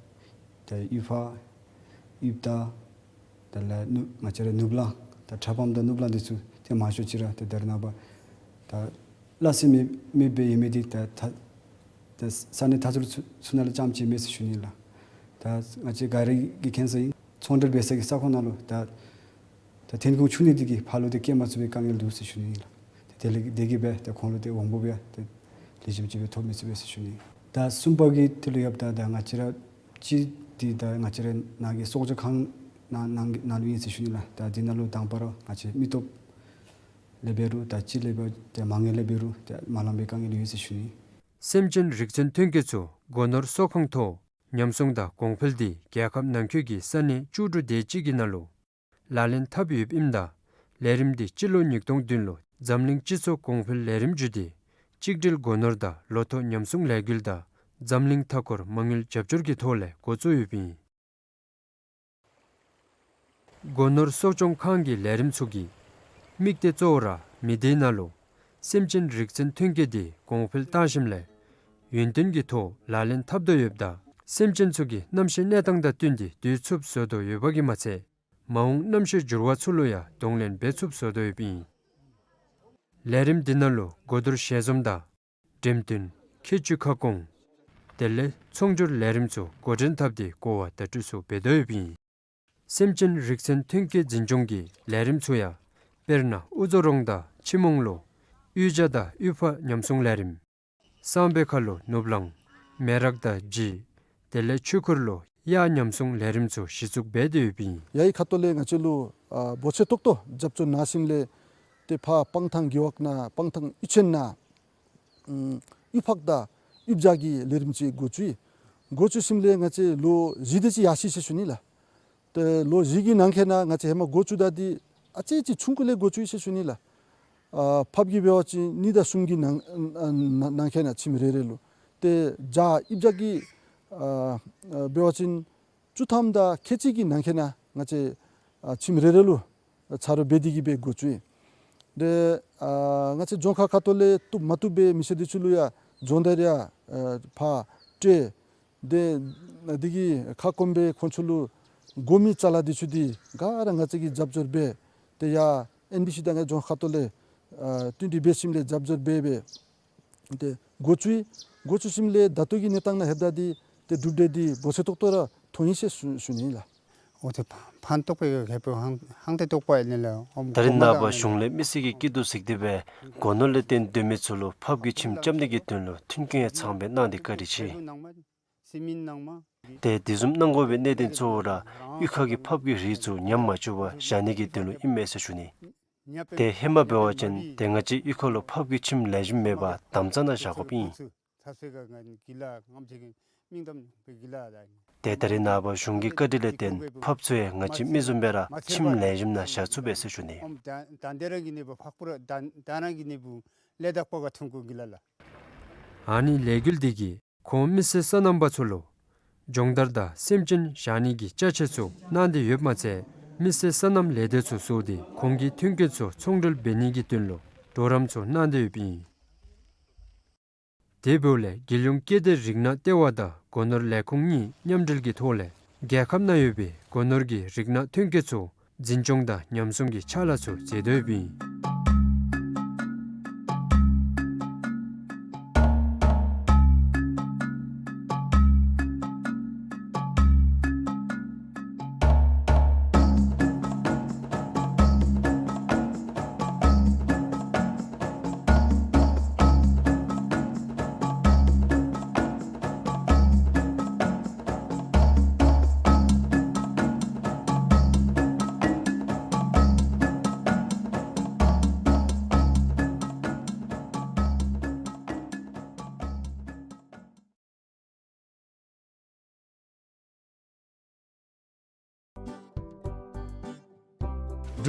ད་གཡུས་ཕགཔ་གཡུས་སྟག་དེ་ལས་ནུབ་ང་བཅས་ར་ནུབ་གླང་ད་ཁྲ་སྦམ་དང་ནུབ་གླང་འདི་ཚུ་ཏེ་མང་ཤོས་ཅིག་ར་ཏེ་ད་རེས་ནངས་པ་ད་ལ་སེམས་མེད་མེདཔ་སྦེ་ཡོད་མི་འདི་ད་ད་ད་ས་གནས་མཐའ་ཟུར་ཚུ་ཚུ་ནང་ལུ་རྐྱངམ་ཅིག་མས་ཟེར་ཞུ་ནི་ཨིན་ལགས། ད་ང་བཅས་ག་ར་གིས་མཁྱེན་ས་ཨིན། ཚོང་འབྲེལ་འབད་ས་གི་ས་ཁོངས་ནང་ལུ་ད་ད་ཐོན་ཁུངས་ཆུང་ནི་འདི་གིས་ཕར་ལུ་ཏེ་སྐྱེལ་མ་ཚུགས་པའི་དཀའ་ངལ་འདུག་ཟེར་ཞུ་ནི་ཨིན་ལགས། ཏེ་དེ་ལས་དེ་གིས་སྦེ་ཏེ་ཁོང་ལུ་ཏེ་དབང་པོ་སྦེ་ཏེ་ལེགས་ཤོམ་ཅིག་སྦེ་ཐོབ་མི་ཚུགས་པས་ཟེར་ཞུ་ནི་ཨིན། ད་གསུམ་པ་གི་ཐད་ལུ་ལྷོདཔ་ད་ད་ང་བཅས་ར་གཅིག་འདི་ད་ང་བཅས་ར་ནཱ་གི་གསོག་འཇོག་ཁང་ནང་ནང་ནང་ལུ་ཨིན་ཟེར་ཞུ་ནི་ལགས། ད་འདི་ནང་ལུ་དང་པ་ར་ང་བཅས་མི་སྟོབས་ལས་འབད་རུང་ད་ཅི་ལས་འབད་ཏེ་མ་དངུལ་ལས་འབད་རུང་ཏེ་མ་ལངམ་པའི་དཀའ་ངལ་ཡོད་ཟེར་ཞུ་ནི། སེམས་ཅན་རིགས་མཚན་ཐོན་སྐྱེད་ཚུ་སྒོ་ནོར་གསོ་ཁང་ཐོག་ཉམས་སྲུང་དང་གོང་འཕེལ་འདི་རྒྱལ་ཁབ་ནང་འཁོད་ཀྱི་ས་གནས་བཅུ་དྲུག་དེ་ཅིག་གི་ནང་ལུ་ལག་ལེན་འཐབ་ཡོདཔ་ཨིནམ་ད་ལས་རིམ་འདི་སྤྱི་ལོ་ཉིས་སྟོང་བདུན་ལུ་འཛམ་གླིང་སྤྱི་ཚོགས་གོང་འཕེལ་ལས་རིམ་བརྒྱུད་དེ་གཅིག་སྒྲིལ་སྒོ་ནོར་དང་ལོ་ཐོག་ཉམས་སྲུང་ལས་འགུལ་དང་འཛམ་གླིང་མཐའ་འཁོར་མ་དངུལ་རྒྱབ་སྐྱོར་གྱི་ཐོག་ལས་འགོ་བཙུགས་ཡོདཔ་ཨིན། སྒོ་ནོར་གསོ་སྐྱོང་ཁང་གི་ལས་རིམ་ཚུ་གི་དམིགས་གཏད་གཙོ་བོ་ར་མི་སྡེའི་ནང་ལུ་སེམས་ཅན་རིགས་མཚན་ཐོན་སྐྱེད་འདི་གོང་འཕེལ་བཏང་ཞིནམ་ལས་ཡུན་བརྟན་གྱི་ཐོག་ལག་ལེན་འཐབ་དོ་ཡོདཔ་ད་སེམས་ཅན་ཚུ་གི་གནམ་གཤིས་གནས་སྟངས་དང་བསྟུན་ཏེ་སྡོད་ཚུགསཔ་བཟོ་དོ་ཡོདཔ་གིས་མ་ཚད་མ་འོངས་གནམ་གཤིས་འགྱུར་བ་ཚུ་ལུ་ཡང་གདོང་ལེན་འབད་ཚུགསཔ་བཟོ་དོ་ཡོདཔ་ཨིན། ལས་རིམ་འདི་ནང་ལུ་གོ་བསྡུར་ཞལ་འཛོམས་དང་འགྲེམས་སྟོན་ཁྱད་ཆོས་ཁ་སྐོང་དེ་ལས་ཚོང་སྒྱུར་ལས་རིམ་ཚུ་འགོ་འདྲེན་འཐབ་སྟེ་གོ་བ་བརྡ་སྤྲོད་ཚུ་འབད་དོ་ཡོདཔ་ཨིན། སེམས་ཅན་རིགས་མཚན་ཐོན་སྐྱེད་འཛིན་སྐྱོང་གི་ལས་རིམ་ཚུ་ཡང་དཔེར་ན་དབུ་མཛོ་རོང་དང་ཆི་མོང་ལུ་གཡུས་བྱ་དང་གཡུས་ཕག་ཉམས་སྲུང་ལས་རིམ། གསང་སྦས་ཁ་ལུ་ནུབ་གླང་མེ་རག་དང་བྱི་དེ་ལས་ཆོས་འཁོར་ལུ་གཡག་ཉམས་སྲུང་ལས་རིམ་ཚུ་གཞི་བཙུགས་འབད་དེ་ཡོདཔ་ཨིན། ཡ་ཡི་ཁ་ཐུག་ལས་ང་བཅས་ལུ་ཨ་འབོ་ཆེ་ཏོག་ཏོ་རྒྱབ་སྐྱོར་གནང་ཞིནམ་ལས་ཏེ་ཕར་སྤང་ཐང་རྒེད་འོག་ནང་སྤང་ཐང་གཡུས་ཆེན་ནང་ཨམ་གཡུས་ཕག་དང་གཡུས་བྱ་གི་ལས་རིམ་ཅིག་འགོ་བཙུགས་ཡི། འགོ་བཙུགས་ཞིནམ་ལས་ང་བཅས་ལོ་བཞི་དེ་ཅིག་ཡར་སོ་ཡི་ཟེར་ཞུ་ནི་ལགས། ཏེ་ལོ་བཞི་གི་ནང་འཁོད་ནང་ང་བཅས་ཧེ་མ་འགོ་བཙུགས་ད་འདི་ཨ་ཙི་ཅིག་ཆུང་ཀུ་ལས་འགོ་བཙུགས་ཡི་ཟེར་ཞུ་ནི་ལགས། ཨ་ཕགཔ་གི་འབད་བ་ཅིན་གཉིས་དང་གསུམ་གྱི་ནང་ཨ་ནང་ནང་འཁོད་ནང་ཁྱིམ་རེ་རེ་ལུ་ ཏེ་བྱཱར་ཨིབ་བྱཱར་གྱི་ཨ་ཨ་འབད་བ་ཅིན་བཅུ་ཐམ་དང་ཁལ་གཅིག་གི་ནང་འཁོད་ནང་ང་བཅས་ཨ་ཁྱིམ་རེ་རེ་ལུ་ཆ་རོགས་འབད་དེ་གིས་སྦེ་འགོ་བཙུགས་ཡི། ཏེ་ཨ་ང་བཅས་རྫོང་ཁག་ཁ་ཐུག་ལས་བཏུབ་མ་བཏུབ་སྦེ་མི་སེར་འདི་ཚུ་ལུ་ཡང་སྦྱོང་བརྡར་ཡང་ཨ་ཕར་སྤྲོད། ཏེ་དེ་གི་ཁ་སྐོམ་སྦེ་ཁོང་ཚུ་ལུ་དགོ་མི་ཅ་ལ་འདི་ཚུ་འདི་ག་ར་ང་བཅས་ཀྱིས་རྒྱབ་སྐྱོར་འབད། ཏེ་ཡར་ཨེན་བི་སི་དང་ང་རྫོང་ཁག་ཁ་ཐུག་ལས་ཨ་བསྟུན་གྲོས་འབད་ཞིནམ་ལས་རྒྱབ་སྐྱོར་འབད་འབད། ཏེ་འགོ་བཙུགས་ཡི། འགོ་བཙུགས་ཞིནམ་ལས་ད་ལྟོ་གི་གནས་སྟངས་ནང་ལྷོདཔ་ད་འདི་ཏེ་གྲུབ་འབྲས་འདི་འབོར་ཆེ་ཏོག་ཏོ་ར་ཐོན་ཡི་ཟེར་ཞུ་ཞུ་ནི་ཨིན་ལགས། འོ་ཏེ་ཕན་ཕན་ཐོགས་པའི་གི་ཧེ་པོ་ཧང་ཧང་ཏེ་ཏོག་པ་ཨིན་ལགས། ཨོམ་ད་རེས་ནངས་པ་གཞུང་ལས་མི་སེར་གྱི་སྐྱིད་སྡུག་གཟིགས་ཏེ་སྦེ་སྒོ་ནོར་ལས་བརྟེན་སྡོད་མི་ཚུ་ལུ་ཕགཔ་གི་ཁྱིམ་རྐྱབ་ནི་གི་དོན་ལུ་མཐུན་རྐྱེན་ཡང་ཚང་སྦེ་གནང་སྟེ་བཀའ་དྲིན་ཆེ། ཏེ་དེ་བཟུམ་གནང་དགོ་པའི་གནད་དོན་གཙོ་བོ་ར་གཡུས་ཁ་གི་ཕགཔ་གི་རིགས་ཚུ་ཉམས་མ་བཅུག་པར་བཞག་ནི་གི་དོན་ལུ་ཨིན་མས་ཟེར་ཞུ་ནི། ཏེ་ཧེ་མ་འབད་བ་ཅིན་ཏེ་ང་བཅས་གཡུས་ཁ་ལུ་ཕགཔ་གི་ཁྱིམ་ལེགས་ཤོམ་མེད་པར་དམ་རྫས་ནང་བཞག་དགོཔ་ཨིན། ཏེ་ད་རེས་ནངས་པ་གཞུང་གི་བཀའ་དྲིན་ལས་བརྟེན་ཕགཔ་ཚུ་ཡང་ང་བཅས་མི་བཟུམ་སྦེ་ར་ཁྱིམ་ལེགས་ཤོམ་ནང་བཞག་ཚུགས་པས་ཟེར་ཞུ་ནི། ཨ་ནི་ལས་འགུལ་འདི་གིས་ཁོང་མི་སེར་སོ་ནམ་པ་ཚུ་ལུ་སྦྱོང་བརྡར་དང་སེམས་ཅན་བཞག་ནི་གི་ཅ་ཆས་ཚུ་གནང་སྟེ་ཡོདཔ་མ་ཚད་མི་སེར་སོ་ནམ་ལས་སྡེ་ཚུ་བཟོ་སྟེ་ཁོང་གི་མཐུན་རྐྱེན་ཚུ་ཚོང་འབྲེལ་འབད་ནི་གི་དོན་ལུ་གྲོགས་རམ་ཚུ་གནང་སྟེ་ཡོདཔ་ཨིན། དེ་འབདཝ་ལས་རྒྱལ་ཡོངས་སྐྱེ་ལྡན་རིགས་སྣ་ལྟེ་བ་དང་སྒོ་ནོར་ལས་ཁུངས་གཉིས་མཉམ་འབྲེལ་གྱི་ཐོག་ལས་རྒྱལ་ཁབ་ནང་ཡོད་པའི་སྒོ་ནོར་གྱི་རིགས་སྣ་ཐོན་སྐྱེད་ཚུ་འཛིན་སྐྱོང་དང་ཉམས་སྲུང་གི་ཕྱག་ལཱ་ཚུ་མཛད་དོ་ཡོདཔ་ཨིན།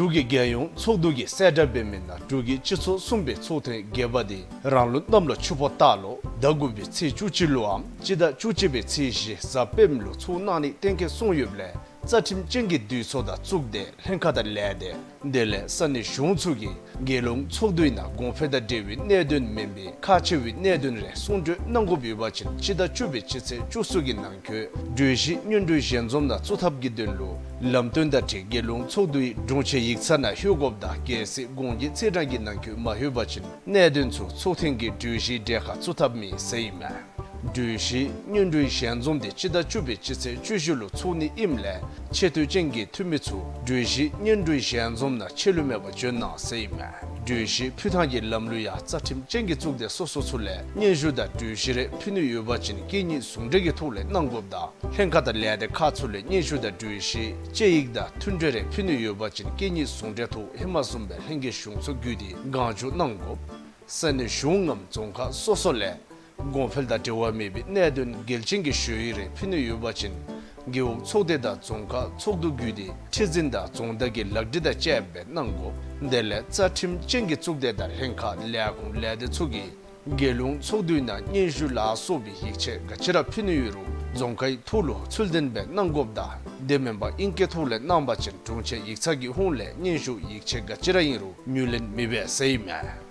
འབྲུག་གི་རྒྱལ་ཡོངས་ཚོགས་འདུ་གིས་གསལ་བསྒྲགས་འབད་མི་ནང་འབྲུག་གི་སྤྱི་ཚོགས་གསུམ་པའི་ཚོགས་ཐེངས་བརྒྱད་པ་དེ་རང་ལུག་གནམ་ལོ་ཆུ་ཕོ་སྟག་ལོ་ཟླ་དགུ་པའི་ཚེས་བཅུ་གཅིག་ལུའམ་སྤྱི་ཟླ་བཅུ་གཅིག་པའི་ཚེས་བཞི་གཟའ་སྤེནམ་ལུ་ཚོགས་གནང་ནི་གཏན་འཁེལ་སོང་ཡོདཔ་ལས་རྩ་ཁྲིམས་ཅན་གྱི་འདུས་ཚོགས་དང་གཙུག་སྡེ་ལྷན་ཁག་དང་ལས་སྡེ་དེ་ལས་ས་གནས་གཞུང་ཚུ་གིས་རྒྱལ་ཡོངས་ཚོགས་འདུའི་ནང་གོང་འཕེལ་དང་འབྲེལ་བའི་གནད་དོན་མེན་པའི་ཁག་ཆེ་བའི་གནད་དོན་རེ་གསུང་གྲོས་གནང་དགོཔ་ཡོད་པ་ཅིན་སྤྱི་ཟླ་བཅུ་པའི་སྤྱི་ཚེས་བཅུ་གསུམ་གྱི་ནང་འཁོད་གྲོས་གཞི་སྙན་སྒྲོན་ཞལ་འཛོམས་ནང་བཙུགས་ཐབས་ཀྱི་དོན་ལུ་ལམ་སྟོན་དང་འཁྲིལ་རྒྱལ་ཡོངས་ཚོགས་འདུའི་དྲུང་ཆེན་ཡིག་ཚང་ནང་ལྷོད་དགོཔ་དང་གལ་སྲིད་གོང་གི་ཚེས་གྲངས་ཀྱི་ནང་འཁོད་མ་ལྷོད་པ་ཅིན་གནད་དོན་ཚུ་ཚོགས་ཐེངས་ཀྱི་གྲོས་གཞིའི་གྲལ་ཁར་བཙུགས་ཐབས་མེད་ཟེར་ཨིན་མས། གྲོས་གཞི་སྙན་སྒྲོན་ཞལ་འཛོམས་དེ་སྤྱི་ཟླ་བཅུ་པའི་སྤྱི་ཚེས་བཅུ་བཞི་ལུ་ཚོགས་ནི་ཨིནམ་ལས་ཆེ་བསྟོད་ཅན་གྱི་འཐུས་མི་ཚུ་གྲོས་གཞི་སྙན་སྒྲོན་ཞལ་འཛོམས་ནང་ཆད་ལུས་མེད་པར་འབྱོན་གནང་ཟེར་ཨིན་མས། གྲོས་གཞི་ཕུལ་ཐངས་ཀྱི་ལམ་ལུགས་ཡང་རྩ་ཁྲིམས་ཅན་གྱི་གཙུག་སྡེ་སོ་སོ་ཚུ་ལས་སྙན་ཞུ་དང་གྲོས་གཞི་རེ་ཕུལ་ནི་ཡོད་པ་ཅིན་གད་སྙིགས་ཟུང་འབྲེལ་གྱི་ཐོག་ལས་གནང་དགོཔ་དང་ལྷན་ཁག་དང་ལས་སྡེ་ཁག་ཚུ་ལས་སྙན་ཞུ་དང་གྲོས་གཞི་དཔྱད་ཡིག་དང་མཐུན་གྲོས་རེ་ཕུལ་ནི་ཡོད་པ་ཅིན་གད་སྙིགས་ཟུང་འབྲེལ་ཐོག་ཧེ་མ་བཟུམ་སྦེ་ལྷན་རྒྱས་གཞུང་ཚོགས་བརྒྱུད་དེ་གང་བྱུང་གནང་དགོཔ། ས་གནས་གཞུང་ངམ་རྫོང་ཁག་སོ་སོ་ལས་གོང་འཕེལ་དང་འབྲེལ་བ་མེད་པའི་གནད་དོན་འགལ་རྐྱེན་གྱི་ཞུ་ཡིག་རེ་ཕུལ་ནི་ཡོད་པ་ཅིན་རྒེད་འོག་ཚོགས་སྡེ་དང་རྫོང་ཁག་ཚོགས་འདུ་བརྒྱུད་དེ་ཁྲི་འཛིན་དང་རྫོང་བདག་གི་ལག་བྲིས་དང་བཅསཔ་སྦེ་གནང་དགོཔ། དེ་ལས་རྩ་ཁྲིམས་ཅན་གྱི་གཙུག་སྡེ་དང་ལྷན་ཁག་ལས་ཁུངས་ལས་སྡེ་ཚུ་གིས་རྒྱལ་ཡོངས་ཚོགས་འདུའི་ནང་སྙན་ཞུ་ལ་སོགས་པའི་ཡིག་ཆ་ག་ཅི་ར་ཕུལ་ནི་ཡོད་རུང་རྫོང་ཁའི་ཐོག་ལུ་ཚུལ་ལྡན་སྦེ་གནང་དགོཔ་དང་དེ་མེན་པར་ཨིང་སྐད་ཐོག་ལས་གནང་པ་ཅིན་དྲུང་ཆེན་ཡིག་ཚང་གི་ཧོངས་ལས་སྙན་ཞུ་ཡིག་ཆ་ག་ཅི་ར་ཨིན་རུང་ངོས་ལེན་མི་འབད་ཟེར་ཨིན་མས།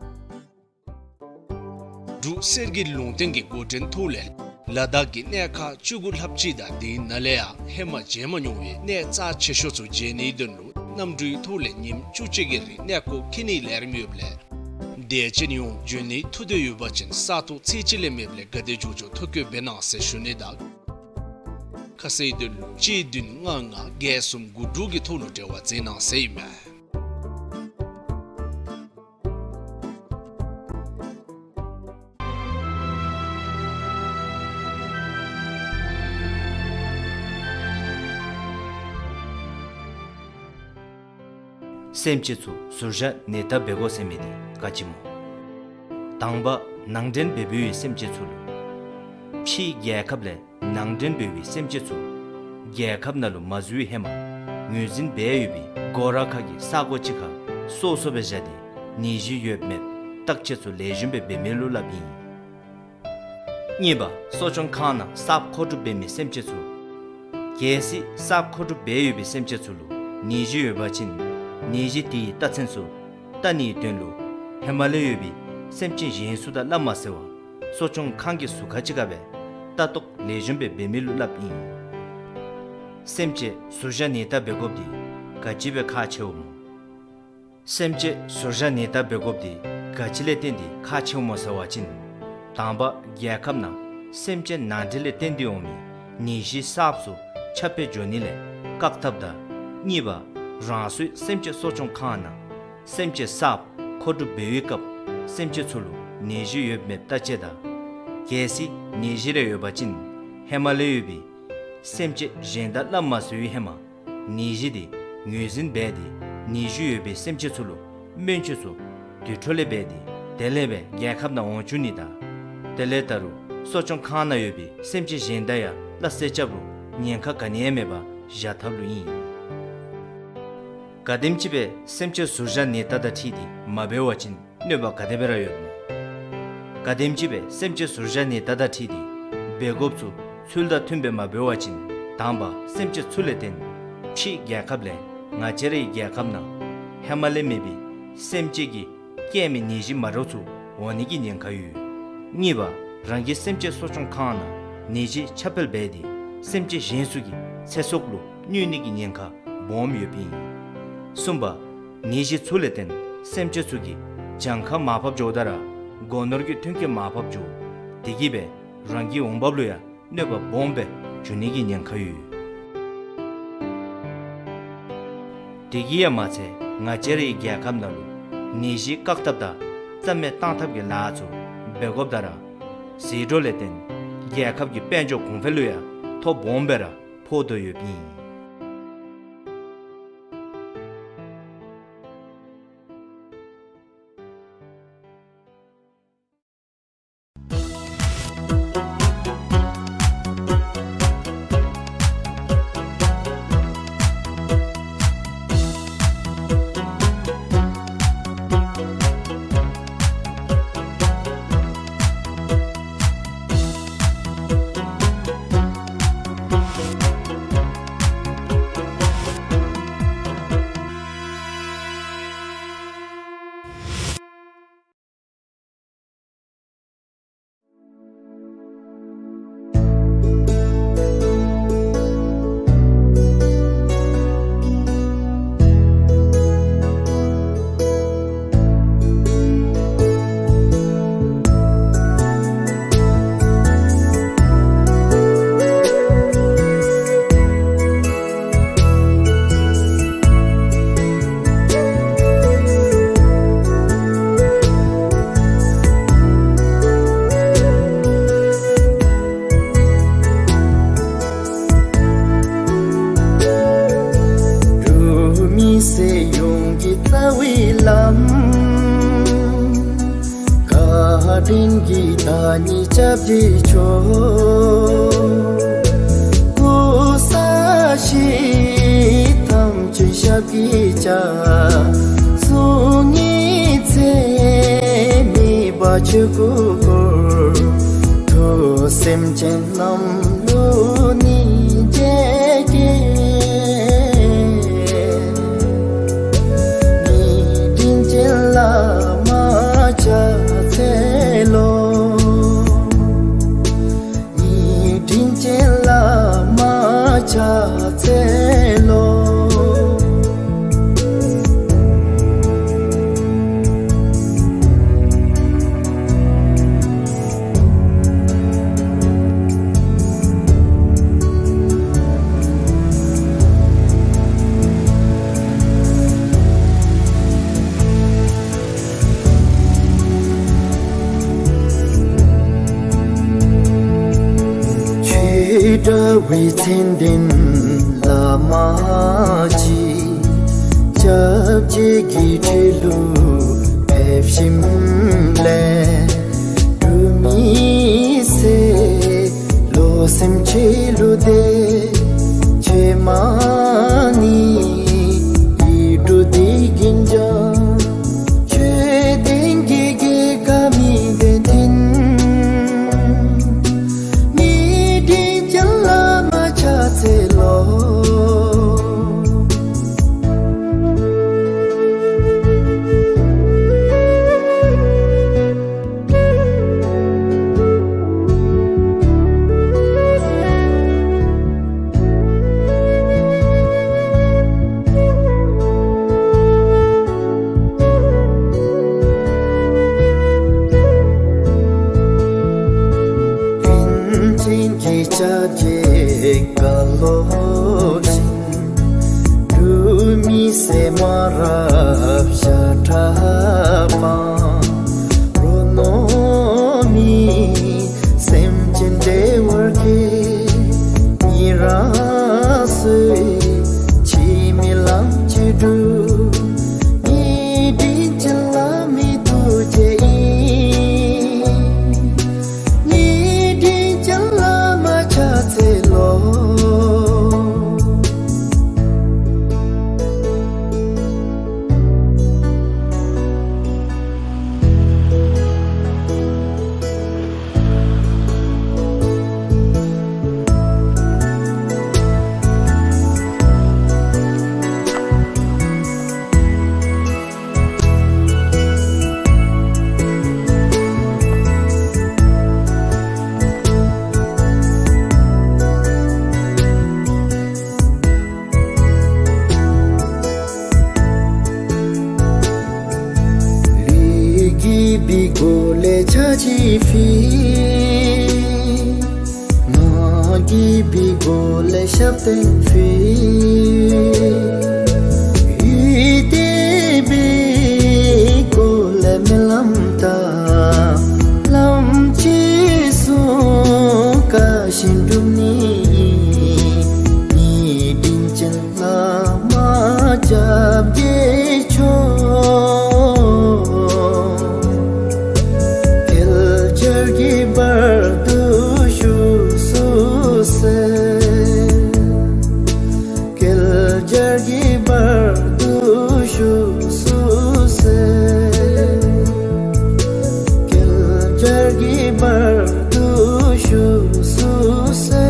འབྲུག་གསེར་གྱི་ལུང་བསྟན་གྱི་འགོ་འདྲེན་ཐོག་ལས་ལ་དྭགས་ཀྱི་གནས་ཁག་བཅུ་དགུ་ལྷགཔ་ཅིག་དང་དེའི་ནང་ལས་ཡང་ཧེ་མ་མཇལ་མ་མྱོང་བའི་གནས་རྩ་ཆེ་ཤོས་ཚུ་མཇལ་ནིའི་དོན་ལུ་གནམ་གྲུའི་ཐོག་ལས་ཉིནམ་བཅུ་གཅིག་གི་རིང་གནས་སྐོར་འཁྱིད་ནིའི་ལས་རིམ་ཡོདཔ་ལས་དད་ཅན་ཡོངས་འབྱོན་ནིའི་ཐུགས་འདོད་ཡོད་པ་ཅིན་ས་སྟོང་ཚད་གཅིག་ལས་མེདཔ་ལས་ག་དེ་མགྱོགས་མགྱོགས་ཐོ་བཀོད་འབད་གནང་ཟེར་ཞུ་ནི་དང་ཁ་གསལ་དོན་ལུ་གཅིག་བདུན་ལྔ་ལྔ་བརྒྱད་གསུམ་དགུ་དྲུག་གི་ཐོག་ལུ་འབྲེལ་བ་མཛད་གནང་ཟེར་ཨིན་མས། སེམས་ཅན་ཚུ་ཟུར་བཞག་ནད་བརྟག་འབད་དགོ་ཟེར་མི་དེ་ག་ཅི་སྨོ། དང་པ་ནང་འདྲེན་འབད་འབདཝ་ཡོད་སེམས་ཅན་ཚུ་ལུ། ཕྱི་རྒྱལ་ཁབ་ལས་ནང་འདྲེན་འབད་བའི་སེམས་ཅན་ཚུ་རྒྱལ་ཁབ་ནང་ལུ་མ་འཛུལ་བའི་ཧེ་མ་ངོས་འཛིན་འབད་ཡོད་པའི་སྒོ་ར་ཁ་གི་ས་གོ་ཅིག་ཁར་སོ་སོ་སྦེ་བཞག་སྟེ་ནད་གཞི་ཡོད་མེད་བརྟག་དཔྱད་ཚུ་ལེགས་ཤོམ་སྦེ་འབད་མི་ལུ་སླབ་ཨིན། གཉིས་པ། གསོ་སྐྱོང་ཁང་ནང་གསརཔ་མཁོ་སྒྲུབ་འབད་མི་སེམས་ཅན་ཚུ། གལ་སྲིད་གསརཔ་མཁོ་སྒྲུབ་འབད་ཡོད་པའི་སེམས་ཅན་ཚུ་ལུ་ནད་གཞི་ཡོད་པ་ཅིན་ནད་གཞི་དེའི་རྟགས་མཚན་ཚུ་བལྟ་ནིའི་དོན་ལུ་ཧེ་མ་ལས་ཡོད་པའི་སེམས་ཅན་གཞན་ཚུ་དང་སླབ་མ་ཚུགས་པར་གསོ་སྐྱོང་ཁང་གི་ཟུར་ཁ་ཅིག་ཁར་སྦེ་ལྟ་རྟོག་ལེགས་ཤོམ་སྦེ་འབད་མི་ལུ་སླབ་ཨིན། སེམས་ཅན་ཟུར་བཞག་ནད་བརྟག་འབད་དགོཔ་འདི་ག་ཅི་སྦེ་ཁག་ཆེཝ་སྨོ། སེམས་ཅན་ཟུར་བཞག་ནད་བརྟག་འབད་དགོཔ་འདི་ག་ཅི་ལས་བརྟེན་ཏེ་ཁག་ཆེཝ་སྨོ་ཟེར་བ་ཅིན། དང་པ་རྒྱལ་ཁབ་ནང་སེམས་ཅན་ནང་འདྲེན་ལས་བརྟེན་ཏེ་འོང་མི་ནད་གཞི་གསརཔ་ཚུ་ཁྱབ་སྤེལ་འགྱོ་ནི་ལས་བཀག་ཐབས་དང་། གཉིས་པ་རང་སོའི་སེམས་ཅན་གསོ་སྐྱོང་ཁང་ནང་སེམས་ཅན་གསརཔ་མཁོ་སྒྲུབ་འབད་བའི་སྐབས་སེམས་ཅན་ཚུ་ལུ་ནད་གཞི་ཡོད་མེད་བརྟག་དཔྱད་དང་། གལ་སྲིད་ནད་གཞི་རེ་ཡོད་པ་ཅིན་ཧེ་མ་ལས་ཡོད་པའི་སེམས་ཅན་གཞན་དང་སླབ་མ་ཚུགས་པའི་ཧེ་མ་ནད་གཞི་དེ་ངོས་འཛིན་འབད་དེ་ནད་གཞི་ཡོད་པའི་སེམས་ཅན་ཚུ་ལུ་སྨན་བཅོས་ཚུ་དུས་འཕྲོ་ལས་འབད་དེ་དེ་ལས་སྦེ་རྒྱལ་ཁབ་ནང་འོང་བཅུག་ནི་དང་། དེ་ལས་ད་རུང་གསོ་སྐྱོང་ཁང་ནང་ཡོད་པའི་སེམས་ཅན་གཞན་དང་ཡང་སླ་བསྲེ་རྐྱབ་རུང་ཉེན་ཁ་ག་ནི་ཡང་མེད་པར་བཞག་ཐབས་ལུ་ཨིན། གལ་སྲིད་ཅིག་སྦེ་སེམས་ཅན་ཟུར་བཞག་ནད་བརྟག་དང་འཁྲིལ་ཏེ་མ་འབད་བ་ཅིན་གནོད་པ་ག་དེ་སྦེ་ར་ཡོད་སྨོ། གལ་སྲིད་ཅིག་སྦེ་སེམས་ཅན་ཟུར་བཞག་ནད་བརྟག་དང་འཁྲིལ་ཏེ་འབད་དགོཔ་ཚུ་ཚུལ་དང་མཐུནམ་སྦེ་མ་འབད་བ་ཅིན་དང་པ་སེམས་ཅན་ཚུ་ལས་བརྟེན་ཕྱི་རྒྱལ་ཁབ་ལས་ང་བཅས་རའི་རྒྱལ་ཁབ་ནང་ཧེ་མ་ལས་མེད་པའི་སེམས་ཅན་གྱིས་བསྐྱེད་མི་ནད་གཞི་མ་འདྲཝ་ཚུ་འོང་ནི་གི་ཉེན་ཁ་ཡོད། གཉིས་པ་རང་གི་སེམས་ཅན་གསོ་སྐྱོང་ཁང་ནང་ནད་གཞི་ཁྱབ་སྤེལ་འབད་དེ་སེམས་ཅན་གཞན་ཚུ་གི་ཚེ་སྲོག་ལུ་གནོད་ནི་གི་ཉེན་ཁ་སྦོམ་ཡོདཔ་ཨིན། གསུམ་པ་ནད་གཞི་ཚུ་ལས་བརྟེན་སེམས་ཅན་ཚུ་གི་གྱངས་ཁ་མར་ཕབ་འགྱོཝ་ད་ར་སྒོ་ནོར་གྱི་ཐོན་སྐྱེད་མར་ཕབ་འགྱོ། དེ་གིས་སྦེ་རང་གི་འོང་འབབ་ལུ་ཡང་གནོད་པ་སྦོམ་སྦེ་འགྱོ་ནི་གི་ཉེན་ཁ་ཡོད། དེ་གིས་ཡང་མ་ཚད་ང་བཅས་རའི་རྒྱལ་ཁབ་ནང་ལུ་ནད་གཞི་བཀག་ཐབས་དང་རྩ་མེད་བཏང་ཐབས་ཀྱི་ལཱ་ཚུ་འབད་དགོཔ་ད་ར་ཟད་འགྲོ་ལས་བརྟེན་རྒྱལ་ཁབ་ཀྱི་དཔལ་འབྱོར་གོང་འཕེལ་ལུ་ཡང་ཐོ་སྦོམ་སྦེ་ར་ཕོག་དོ་ཡོདཔ་ཨིན། འབྲུག་མི་སེར་ཡོངས་ཀྱི་རྩ་བའི་བླམ། བཀའ་དྲིན་གྱི་བདག་ཉིད་སྐྱབས་རྗེ་མཆོག། སྐུ་གསུམ་ཞིང་ཐམས་ཅད་ཞབས་ཀྱིས་བཅགས། གསུང་ཉིད་ཚད་མེད་པ་ཆོས་སྐུ་བསྐོར། ཐུགས་སེམས་ཅན་རྣམས་ལུ་སྙིང་རྗེ་སྐྱེས། ཉིད་དྲིན་ཅན་བླ་མ་ཕྱག་འཚལ་ལོ། ཉིད་དྲིན་ཅན་བླ་མ་ཕྱག་འཚལ་ལོ། ཆོས་གྲགས་པའི་མཚན་ལྡན་བླ་མ་ཅིག། སྐྱབས་རྗེ་གི་ཁྲི་ལུ་ཕེབས་ཞིནམ་ལས། འབྲུག་མི་སེར་བློ་སེམས་གཅིག་ལུ་དེ་ཆེ་མ་ནི་ཡིག་འབྲུ་འདི་གིས་ཀྱང་ཆོས་ལྡན་གྱི་རྒྱལ་ཁབ་མི་བདེ་འཛིན། ཀ་ལོ་ཤིང་འབྲུག་མི་སེར་མ་རབས་ཤ་ཁྲག་སྤངས། རོ་ནོར་མེད་སེམས་ཅན་བདེ་བར་སྐྱེ། མི་རང་སོའི་ཕྱི་མའི་ལམ་གཅིག་སྒྲུབ། ངེའི་དྲིན་ཅན་བླ་མའི་ཐུགས་རྗེ་ཨིན། ངེའི་དྲིན་ཅན་བླ་མ་ཕྱག་འཚལ་ལོ། ལུས་ཀྱི་སྦིས་སྒོ་ལས་ཆ་གཅིག་ཕུལ། ངག་གི་སྦིས་སྒོ་ལས་ཞབས་བརྟན་ཕུལ། ཡིད་བརྟན་སྦིས་སྒོ་ལས་སྨོན་ལམ་བཏབ། ལམ་གཅིག་བཟུང་བཀའ་བཞིན་སྒྲུབ་ནི། ངེའི་དྲིན་ཅན་བླ་མ་སྐྱབས་རྗེ་མཆོག། བསྐལ་བརྒྱར་གྱི་བར་དུ་བཞུགས་སུ་གསོལ། བསྐལ་བརྒྱར་གྱི་བར་དུ་བཞུགས་སུ་གསོལ། བསྐལ་བརྒྱར་གྱི་བར་དུ་བཞུགས་སུ་གསོལ།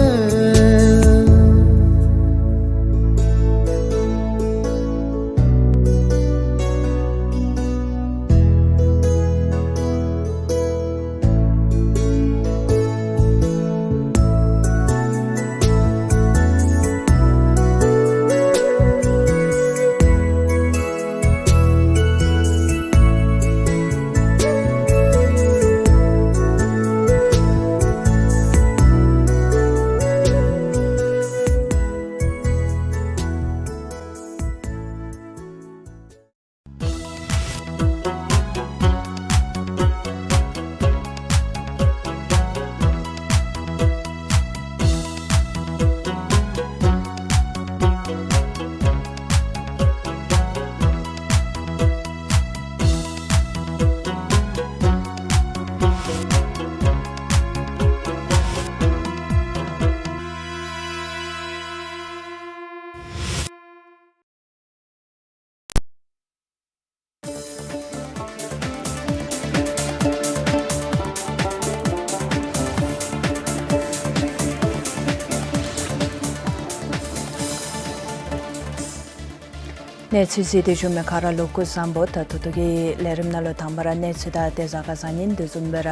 གནས་ཚུལ་གཟིགས་ཏེ་བཞུགས་མི་ག་ར་ལུ་སྐུ་གཟུགས་བཟང་པོ། ད་ད་ལྟོ་གི་ལས་རིམ་ནང་ལུ་དང་པ་ར་གནས་ཚུལ་དང་ཏེ་གཟའ་སྐར་བཟང་ངན་དེ་བཟུམ་སྦེ་ར་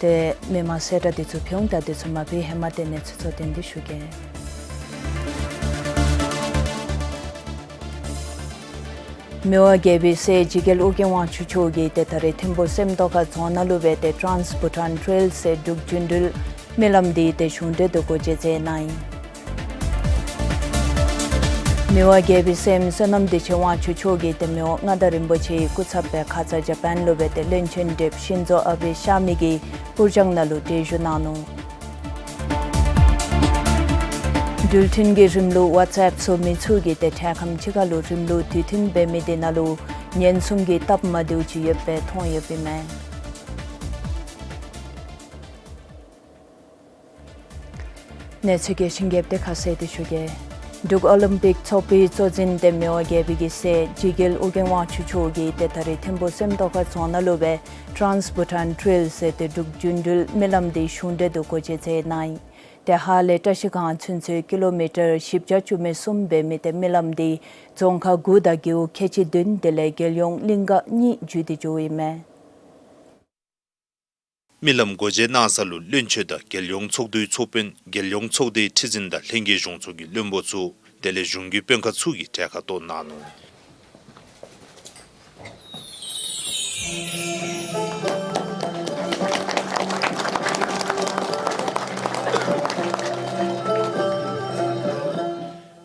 ཏེ་མི་མང་གསལ་བསྒྲགས་དེ་ཚུ་ཕུལ་འོང་། ད་དེ་ཚུ་མ་ཕུལ་ཧེ་མ་ཏེ་གནས་ཚུལ་གཙོ་དོན་འདི་ཞུ་གེ། མི་དབང་རྒྱལ་པོའི་སྲས་འཇིགས་རྒྱལ་ཨོ་རྒྱན་དབང་ཕྱུག་མཆོག་གིས་ཏེ་ད་རེས་ཐིམ་ཕུག་སེམས་རྟོགས་ཁ་རྫོང་ནང་ལུ་སྦེ་ཏེ་Trans Bhutan Trail ཟེར་འབྲུག་རྒྱུན་འགྲུལ་སྨོན་ལམ་འདི་ཏེ་གཞུང་འབྲེལ་དུ་སྒོ་འབྱེད་མཛད་གནང་ཡི། མི་དབང་རྒྱལ་པོའི་སྲསམོ་བསོད་ནམས་བདེ་ཆེན་དབང་ཕྱུག་མཆོག་གིས་ཏེ་མི་དབང་མངའ་བདག་རིན་པོ་ཆེའི་སྐུ་ཚབ་སྦེ་ཁ་ཙ་ཇ་པཱན་ལུ་སྦེ་ཏེ་བློན་ཆེན་ཌེབ་ཤིན་ཛོ་ཨ་བྷེ་གཤགས་མི་གི་པུར་སྦྱང་ནང་ལུ་གྲལ་བཞུགས་གནང་ནུག། འགྲུལ་འཕྲིན་གྱི་རིམ་ལུགས་ཝཊས་ཨེབ་བཟོ་མི་ཚུ་གིས་ཏེ་འཕྲལ་ཁམས་ཅིག་ཁར་ལུ་རིམ་ལུགས་དུས་མཐུན་འབད་མི་དེ་ནང་ལུ་ཉེན་སྲུང་གི་སྟབས་མ་བདེཝ་ཅིག་ཡོདཔ་སྦེ་མཐོང་ཡོདཔ་ཨིན་མས། གནས་ཚུལ་གྱི་ཞིང་རྒྱབ་དེ་ཁ་གསལ་དེ་ཞུ་གེ། འབྲུག་ཨོ་ལིམ་པིག་ཚོགས་པའི་གཙོ་འཛིན་ཏེ་མི་དབང་རྒྱལ་པོའི་གི་སྲས་འཇིགས་རྒྱལ་ཨོ་རྒྱན་དབང་ཕྱུག་མཆོག་གིས་ཏེ་ད་རེས་ཐིམ་ཕུག་སེམས་རྟོགས་ཁ་རྫོང་ནང་ལུ་སྦེ་Trans Bhutan Trail ཟེར་ཏེ་འབྲུག་རྒྱུན་འགྲུལ་སྨོན་ལམ་འདི་གཞུང་འབྲེལ་དུ་སྒོ་འབྱེད་མཛད་གནང་ཡི། ཏེ་ཧཱ་ལས་བཀྲ་ཤིས་སྒང་ཚུན་ཚོད་ཀི་ལོ་མི་ཊར་བཞི་བརྒྱ་བཅུ་མེད་གསུམ་འབད་མི་ཏེ་སྨོན་ལམ་འདི་རྫོང་ཁག་དགུ་དང་རྒེད་འོག་ཁལ་གཅིག་བདུན་དེ་ལས་རྒྱལ་ཡོངས་གླིང་ག་གཉིས་བརྒྱུད་དེ་འགྱོཝ་ཨིན་མས། སྨོན་ལམ་སྒོ་འབྱེད་གནང་ས་ལུ་བློན་ཆེན་དང་རྒྱལ་ཡོངས་ཚོགས་འདུའི་ཚོགས་དཔོན་རྒྱལ་ཡོངས་ཚོགས་སྡེའི་ཁྲི་འཛིན་དང་ལྷན་རྒྱས་གཞུང་ཚོགས་ཀྱི་བློན་པོ་ཚུ་དེ་ལས་གཞུང་གི་དཔོན་ཁག་ཚུ་གིས་གྲལ་ཁར་གཏོགས་གནང་ནུག།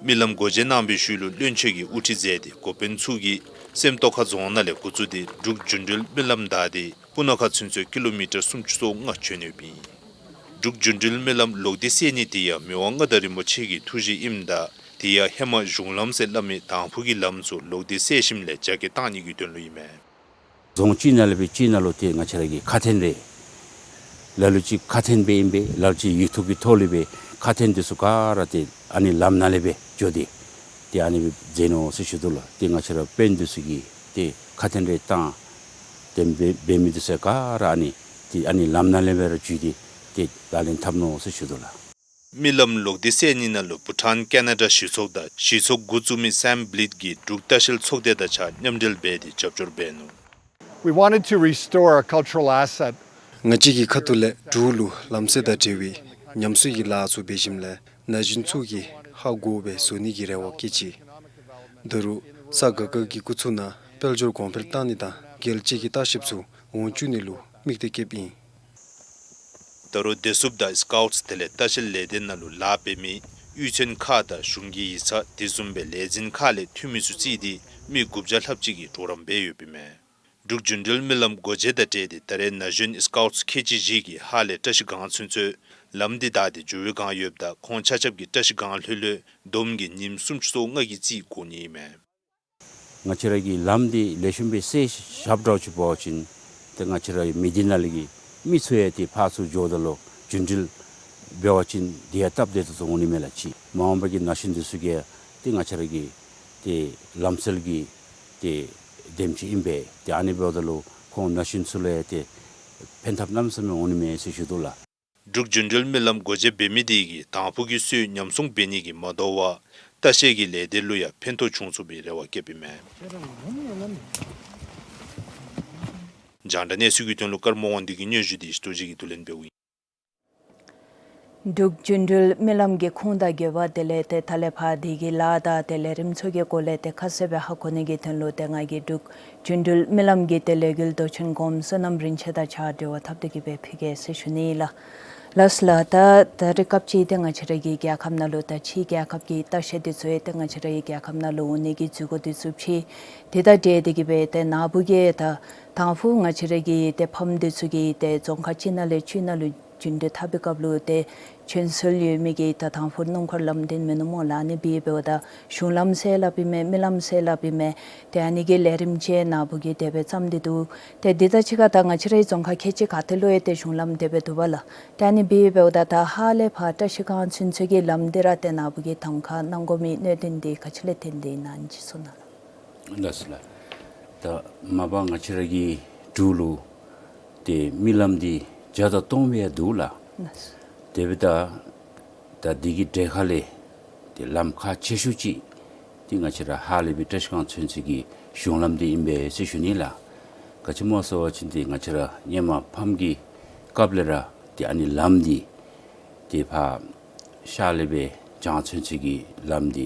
རྨི་ལམ་སྒོ་འབྱེད་གནང་བའི་ཤུལ་ལུ་བློན་ཆེན་གྱིས་དབུ་ཁྲིད་མཛད་དེ་འགོ་དཔོན་ཚུ་གིས་སེམས་རྟོགས་ཁ་རྫོང་ནང་ལས་འགོ་བཙུགས་ཏེ་འབྲུག་འགྲུལ་འགྲུལ་རྨི་ལམ་བདའ་སྟེ་སྤུ་ན་ཁ་ཚུན་ཚོད་ཀི་ལོ་མི་ཊར་སུམ་ཅུ་སོ་ལྔ་བྱོན་ཡོདཔ་ཨིན། འབྲུག་འགྲུལ་འགྲུལ་རྨི་ལམ་ལོག་སྟེ་གསལ་ནི་དེ་ཡང་མི་དབང་མངའ་བདག་རིན་པོ་ཆེ་གི་ཐུགས་བཞེད་ཨིནམ་ད་དེ་ཡང་ཧེ་མ་གཞུང་ལམ་ཟེར་སླབ་མི་དང་ཕུ་གི་ལམ་ཚུ་ལོག་སྟེ་གསལ་ཞིནམ་ལས་རྒྱ་སྐྱེད་གཏང་ནི་གི་དོན་ལུ་ཨིན་མས། རྫོང་གཅིག་ནང་ལས་སྦེ་གཅིག་ནང་ལུ་ཏེ་ང་བཅས་ར་གི་ཁ་འཕྲིན་རེ། ལ་ལུ་ཅིག་ཁ་འཕྲིན་སྦེ་ཨིན་པས། ལ་ལུ་ཅིག་ཡིག་ཐོག་གི་ཐོག་ལས་སྦེ་ཁ་འཕྲིན་འདི་ཚུ་ག་ར་ཏེ་ཨ་ནི་ལམ་ནང་ལས་སྦེ་འགྱོ་སྟེ་ཏེ་ཨ་ནི་སྦེ་མཛད་ནུག་ཟེར་ཞུ་དོ་ལགས། ཏེ་ང་བཅས་ར་དཔོན་འདི་ཚུ་གིས་ཏེ་ཁ་འཕྲིན་རེ་བཏང་ཏེ་འབད་འབད་མི་འདི་ཚུ་ག་ར་ཨ་ནི་ཏེ་ཨ་ནི་ལམ་ནང་ལས་སྦེ་ར་འགྱོ་སྟེ་ཏེ་ད་ལན་འཐབ་ནུག་ཟེར་ཞུ་དོ་ལགས། རྨི་ལམ་ལོག་སྟེ་གསལ་ནི་ནང་ལུ་བྷུ་ཊཱན་ཀེ་ན་ཌ་གཞི་ཚོགས་དང་གཞི་ཚོགས་འགོ་བཙུགས་མི་སཱེམ་བླིད་ཀྱིས་འབྲུག་ལྟ་བཤལ་ཚོགས་སྡེ་དང་གཅིག་ཁར་མཉམ་འབྲེལ་འབད་དེ་རྒྱབ་སྐྱོར་འབད་ནུག། We wanted to restore a cultural asset. ང་བཅས་ཀྱི་ཁ་ཐུག་ལས་འབྲུག་ལུ་ལམ་སེལ་དང་འབྲེལ་བའི་ཉམས་གསོ་གི་ལཱ་ཚུ་འབད་ཞིནམ་ལས་ན་གཞོན་ཚུ་གིས་ཧ་གོ་སྦེ་བཟོ་ནི་གི་རེ་བ་བསྐྱེད་ཅི། ད་རུང་ས་ག་ག་གི་འགོ་ཚུགས་ནང་དཔལ་འབྱོར་གོང་འཕེལ་གཏང་ནི་དང་རྒྱལ་སྤྱི་གི་ལྟ་བཤལཔ་ཚུ་འོང་བཅུག་ནི་ལུ་དམིགས་གཏད་བསྐྱེདཔ་ཨིན། ད་རུང་བདེ་སྲུངཔ་དང་སི་ཀའུཊ་དེ་ལས་ལྟ་བཤལ་ལས་སྡེ་ནང་ལུ་ལཱ་འབད་མི་གཡུས་ཚན་ཁག་དང་གཞུང་གི་ཡིག་ཚང་དེ་བཟུམ་སྦེ་ལས་འཛིན་ཁག་ལས་འཐུས་མི་ཚུ་བརྩིས་ཏེ་མི་དགུ་བརྒྱ་ལྷགཔ་ཅིག་གིས་གྲོགས་རམ་འབད་ཡོདཔ་ཨིན་མས། འབྲུག་འགྲུལ་འགྲུལ་རྨི་ལམ་སྒོ་འབྱེད་དང་འབྲེལ་ཏེ་ད་རེས་ན་གཞོན་སི་ཀའུཊ་ཁལ་གཅིག་བཞི་གིས་ཧཱ་ལས་བཀྲ་ཤིས་སྒང་ཚུན་ཚོད་ལམ་འདི་བདའ་སྟེ་འགྱོ་བའི་བསྒང་ཡོདཔ་ད་ཁོང་ཆ་ཁྱབ་ཀྱིས་བཀྲ་ཤིས་སྒང་ལྷོད་ལྷོད་འདོམ་གྱི་ཉིནམ་སུམ་ཅུ་སོ་ལྔ་གི་རྩིས་འགོར་ནི་ཨིན་མས། ང་བཅས་ར་གི་ལམ་འདི་ལེགས་ཤོམ་སྦེ་སེལ་བཞགཔ་འདྲཝ་ཅིག་འབད་བ་ཅིན་ཏེ་ང་བཅས་ར་མི་སྡེ་ནང་ལས་ཀྱི་མི་ཚུ་ཡང་ཏེ་ཕར་ཚུར་འགྱོཝ་ད་ལུ་རྒྱུན་འགྲུལ་འབད་བ་ཅིན་དེ་ཡང་སྟབས་བདེ་ཏོག་ཏོ་འོང་ནི་མས་ལགས། ཅིག་མ་འོངས་པ་གི་ན་གཞོན་འདི་ཚུ་གིས་ཏེ་ང་བཅས་ར་གི་ཏེ་ལམ་སེལ་གྱི་ཏེ་དེམ་ཅིག་ཨིན་པས། ཏེ་ཨ་ནི་འབདཝ་ད་ལུ་ཁོང་ན་གཞོན་ཚུ་ལུ་ཡང་ཏེ་ཕན་ཐབས་གནམ་མེད་ས་མེད་འོང་ནི་མས་ཟེར་ཞུ་དོ་ལགས། འབྲུག་འགྲུལ་འགྲུལ་རྨི་ལམ་སྒོ་འབྱེད་འབད་མི་དེ་གིས་དང་ཕུ་གི་སྲོལ་ཉམས་སྲུང་འབད་ནི་གི་མ་དོ་བར་ལྟ་བཤལ་གྱི་ལས་སྡེ་ལུ་ཡང་ཕན་ཐོགས་བྱུང་ཚུགས་པའི་རེ་བ་བསྐྱེདཔ་ཨིན་མས། རྒྱང་བསྒྲགས་གནས་ཚུལ་གྱི་དོན་ལུ་ཀརྨ་དབང་འདུས་ཀྱི་སྙན་ཞུ་དེ་ཞི་ཏོ་རྗེ་གིས་བསྡུ་ལེན་འབདཝ་ཨིན། འབྲུག་འགྲུལ་འགྲུལ་རྨི་ལམ་གྱི་ཁུངས་དང་དགོས་པ་དེ་ལས་ཏེ་ད་ལས་ཕར་དེ་གི་ལཱ་དང་དེ་ལས་རིམ་ཚུ་གི་སྐོར་ལས་ཏེ་ཁ་གསལ་སྦེ་ཧ་གོ་ནི་གི་དོན་ལུ་ཏེ་ང་གིས་འབྲུག་འགྲུལ་འགྲུལ་རྨི་ལམ་གྱི་ཏེ་ལས་འགུལ་མདོ་ཆེན་སྒོམ་བསོད་ནམས་རིན་ཆེན་དང་གཅིག་ཁར་འབྲེལ་བ་འཐབ་སྟེ་གི་སྦེ་ཕུལ་གེ་ཟེར་ཞུ་ནི་ལགས། ལགས་སོ་ལགས། ད་ད་རེས་སྐབས་ཅིག་ཏེ་ང་བཅས་ར་གི་རྒྱལ་ཁབ་ནང་ལུ་ད་ཕྱི་རྒྱལ་ཁབ་ཀྱི་ལྟ་བཤལ་འདི་ཚུ་ཡང་ཏེ་ང་བཅས་ར་གི་རྒྱལ་ཁབ་ནང་ལུ་འོང་ནི་གི་འཛུལ་སྒོ་འདི་ཚུ་ཕྱེ། དེ་དང་འབྲེལ་ཏེ་གི་སྦེ་ཏེ་ནཱ་བུ་གིས་ད་དང་ཕུ་ང་བཅས་ར་གི་ཏེ་ཕམ་འདི་ཚུ་གིས་ཏེ་རྫོང་ཁག་གཅིག་ནང་ལས་གཅིག་ནང་ལུ་རྒྱུན་དུ་འཐབ་པའི་སྐབས་ལུ་ཏེ་བྱོན་སྲོལ་ཡོད་མི་གི་ད་དང་ཕུ་སྣུམ་འཁོར་ལམ་འདི་མིན་ནུག་སྨོ་ལགས། ཨ་ནི་འབདཝ་ད་གཞུང་ལམ་ཟེར་སླབ་ཨིན་མས། རྨི་ལམ་ཟེར་སླབ་ཨིན་མས། ཏེ་ཨ་ནི་གི་ལས་རིམ་ཅིག་ནཱ་བུ་གིས་དེ་སྦེ་བརྩམས་ཏེ་འདུག། ཏེ་འདི་དང་གཅིག་ཁར་ད་ང་བཅས་རའི་རྫོང་ཁག་ཁལ་གཅིག་ག་ཏེ་ལུ་ཡང་ཏེ་གཞུང་ལམ་དེ་སྦེ་འདུག་པ་ལགས། ཏེ་ཨ་ནི་འབདཝ་ད་ད་ཧཱ་ལས་ཕར་བཀྲ་ཤིས་སྒང་ཚུན་ཚོད་ཀྱི་ལམ་འདི་ར་ཏེ་ནཱ་བུ་གིས་གདམ་ཁ་གནང་དགོ་མི་གནད་དོན་འདི་ག་ཅི་ལས་བརྟེན་ཏེ་ཨིན་ན་ཅིག་གསུང་གནང་ལགས། ལགས་སོ་ལགས། ད་མ་པ་ང་བཅས་ར་གི་འབྲུག་ལུ་ཏེ་རྨི་ལམ་འདི་བརྒྱ་དང་སྟོང་སྦེ་ཡང་འདུག་ལགས། ལགས་སོ། དེ་འབདཝ་ད་ད་འདི་གི་གྲས་ཁ་ལས་ཏེ་ལམ་ཁག་ཆེ་ཤོས་ཅིག་ཏེ་ང་བཅས་ར་ཧཱ་ལས་སྦེ་བཀྲ་ཤིས་སྒང་ཚུན་ཚོད་ཀྱི་གཞུང་ལམ་འདི་ཨིན་པས་ཟེར་ཞུ་ནི་ལགས། ག་ཅི་སྨོ་ཟེར་བ་ཅིན་ཏེ་ང་བཅས་ར་སྔོན་མ་ཕམ་གྱི་སྐབས་ལས་ར་ཏེ་ཨ་ནི་ལམ་འདི་ཏེ་ཕར་ཤར་ལས་སྦེ་བྱང་ཚུན་ཚོད་ཀྱི་ལམ་འདི་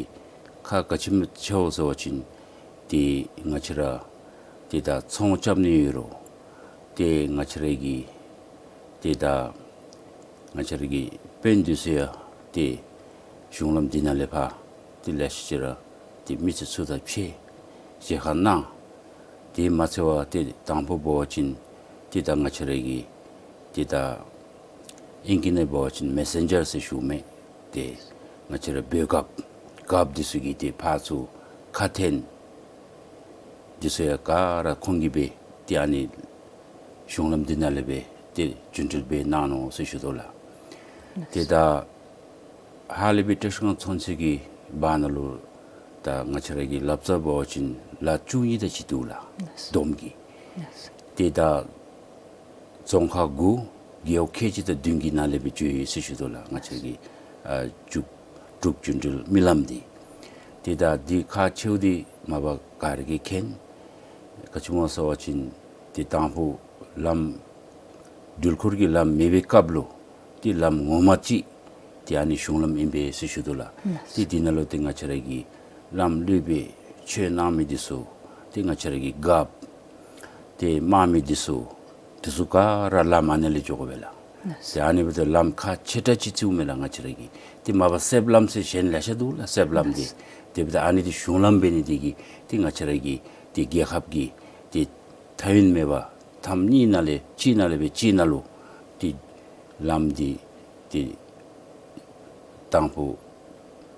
ཁག་ག་ཅི་སྨོ་ཟེར་བ་ཅིན་ཏེ་ང་བཅས་ར་ཏེ་ད་ཚོང་རྐྱབ་ནི་ཡོད་རུང་ཏེ་ང་བཅས་ར་གི་ཏེ་ད་ང་བཅས་ར་གི་དཔོན་འདི་ཚུ་ཡང་ཏེ་གཞུང་ལམ་འདི་ནང་ལས་ཕར་ཏེ་ལེ་ཤ་ཅིག་ར་ཏེ་མི་ཚུ་ཚུར་ད་ཕྱད་མཇལ་ཁ་གནང་། དེ་མ་ཚད་པར་ཏེ་དང་ཕུ་འབད་བ་ཅིན་ཏེ་ད་ང་བཅས་ར་གི་ཏེ་ད་ཨིང་སྐད་ནང་འབད་བ་ཅིན་མེ་སེན་ཇར་ཟེར་ཞུཝ་མས། ཏེ་ང་བཅས་ར་འབོད་སྐབས་སྐབས་འདི་ཚུ་གི་ཏེ་ཕར་ཚུར་ཁ་འཕྲིན་འདི་ཚུ་ཡང་ག་ར་ཁོང་གིས་སྦེ་ཏེ་ཨ་ནི་གཞུང་ལམ་འདི་ནང་ལས་སྦེ་ཏེ་རྒྱུན་འགྲུལ་སྦེ་གནང་ནུག་ཟེར་ཞུ་དོ་ལགས། ཏེ་ད་ཧཱ་ལས་སྦེ་བཀྲ་ཤིས་སྒང་ཚུན་ཚོད་ཀྱི་བར་ན་ལུ་ད་ང་བཅས་ར་གི་ལབ་རྩ་འབད་བ་ཅིན་ལ་བཅུ་གཉིས་དེ་ཅིག་འདུག་ལགས། ལགས། བསྡོམས་ཀྱིས། ལགས། ཏེ་ད་རྫོང་ཁག་དགུ་རྒེད་འོག་ཁལ་གཅིག་དང་བདུན་གྱི་ནང་ལས་སྦེ་འགྱོ་ཡི་ཟེར་ཞུ་དོ་ལགས། ང་བཅས་ར་གི་ཨ་འབྲུག་འབྲུག་རྒྱུན་འགྲུལ་རྨི་ལམ་འདི། ཏེ་ད་འདི་ཁག་ཆེཝ་འདི་མ་པ་ག་ར་གིས་མཁྱེན། ག་ཅི་སྨོ་ཟེར་བ་ཅིན་ཏེ་དང་ཕུ་ལམ་འགྲུལ་འཁོར་གྱི་ལམ་མེད་པའི་སྐབས་ལུ་ཏེ་ལམ་ངོ་མ་ཅིག་ཏེ་ཨ་ནི་གཞུང་ལམ་ཨིན་པས་ཟེར་ཞུ་དོ་ལགས། ལགས། ཏེ་འདི་ནང་ལུ་ཏེ་ང་བཅས་ར་གི་བླམ་སློབ་དཔོན་ཆོས་གནང་མི་འདི་ཚུ་ཏེ་ང་བཅས་ར་གི་རྒཔོ་ཏེ་དམག་མི་འདི་ཚུ་འདི་ཚུ་ག་ར་ལམ་ཨ་ནི་ལས་འགྱོ་དགོ་པས་ལགས། ལགས། ཏེ་ཨ་ནི་འབདཝ་ད་ལམ་ཁག་ཆེ་དྲགས་ཅིག་བཙུགས་མས་ལགས་ང་བཅས་ར་གིས། ཏེ་མ་པ་གསེབ་ལམ་ཟེར་གཞན་ལེ་ཤ་འདུག་ལགས་གསེབ་ལམ་འདི། ལགས། དེ་འབདཝ་ད་ཨ་ནི་འདི་གཞུང་ལམ་འབད་ནི་འདི་གིས་ཏེ་ང་བཅས་ར་གི་ཏེ་རྒྱལ་ཁབ་ཀྱི་ཏེ་ཐ་ཡོན་མེད་པར་ཐམ་གཉིས་ནང་ལས་གཅིག་ནང་ལས་སྦེ་གཅིག་ནང་ལུ་ཏེ་ལམ་འདི་ཏེ་དང་ཕུ་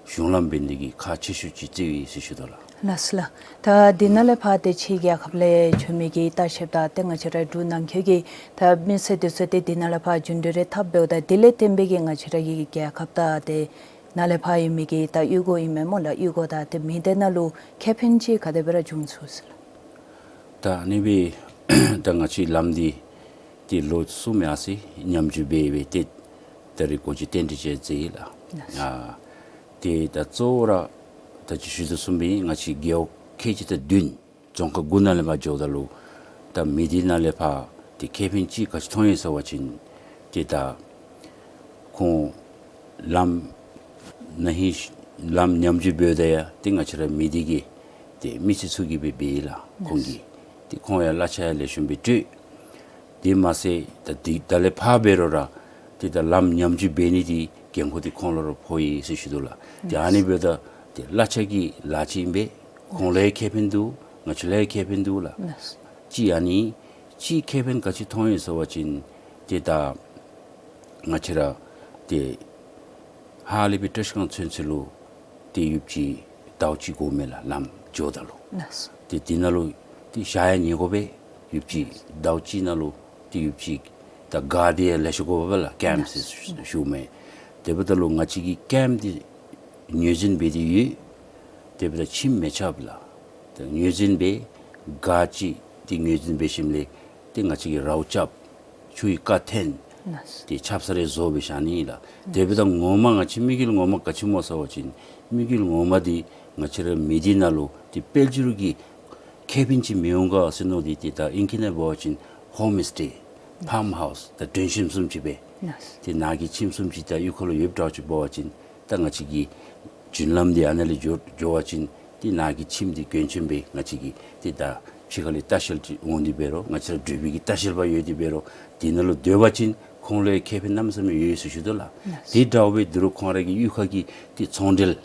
གཞུང་ལམ་འབད་ནི་འདི་གིས་ཁག་ཆེ་ཤོས་ཅིག་བརྩིཝ་ཨིན་ཟེར་ཞུ་དོ་ལགས། ལགས་སོ་ལགས། ད་འདི་ནང་ལས་ཕར་ཏེ་ཕྱི་རྒྱལ་ཁབ་ལས་བྱོན་མི་གི་ལྟ་བཤལཔ་དང་ཏེ་ང་བཅས་ར་འབྲུག་ནང་འཁོད་ཀྱི་ད་མི་སེར་འདི་ཚུ་ཏེ་འདི་ནང་ལས་ཕར་རྒྱུན་འགྲུལ་རེ་འཐབ་འབདཝ་ད་དེ་ལས་བརྟེན་པའི་གི་ང་བཅས་ར་གི་རྒྱལ་ཁབ་དང་ཏེ་ནཱ་ལས་ཕར་ཡོད་མི་གི་ད་གཡུས་སྒོ་ཨིན་མས་སྨོ་ལགས། གཡུས་སྒོ་དང་ཏེ་མི་སྡེ་ནང་ལུ་ཁེ་ཕན་ཅིག་ག་དེ་སྦེ་ར་བྱུང་ཚུགས་ཟེར་ལགས། ད་ཨ་ནི་སྦེ་ད་ང་བཅས་ལམ་འདི་ཏེ་ལོ་གསུམ་ཡར་སོ་ཡི་ཉམས་བཅོས་འབད་འབད་དེ་ད་རེས་འགོ་འབྱེད་རྟེན་འབྲེལ་ཅིག་མཛད་ཡི་ལགས། ལགས། ཨ་ཏེ་ད་གཙོ་བོ་ར་ད་ཅི་ཞུ་དོ་བཟུམ་སྦེ་ང་བཅས་རྒེད་འོག་ཁལ་གཅིག་དང་བདུན་རྫོང་ཁག་དགུ་ནང་ལས་ཕར་འགྱོཝ་ད་ལུ་ད་མི་སྡེ་ནང་ལས་ཕར་ཏེ་ཁེ་ཕན་ཅིག་ག་ཅི་མཐོང་ཡི་ཟེར་བ་ཅིན་ཏེ་ད་ཁོང་ལམ་ན་ཧིང་ལམ་ཉམས་བཅོས་འབདཝ་ད་ཡང་ཏེ་ང་བཅས་ར་མི་སྡེ་གི་ཏེ་མི་སེར་ཚུ་གིས་སྦེ་འབད་ཡི་ལགས། ཁོང་གིས་ཏེ་ཁོང་ཡང་གླ་ཆ་ཡང་ལེགས་ཤོམ་སྦེ་སྤྲོད། དེ་མ་ཚད་ད་དེ་ད་ལས་ཕར་འབད་རུང་ར་ཏེ་ད་ལམ་ཉམས་བཅོས་འབད་ནི་དེ་འགན་ཁུར་དེ་ཁོང་ལུ་ར་ཕོག་ཡི་ཟེར་ཞུ་དོ་ལགས། ཏེ་ཨ་ནི་འབདཝ་ད་ཏེ་གླ་ཆ་གི་ལཱ་ཅིག་ཨིན་པས། ཁོང་ལུ་ཡང་ཁེ་ཕན་འདུག། ང་བཅས་ལུ་ཡང་ཁེ་ཕན་འདུག་ལགས། ལགས། ཅིག་ཨ་ནི་ཅིག་ཁེ་ཕན་ག་ཅི་མཐོང་ཡི་ཟེར་བ་ཅིན་ཏེ་ད་ང་བཅས་ར་ཏེ་ཧཱ་ལས་སྦེ་བཀྲིས་སྒང་ཚུན་ཚོད་ལུ་ཏེ་ཡུདཔ་ཅིག་ཟླཝ་གཅིག་འགོར་མས་ལགས་ལམ་འགྱོཝ་ད་ལུ། ལགས། ཏེ་དེ་ནང་ལུ་ཏེ་ཞག་ཡང་ཉལ་དགོ་པས། ཡུདཔ་ཅིག་ཟླཝ་གཅིག་ནང་ལུ་ཏེ་ཡུདཔ་ཅིག་ད་ག་དེ་ཡང་ལེ་ཤ་དགོ་པས་ལགས་ཀེམཔ་ཟེར་ཞུཝ་མས། དེ་འབདཝ་ད་ལུ་ང་བཅས་ཀྱིས་ཀེམཔ་འདི་ངོས་འཛིན་འབད་དེ་ཡོད། དེ་འབདཝ་ད་ཁྱིམ་མི་རྐྱབ་ལགས། ཏེ་ངོས་འཛིན་འབད་ག་ཅི་ཏེ་ངོས་འཛིན་འབད་ཞིནམ་ལས་ཏེ་ང་བཅས་ཀྱིས་རཝ་རྐྱབ། ཆུའི་རྐ་འཐེན། ལགས། ཏེ་ཆབ་གསང་རེ་བཟོ་སྦེ་བཞག་ནི་ལགས། དེ་འབདཝ་ད་ངོ་མ་ང་བཅས་དམིགས་ཡུལ་ངོ་མ་ག་ཅི་སྨོ་ཟེར་བ་ཅིན་དམིགས་ཡུལ་ངོ་མ་འདི་ང་བཅས་ར་མི་སྡེ་ནང་ལུ་ཏེ་དཔལ་འབྱོར་གྱི་ཁེ་ཕན་ཅིག་མི་འོང་ག་ཟེར་མནོ་སྟེ་ཏེ་ད་ཨིང་སྐད་ནང་འབད་བ་ཅིན་ཧོམ་སི་ཊེ་ཕཱམ་ཧའུསི་ད་མགྲོན་ཁྱིམ་བཟུམ་ཅིག་སྦེ། ལགས། ཏེ་ནཱ་གི་ཁྱིམ་བཟུམ་ཅིག་ད་གཡུས་ཁ་ལུ་ཡོདཔ་འདྲཝ་ཅིག་འབད་བ་ཅིན་ད་ང་བཅས་ཀྱི་རྒྱུན་ལམ་འདི་ཨ་ནཱ་ལས་འགྱོ་འགྱོ་བ་ཅིན་ཏེ་ནཱ་གི་ཁྱིམ་འདི་མགྲོན་ཁྱིམ་སྦེ་ང་བཅས་ཀྱི་ཏེ་ད་ཕྱི་ཁ་ལས་ལྟ་བཤལ་ཅིག་འོང་སྟེ་འབད་རུང་ང་བཅས་ར་འབྲུག་པའི་གི་ལྟ་བཤལ་པ་ཡོད་དེ་འབད་རུང་དེ་ནང་ལུ་སྡོད་པ་ཅིན་ཁོང་ལུ་ཡང་ཁེ་ཕན་གནམ་མེད་ས་མེད་ཡོད་ཟེར་ཞུ་དོ་ལགས། ལགས། དེ་འདྲཝ་སྦེ་དོ་རུང་ཁོང་ར་གི་གཡུས་ཁ་གི་ཏེ་ཚོང་འབྲེལ་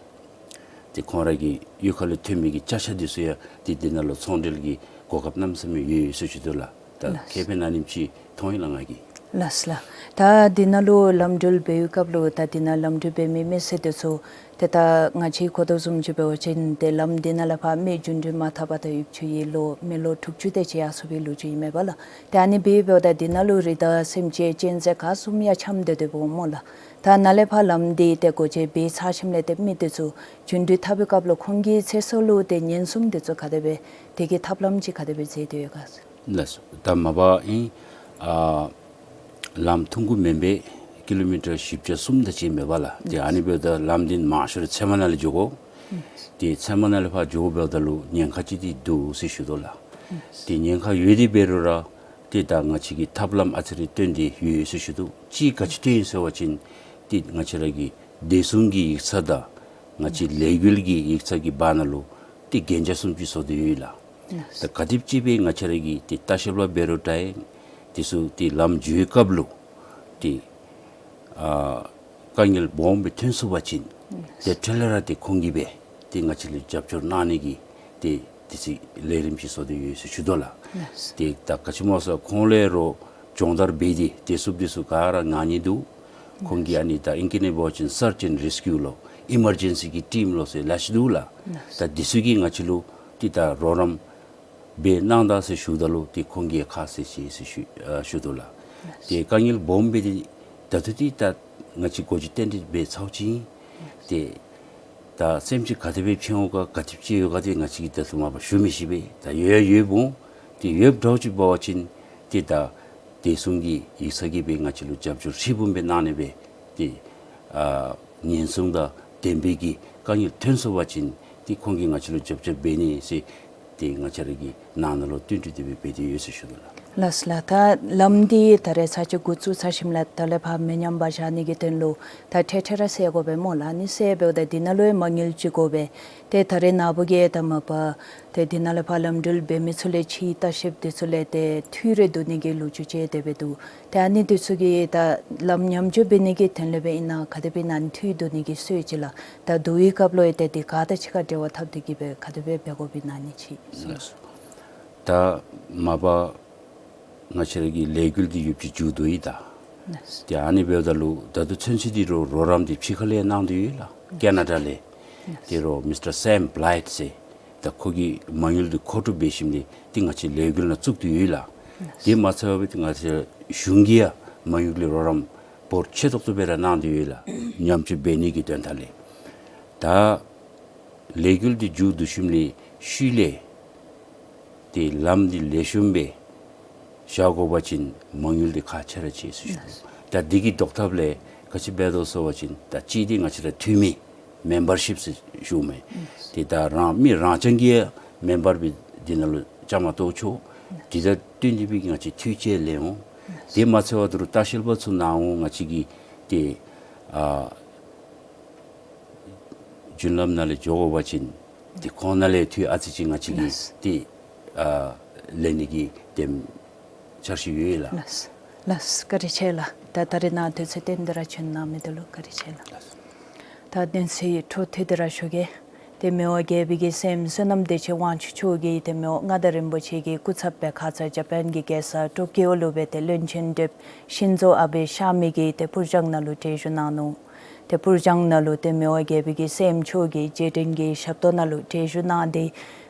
ཏེ་ཁོང་ར་གི་གཡུས་ཁ་ལས་ཐོན་མི་གི་ཅ་ཆས་འདི་ཚུ་ཡང་ཏེ་དེ་ནང་ལུ་ཚོང་འབྲེལ་གྱི་གོ་སྐབས་གནམ་མེད་ས་མེད་ཡོད་ཟེར་ཞུ་དོ་ལགས། ད་ལགས། ཁེ་ཕན་ཨ་ནེམ་ཅིག་མཐོང་ཡི་ལགས་ང་གིས། ལགས་ལགས། ད་འདི་ནང་ལུ་ལམ་འགྲུལ་འབད་བའི་སྐབས་ལུ་ད་འདི་ནང་ལམ་འགྲུལ་འབད་མི་མི་སེར་འདི་ཚུ་ཏེ་ད་ང་བཅས་གོ་དོ་བཟུམ་ཅིག་འབད་བ་ཅིན་ཏེ་ལམ་འདི་ནང་ལས་ཕར་མི་རྒྱུན་འགྲུལ་མ་འཐབ་པར་ད་ཡུདཔ་ཅིག་ཡར་ལོ་མི་ལོ་དྲུག་ཅུ་དེ་ཅིག་ཡར་སོང་བའི་ལོ་རྒྱུས་ཨིན་མས་པ་ལགས། ཏེ་ཨ་ནི་འབདཝ་ད་འདི་ནང་ལུ་རི་དྭགས་སེམས་ཅན་གཅན་གཟན་ག་བཟུམ་ཡང་འཁྱམས་སྡོད་དོ་འོང་སྨོ་ལགས། ད་ནཱ་ལས་ཕར་ལམ་འདི་ཏེ་སྒོ་འབྱེད་འབད་ཚར་ཞིནམ་ལས་ཏེ་མི་འདི་ཚུ་རྒྱུན་འགྲུལ་འཐབ་པའི་སྐབས་ལུ་ཁོང་གི་ཚེ་སྲོག་ལུ་ཏེ་ཉེན་སྲུང་འདི་ཚུ་ག་དེ་སྦེ་དེ་གི་ཐབས་ལམ་ཅིག་ག་དེ་སྦེ་མཛད་དེ་ཡོད་ག་ཟེར། ལགས་སོ། ད་མ་པ་ཨིན་ཨ་ལམ་ཐུང་ཀུ་མེན་པས། ཀི་ལོ་མི་ཊར་བཞི་བརྒྱ་གསུམ་དེ་ཅིག་མས་པ་ལགས། ཏེ་ཨ་ནི་འབདཝ་ད་ལམ་འདི་མང་ཤོས་ར་ཚལ་མ་ནང་ལས་འགྱོ་དགོ། ཏེ་ཚལ་མ་ནང་ལས་ཕར་འགྱོ་འབདཝ་ད་ལུ་ཉེན་ཁ་ཅིག་འདི་འདུག་ཟེར་ཞུ་དོ་ལགས། ཏེ་ཉེན་ཁ་ཡོད་དེ་འབད་རུང་ར་ཏེ་ད་ང་བཅས་ཀྱིས་ཐབས་ལམ་ཨ་ཙི་རེ་བཏོན་ཏེ་ཡོད་ཟེར་ཞུ་དོ། ཅིག་ག་ཅི་བཏོན་ཡི་ཟེར་བ་ཅིན་ཏེ་ང་བཅས་ར་གི་བདེ་སྲུང་གི་ཡིག་ཚང་དང་ང་བཅས་ལས་འགུལ་གྱི་ཡིག་ཚང་གི་བར་ན་ལུ་ཏེ་གན་རྒྱ་བཟུམ་ཅིག་བཟོ་སྟེ་ཡོད་ལགས། ལགས། ད་ག་དེམ་ཅིག་སྦེ་ང་བཅས་ར་གི་ཏེ་ལྟ་བཤལ་པ་འབད་རུང་འདྲ་ཨིན། དེ་ཚུ་ཏེ་ལམ་འགྱོ་བའི་སྐབས་ལུ་ཏེ་ཨ་དཀའ་ངལ་སྦོམ་སྦེ་ཐོན་སོང་པ་ཅིན་ཏེ་འཕྲལ་ལས་ར་ཏེ་ཁོང་གིས་སྦེ་ཏེ་ང་བཅས་ལུ་རྒྱབ་སྐྱོར་གནང་ནི་གི་ཏེ་དེ་ཚུ་ལས་རིམ་ཅིག་བཟོ་སྟེ་ཡོད་ཟེར་ཞུ་དོ་ལགས། ལགས། ཏེ་ད་ག་ཅི་སྨོ་ཟེར་ཁོང་ལས་རོགས་སྦྱོང་བརྡར་འབད་དེ་དེ་ཚུ་དེ་ཚུ་ག་ར་ངང་ཉིད་འདུག། ཁོང་གིས་ཨ་ནི་ད་ཨིང་སྐད་ནང་འབད་བ་ཅིན་སརཆ་ཨེནཌ་རེསི་ཀིའུ་ལོ་ཨི་མར་ཇེན་སི་གི་ཊིམ་ལོ་ཟེར་ལེ་ཤ་འདུག་ལགས། ད་དེ་ཚུ་གིས་ང་བཅས་ལུ་ཏེ་ད་རོགས་རམ་འབད་གནང་ད་ཟེར་ཞུཝ་ད་ལུ་ཏེ་ཁོང་གིས་ཁག་ཆེ་ཆེ་ཟེར་ཞུ་ཨ་ཞུ་དོ་ལགས། ཏེ་དཀའ་ངལ་སྦོམ་སྦེ་ཏེ་ད་ལྟོ་འདི་ད་ང་བཅས་སྒོ་འབྱེད་རྟེན་འབྲེལ་འབད་ཚརཝ་ཅིག་ཨིན། ཏེ་ད་སེམས་ཅན་ག་དེ་སྦེ་ཕྱད་འོང་ག་ག་དེམ་ཅིག་ཡོད་ག་འདི་ང་བཅས་ཀྱིས་ད་ལྟོ་མ་པ་ཞུ་མི་ཤེས་པས། ད་ཡོད་ཡོདཔ་འོང་། ཏེ་ཡོདཔ་འདྲཝ་ཅིག་འབད་བ་ཅིན་ཏེ་ད་བདེ་སྲུང་གི་ཡིག་ཚང་གིས་སྦེ་ང་བཅས་ལུ་རྒྱབ་སྐྱོར་ཧྲིལ་བུམ་སྦེ་གནང་ནི་སྦེ་ཏེ་ཨ་ཉེན་སྲུང་དང་ལྡན་པའི་གི་དཀའ་ངལ་ཐོན་སོང་པ་ཅིན་ཏེ་ཁོང་གིས་ང་བཅས་ལུ་རྒྱབ་སྐྱོར་འབད་ནི་ཟེར་ཏེ་ང་བཅས་ར་གིས་ནང་ན་ལུ་བསྟུན་གྲོས་དེ་སྦེ་འབད་དེ་ཡོད་ཟེར་ཞུ་དོ་ལགས། ལགས་ལགས། ད་ལམ་འདི་ད་རེས་ཚར་གཅིག་འགོ་བཙུགས་ཚར་ཞིནམ་ལས་ད་ལས་ཕར་མི་ཉམས་པ་བཞག་ནི་གི་དོན་ལུ་ད་འཕྲལ་འཕྲལ་ར་སེལ་དགོ་པས་སྨོ་ལགས། ཨ་ནི་སེལ་འབདཝ་ད་འདི་ནང་ལུ་ཡང་མ་དངུལ་ཅིག་དགོ་པས། ཏེ་ད་རེས་ནངས་པ་གི་ད་མ་པ་ཏེ་འདི་ནང་ལས་ཕར་ལམ་འགྲུལ་འབད་མི་ཚུ་ལས་ཕྱིའི་ལྟ་བཤལཔ་འདི་ཚུ་ལས་ཏེ་འཐུས་རེ་བསྡུ་ནི་གི་ལོ་རྒྱུས་ཅིག་དེ་སྦེ་འདུག། ཏེ་ཨ་ནི་འདི་ཚུ་གིས་ད་ལམ་ཉམས་བཅོས་འབད་ནི་གི་དོན་ལས་སྦེ་ཨིན་ན་ག་དེ་སྦེ་ཨིན་ན་འཐུས་བསྡུ་ནི་གི་སྲོལ་ཅིག་ལགས། ད་བསྡུ་བའི་སྐབས་ལུ་ཡང་ཏེ་འདི་ག་དང་གཅིག་ཁར་འབྲེལ་བ་འཐབ་སྟེ་གིས་སྦེ་ག་དེ་སྦེ་འབད་དགོཔ་ཨིན་ན་ཨ་ནི་ཅིག་གསུངས་ལགས། ད་མ་པ་ང་བཅས་ར་གི་ལས་འགུལ་འདི་ཡུདཔ་ཅིག་མཇུག་བསྡུ་ཡི་ད། ལགས། ཏེ་ཨ་ནི་འབདཝ་ད་ལུ་ད་ལྟོ་ཚུན་ཚོད་འདི་རུང་རོགས་རམ་འདི་ཕྱི་ཁ་ལས་གནང་སྟེ་ཡོད་ལགས། ལགས། ཀེ་ན་ཌ་ལས། ལགས། ཏེ་རོགས་མིས་ཊར་སེམ་བླའིཊ་ཟེར། ད་ཁོ་གིས་མ་དངུལ་འདི་མཁོ་སྒྲུབ་འབད་ཞིནམ་ལས་ཏེ་ང་བཅས་ལས་འགུལ་ནང་བཙུགས་ཏེ་ཡོད་ལགས། ལགས། དེ་མ་ཚད་པར་ཏེ་ང་བཅས་གཞུང་གིས་ཡང་མ་དངུལ་ལས་རོགས་རམ་འབོར་ཆེ་ཏོག་ཏོ་སྦེ་ར་གནང་སྟེ་ཡོད་ལགས། ཉམས་བཅོས་འབད་ནི་གི་དོན་དག་ལས། ད་ལས་འགུལ་འདི་མཇུག་བསྡུ་ཞིནམ་ལས་ཤུལ་ལས་ཏེ་ལམ་འདི་ལེགས་ཤོམ་སྦེ་བཞག་དགོ་པ་ཅིན་མ་དངུལ་འདི་ཁག་ཆེ་ར་ཆེ་ཟེར་ཞུ། ད་འདི་གི་ཟློག་ཐབས་ལས་ག་ཅི་འབད་དོ་ཟེར་བ་ཅིན་ད་གཅིག་འདི་ང་བཅས་ར་འཐུས་མི་མེམ་བར་ཤིབ་ཟེར་ཞུཝ་མས། ཏེ་ད་རང་མི་རང་རྐྱང་གིས་མེམ་བར་སྦེ་འདི་ནང་ལུ་བཅའ་མར་གཏོགས་ཆོག། དེ་དང་བསྟུན་ཏེ་སྦེ་ང་བཅས་འཐུས་ཅིག་ལེན་འོང་། དེ་མ་ཚད་པར་ད་རུང་ལྟ་བཤལ་པ་ཚུ་ནང་འོང་ང་བཅས་ཀྱིས་ཏེ་ཨ་རྒྱུན་ལམ་ནང་ལས་འགྱོ་དགོ་པ་ཅིན་ཏེ་ཁོང་ནང་ལས་འཐུས་ཨ་ཙི་ཅིག་ང་བཅས་ཀྱིས་ཏེ་ཨ་ལེན་ནི་གི་དེམ་འཆར་གཞི་ཡོད་ལགས། ལགས། ལགས། བཀའ་དྲིན་ཆེ་ལགས། ད་ད་རེས་ནཱ་དུས་ཚོད་བཏོན་ཏེ་ར་བྱོན་གནང་མི་འདི་ལུ་བཀའ་དྲིན་ཆེ་ལགས། ལགས། ད་དོན་ཚན་འཕྲོ་མཐུད་དེ་ར་ཞུ་གེ། ཏེ་མི་དབང་རྒྱལ་པོའི་གི་སྲསམོ་བསོད་ནམས་བདེ་ཆེན་དབང་ཕྱུག་མཆོག་གིས་ཏེ་མི་དབང་མངའ་བདག་རིན་པོ་ཆེ་གི་སྐུ་ཚབ་སྦེ་ཁ་ཙ་ཇ་པཱན་གྱི་རྒྱལ་ས་ཊོ་ཀིའོ་ལུ་སྦེ་ཏེ་བློན་ཆེན་ཌེབ་ཤིན་ཛོ་ཨ་བེ་གཤགས་མི་གི་ཏེ་པུར་སྦྱང་ནང་ལུ་གྲལ་བཞུགས་གནང་ནུག། ཏེ་པུར་སྦྱང་ནང་ལུ་ཏེ་མི་དབང་རྒྱལ་པོའི་གི་སྲསམོ་མཆོག་གིས་རྗེས་དྲན་གྱི་ཞབས་ཏོག་ནང་ལུ་གྲལ་བཞུགས་གནང་སྟེ་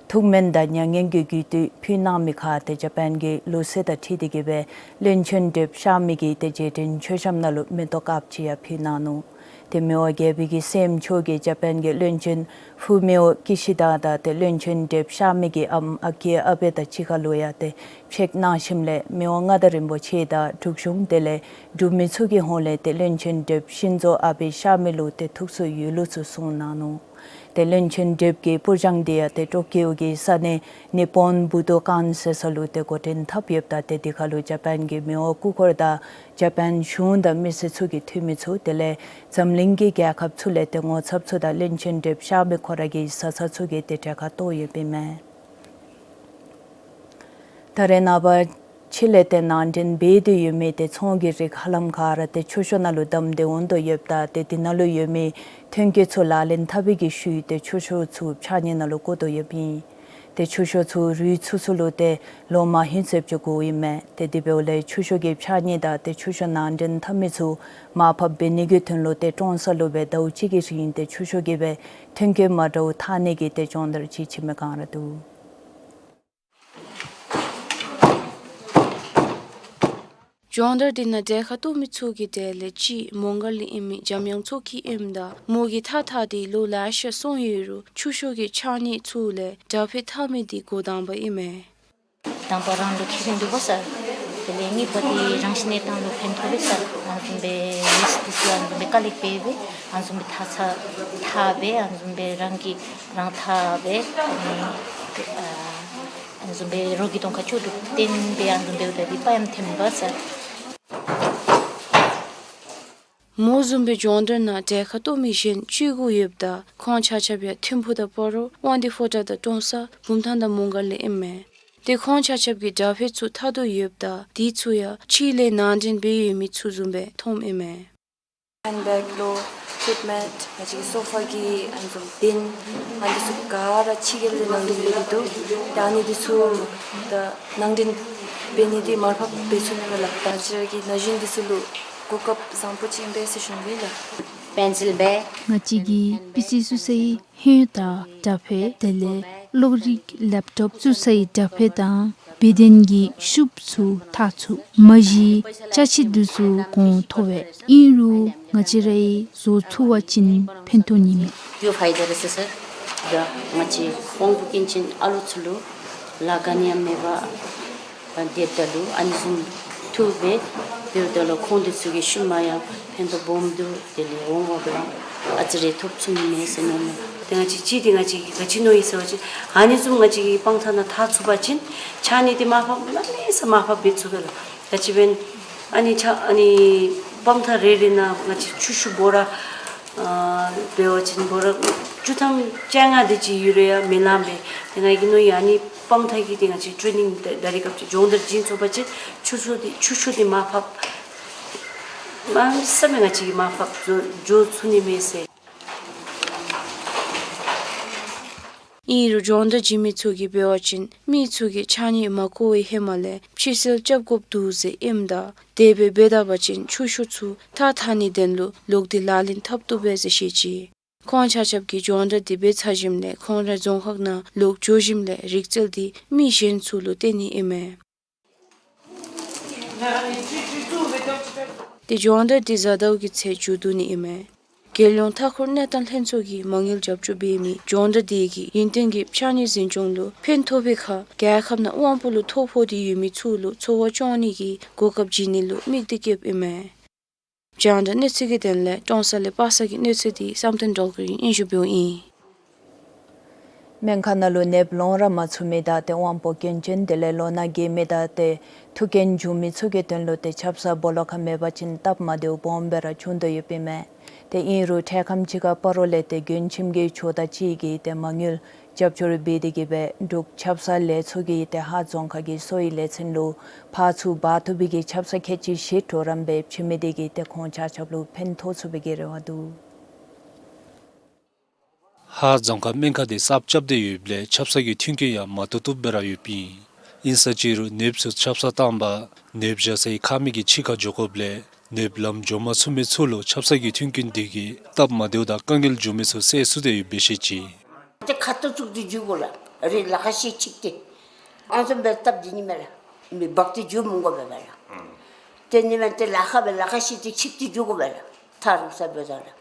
ཐུགས་སྨོན་དང་མྱ་ངན་གྱི་གུས་བཏུད་ཕུལ་གནང་མི་ཁར་ཏེ་ཇ་པཱན་གྱི་ལུགས་སྲོལ་དང་འཁྲིལ་ཏེ་གིས་སྦེ་བློན་ཆེན་ཌེབ་གཤགས་མི་གི་ཏེ་རྗེས་དྲན་མཆོད་བཤམ་ནང་ལུ་མེ་ཏོག་དཀརཔོ་ཅིག་ཡང་ཕུལ་གནང་ནུག། ཏེ་མི་དབང་རྒྱལ་པོའི་གི་སྲསམོ་མཆོག་གིས་ཇ་པཱན་གྱི་བློན་ཆེན་ཕུ་མིའོ་ཀི་ཤི་དཱ་དང་ཏེ་བློན་ཆེན་ཌེབ་གཤགས་མི་གི་ཨམ་ཨ་ཀི་ཨ་བེ་དང་གཅིག་ཁར་ལུ་ཡང་ཏེ་ཕྱད་གནང་ཞིནམ་ལས་མི་དབང་མངའ་བདག་རིན་པོ་ཆེ་དང་འབྲུག་གཞུང་དེ་ལས་འབྲུག་མི་ཚུ་གི་ཧོངས་ལས་ཏེ་བློན་ཆེན་ཌེབ་ཤིན་ཛོ་ཨ་བེ་གཤགས་མི་ལུ་ཏེ་ཐུགས་སུ་ཡོད་ལུགས་ཚུ་གསུངས་གནང་ནུག། ཏེ་བློན་ཆེན་ཌེབ་ཀྱི་པུར་སྦྱང་འདི་ཡང་ཏེ་ཊོ་ཀིའོ་གི་ས་གནས་ནི་པོན་བུ་དོ་ཀཱན་ཟེར་ས་ལུ་ཏེ་འགོ་འདྲེན་འཐབ་ཡོདཔ་ད་ཏེ་འདི་ཁར་ལུ་ཇ་པཱན་གྱི་མི་དབང་སྐུ་འཁོར་དང་ཇ་པཱན་གཞུང་དང་མི་སེར་ཚུ་གི་འཐུས་མི་ཚུ་དེ་ལས་འཛམ་གླིང་གི་རྒྱལ་ཁབ་ཚུ་ལས་ཏེ་ངོ་ཚབ་ཚུ་དང་བློན་ཆེན་ཌེབ་གཤགས་མི་ཁོ་ར་གི་བཟའ་ཚང་ཚུ་གིས་ཏེ་གྲལ་ཁར་གཏོགས་ཡོདཔ་ཨིན་མས། ད་རེས་ནངས་པ་ཕྱི་ལས་ཏེ་ནང་འདྲེན་འབད་དེ་ཡོད་མི་ཏེ་ཚོང་གི་རིགས་ཧ་ལམ་ག་ར་ཏེ་ཆུ་ཤོག་ནང་ལུ་བསྡམས་ཏེ་འོང་དོ་ཡོདཔ་ད་ཏེ་འདི་ནང་ལུ་ཡོད་མི་ཐོན་སྐྱེད་ཚུ་ལག་ལེན་འཐབ་པའི་གི་ཤུལ་ཏེ་ཆུ་ཤོག་ཚུ་ཕྱགས་སྙིགས་ནང་ལུ་བཀོ་དོ་ཡོདཔ་ཨིན། ཏེ་ཆུ་ཤོག་ཚུ་རུལ་ཚུགས་ཚུགས་ལུ་ཏེ་ལོ་མ་ཧིང་ཚེབ་ཅིག་འགོརཝ་ཨིན་མས། ཏེ་དེ་འབདཝ་ལས་ཆུ་ཤོག་གི་ཕྱགས་སྙིགས་དང་ཏེ་ཆུ་ཤོག་ནང་འདྲེན་འཐབ་མི་ཚུ་མར་ཕབ་འབད་ནི་གི་དོན་ལུ་ཏེ་ཀྲོང་གསར་ལུ་སྦེ་ཟླཝ་གཅིག་གི་རིང་ཏེ་ཆུ་ཤོག་གི་སྦེ་ཐོན་སྐྱེད་མ་འདྲཝ་འཐག་ནི་གི་ཏེ་སྦྱོང་བརྡར་ཅིག་བྱིན་མི་གང་ར་འདུག། སྦྱོང་བརྡར་འདི་ནང་གྲལ་ཁར་གཏོགས་མི་ཚུ་གི་གྲས་ལས་གཅིག་མོང་སྒར་ལས་ཨིན་མི་འཇམ་དབྱངས་མཚོ་སྐྱིད་ཨིནམ་ད་མོ་གིས་ཐགས་འཐག་སྟེ་ལོ་ལེ་ཤ་སོང་ཡོད་རུང་ཆུ་ཤོག་གི་ཕྱགས་སྙིགས་ཚུ་ལས་དྲ་ཕད་འཐག་མི་འདི་འགོ་དང་པ་ཨིན་མས། དང་པ་རང་ལུ་ཁེ་ཕན་འདུག་པ་ཟེར། དེ་ལས་གཉིས་པ་འདི་རང་གི་གནས་སྟངས་ལུ་ཕན་ཐོགས་པས་ཟེར། ཨ་ནི་བཟུམ་སྦེ་མི་སེར་འདི་ཚུ་ཨ་ནི་བཟུམ་སྦེ་དཀའ་ལས་འབད་སྦེ་ཨ་ནི་བཟུམ་སྦེ་ཐགས་ཚ་འཐག་སྦེ་ཨ་ནི་བཟུམ་སྦེ་རང་གིས་རང་འཐག་སྦེ་ཨ་ནི་ཨ་ཨ་ནི་བཟུམ་སྦེ་རོགས་ཀྱི་གདོང་ཁར་ཆོས་དྲུག་བསྟན་སྦེ་ཨ་ནི་བཟུམ་སྦེ་འབདཝ་ད་འདི་དཔའ་ཡང་ཐོན་པས་ཟེར། མོ་བཟུམ་སྦེ་སྦྱོང་བརྡར་ནང་གྲལ་ཁར་གཏོགས་མི་གཞན་བཅུ་དགུ་ཡོདཔ་ད་ཁོང་ཆ་ཁྱབ་ཡང་ཐིམ་ཕུག་དང་སྤ་རོ་དབང་འདུས་ཕོ་བྲང་དང་ཀྲོང་གསར་བུམ་ཐང་དང་མོང་སྒར་ལས་ཨིན་མས། ཏེ་ཁོང་ཆ་ཁྱབ་ཀྱིས་དྲ་ཕད་ཚུ་འཐག་དོ་ཡོདཔ་ད་དེ་ཚུ་ཡང་ཕྱི་ལས་ནང་འདྲེན་འབད་ཡོད་མི་ཚུ་བཟུམ་སྦེ་མཐོངམ་ཨིན་མས། ཧེནཌ་བེག་ལོ་ཨིཀ་ཝིཔ་མེནཊ་ང་བཅས་ཀྱི་སོ་ཕ་གི་ཨ་ནི་བཟུམ་བདེན་ཨ་ནི་ཚུ་ག་ར་ཕྱི་རྒྱལ་ལས་ནང་འདྲེན་འབད་དེ་འདུག། ད་ཨ་ནི་འདི་ཚུ་ད་ནང་འདྲེན་འབད་ནི་འདི་མར་ཕབ་འབད་ཚུགས་ནི་མས་ལགས། ད་ང་བཅས་ར་གི་ན་གཞོན་འདི་ཚུ་ལུ་གོ་སྐབས་བཟང་པོ་ཅིག་ཨིན་པས་ཟེར་ཞུ་ནི་ཨིན་ལགས། པེན་སིལ་བེག། ང་བཅས་ཀྱིས་པི་སི་བཙུགས་སའི་ཧོད་དང་དྲ་ཕད་དེ་ལས་གློག་རིག་ལེབ་ཊོབ་བཙུགས་སའི་དྲ་ཕད་དང་དཔེ་སྟོན་གྱི་ཤུབས་ཚུ་འཐག་ཚུགས། མ་གཞི་ཅ་ཆས་འདི་ཚུ་གོང་མཐོ་བས། ཨིན་རུང་ང་བཅས་ར་གིས་བཟོ་ཚུགས་པ་ཅིན་ཕན་ཐོགས་ནི་མས། ཏེ་ཕའི་ཌ་རེ་ཟེར་ཟེར་ད་ང་བཅས་དབང་པོ་སྐྱོན་ཅན་ཨ་ལུ་ཚུ་ལུ་ལཱ་ག་ནི་ཡང་མེད་པར་སྡོདཔ་ད་ལུ་ཨ་ནི་བཟུམ་འཐུ་སྦེ་འབདཝ་ད་ལུ་ཁོང་འདི་ཚུ་གི་ཤུལ་མ་ཡང་ཕན་ཐོགས་སྦོམ་འདུག། དེ་ལས་འོང་བ་ལུ་ཡང་ཨ་ཙི་རེ་ཐོབ་ཚུགས་ནི་མས་ཟེར་མནོཝ་མས། ཏེ་ང་བཅས་ཅིག་ཏེ་ང་བཅས་ཀྱིས་ག་ཅི་མནོ་ཡི་ཟེར་བ་ཅིན་ཨ་ནི་བཟུམ་ང་བཅས་ཀྱིས་སྤང་ཐང་ནང་འཐག་ཚུགས་པ་ཅིན་ཕྱགས་སྙིགས་འདི་མར་ཕབ་གནམ་མེད་ས་མེད་མར་ཕབ་འབད་ཚུགས་པས་ལགས། ག་ཅི་འབད་ཨ་ནི་ཕྱགས་ཨ་ནི་སྤང་ཐང་རེ་རེ་ནང་ང་བཅས་ཆུ་ཤུགས་འབོ་ར་ཨ་འབད་བ་ཅིན་འབོ་ར་བཅུ་ཐམ་བཅོ་ལྔ་དེ་ཅིག་ཡོད་རུང་ཡང་མི་ལང་པས། ཏེ་ང་གིས་མནོ་ཡི་ཨ་ནི་སྤང་ཐང་གི་ཏེ་ང་བཅས་ཊེ་ནིང་ད་རེས་སྐབས་ཅིག་སྦྱོང་བརྡར་བྱིན་ཚུགས་པ་ཅིན་ཆུ་ཤུགས་འདི་ཆུ་ཤུགས་འདི་མར་ཕབ་གནམ་མེད་ས་མེད་ང་བཅས་ཀྱིས་མར་ཕབ་འགྱོ་འགྱོ་ཚུགས་ནི་མས་ཟེར། ཨིན་རུང་སྦྱོང་བརྡར་བྱིན་མི་ཚུ་གིས་འབད་བ་ཅིན་མི་ཚུ་གིས་ཕྱགས་སྙིགས་མ་བཀོ་བའི་ཧེ་མ་ལས་ཕྱི་སེལ་རྐྱབ་དགོཔ་འདུག་ཟེར་ཨིནམ་ད་དེ་སྦེ་འབད་ད་པ་ཅིན་ཆུ་ཤུགས་ཚུ་འཐག་འཐག་ནིའི་དོན་ལུ་ལོག་སྟེ་ལག་ལེན་འཐབ་བཏུབ་པས་ཟེར་བཤད་ཅི། ཁོང་ཆ་ཁྱབ་ཀྱིས་སྦྱོང་བརྡར་འདི་འབད་ཚར་ཞིནམ་ལས་ཁོང་རའི་རྫོང་ཁག་ནང་ལོག་འགྱོ་ཞིནམ་ལས་རིག་རྩལ་འདི་མི་གཞན་ཚུ་ལུ་སྟོན་ནི་ཨིན་མས། ཏེ་སྦྱོང་བརྡར་འདི་གཟའ་ཟླཝ་གི་ཚེ་མཇུག་བསྡུ་ནི་ཨིན་མས། རྒྱལ་ཡོངས་མཐའ་འཁོར་གནས་སྟངས་ལྷན་ཚོགས་ཀྱིས་མ་དངུལ་རྒྱབ་སྐྱོར་འབད་མི་སྦྱོང་བརྡར་འདི་གིས་ཡུན་བརྟན་གྱི་ཕྱགས་སྙིགས་འཛིན་སྐྱོང་ལུ་ཕན་ཐོགས་པའི་ཁར་རྒྱལ་ཁབ་ནང་དབང་པོ་ལུ་ཐོ་ཕོག་སྟེ་ཡོད་མི་ཚུ་ལུ་འཚོ་བ་སྐྱོང་ནི་གི་གོ་སྐབས་བྱིན་ནི་ལུ་དམིགས་ཏེ་བསྐྱེདཔ་ཨིན་མས། རྒྱང་བསྒྲགས་གནས་ཚུལ་གྱི་དོན་ལས་ཀྲོང་གསར་ལས་པ་སངས་ཀྱི་གནས་ཚུལ་འདི་བསམ་གཏན་སྒྲོལ་དཀར་གྱིས་སྙན་ཞུ་འབདཝ་ཨིན། སྨན་ཁང་ནང་ལུ་ནདཔ་ལོང་ར་མ་ཚུགས་མི་དང་ཏེ་དབང་པོ་སྐྱོན་ཅན་དེ་ལས་ལོ་ན་རྒས་མི་དང་ཏེ་ཐུགས་སྐྱོན་བྱུང་མི་ཚུ་གི་དོན་ལུ་ཏེ་ཆབ་གསང་སྦོ་ལོགས་ཁར་མེད་པ་ཅིན་སྟབས་མ་བདེཝ་སྦོམ་སྦེ་ར་བྱུང་དོ་ཡོདཔ་ཨིན་མས། ཏེ་ཨིན་རུང་འཕྲལ་ཁམས་ཅིག་ཁར་སྤ་རོ་ལས་ཏེ་མགྱོན་ཁྱིམ་གྱི་ཇོ་བདག་ཅིག་གིས་ཏེ་མ་དངུལ་རྒྱབ་སྐྱོར་འབད་དེ་གིས་སྦེ་འབྲུག་ཆབ་གསང་ལས་ཚོགས་ཀྱིས་ཏེ་ཧཱ་རྫོང་ཁག་གི་གསོ་བའི་ལས་ཚན་ལུ་ཕར་ཚུར་འབག་བཏུབ་པའི་གི་ཆབ་གསང་ཁལ་གཅིག་བཞི་གྲོགས་རམ་སྦེ་བྱིན་མི་དེ་གིས་ཏེ་ཁོང་ཆ་ཁྱབ་ལུ་ཕན་ཐོགས་ཚུགས་པའི་གི་རེ་བ་འདུག། ཧཱ་རྫོང་ཁག་སྨན་ཁང་འདི་གསརཔ་རྐྱབ་སྟེ་ཡོདཔ་ལས་ཆབ་གསང་གི་མཐུན་རྐྱེན་ཡང་མ་ཏོག་ཏོ་སྦེ་ར་ཡོདཔ་ཨིན། ཨིན་ས་ཅི་རུང་ནདཔ་ཚུ་ཆབ་གསང་བཏང་པ་ནདཔ་བཞག་སའི་ཁང་མིག་གི་ཕྱི་ཁར་འགྱོ་དགོཔ་ལས་ནདཔ་ལམ་འགྱོ་མ་ཚུགས་མི་ཚུ་ལུ་ཆབ་གསང་གི་མཐུན་རྐྱེན་འདི་གིས་སྟབས་མ་བདེཝ་དང་དཀའ་ངལ་བྱུང་མི་ཚུ་སེལ་ཚུགས་ཏེ་ཡོདཔ་སྦེ་བཤད་ཅི། ཏེ་ཁ་ཏོ་བཙུགས་ཏེ་འགྱོ་དགོ་ལགས། རེ་ལ་ཁ་ཤས་ཅིག་ཏེ་ཨ་ནི་བཟུམ་སྦེ་སྟབས་བདེ་ནི་མས་ལགས། མེ་འབར་ཏེ་འགྱོ་མི་དགོ་པས་ལགས། ཏེ་ནི་མས་ཏེ་ལ་ཁ་སྦེ་ལ་ཁ་ཤས་ཏེ་ཆིབས་ཏེ་འགྱོ་དགོ་པས་ལགས། ཐག་རིང་ས་འབད་ད་ལགས།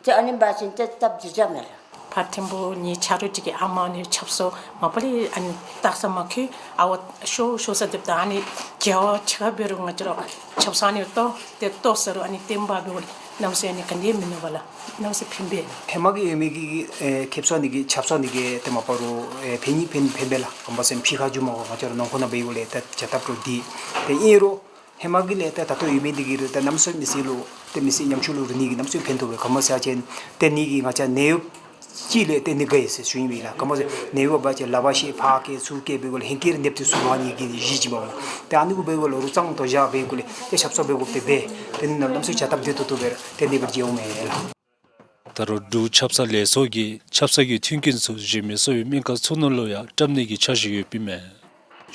ཏེ་ཨ་ནི་འབད་བ་ཅིན་ཏེ་སྟབས་བདེ་ཅ་མས་ལགས། ཕར་ཐིམ་ཕུག་ངེའི་ཆ་རོགས་ཅིག་གི་ཨ་མ་ནི་ཆབ་གསང་མ་པ་ལས་ཨ་ནི་བཏགས་ས་མ་ཁུ་ཨ་ཝ་ཤོར་ཤོར་ས་སྡོདཔ་ད་ཨ་ནི་རྒྱལ་བ་ཕྱི་ཁར་འབད་རུང་ང་བཅས་ར་ཆབ་གསང་ནི་ལྟོ་ཏེ་ལྟོ་ཟ་རུང་ཨ་ནི་བསྟེན་པ་འབདཝ་ལས་གནམ་མེད་ས་མེད་ཨ་ནི་ག་ནི་མིན་ནུག་པ་ལགས། གནམ་མེད་ས་མེད་ཕན་པས། ཧེ་མ་གི་ཡོད་མི་གི་ཨེ་ཁེབ་ས་ནི་གི་ཆབ་གསང་ནི་གི་ཏེ་མ་པ་རུང་ཨེ་ཕན་ནི་ཕན་ཕན་པས་ལགས། གནམ་མེད་ས་མེད་ཕྱི་ཁར་འགྱོ་མ་དགོ། ང་བཅས་ར་ནང་འཁོད་ནང་འབད་འབདཝ་ལས་ཏེ་བྱ་སྟབས་རུང་བདེ། ཏེ་ཨིན་རུང་ཧེ་མ་གི་ལས་ཏེ་ད་ལྟོ་ཡོད་མི་འདི་གིས་རུང་ཏེ་གནམ་མེད་ས་མེད་མི་ཚེ་ལུ་ཏེ་མི་ཚེ་ཉམ་ཆུང་ལུ་རུང་ནི་གི་གནམ་མེད་ས་མེད་ཕན་ཐོགས་པས། ག་སྨོ་ཟེར་བ་ཅིན་ཏེ་ནི་གི་ང་བཅས་ནད་གཡོགཔ་ཅིག་ལས་ཏེ་ནི་དགའ་ཡི་ཟེར་ཞུ་ནི་ཨིན་ལགས། ག་སྨོ་ཟེར་ནད་གཡོགཔ་འབད་བ་ཅིན་ལག་པ་བཤེད་ཕར་བཀལ་ཚུར་བཀལ་འབད་དགོ་ལགས། ཧེང་སྐལ་ནདཔ་འདི་ཚུར་འབག་ནི་གི་གཞི་ཅིག་མས་ལགས། ཏེ་ཨ་ནི་གུ་འབད་དགོ་ལགས། རུང་གཙང་ཏོག་ཏོ་བཞག་འབད་དགོ་ལགས། ཏེ་ཆབ་གསང་འབད་དགོཔ་འདི་འབད་ཏེ་ནི་གནམ་མེད་ས་མེད་བྱ་སྟབས་བདེ་ཏོག་ཏོ་སྦེ་ར་ཏེ་ནི་འབད་ར་མཇལཝ་མས་ལགས། ད་རུང་འབྲུག་ཆབ་གསང་ལས་ཚོགས་ཀྱིས་ཆབ་གསང་གི་མཐུན་རྐྱེན་ཚུ་གཞན་མི་གསོ་བའི་སྨན་ཁང་ཚུ་ནང་ལུ་ཡང་བཀྲམ་ནི་གི་འཆར་གཞི་ཡོདཔ་ཨིན་མས།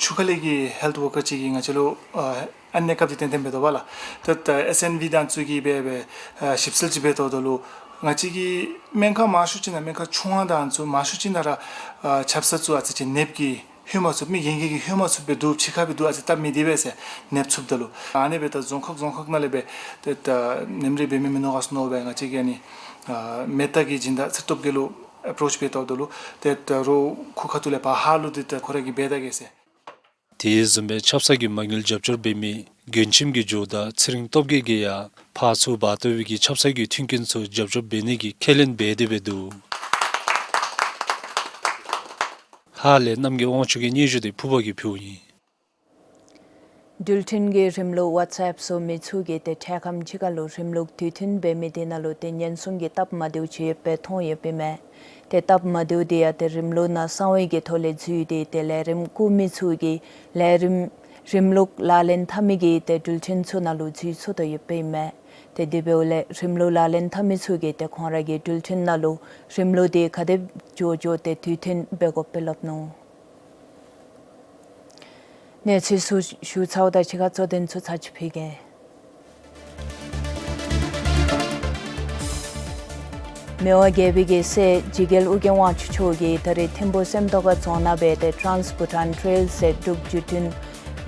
ཆུ་ཁ་ལས་ཀྱི་ཧེལཐ་ཝར་ཀར་ཅིག་གིས་ང་བཅས་ལུ་ཨ་ཨ་ནི་གནས་སྐབས་འདི་ཏན་ཏན་འབད་དོ་བ་ལགས། ཏེ་ཨེས་ཨེན་ཝི་དང་ཚུ་གིས་འབད་འབད་ཨ་ཞིབ་འཚོལ་ཅིག་འབད་དོ་དོ་ལུ་ང་བཅས་ཀྱི་སྨན་ཁང་མང་ཤོས་ཅིག་ནང་སྨན་ཁང་ཆུང་བ་དང་ཚུ་མང་ཤོས་ཅིག་ནང་ར་ཨ་ཆབ་གསང་ཚུ་ཨ་ཙི་ཅིག་ནདཔ་གི་ཧེ་མ་ཚུ་མི་གཞན་གྱི་ཧེ་མ་ཚུ་འབད་དོ་ཕྱི་ཁར་འབད་དོ་ཨ་ཙི་སྟབས་མི་བདེ་བས་ཟེར་ནདཔ་ཚུ་འབད་དོ་ལུ། ཨ་ནི་འབད་ད་རྫོང་ཁག་རྫོང་ཁག་ནང་ལས་འབད་ཏེ་ད་ནེམ་རེ་འབད་མི་མིན་ནུག་ག་ཟེར་མནོ་སྦེ་ང་བཅས་ཀྱིས་ཨ་ནི་ཨ་མེ་སྟག་གི་སྦྱིན་བདག་ཚེ་སྟོབས་རྒྱས་ལུ་ཨེ་པྲོཆ་འབད་དོ་དོ་ལུ་ཏེ་ད་རུང་ཁོ་ཁ་ཐུག་ལས་ཕར་ཧཱ་ལུ་ཏེ་ད་ཁོ་ར་གིས་འབད་ད་གེ་ཟེར། དེ་བཟུམ་སྦེ་ཆབ་གསང་གི་མ་དངུལ་རྒྱབ་སྐྱོར་འབད་མི་མགྱོན་ཁྱིམ་གྱི་ཇོ་བདག་ཚེ་རིང་སྟོབས་རྒྱས་ཀྱིས་ཡང་ཕར་ཚུར་འབག་བཏུབ་པའི་གི་ཆབ་གསང་གི་མཐུན་རྐྱེན་ཚུ་རྒྱབ་སྐྱོར་འབད་ནི་གི་ཁས་ལེན་འབད་དེ་འབད་འདུག། ཧཱ་ལས་རྣམ་རྒྱལ་དབང་ཕྱུག་གི་སྙན་ཞུ་འདི་ཕུརཔ་གིས་ཕུལཝ་ཨིན། འགྲུལ་འཕྲིན་གྱི་རིམ་ལུགས་ཝཊས་ཨེཔ་བཟོ་མི་ཚུ་གིས་ཏེ་འཕྲལ་ཁམས་ཅིག་ཁར་ལུ་རིམ་ལུགས་དུས་མཐུན་འབད་མི་དེ་ནང་ལུ་ཏེ་ཉེན་སྲུང་གི་སྟབས་མ་བདེཝ་ཅིག་ཡོདཔ་སྦེ་མཐོང་ཡོདཔ་ཨིན་མས། ཏེ་སྟབས་མ་བདེཝ་དེ་ཡང་ཏེ་རིམ་ལུགས་ནང་གསང་བའི་གི་ཐོག་ལས་འཛུལ་ཏེ་ཏེ་ལས་རིམ་བཀོད་མི་ཚུ་གིས་ལས་རིམ་རིམ་ལུགས་ལག་ལེན་འཐབ་མི་གི་ཏེ་འགྲུལ་འཕྲིན་ཚུ་ནང་ལུ་འཛུལ་ཚུགས་དོ་ཡོདཔ་ཨིན་མས། ཏེ་དེ་འབདཝ་ལས་རིམ་ལུགས་ལག་ལེན་འཐབ་མི་ཚུ་གིས་ཏེ་ཁོང་ར་གི་འགྲུལ་འཕྲིན་ནང་ལུ་རིམ་ལུགས་དེ་ག་དེ་སྦེ་འགྱོ་འགྱོཝ་ཏེ་དུས་མཐུན་འབད་དགོཔ་སྦེ་སླབ་ནུག། གནས་ཚུལ་ཚུ་ཞུ་ཚརཝ་དང་གཅིག་ཁར་གཙོ་དོན་ཚུ་ཚར་ཅིག་ཕུལ་གེ། མི་དབང་རྒྱལ་པོའི་གི་སྲས་འཇིགས་རྒྱལ་ཨོ་རྒྱན་དབང་ཕྱུག་མཆོག་གིས་ད་རེས་ཐིམ་ཕུ་སེམས་རྟོགས་ཁ་རྫོང་ནང་སྦེ་ཏེ་ཊཱནསི་བྷུ་ཊཱན་ཊེལ་ཟེར་འབྲུག་བརྒྱུད་འཕྲིན་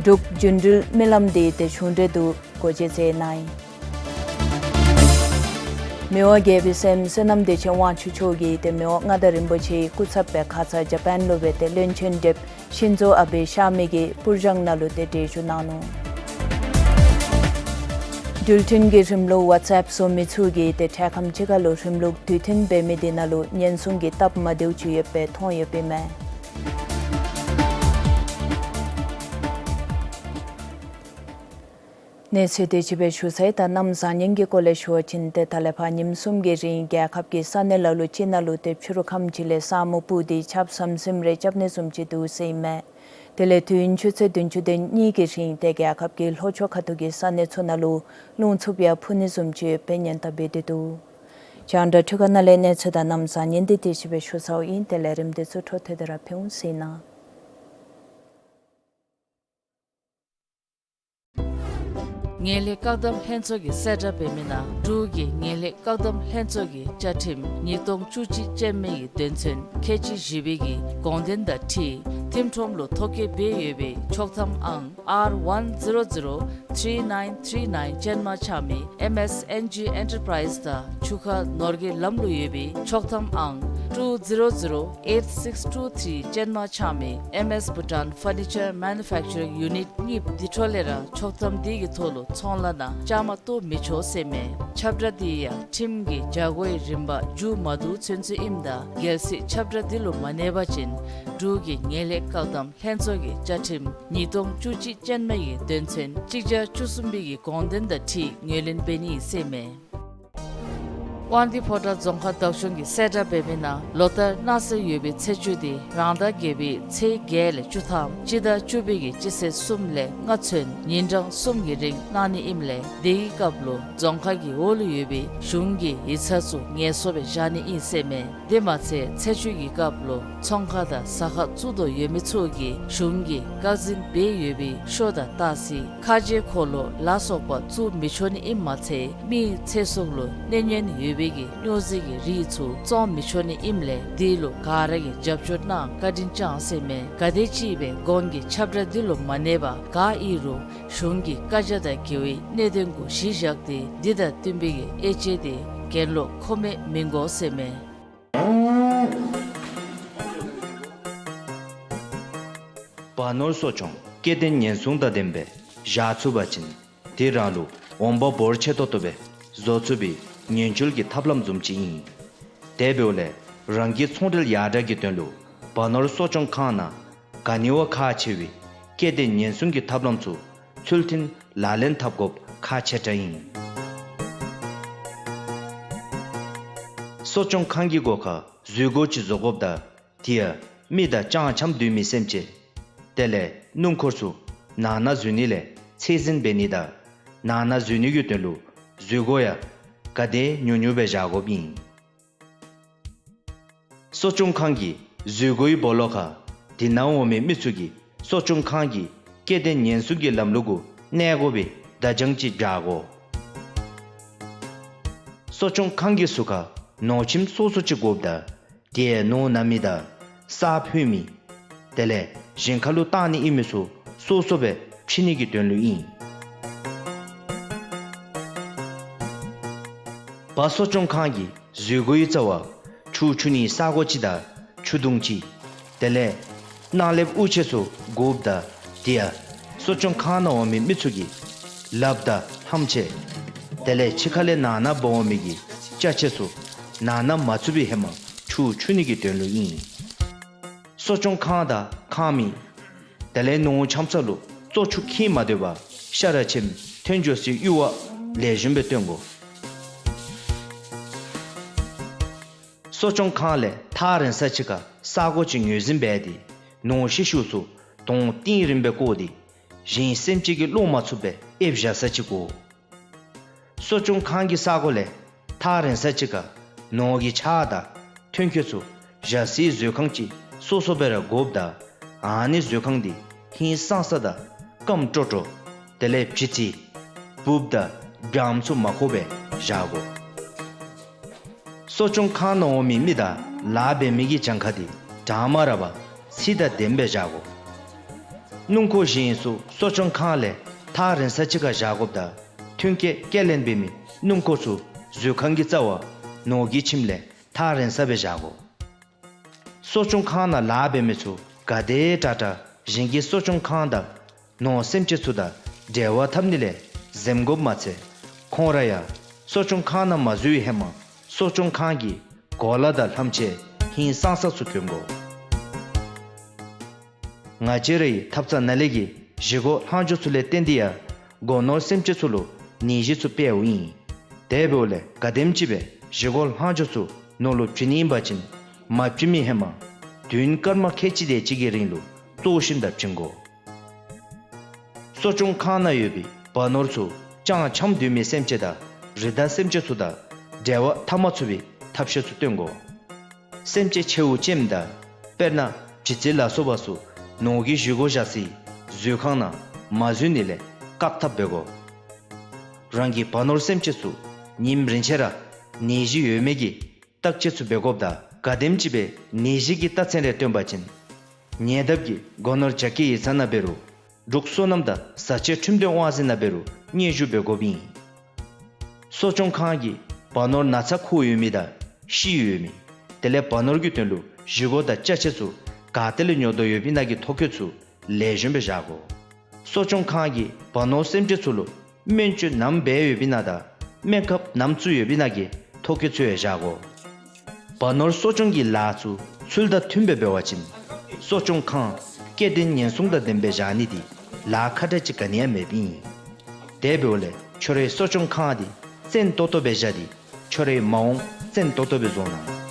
འབྲུག་རྒྱུན་འགྲུལ་མི་ལམ་དེ་ཏེ་གཞུང་འབྲེལ་དུ་སྒོ་འབྱེད་མཛད་གནང་ཡི། མི་དབང་རྒྱལ་པོའི་སྲསམོ་བསོད་ནམས་བདེ་ཆེན་དབང་ཕྱུག་མཆོག་གིས་ཏེ་མི་དབང་མངའ་བདག་རིན་པོ་ཆེའི་སྐུ་ཚབ་སྦེ་ཁ་ཙ་ཇ་པཱན་ལུ་སྦེ་ཏེ་བློན་ཆེན་ཌེབ་ཤིན་ཛོ་ཨ་བེ་གཤགས་མི་གི་པུར་སྦྱང་ནང་ལུ་ཏེ་གྲལ་བཞུགས་གནང་ནུག། འགྲུལ་འཕྲིན་གྱི་རིམ་ལུགས་ཝཊས་ཨེཔ་བཟོ་མི་ཚུ་གིས་ཏེ་འཕྲལ་ཁམས་ཅིག་ཁར་ལུ་རིམ་ལུགས་དུས་མཐུན་འབད་མི་དེ་ནང་ལུ་ཉེན་སྲུང་གི་སྟབས་མ་བདེཝ་ཅིག་ཡོདཔ་སྦེ་མཐོང་ཡོདཔ་ཨིན་མས། གནས་ཚུལ་དེ་ཅིག་སྦེ་ཞུ་ཚར་ཡི། ད་གནམ་བཟང་ངན་གྱི་སྐོར་ལས་ཞུ་བ་ཅིན་ཏེ་ད་ལས་ཕར་ཉིནམ་གསུམ་གྱི་རིང་རྒྱལ་ཁབ་ཀྱི་ས་གནས་ལ་ལུ་ཅིག་ནང་ལུ་ཏེ་ཕྱི་རུ་ཁམས་ཅིག་ལས་ས་སྨུག་སྤུབས་ཏེ་ཆརཔ་ཟམ་ཟིམ་རེ་རྐྱབ་ནི་བཟུམ་ཅིག་འདུག་ཟེར་ཨིན་མས། དེ་ལས་དུས་ཡུན་ཆུ་ཚོད་བདུན་ཅུ་དོན་གཉིས་ཀྱི་རིང་ཏེ་རྒྱལ་ཁབ་ཀྱི་ལྷོ་ཕྱོགས་ཁ་ཐུག་གི་ས་གནས་ཚུ་ནང་ལུ་རླུང་འཚུབ་ཡང་འཕུ་ནི་བཟུམ་ཅིག་ཡོདཔ་སྦེ་སྙན་ཐོ་འབད་དེ་འདུག། རྒྱང་བསྒྲགས་འཕྲུལ་ཁང་ནང་ལས་གནས་ཚུལ་དང་གནམ་བཟང་ངན་འདི་དེ་ཅིག་སྦེ་ཞུ་ཚརཝ་ཨིན། དེ་ལས་རིམ་དེ་ཚུ་འཕྲོ་མཐུད་དེ་ར་ཕུལ་འོང་ཟེར་ཨིན་ན། ངན་ལྷད་བཀག་སྡོམ་ལྷན་ཚོགས་ཀྱིས་གསལ་བསྒྲགས་འབད་མི་ནང་འབྲུག་གི་ངན་ལྷད་བཀག་སྡོམ་ལྷན་ཚོགས་ཀྱི་བཅའ་ཁྲིམས་ཉིས་སྟོང་བཅུ་གཅིག་ཅན་མའི་དོན་ཚན་ཁལ་གཅིག་བཞི་པའི་གི་དགོངས་དོན་དང་འཁྲིལ་ཁྲིམས་ཁྲིམས་ལུ་ཐོ་བཀོད་འབད་ཡོད་པའི་ཆོག་ཐམ་ཨང་ཨར་ཝན་ཛི་རོ་ཛི་རོ་ཐི་རི་ནའིན་ཐི་རི་ནའིན་ཅན་མ་ཆགས་མི་ཨེམ་ཨེས་ཨེན་ཇི་ཨེན་ཊར་པ་རའིཛ་དང་ཆུ་ཁ་ནོར་གྱི་ལམ་ལུ་ཡོད་པའི་ཆོག་ཐམ་ཨང་ཊུ་ཛི་རོ་ཛི་རོ་ཨེཊ་སིགས་ཊུ་ཐི་རི་ཅན་མ་ཆགས་མི་ཨེམ་ཨེས་བྷུ་ཊཱན་ཕར་ནི་ཅར་མེ་ནུ་ཕེཀ་ཅར་ཡུ་ནིཊ་གཉིས་འདི་འཕྲོ་ལས་ར་ཆོག་ཐམ་འདི་གི་ཐོག་ལུ་ཚོང་ལཱ་ནང་བཅའ་མར་གཏོགས་མི་ཆོག་ཟེར་མས། ཁྱབ་བསྒྲགས་འདི་ཡང་ཁྲིམས་ཀྱི་བྱ་སྒོའི་རིམ་པ་མཇུག་མ་བསྡུ་ཚུན་ཚོད་ཨིནམ་ད་གལ་སྲིད་ཁྱབ་བསྒྲགས་འདི་ལུ་མ་གནས་པ་ཅིན་འབྲུག་གི་ངན་ལྷད་བཀག་སྡོམ་ལྷན་ཚོགས་ཀྱི་བཅའ་ཁྲིམས་ཉིས་སྟོང་བཅུ་གཅིག་ཅན་མའི་དོན་ཚན་གཅིག་བརྒྱ་བཅུ་གསུམ་པའི་དགོངས་དོན་དང་འཁྲིལ་ངོས་ལེན་འབད་ནི་ཨིན་ཟེར་མས། དབང་འདུས་ཕོ་བྲང་རྫོང་ཁག་བདག་སྐྱོང་གིས་གསལ་བསྒྲགས་འབད་མི་ནང་ལོ་ལྟར་གནང་སྲོལ་ཡོད་པའི་ཚེས་བཅུ་དེ་རང་ཟླ་བརྒྱད་པའི་ཚེས་བརྒྱད་ལས་བཅུ་ཐམ་སྤྱི་ཟླ་བཅུ་པའི་གི་སྤྱི་ཚེས་གསུམ་ལས་ལྔ་ཚུན་ཉིན་གྲངས་གསུམ་གྱི་རིང་གནང་ནི་ཨིནམ་ལས་དེའི་སྐབས་ལུ་རྫོང་ཁག་གི་འོག་ལུ་ཡོད་པའི་གཞུང་གི་ཡིག་ཚང་ཚུ་ངལ་གསོ་སྦེ་བཞག་ནི་ཨིན་ཟེར་མས། དེ་མ་ཚད་ཚེས་བཅུ་གི་སྐབས་ལུ་ཚོང་ཁང་དང་ཟ་ཁང་བཙུགས་དོ་ཡོད་མི་ཚུ་གིས་གཞུང་གིས་བཀག་འཛིན་འབད་ཡོད་པའི་ཤོ་དང་ཏ་སི་ཁ་རྗེ་འཁོར་ལོ་ལ་སོགས་པ་བཙུགས་མི་ཆོག་ནི་ཨིནམ་མ་ཚད་མིའི་ཚེ་སྲོག་ལུ་གནོད་ཉེན་ཡོད་པའི་གི་སྨྱོ་རྫས་ཀྱི་རིགས་ཚུ་བཙོང་མི་ཆོག་ནི་ཨིནམ་ལས་དེ་ལུ་ག་ར་གིས་རྒྱབ་སྐྱོར་གནང་བཀའ་དྲིན་བསྐྱང་ཟེར་མས། ག་དེམ་ཅིག་སྦེ་གོང་གི་ཁྱབ་བསྒྲགས་འདི་ལུ་མ་གནས་པར་ག་ཨིན་རུང་གཞུང་གི་བཀའ་རྒྱ་དང་འགལ་བའི་གནད་དོན་གུ་གཞི་བཞག་སྟེ་འདི་དང་བསྟུན་པའི་གི་དབྱེ་དཔྱད་དེ་གྱེན་ལོག་མཁོ་མེད་མི་དགོ་ཟེར་མས། བ་ནོར་གསོ་སྐྱོང་སྐྱེ་ལྡན་ཉེན་སྲུང་དང་ལྡན་པའི་བཞག་ཚུགས་པ་ཅིན་དེ་རང་ལུ་འོང་འབབ་འབོར་ཆེ་ཏོག་ཏོ་སྦེ་བཟོ་ཚུགས་པའི་ཉེན་བཅོལ་གྱི་ཐབས་ལམ་བཟུམ་ཅིག་ཨིན། དེ་འབདཝ་ལས་རང་གི་ཚོང་འབྲེལ་ཡར་དྲག་གི་དོན་ལུ་བ་ནོར་གསོ་སྐྱོང་ཁང་ནང་ག་ནི་བ་ཁག་ཆེ་བའི་སྐྱེ་ལྡན་ཉེན་སྲུང་གི་ཐབས་ལམ་ཚུ་ཚུལ་མཐུན་ལག་ལེན་འཐབ་དགོཔ་ཁག་ཆེ་དྲགས་ཨིན། གསོ་སྐྱོང་ཁང་གི་སྒོ་ཁར་འཛུལ་སྒོ་ཅིག་བཟོ་དགོཔ་དང་དེ་ཡང་མི་དང་ལྕང་འཁྱམ་སྡོད་མི་སེམས་ཅན་དེ་ལས་སྣུམ་འཁོར་ཚུ་ནང་ན་འཛུལ་ནི་ལས་ཚད་འཛིན་འབད་ནི་དང་ནང་ན་འཛུལ་ནི་གི་དོན་ལུ་འཛུལ་སྒོ་ཡང་ག་དེ་ཉུང་ཉུང་སྦེ་བཞག་དགོཔ་ཨིན། གསོ་སྐྱོང་ཁང་གི་འཛུལ་སྒོའི་སྦོ་ལོགས་ཁར་དེ་ནང་འོང་མི་མི་ཚུ་གིས་གསོ་སྐྱོང་ཁང་གི་སྐྱེ་ལྡན་ཉེན་སྲུང་གི་ལམ་ལུགས་གུ་གནས་དགོ་པའི་བརྡ་བྱང་ཅིག་བཞག་དགོ། གསོ་སྐྱོང་ཁང་གི་ཟུར་ཁར་ནོར་ཁྱིམ་སོ་སོ་ཅིག་དགོཔ་ད་དེ་ནོར་ནམ་མི་དང་ས་ཕུད་མི་དེ་ལས་གཞན་ཁ་ལུ་བཏང་ནི་ཨིན་མི་ཚུ་སོ་སོ་སྦེ་ཕྱེ་ནི་གི་དོན་ལུ་ཨིན། བ་གསོ་སྐྱོང་ཁང་གི་འཛུལ་སྒོའི་རྩ་བར་ཆུ་འཁྱུ་ནིའི་ས་གོ་ཅིག་དང་ཆུ་དུང་ཅིག་དེ་ལས་ནང་ལེབ་དབུ་ཆེ་ཚུ་དགོཔ་ད་དེ་ཡང་གསོ་སྐྱོང་ཁང་ནང་འོང་མི་མི་ཚུ་གི་ལགཔ་དང་ལྷམ་ཆས་དེ་ལས་ཕྱི་ཁ་ལས་ནང་ན་འབག་འོང་མི་གི་ཅ་ཆས་ཚུ་ནང་ན་མ་བཙུགས་པའི་ཧེ་མ་ཆུ་འཁྱུ་ནི་གི་དོན་ལུ་ཨིན། གསོ་སྐྱོང་ཁང་དང་ཁང་མིག་དེ་ལས་ནོར་འཁྱམ་ས་ལུ་བཙོག་ཆུ་འཁྱིལ་མ་སྡོད་པར་ཤ་ར་ཆེམ་ཐོན་འགྱོ་སའི་གཡུར་བ་ལེགས་ཤོམ་སྦེ་སྟོན་དགོ། གསོ་སྐྱོང་ཁང་ལས་ཐག་རིང་ས་ཅིག་ཁར་ས་གོ་ཅིག་ངོས་འཛིན་འབད་དེ་ནོར་ཤི་ཤུལ་ཚུ་དོང་གཏིང་རིངམ་སྦེ་བརྐོ་སྟེ་གཞན་སེམས་ཅན་གྱིས་སློག་མ་ཚུགསཔ་སྦེ་ཨེབ་བཞག་ས་ཅིག་དགོ། གསོ་སྐྱོང་ཁང་གི་ས་གོ་ལས་ཐག་རིང་ས་ཅིག་ཁར་ནོར་གྱི་ཆག་དང་ཐོན་སྐྱེད་ཚུ་བཞག་སའི་མཛོད་ཁང་ཅིག་སོ་སོ་སྦེ་ར་དགོཔ་ད་ཨ་ནི་མཛོད་ཁང་འདི་ཧིང་སངས་ས་དང་སྐམ་ཀྲོ་ཀྲོ་དེ་ལས་བྱི་ཙི་འབུཔ་དང་སྦྱངམ་ཚུ་མ་ཁོག་པར་བཞག་དགོ། གསོ་སྐྱོང་ཁང་ནང་འོང་མི་མི་དང་ལཱ་འབད་མི་གི་གྱངས་ཁ་འདི་གྲངས་མ་ར་བར་ཚད་དང་ལྡནམ་སྦེ་བཞག་དགོ། སྣུམ་འཁོར་གཞན་ཚུ་གསོ་སྐྱོང་ཁང་ལས་ཐག་རིང་ས་ཅིག་ཁར་བཞག་དགོཔ་ད་ཐོན་སྐྱེད་སྐྱེལ་ལེན་འབད་མི་སྣུམ་འཁོར་ཚུ་མཛོད་ཁང་གི་རྩ་བར་ནོར་གྱི་ཁྱིམ་ལས་ཐག་རིང་ས་སྦེ་བཞག་དགོ། གསོ་སྐྱོང་ཁང་ནང་ལཱ་འབད་མི་ཚུ་ག་དེ་དྲག་དྲག་གཞན་གྱི་གསོ་སྐྱོང་ཁང་དང་ནོར་སེམས་ཅན་ཚུ་དང་འབྲེལ་བ་འཐབ་ནི་ལས་འཛེམ་དགོཔ་མ་ཚད་ ཁོང་ར་ཡང་གསོ་སྐྱོང་ཁང་ནང་མ་འཛུལ་བའི་ཧེ་མ་གསོ་སྐྱོང་ཁང་གི་གོ་ལ་དང་ལྷམ་ཆས་ཧིང་སངས་ས་ཚུ་གྱོན་དགོ། ང་བཅས་རའི་ཐབ་ཚང་ནང་ལས་ཀྱི་བཞེས་སྒོ་ལྷག་འཕྲོ་ཚུ་ལས་བརྟེན་ཏེ་ཡང་སྒོ་ནོར་སེམས་ཅན་ཚུ་ལུ་ནད་གཞི་ཚུ་འཕེལཝ་ཨིན། དེ་འབདཝ་ལས་ག་དེམ་ཅིག་སྦེ་བཞེས་སྒོ་ལྷག་འཕྲོ་ཚུ་ནོར་ལུ་བྱིན་ནི་ཨིན་པ་ཅིན་མ་བྱིན་མི་ཧེ་མ་བདུན་སྐར་མ་ཁལ་གཅིག་དེ་ཅིག་གི་རིང་ལུ་བཙོ་ཞིནམ་ད་བྱིན་དགོ། གསོ་སྐྱོང་ཁང་ནང་ཡོད་པའི་བ་ནོར་ཚུ་ཅང་འཆམ་སྡོད་མི་སེམས་ཅན་དང་རི་དྭགས་སེམས་ཅན་ཚུ་དང་འབྲེལ་བ་འཐབ་མ་ཚུགས་པའི་ཐབས་ཤེས་ཚུ་སྟོན་དགོ། སེམས་ཅན་ཆེཝ་ཅན་དང་དཔེར་ན་བྱི་ཙི་ལ་སོགས་པ་ཚུ་ནོར་གྱི་བཞེས་སྒོ་བཞག་སའི་འཛུལ་ཁང་ནང་མ་འཛུལ་ནི་ལས་བཀག་ཐབས་འབད་དགོ། རང་གི་བ་ནོར་སེམས་ཅན་ཚུ་ཉིནམ་རེ་ཆད་ར་ནད་གཞི་ཡོད་མེད་ཀྱི་བརྟག་དཔྱད་ཚུ་འབད་དགོཔ་ད་ག་དེམ་ཅིག་སྦེ་ནད་གཞི་གི་རྟགས་མཚན་རེ་སྟོན་པ་ཅིན་ཉེ་འདབས་ཀྱི་སྒོ་ནོར་རྒྱ་སྐྱེད་ཡིག་ཚང་ནང་འབད་རུང་འབྲུག་སོ་ནམ་དང་བཟའ་ཆས་ཁྲིམས་དོན་དབང་འཛིན་ནང་འབད་རུང་སྙན་ཞུ་འབད་དགོཔ་ཨིན། གསོ་སྐྱོང་ཁང་གིས་བ་ནོར་ན་ཚ་ཁུག་ཡོད་མི་དང་ཤི་ཡོད་མི་དེ་ལས་བ་ནོར་གྱི་དོན་ལུ་བཞེས་སྒོ་དང་ཅ་ཆས་ཚུ་ག་ཏེ་ལས་ཉོ་དོ་ཡོདཔ་ཨིན་ན་གི་ཐོ་བཀོད་ཚུ་ལེགས་ཤོམ་སྦེ་བཞག་དགོ། གསོ་སྐྱོང་ཁང་གིས་བ་ནོར་སེམས་ཅན་ཚུ་ལུ་སྨན་བཅོས་ནམ་འབད་ཡོདཔ་ཨིན་ན་དང་སྨན་ཁབ་ནམ་བཙུགས་ཡོདཔ་ཨིན་ན་གི་ཐོ་བཀོད་ཚུ་ཡང་བཞག་དགོ། བ་ནོར་གསོ་སྐྱོང་གི་ལཱ་ཚུ་ཚུལ་དང་མཐུནམ་སྦེ་འབད་བ་ཅིན་གསོ་སྐྱོང་ཁང་སྐྱེ་ལྡན་ཉེན་སྲུང་དང་ལྡནམ་སྦེ་བཞག་ནི་འདི་ལཱ་ཁག་དྲགས་ཅིག་ག་ནི་ཡང་མེདཔ་ཨིན། དེ་འབདཝ་ལས་ཁྱོད་རའི་གསོ་སྐྱོང་ཁང་འདི་བཙན་ཏོག་ཏོ་སྦེ་བཞག་སྟེ་ཁྱོད་རའི་མ་འོངས་བཙན་ཏོག་ཏོ་སྦེ་བཟོ་གནང་།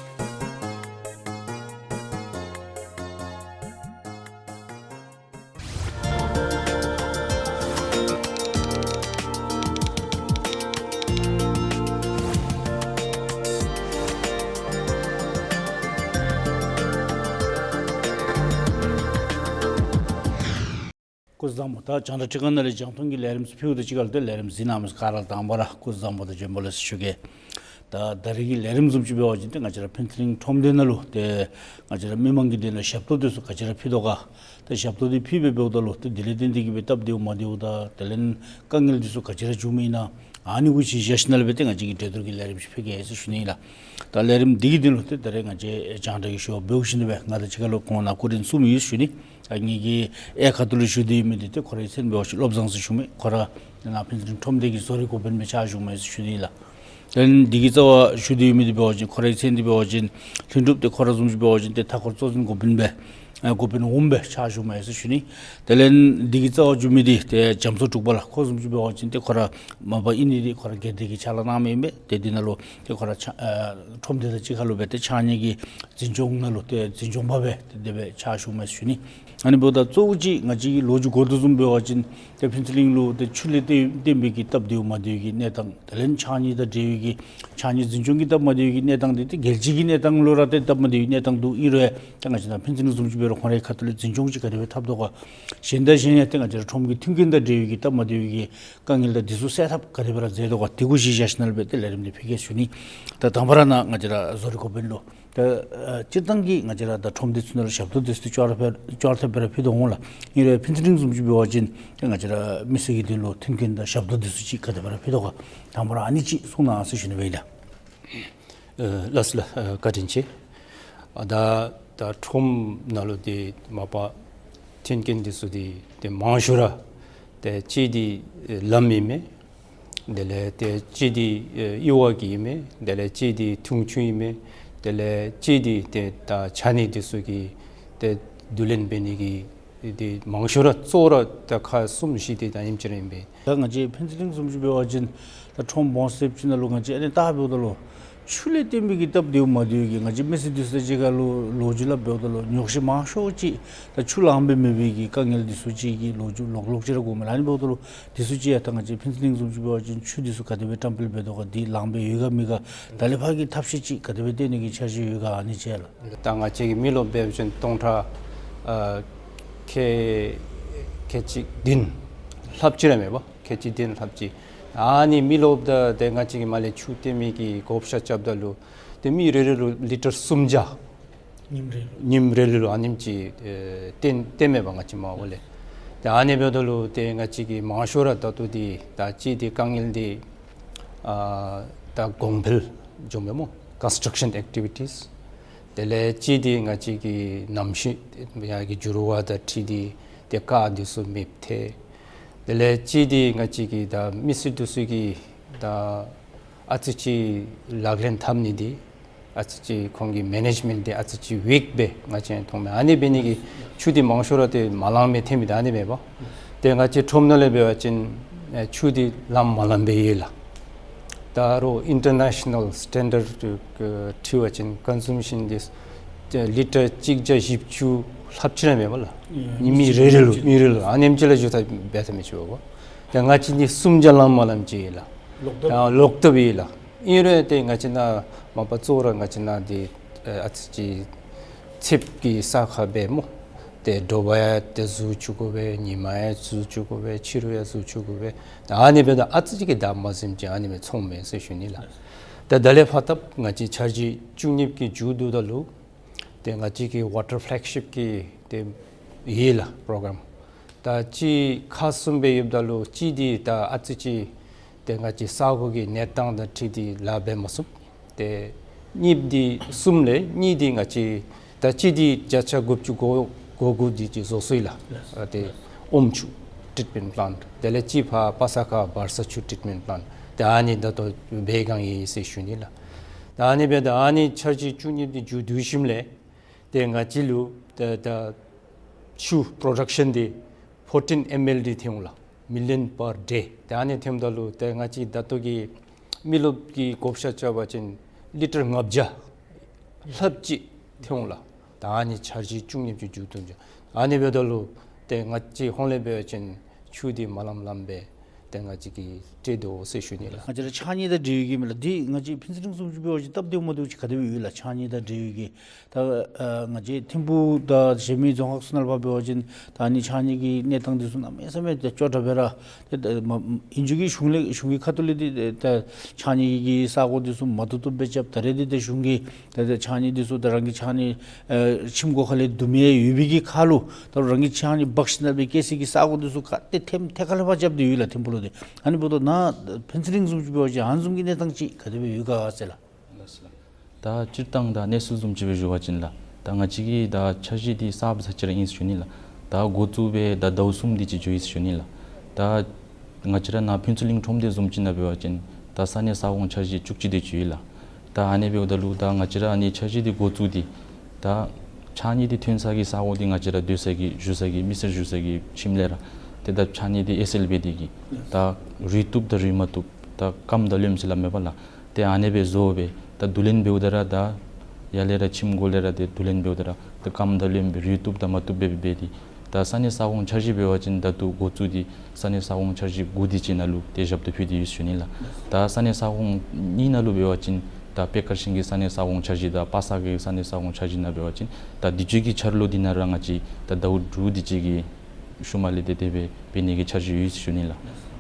སྐུ་གཟུགས་བཟང་པོ། ད་རྒྱང་བསྒྲགས་ཁྲི་ཁང་ནང་ལས་རྒྱང་མཐོང་གི་ལས་རིམ་ཚུ་ཕུལཝ་དང་གཅིག་ཁར་ལུ་ཏེ་ལས་རིམ་གཟིགས་གནང་མི་ག་ར་ལུ་དང་པ་ར་སྐུ་གཟུགས་བཟང་པོ་དང་བྱོན་པ་ལེགས་སོ་ཞུ་གེ། ད་ད་རིས་ཀྱི་ལས་རིམ་བཟུམ་ཅིག་འབད་བ་ཅིན་ཏེ་ང་བཅས་ར་ཕུན་ཚོགས་གླིང་ཁྲོམ་སྡེ་ནང་ལུ་ཏེ་ང་བཅས་ར་མི་མང་གི་དོན་ལུ་ཞབས་ཏོག་འདི་ཚུ་ག་ཅི་ར་ཕུལ་དོ་ག། ཏེ་ཞབས་ཏོག་འདི་ཕུལ་སྦེ་འབདཝ་ད་ལུ་ཏེ་དེ་ལས་ཏེ་འདི་གིས་སྦེ་སྟབས་བདེཝ་མ་བདེཝ་དང་དེ་ལས་དཀའ་ངལ་འདི་ཚུ་ག་ཅི་ར་བྱུངམ་ཨིན་ན་ཨ་ནི་གུ་གཞི་བཞག་ཞིནམ་ལས་སྦེ་ཏེ་ང་བཅས་ཀྱིས་གྲོས་བསྡུར་གྱི་ལས་རིམ་ཅིག་ཕུལ་གེ་ཟེར་ཞུ་ནི་ཨིན་ལགས། ད་ལས་རིམ་འདི་གི་དོན་ལུ་ཏེ་ད་རེས་ང་བཅས་རྒྱང་བསྒྲགས་ཀྱི་ཞུ་བ་འབདཝ་བཞིན་དུ་སྦེ་ང་དང་གཅིག་ཁར་ལུ་ཁོང་ནཱ་སྐུ་མགྲོན་གསུམ་ཡོད་ཞུ་ནི། ད་ངེ་གི་གཡས་ཁ་ཐུག་ལུ་བཞུགས་ཏེ་ཡོད་མི་འདི་ཏེ་ཁོ་རའི་མཚན་འབད་བ་ཅིན་བློ་བཟང་ཟེར་ཞུ་མི། ཁོ་ར་ནཱ་ཕུན་ཚོགས་གླིང་ཁྲོམ་སྡེ་གི་བཟོ་རིག་འགོ་དཔོན་སྦེ་ཕྱག་ཞུཝ་མས་ཟེར་ཞུ་ནི་ཨིན་ལགས། དེ་ལས་འདི་གི་རྩ་བར་བཞུགས་ཏེ་ཡོད་མི་འདི་འབད་བ་ཅིན་ཁོ་རའི་མཚན་འདི་འབད་བ་ཅིན་ལྷུན་གྲུབ། ཏེ་ཁོ་ར་བཟུམ་ཅིག་འབད་བ་ཅིན་ཏེ་མཐའ་འཁོར་གཙོ་འཛིན་འགོ་དཔོན་སྦེ་ཨ་འགོ་དཔོན་འོགམ་སྦེ་ཕྱག་ཞུཝ་མས་ཟེར་ཞུ་ནི། དེ་ལས་འདི་གི་རྩ་བར་བཞུགས་མི་འདི་ཏེ་རྒྱ་མཚོ་འབྲུག་པ་ལགས། ཁོ་བཟུམ་ཅིག་འབད་བ་ཅིན་ཏེ་ཁོ་ར་མ་པ་ཨིན་ནི་འདི་ཁོ་ར་སྒེར་སྡེ་གི་ཕྱག་ལཱ་གནང་མི་ཨིན་པས། ཏེ་འདི་ནང་ལུ་ཏེ་ཁོ་ར་ཕྱག་ཨ་ཁྲོམ་སྡེ་དང་གཅིག་ཁར་ལུ་སྦེ་ཏེ་ཕྱགས་སྙིགས་ཀྱི་འཛིན་སྐྱོང་ནང་ལུ་ཏེ་འཛིན་སྐྱོང་པ་སྦེ་ཏེ་དེ་སྦེ་ཕྱག་ཞུཝ་མས་ཟེར་ཞུ་ནི། ཨ་ནི་འབདཝ་ད་གཙོ་བོ་ཅིག་ང་བཅས་ཀྱི་ལོ་རྒྱུས་སྐོར་དུ་བཟུམ་འབད་བ་ཅིན་ཏེ་ཕུན་ཚོགས་གླིང་ལུ་ཏེ་ཆུ་ལས་བརྟེན་བརྟེན་པའི་གི་སྟབས་བདེཝ་མ་བདེཝ་གི་གནས་སྟངས། དེ་ལས་ཕྱགས་སྙིགས་དང་འབྲེལ་བའི་གི་ཕྱགས་སྙིགས་འཛིན་སྐྱོང་གི་སྟབས་མ་བདེཝ་གི་གནས་སྟངས་འདི་ཏེ་རྒྱལ་སྤྱི་གི་གནས་སྟངས་ལུ་ར་ཏེ་སྟབས་མ་བདེཝ་གི་གནས་སྟངས་འདུག། ཨིན་རུང་ཡང་ད་ང་བཅས་ནཱ་ཕུན་ཚོགས་གླིང་བཟུམ་ཅིག་འབད་རུང་ཁོང་རའི་ཁ་ཐུག་ལས་འཛིན་སྐྱོང་ཅིག་ག་དེ་སྦེ་འཐབ་དོ་ག། གཞན་དང་གཞན་ཡང་ཏེ་ང་བཅས་ར་ཁྲོམ་གྱི་མཐུན་རྐྱེན་དང་འབྲེལ་བའི་གི་སྟབས་མ་བདེཝ་གི་དཀའ་ངལ་དང་འདི་ཚུ་སེལ་ཐབས་ག་དེ་སྦེ་ར་མཛད་དོ་ག། དེ་གུ་གཞི་བཞག་ཞིནམ་ལས་སྦེ་ཏེ་ལས་རིམ་འདི་ཕུལ་གེ་ཟེར་ཞུ་ནི། ད་དང་པ་ར་ནཱ་ང་བཅས་ར་བཟོ་རིག་འགོ་དཔོན་ལུ་ད་ཨ་སྤྱིར་བཏང་གི་ང་བཅས་ར་ད་ཁྲོམ་སྡེ་ཚུ་ནང་ལུ་ཞབས་ཏོག་འདི་ཚུ་ཅོག་ར་ཕེ་ཅོག་ར་འཐདཔ་སྦེ་ར་ཕུལ་དོ་འོང་ལགས། ཨིན་རུང་ཡང་ཕུན་ཚོགས་གླིང་བཟུམ་ཅིག་འབད་བ་ཅིན་ཏེ་ང་བཅས་ར་མི་སེར་གྱི་དོན་ལུ་མཐུན་རྐྱེན་དང་ཞབས་ཏོག་འདི་ཚུ་ཅིག་ག་དེ་སྦེ་ར་ཕུལ་དོ་ག། དང་པ་ར་ཨ་ནི་ཅིག་གསུང་གནང་ཟེར་ཞུ་ནི་སྦེ་ཨིན་ལགས། ཨ་ལགས་སོ་ལགས། ཨ་བཀའ་དྲིན་ཆེ། ཨ་ད་ད་ཁྲོམ་ནང་ལུ་ཏེ་མ་པ་མཐུན་རྐྱེན་འདི་ཚུ་འདི་ཏེ་མང་ཤོས་ར་ཏེ་གཅིག་འདི་ཨེ་ལམ་ཨིན་མས། དེ་ལས་ཏེ་གཅིག་འདི་ཨེ་དབྱེ་བ་གི་ཨིན་མས། དེ་ལས་གཅིག་འདི་འཐུང་ཆུ་ཨིན་མས། དེ་ལས་གཅིག་འདི་ཏེ་ད་ཆ་གནས་འདི་ཚུ་གི་ཏེ་བསྡུ་ལེན་འབད་ནི་གི་ཏེ་མང་ཤོས་ར་གཙོ་བོ་ར་ད་ཁག་གསུམ་བཞི་དེ་ད་ཨིནམ་ཅིག་ར་ཨིན་པས། ད་ང་བཅས་ཕུན་ཚོགས་གླིང་བཟུམ་ཅིག་འབད་བ་ཅིན་ད་ཁྲོམ་སྦོམ་ཟེར་ཅིག་ནང་ལུ་ང་བཅས་ཨ་ནི་བལྟ་འབདཝ་ད་ལུ་ཆུ་ལས་བརྟེན་པའི་གི་སྟབས་བདེཝ་མ་བདེཝ་གི་ང་བཅས་མི་སེར་འདི་ཚུ་དང་གཅིག་ཁར་ལུ་ལོ་རྒྱུས་སླབ་འབདཝ་ད་ལུ་ཉོགས་བཤད་མང་ཤོས་ཅིག་ད་ཆུ་ལངམ་སྦེ་མེད་པའི་གི་དཀའ་ངལ་འདི་ཚུ་ཅིག་གི་ལོ་རྒྱུས་ལོག་ལོག་ཅིག་ར་གོཝ་མས་ལགས། ཨ་ནི་འབདཝ་ད་ལུ་འདི་ཚུ་ཅིག་ཡང་ད་ང་བཅས་ཕུན་ཚོགས་གླིང་བཟུམ་ཅིག་འབད་བ་ཅིན་ཆུ་འདི་ཚུ་ག་དེ་སྦེ་བཀྲམ་སྤེལ་འབད་དོ་ག། འདི་ལངམ་སྦེ་ཡོད་ག་མེད་ག། ད་ལས་ཕར་གྱི་ཐབས་ཤེས་ཅིག་ག་དེ་སྦེ་སྟོན་ནི་གི་འཆར་གཞི་ཡོད་ག། ཨ་ནི་ཅིག་ལགས། ད་ང་བཅས་ཀྱི་མི་རློབས་འབད་བ་ཅིན་སྟོང་ཕྲག་ཨ་ཁལ་ཁལ་གཅིག་བདུན་ལྷགཔ་ཅིག་ར་མེན་པ། ཁལ་གཅིག་བདུན་ལྷགཔ་ཅིག། ཨ་ནི་མི་རློབས་ད་ཏེ་ང་བཅས་ཀྱིས་མར་ལས་ཆུ་བཏོན་མི་གི་བགོ་བཤའ་རྐྱབ་ད་ལུ་ཏེ་མི་རེ་རེ་ལུ་ལི་ཊར་སུམ་བརྒྱ། ཉིནམ་རེ་ལུ། ཉིནམ་རེ་ལུ་ཨ་ནེམ་ཅིག་ཨེ་བཏོན་བཏོནམ་མས་པ་ང་བཅས་མར་འོག་ལས། ཏེ་ཨ་ནི་འབདཝ་ད་ལུ་ཏེ་ང་བཅས་ཀྱི་མང་ཤོས་ར་ད་ལྟོ་འདི་ད་གཅིག་འདི་དཀའ་ངལ་འདི་ཨ་ད་གོང་འཕེལ་འགྱོཝ་མས་སྨོ། ཀོན་སི་ཊྲག་ཤཱན་ཨེག་ཊི་བི་ཊིས། དེ་ལས་གཅིག་འདི་ང་བཅས་ཀྱི་གནམ་གཤིས་ཡར་གྱི་འགྱུར་བ་དང་འཁྲིལ་ཏེ་ཏེ་ཀར་འདི་ཚུ་མེདཔ་ཐལ། དེ་ལས་གཅིག་འདི་ང་བཅས་ཀྱི་ད་མི་སེར་འདི་ཚུ་གི་ ད་ཨ་ཙི་ཅིག་ལག་ལེན་འཐབ་ནི་འདི་ཨ་ཙི་ཅིག་ཁོང་གི་མེ་ནེཇ་མེནཊ་འདི་ཨ་ཙི་ཅིག་ཝིཀ་སྦེ་ང་བཅས་མཐོང་མས། ཨ་ནི་འབད་ནི་གིས་ཆུ་འདི་མང་ཤོས་ར་ཏེ་མ་ལང་མི་ཐོན་མི་འདི་ཨ་ནི་མས་པ། ཏེ་ང་བཅས་ཁྲོམ་ནང་ལས་འབད་བ་ཅིན་ཨེ་ཆུ་འདི་ལངམ་མ་ལངམ་སྦེ་ཡོད་ལགས། ད་རུང་ཨིན་ཊར་ནེ་ཤ་ནཱལ་སི་ཊེན་ཌརཌ་ཁྲིད་པ་ཅིན་ཀོན་སུམ་ཤཱན་འདི་ལི་ཊར་གཅིག་བརྒྱ་བཞི་བཅུ་ལྷགཔ་ཅིག་ར་མས་པ་ལགས། ཨེ་ཉིནམ་རེ་རེ་ལུ་ཉིནམ་རེ་ལུ་ཨ་ནེམ་ཅིག་ལས་ལྗོན་ཏ་འབད་ཐབས་མི་ཆོག་པ། ཏེ་ང་བཅས་འདི་སུམ་བརྒྱ་ལངམ་མ་ལངམ་ཅིག་ཡོད་ལགས། ལོག་ཐབས། ད་ལོག་ཐབས་ཡོད་ལགས། ཨིན་རུང་ཏེ་ང་བཅས་ནཱ་མ་པ་གཙོ་བོ་ར་ང་བཅས་ནཱ་འདི་ཨ་ཙི་ཅིག་ཚདཔ་གི་ས་ཁར་འབད་སྨོ། ཏེ་དྲོ་པ་ཡང་ཏེ་བཟུང་བཅུག་དགོ་པས། ཉིན་མ་ཡང་བཟུང་བཅུག་དགོ་པས། ཕྱི་རུ་ཡང་བཟུང་བཅུག་དགོ་པས། ད་ཨ་ནི་འབདཝ་ད་ཨ་ཙི་ཅིག་གི་ད་མ་ཟིམ་ཅིག་ཨ་ནི་སྦེ་ཚོང་མས་ཟེར་ཞུ་ནི་ལགས། ད་ད་ལས་ཕར་ད་ང་བཅས་འཆར་གཞི་བཅུ་གཉིས་ཀྱི་མཇུག་བསྡུཝ་ད་ལུ་ཏེ་ང་བཅས་ཀྱི་ཝ་ཊར་ཕེ་ལེག་ཤིཔ་གི་ཏེ་ཡོད་ལགས་པྲོ་གརམ། ད་ཅིག་ཁག་གསུམ་སྦེ་ཡོདཔ་ད་ལུ་གཅིག་འདི་ད་ཨ་ཙི་ཅིག་ཏེ་ང་བཅས་ས་གོ་གི་གནས་སྟངས་དང་འཁྲིལ་ཏེ་ལཱ་འབད་མ་ཚུགས། ཏེ་གཉིས་འདི་གསུམ་ལས་གཉིས་འདི་ང་བཅས་ད་གཅིག་འདི་བརྒྱ་ཆ་དགུ་བཅུ་གོ་གོ་དགུ་འདི་ཅིག་བཟོ་ཚར་ཡི་ལགས། ཨ་ཏེ་ཨོམ་ཆུ་ཊྲིཊ་མེནཊ་པ་ལེནཊ། དེ་ལས་གཅིག་ཕར་པ་ས་ཁ་བལ་ས་ཆུ་ཊྲིཊ་མེནཊ་པ་ལེནཊ། ཏེ་ཨ་ནི་ད་ལྟོ་འབད་བའི་སྒང་ཡོད་ཟེར་ཞུ་ནི་ལགས། ད་ཨ་ནི་འབདཝ་ད་ཨ་ནི་འཆར་གཞི་བཅུ་གཉིས་འདི་མཇུག་བསྡུ་ཞིནམ་ལས་ཏེ་ང་བཅས་ལུ་ད་ད་ཆུ་པྲོ་ཌག་ཤཱན་འདི་ཕོར་ཊིན་ཨེམ་ཨེལ་འདི་ཐོན་འོང་ལགས། མི་ལི་ཡཱན་པར་ཌེ། ཏེ་ཨ་ནི་ཐོནམ་ད་ལུ་ཏེ་ང་བཅས་ད་ལྟོ་གི་མི་རློབས་ཀྱི་བགོ་བཤའ་རྐྱབ་པ་ཅིན་ལི་ཊར་ལྔ་བརྒྱ་ལྷགཔ་ཅིག་ཐོན་འོང་ལགས། ད་ཨ་ནི་འཆར་གཞི་བཅུ་གཉིས་ཀྱི་མཇུག་བསྡུ་ཅི། ཨ་ནི་འབདཝ་ད་ལུ་ཏེ་ང་བཅས་ཧོངས་ལས་འབད་བ་ཅིན་ཆུ་འདི་མ་ལངམ་ལངམ་སྦེ་ཏེ་ང་བཅས་ཀྱིས་སྤྲོད་དོ་ཟེར་ཞུ་ནི་ལགས། ང་བཅས་ར་ཕྱགས་སྙིགས་དང་འབྲེལ་ཡོད་ཀྱི་མས་ལགས། འདི་ང་བཅས་ཕུན་ཚོགས་གླིང་བཟུམ་ཅིག་འབད་བ་ཅིན་སྟབས་བདེཝ་མ་བདེཝ་ཅིག་ག་དེ་སྦེ་ཡོད་ལགས། ཕྱགས་སྙིགས་དང་འབྲེལ་ཡོད་ཀྱི་ད་ཨ་ང་བཅས་ཐིམ་ཕུག་དང་གཞན་མི་རྫོང་ཁག་ཚུ་ནང་ལུ་ཕར་འབད་བ་ཅིན་ད་ཨ་ནི་ཕྱགས་སྙིགས་ཀྱི་གནས་སྟངས་འདི་ཚུ་གནམ་མེད་ས་མེད་ཏེ་སྐྱོ་དྲགས་སྦེ་ར་ཏེ་ད་མ་ཨིན་རུང་གི་གཞུང་ལས་གཞུང་གི་ཁ་ཐུག་ལས་འདི་ད་ཕྱགས་སྙིགས་ཀྱི་ས་གོ་འདི་ཚུ་མ་བཏུབ་བཏུབ་སྦེ་རྐྱབ། ད་རེས་འདི་ད་གཞུང་གིས་ད་ད་ཕྱགས་སྙིགས་འདི་ཚུ་ད་རང་གི་ཕྱགས་སྙིགས་ཨེ་ཁྱིམ་སྒོ་ཁ་ལས་བསྡུ་མི་ཡོད་པའི་གི་ཁར་ལུ་ད་རང་གི་ཕྱགས་སྙིགས་འབག་ཞིནམ་ལས་སྦེ་བསྐྱལ་སའི་གི་ས་གོ་འདི་ཚུ་ག་ཏེ་ཐེམ་ཐད་ཁ་ལས་ཕར་རྐྱབ་སྟེ་ཡོད་ལགས་ཐིམ་ཕུག་ལུ་འདི། ཨ་ནི་འབདཝ་ད་ནཱ་ཕུན་ཚོགས་གླིང་བཟུམ་ཅིག་འབད་བ་ཅིན་ཨ་ནི་བཟུམ་གྱི་གནས་སྟངས་ཅིག་ག་དེ་སྦེ་ཡོད་ག་ཟེར་ལགས། ད་སྤྱིར་བཏང་ད་གནས་ཚུལ་བཟུམ་ཅིག་སྦེ་ཞུ་བ་ཅིན་ལགས། ད་ང་བཅས་ཀྱི་ད་འཆར་གཞི་འདི་གསརཔ་ས་ཅིག་ར་ཨིན་ཟེར་ཞུ་ནི་ལགས། ད་འགོ་བཙུགས་སྦེ་ད་ཟླཝ་གསུམ་དེ་ཅིག་འགྱོ་ཡི་ཟེར་ཞུ་ནི་ལགས། ད་ང་བཅས་ར་ནཱ་ཕུན་ཚོགས་གླིང་ཁྲོམ་སྡེ་བཟུམ་ཅིག་ནང་འབད་བ་ཅིན་ད་ས་གནས་ས་ཁོངས་འཆར་གཞི་བཅུ་གཅིག་དེ་ཅིག་ཡོད་ལགས། ད་ཨ་ནི་འབདཝ་ད་ལུ་ད་ང་བཅས་ར་ཨ་ནི་འཆར་གཞི་འདི་འགོ་བཙུགས་ཏེ་ད་ཕྱགས་སྙིགས་འདི་ཐོན་ས་གི་ས་གོ་འདི་ང་བཅས་ར་སྡོད་ས་གི་བཞུགས་ས་གི་མི་སེར་བཞུགས་ས་གི་ཁྱིམ་ལས་ར་ཏེ་ད་ཕྱགས་སྙིགས་འདི་ཨེ་སེལ་འབད་དེ་གིས་ད་རུལ་བཏུབ་དང་རུལ་མ་བཏུབ་ད་སྐམ་དང་རློནམ་ཟེར་སླབ་མས་པ་ལགས། ཏེ་ཨ་ནི་སྦེ་བཟོ་སྦེ་ད་བསྡུ་ལེན་འབདཝ་ད་ར་ད་ཡར་ལས་ར་ཁྱིམ་སྒོ་ལས་ར་ཏེ་བསྡུ་ལེན་འབདཝ་ད་ར་ཏེ་སྐམ་དང་རློནམ་སྦེ་རུལ་བཏུབ་དང་མ་བཏུབ་སྦེ་འབད་དེ་ད་ས་གནས་ས་ཁོངས་འཆར་གཞི་འབད་བ་ཅིན་ད་ལྟོ་འགོ་བཙུགས་ཏེ་ས་གནས་ས་ཁོངས་འཆར་གཞི་དགུ་དེ་ཅིག་ནང་ལུ་ཏེ་ཞབས་ཏོག་ཕུལ་ཏེ་ཡོད་ཟེར་ཞུ་ནི་ལགས། ད་ས་གནས་ས་ཁོངས་གཉིས་ནང་ལུ་འབད་བ་ཅིན་ད་པད་དཀར་ཤིང་གི་ས་གནས་ས་ཁོངས་འཆར་གཞི་དང་པ་ས་གི་ས་གནས་ས་ཁོངས་འཆར་གཞི་ནང་འབད་བ་ཅིན་ད་དུས་ཅི་གི་འཆར་ལོ་འདི་ནང་ར་ང་བཅས་ད་ཟླཝ་དྲུག་དེ་ཅིག་གི་ཤུལ་མ་ལས་ཏེ་དེ་སྦེ་འབད་ནི་གི་འཆར་གཞི་ཡོད་ཟེར་ཞུ་ནི་ལགས།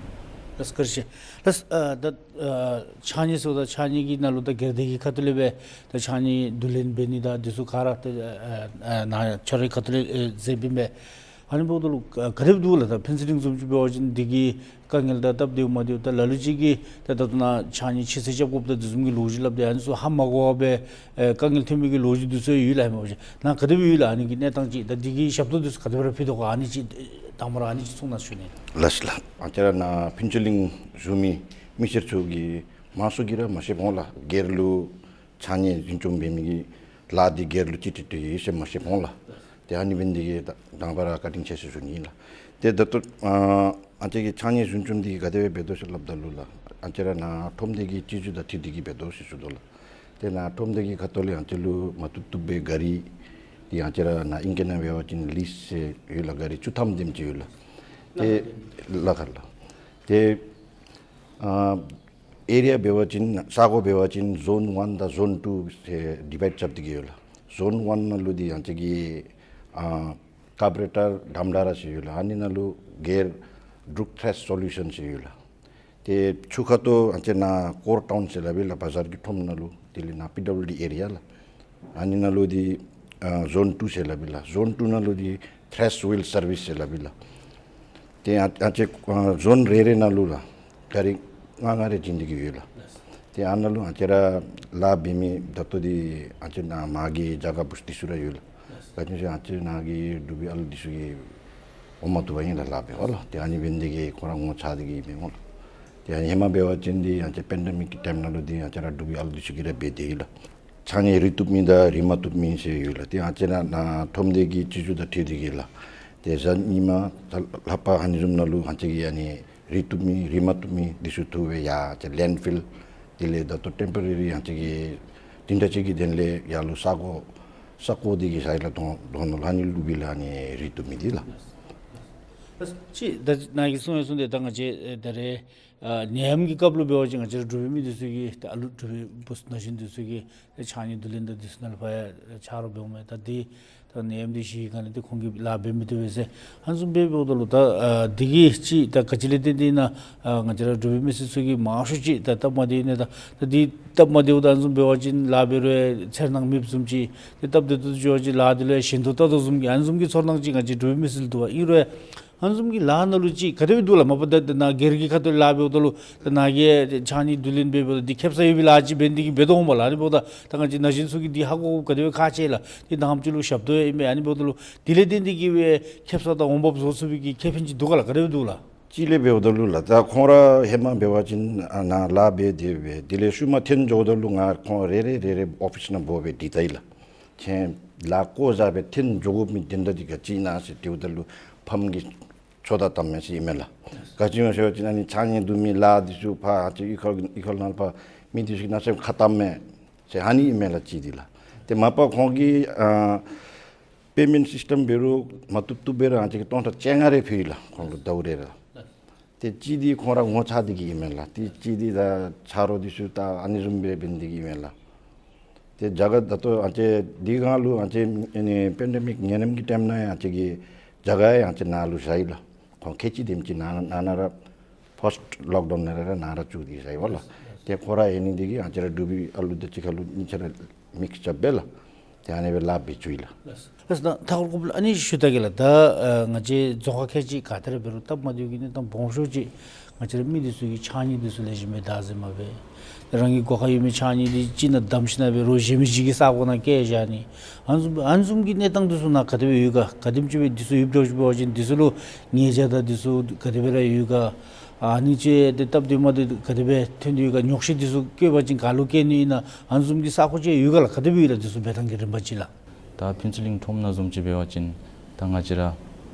ལགས་བཀའ་དྲིན་ཆེ། ལགས་ཨ་ད་ཨ་ཕྱགས་སྙིགས་ཟེརཝ་ད་ཕྱགས་སྙིགས་ཀྱི་ནང་ལུ་ད་སྒེར་སྡེ་གི་ཁ་ཐུག་ལས་སྦེ་ད་ཕྱགས་སྙིགས་བསྡུ་ལེན་འབད་ནི་དང་འདི་ཚུ་ག་ར་ད་ཨ་ཨ་ནཱ་ཁྱོད་རའི་ཁ་ཐུག་ལས་ཨེ་མཛད་པའི་མས། ཨ་ནི་འབདཝ་ད་ལུ་ག་ག་དེ་སྦེ་འདུག་ལགས། ད་ཕུན་ཚོགས་གླིང་བཟུམ་ཅིག་འབད་བ་ཅིན་འདི་གི་དཀའ་ངལ་དང་སྟབས་བདེཝ་མ་བདེཝ་ད་ལ་ལུ་ཅིག་གིས་ད་ད་ལྟོ་ནཱ་ཕྱགས་སྙིགས་ཕྱི་སེལ་རྐྱབ་དགོཔ་དང་འདི་བཟུམ་གྱི་ལོ་རྒྱུས་སླབ་སྟེ་ཨ་ནི་ཚུ་ཧ་མ་གོ་བར་སྦེ་ཨེ་དཀའ་ངལ་ཐོན་མི་གི་ལོ་རྒྱུས་འདི་ཚུ་ཡོད་ལགས། ཧེ་མ་བ་ཅིན་ནཱ་ག་དེ་སྦེ་ཡོད་ལགས། ཨ་ནི་གི་གནས་སྟངས་ཅིག་ད་འདི་གི་ཞབས་ཏོག་འདི་ཚུ་ག་དེ་སྦེ་ར་ཕུལ་དོ་ག་ཨ་ནི་ཅིག་དང་པ་ར་ཨ་ནི་ཅིག་གསུང་གནང་ཞུ་ནི། ལགས་ལགས། ང་བཅས་ར་ནཱ་ཕུན་ཚོགས་གླིང་བཞུགས་མི་མི་སེར་ཚུ་གིས་མང་ཤོས་ཀྱིས་ར་མ་ཤེསཔ་འོང་ལགས། སྒེར་ལུ་ཕྱགས་སྙིགས་འཛིན་སྐྱོང་འབད་མི་གི་ལཱ་འདི་སྒེར་ལུ་ཅིག་སྤྲོད་དེ་ཡོད་ཟེར་མ་ཤེསཔ་འོང་ལགས། ཏེ་ཨ་ནི་འབད་ནི་འདི་གིས་ད་དང་པ་ར་བཀའ་དྲིན་ཆེ་ཟེར་ཞུ་ནི་ཨིན་ལགས། ཏེ་ད་ལྟོ་ཨ་ང་བཅས་ཀྱི་ཕྱགས་སྙིགས་འཛིན་སྐྱོང་འདི་ག་དེ་སྦེ་འབད་དོ་ཟེར་སླབ་ད་ལུ་ལགས། ང་བཅས་ར་ནཱ་ཁྲོམ་སྡེ་གི་སྤྱོད་བཟོ་དང་འཁྲིལ་ཏེ་གིས་འབད་དོ་ཟེར་ཞུ་དོ་ལགས། ཏེ་ནཱ་ཁྲོམ་སྡེ་གི་ཁ་ཐུག་ལས་ང་བཅས་ལུ་མ་བཏུབ་བཏུབ་སྦེ་ག་རི་འདི་ང་བཅས་ར་ནཱ་ཨིང་སྐད་ནང་འབད་བ་ཅིན་ལིསི་ཟེར་ཡོད་ལགས། ག་རི་བཅུ་ཐམ་དེམ་ཅིག་ཡོད་ལགས། ཏེ་ལགས་ཁ་ལགས། ཏེ་ཨ་ཨེ་རི་ཡ་འབད་བ་ཅིན་ས་གོ་འབད་བ་ཅིན་ཟོན་ཝན་དང་ཟོན་ཊུ་ཟེར་ཌི་བའིཌ་རྐྱབ་སྟེ་གིས་ཡོད་ལགས། ཟོན་ཝན་ནང་ལུ་འདི་ང་བཅས་ཀྱི་ཨ་ཀར་པོ་རེ་ཊར་ཌམ་ཌ་ར་ཟེར་ཡོད་ལགས། ཨ་ནི་ནང་ལུ་སྒེར་འབྲུག་ཊྲེཤ་སོ་ལུ་ཤཱན་ཟེར་ཡོད་ལགས། ཏེ་ཆུ་ཁ་ཐུག་ང་བཅས་ནཱ་ཀོར་ཊའུན་ཟེར་སླབ་ཨིན་ལགས། བ་ཛར་གྱི་ཁྲོམ་ནང་ལུ་དེ་ལས་ནཱ་པི་ཌབ་ལིའུ་ཌི་ཨེ་རི་ཡ་ལགས། ཨ་ནི་ནང་ལུ་འདི་ཨ་ཟོན་ཊུ་ཟེར་སླབ་ཨིན་ལགས། ཟོན་ཊུ་ནང་ལུ་འདི་ཊྲེཤ་ཝིལ་སར་བིསི་ཟེར་སླབ་ཨིན་ལགས། ཏེ་ཨ་ང་བཅས་ཨ་ཟོན་རེ་རེ་ནང་ལུ་ལགས་ག་རི་ལྔ་ལྔ་རེ་བྱིན་ཏེ་གིས་ཡོད་ལགས། ཏེ་ཨ་ནཱ་ལུ་ང་བཅས་ར་ལཱ་འབད་མི་ད་ལྟོ་འདི་ང་བཅས་ནཱ་མ་གི་རྒྱ་གརཔ་འདི་ཚུ་ར་ཡོད་ལགས། ག་ཅི་ཟེར་ང་བཅས་ནཱ་གི་འབྲུག་པའི་ཨ་ལུ་འདི་ཚུ་གིས་འོང་མ་བཏུབ་པ་ཨིན་ལགས་ལཱ་འབད་བ་ལགས། ཏེ་ཨ་ནི་འབད་ནི་འདི་གིས་ཁོང་ར་ངོ་ཚ་སྟེ་གིས་མི་འོང་ལགས། ཏེ་ཨ་ནི་ཧེ་མ་འབད་བ་ཅིན་འདི་ང་བཅས་པེན་ཌེ་མིག་གི་ཊའིམ་ནང་ལུ་འདི་ང་བཅས་ར་འབྲུག་པའི་ཨ་ལུ་འདི་ཚུ་གིས་ར་འབད་དེ་ཡོད་ལགས། ཕྱགས་སྙིགས་རུལ་བཏུབ་མི་དང་རིལ་མ་བཏུབ་མི་ཟེར་ཡོད་ལགས། ཏེ་ང་བཅས་ནཱ་ནཱ་ཁྲོམ་སྡེ་གི་སྤྱི་ཚོགས་དང་འཁྲིལ་ཏེ་གིས་ལགས། ཏེ་གཟའ་ཉི་མ་ད་ལྷག་པ་ཨ་ནི་བཟུམ་ནང་ལུ་ང་བཅས་ཀྱིས་ཨ་ནི་རུལ་བཏུབ་མི་རིལ་མ་བཏུབ་མི་འདི་ཚུ་བཏོག་སྦེ་ཡར་ང་བཅས་ལེནཌ་ཕིལ་དེ་ལས་ད་ལྟོ་ཊེམ་པོ་རེ་རི་ང་བཅས་ཀྱིས་བདུན་ཕྲག་གཅིག་གི་དོན་ལས་ཡར་ལུ་ས་སྒོ་ས་སྒོ་འདི་གི་ས་ཡི་ལགས། དོང་དོང་ནང་ལུ་ཨ་ནི་ལུ་སྦེ་ལགས། ཨ་ནི་རུལ་བཏུབ་མི་འདི་ལགས། ད་ཅི་ད་ནཱ་གིས་གསུངས་ཡང་གསུངས་ཏེ་ད་ང་བཅས་ཨེ་ད་རེས་ཨ་ནད་ཡམས་ཀྱི་སྐབས་ལུ་འབད་བ་ཅིན་ང་བཅས་ར་འབྲུག་པའི་མི་འདི་ཚུ་གིས་ད་ཨ་ལུ་འབྲུག་པའི་བུ་ཚུ་ན་གཞོན་འདི་ཚུ་གིས་ཕྱགས་སྙིགས་བསྡུ་ལེན་དང་འདི་ཚུ་ནང་ལུ་ཕར་ཡང་ཆ་རོགས་འབདཝ་མས། ད་འདི་ད་ནད་ཡམས་འདི་ཞི་བའི་སྒང་ལས་ཏེ་ཁོང་གིས་ལཱ་འབད་མི་བཏུབ་པས་ཟེར་ཨ་ནི་བཟུམ་སྦེ་འབདཝ་ད་ལུ་ད་ཨ་འདི་གིས་ཅིག་ད་ག་ཅི་ལས་བརྟེན་ཏེ་ཨིན་ན་ཨ་ང་བཅས་ར་འབྲུག་པའི་མི་སེར་ཚུ་གིས་མང་ཤོས་ཅིག་ད་སྟབས་མ་བདེཝ་ཨིན་ན། ད་ད་འདི་སྟབས་མ་བདེཝ་ད་ཨ་ནི་བཟུམ་འབད་བ་ཅིན་ལཱ་འབད་རུང་ཡང་འཚེར་སྣང་མེདཔ་བཟུམ་ཅིག། ཏེ་སྟབས་བདེ་ཏོག་ཏོ་འབད་བ་ཅིན་ལཱ་འདི་ལུ་ཡང་ཞེན་ཐོག་བཏབ་དོ་བཟུམ་གྱི་ཨ་ནི་བཟུམ་གྱི་ཚོར་སྣང་ཅིག་ང་བཅས་འབྲུག་པའི་མི་སེར་ལུ་འདུག་པ། ཨིན་རུང་ཡང་ཨ་ནི་བཟུམ་གྱི་ལཱ་ནང་ལུ་ཅིག་ག་དེ་སྦེ་འདུག་ལགས། མ་པ་ད་ད་ནཱ་སྒེར་གྱི་ཁ་ཐུག་ལཱ་འབདཝ་ད་ལུ་ད་ནཱ་གིས་ཕྱགས་སྙིགས་བསྡུ་ལེན་འབད་འབདཝ་ད་འདི་ཁེབ་ས་ཡོད་པའི་ལཱ་ཅིག་འབད་ནི་འདི་གིས་འབད་དོ་འོང་པ་ལགས། ཨ་ནི་འབདཝ་ད་ད་ང་བཅས་ན་གཞོན་ཚུ་གིས་འདི་ཧ་གོ་ག་དེ་སྦེ་ཁག་ཆེ་ལགས། འདི་ནང་ལུ་ཞབས་ཏོག་ཡང་ཨིན་མས། ཨ་ནི་འབདཝ་ད་ལུ་དེ་ལས་བརྟེན་ཏེ་གིས་སྦེ་ཁེབ་ས་དང་འོང་འབབ་བཟོ་ཚུགས་པའི་གི་ཁེ་ཕན་ཅིག་འདུག་ག་ལགས། ག་དེ་སྦེ་འདུག་ལགས། ཅིག་ལས་འབདཝ་ད་ལུ་ལགས། ད་ཁོང་ར་ཧེ་མ་འབད་བ་ཅིན་ཨ་ནཱ་ལཱ་འབད་དེ་སྦེ་དེ་ལས་ཤུལ་མ་ཐོན་འགྱོཝ་ད་ལུ་ང་ཁོང་རེ་རེ་རེ་རེ་ཨོ་ཕིསི་ནང་འབོ་སྦེ་དྲི་ད་ཡི་ལགས། ཁྱེད་ལཱ་བཀོ་བཞག་སྦེ་ཐོན་འགྱོ་དགོ་མི་དོན་དག་འདི་ག་ཅི་ཨིན་ན་ཟེར་དྲིཝ་ད་ལུ་ཕམ་གིས་ཁྱོད་ད་གཏམ་མས་ཟེར་ཨིན་མས་ལགས། ག་ཅི་སྨོ་ཟེར་བ་ཅིན་ཨ་ནི་ཕྱགས་སྙིགས་བསྡུ་མི་ལཱ་འདི་ཚུ་ཕར་ཨ་ཙི་གཡུས་ཁ་གཡུས་ཁ་ནང་ཕར་མི་འདི་ཚུ་གིས་ན་སེམས་ཁ་གཏམ་མས་ཟེར་ཨ་ནི་ཨིན་མས་ལགས། ཅིག་འདི་ལགས། ཏེ་མ་པ་ཁོང་གིས་ཨ་པེ་མེནཊ་སིསི་ཊམ་འབད་རུང་མ་བཏུབ་བཏུབ་སྦེ་ར་ང་བཅས་ཀྱིས་སྟོང་ཕྲག་བཅོ་ལྔ་རེ་ཕུལ་ཡི་ལགས། ཁོང་ལུ་ཟླཝ་རེ་ར། ཏེ་ཅིག་འདི་ཁོང་ར་ངོ་ཚ་སྟེ་གིས་ཨིན་མས་ལགས། ཏེ་ཅིག་འདི་ད་ཆ་རོགས་འདི་ཚུ་ད་ཨ་ནི་བཟུམ་སྦེ་འབད་ནི་འདི་གིས་ཨིན་མས་ལགས། ཏེ་རྒྱ་གར་ད་ལྟོ་ང་བཅས་འདི་སྒང་ལུ་ང་བཅས་ཨ་ནི་པེན་ཌེ་མིག་ནད་ཡམས་ཀྱི་ཊའིམ་ནང་ཡང་ང་བཅས་ཀྱིས་རྒྱ་གར་ཡང་ང་བཅས་ནཱ་ལུ་བཞག་ཡི་ལགས། ཁོང་ཁལ་གཅིག་དེམ་ཅིག་ནཱ་ནཱ་ནཱ་ར་ཕོསཊ་ལོག་ཌའུན་ནང་ར་ནཱ་ར་བཙུགས་ཏེ་བཞག་ཡི་བ་ལགས། ཏེ་ཁོང་ར་ཨ་ནི་འདི་གིས་ང་བཅས་ར་འབྲུག་པའི་ཨ་ལུ་དང་གཅིག་ཁར་ལུ་གཉིས་ཆ་ར་མིགསི་རྐྱབ་སྦེ་ལགས། ཏེ་ཨ་ནི་སྦེ་ལཱ་འབད་བཅུག་ཡི་ལགས། ལགས། ལགས་སོ། ད་མཐའ་འཁོར་ཀོ་པ་ལུ་ཨ་ནི་ཞུ་ད་གེ་ལགས། ད་ཨ་ང་བཅས་རྫོང་ཁག་ཁལ་གཅིག་ག་ཏེ་ར་འབད་རུང་སྟབས་མ་བདེཝ་གི་གནས་སྟངས་སྦོམ་ཤོས་ཅིག་ང་བཅས་ར་མི་འདི་ཚུ་གིས་ཕྱགས་སྙིགས་འདི་ཚུ་ལེགས་ཤོམ་སྦེ་བདག་འཛིན་མ་འབད། རང་གི་སྒོ་ཁར་ཡོད་མི་ཕྱགས་སྙིགས་འདི་ཅིག་ནང་བསྡམས་ཞིན་ན་སྦེ་རོགས་གཞན་མི་ཅིག་གི་ས་སྒོ་ནང་བསྐྱལ་བཞག་ནི། ཨ་ནི་བཟུམ་ཨ་ནི་བཟུམ་གྱི་གནས་སྟངས་འདི་ཚུ་ནང་ག་དེ་སྦེ་ཡོད་ག། ག་དེམ་ཅིག་སྦེ་འདི་ཚུ་ཡོདཔ་འདྲཝ་ཅིག་འབད་བ་ཅིན་འདི་ཚུ་ལུ་ཉེས་བྱ་དང་འདི་ཚུ་ག་དེ་སྦེ་ར་ཡོད་ག། ཨ་ནི་ཅིག་ཏེ་སྟབས་བདེ་མ་བདེ་ག་དེ་སྦེ་ཐོན་ཏེ་ཡོད་ག། ཉོག་བཤད་འདི་ཚུ་བཀོད་པ་ཅིན་ག་ལུ་བཀོད་ནི་ཨིན་ན། ཨ་ནི་བཟུམ་གྱི་ས་ཁོངས་ཅིག་ཡོད་ག་ལགས། ག་དེ་སྦེ་ཡོད་ལགས། འདི་ཚུ་འབད་ཐངས་ཀྱི་རིམ་པ་ཅིག་ལགས། ད་ཕུན་ཚོགས་གླིང་ཁྲོམ་ནང་བཟུམ་ཅིག་འབད་བ་ཅིན་ད་ང་བཅས་ར་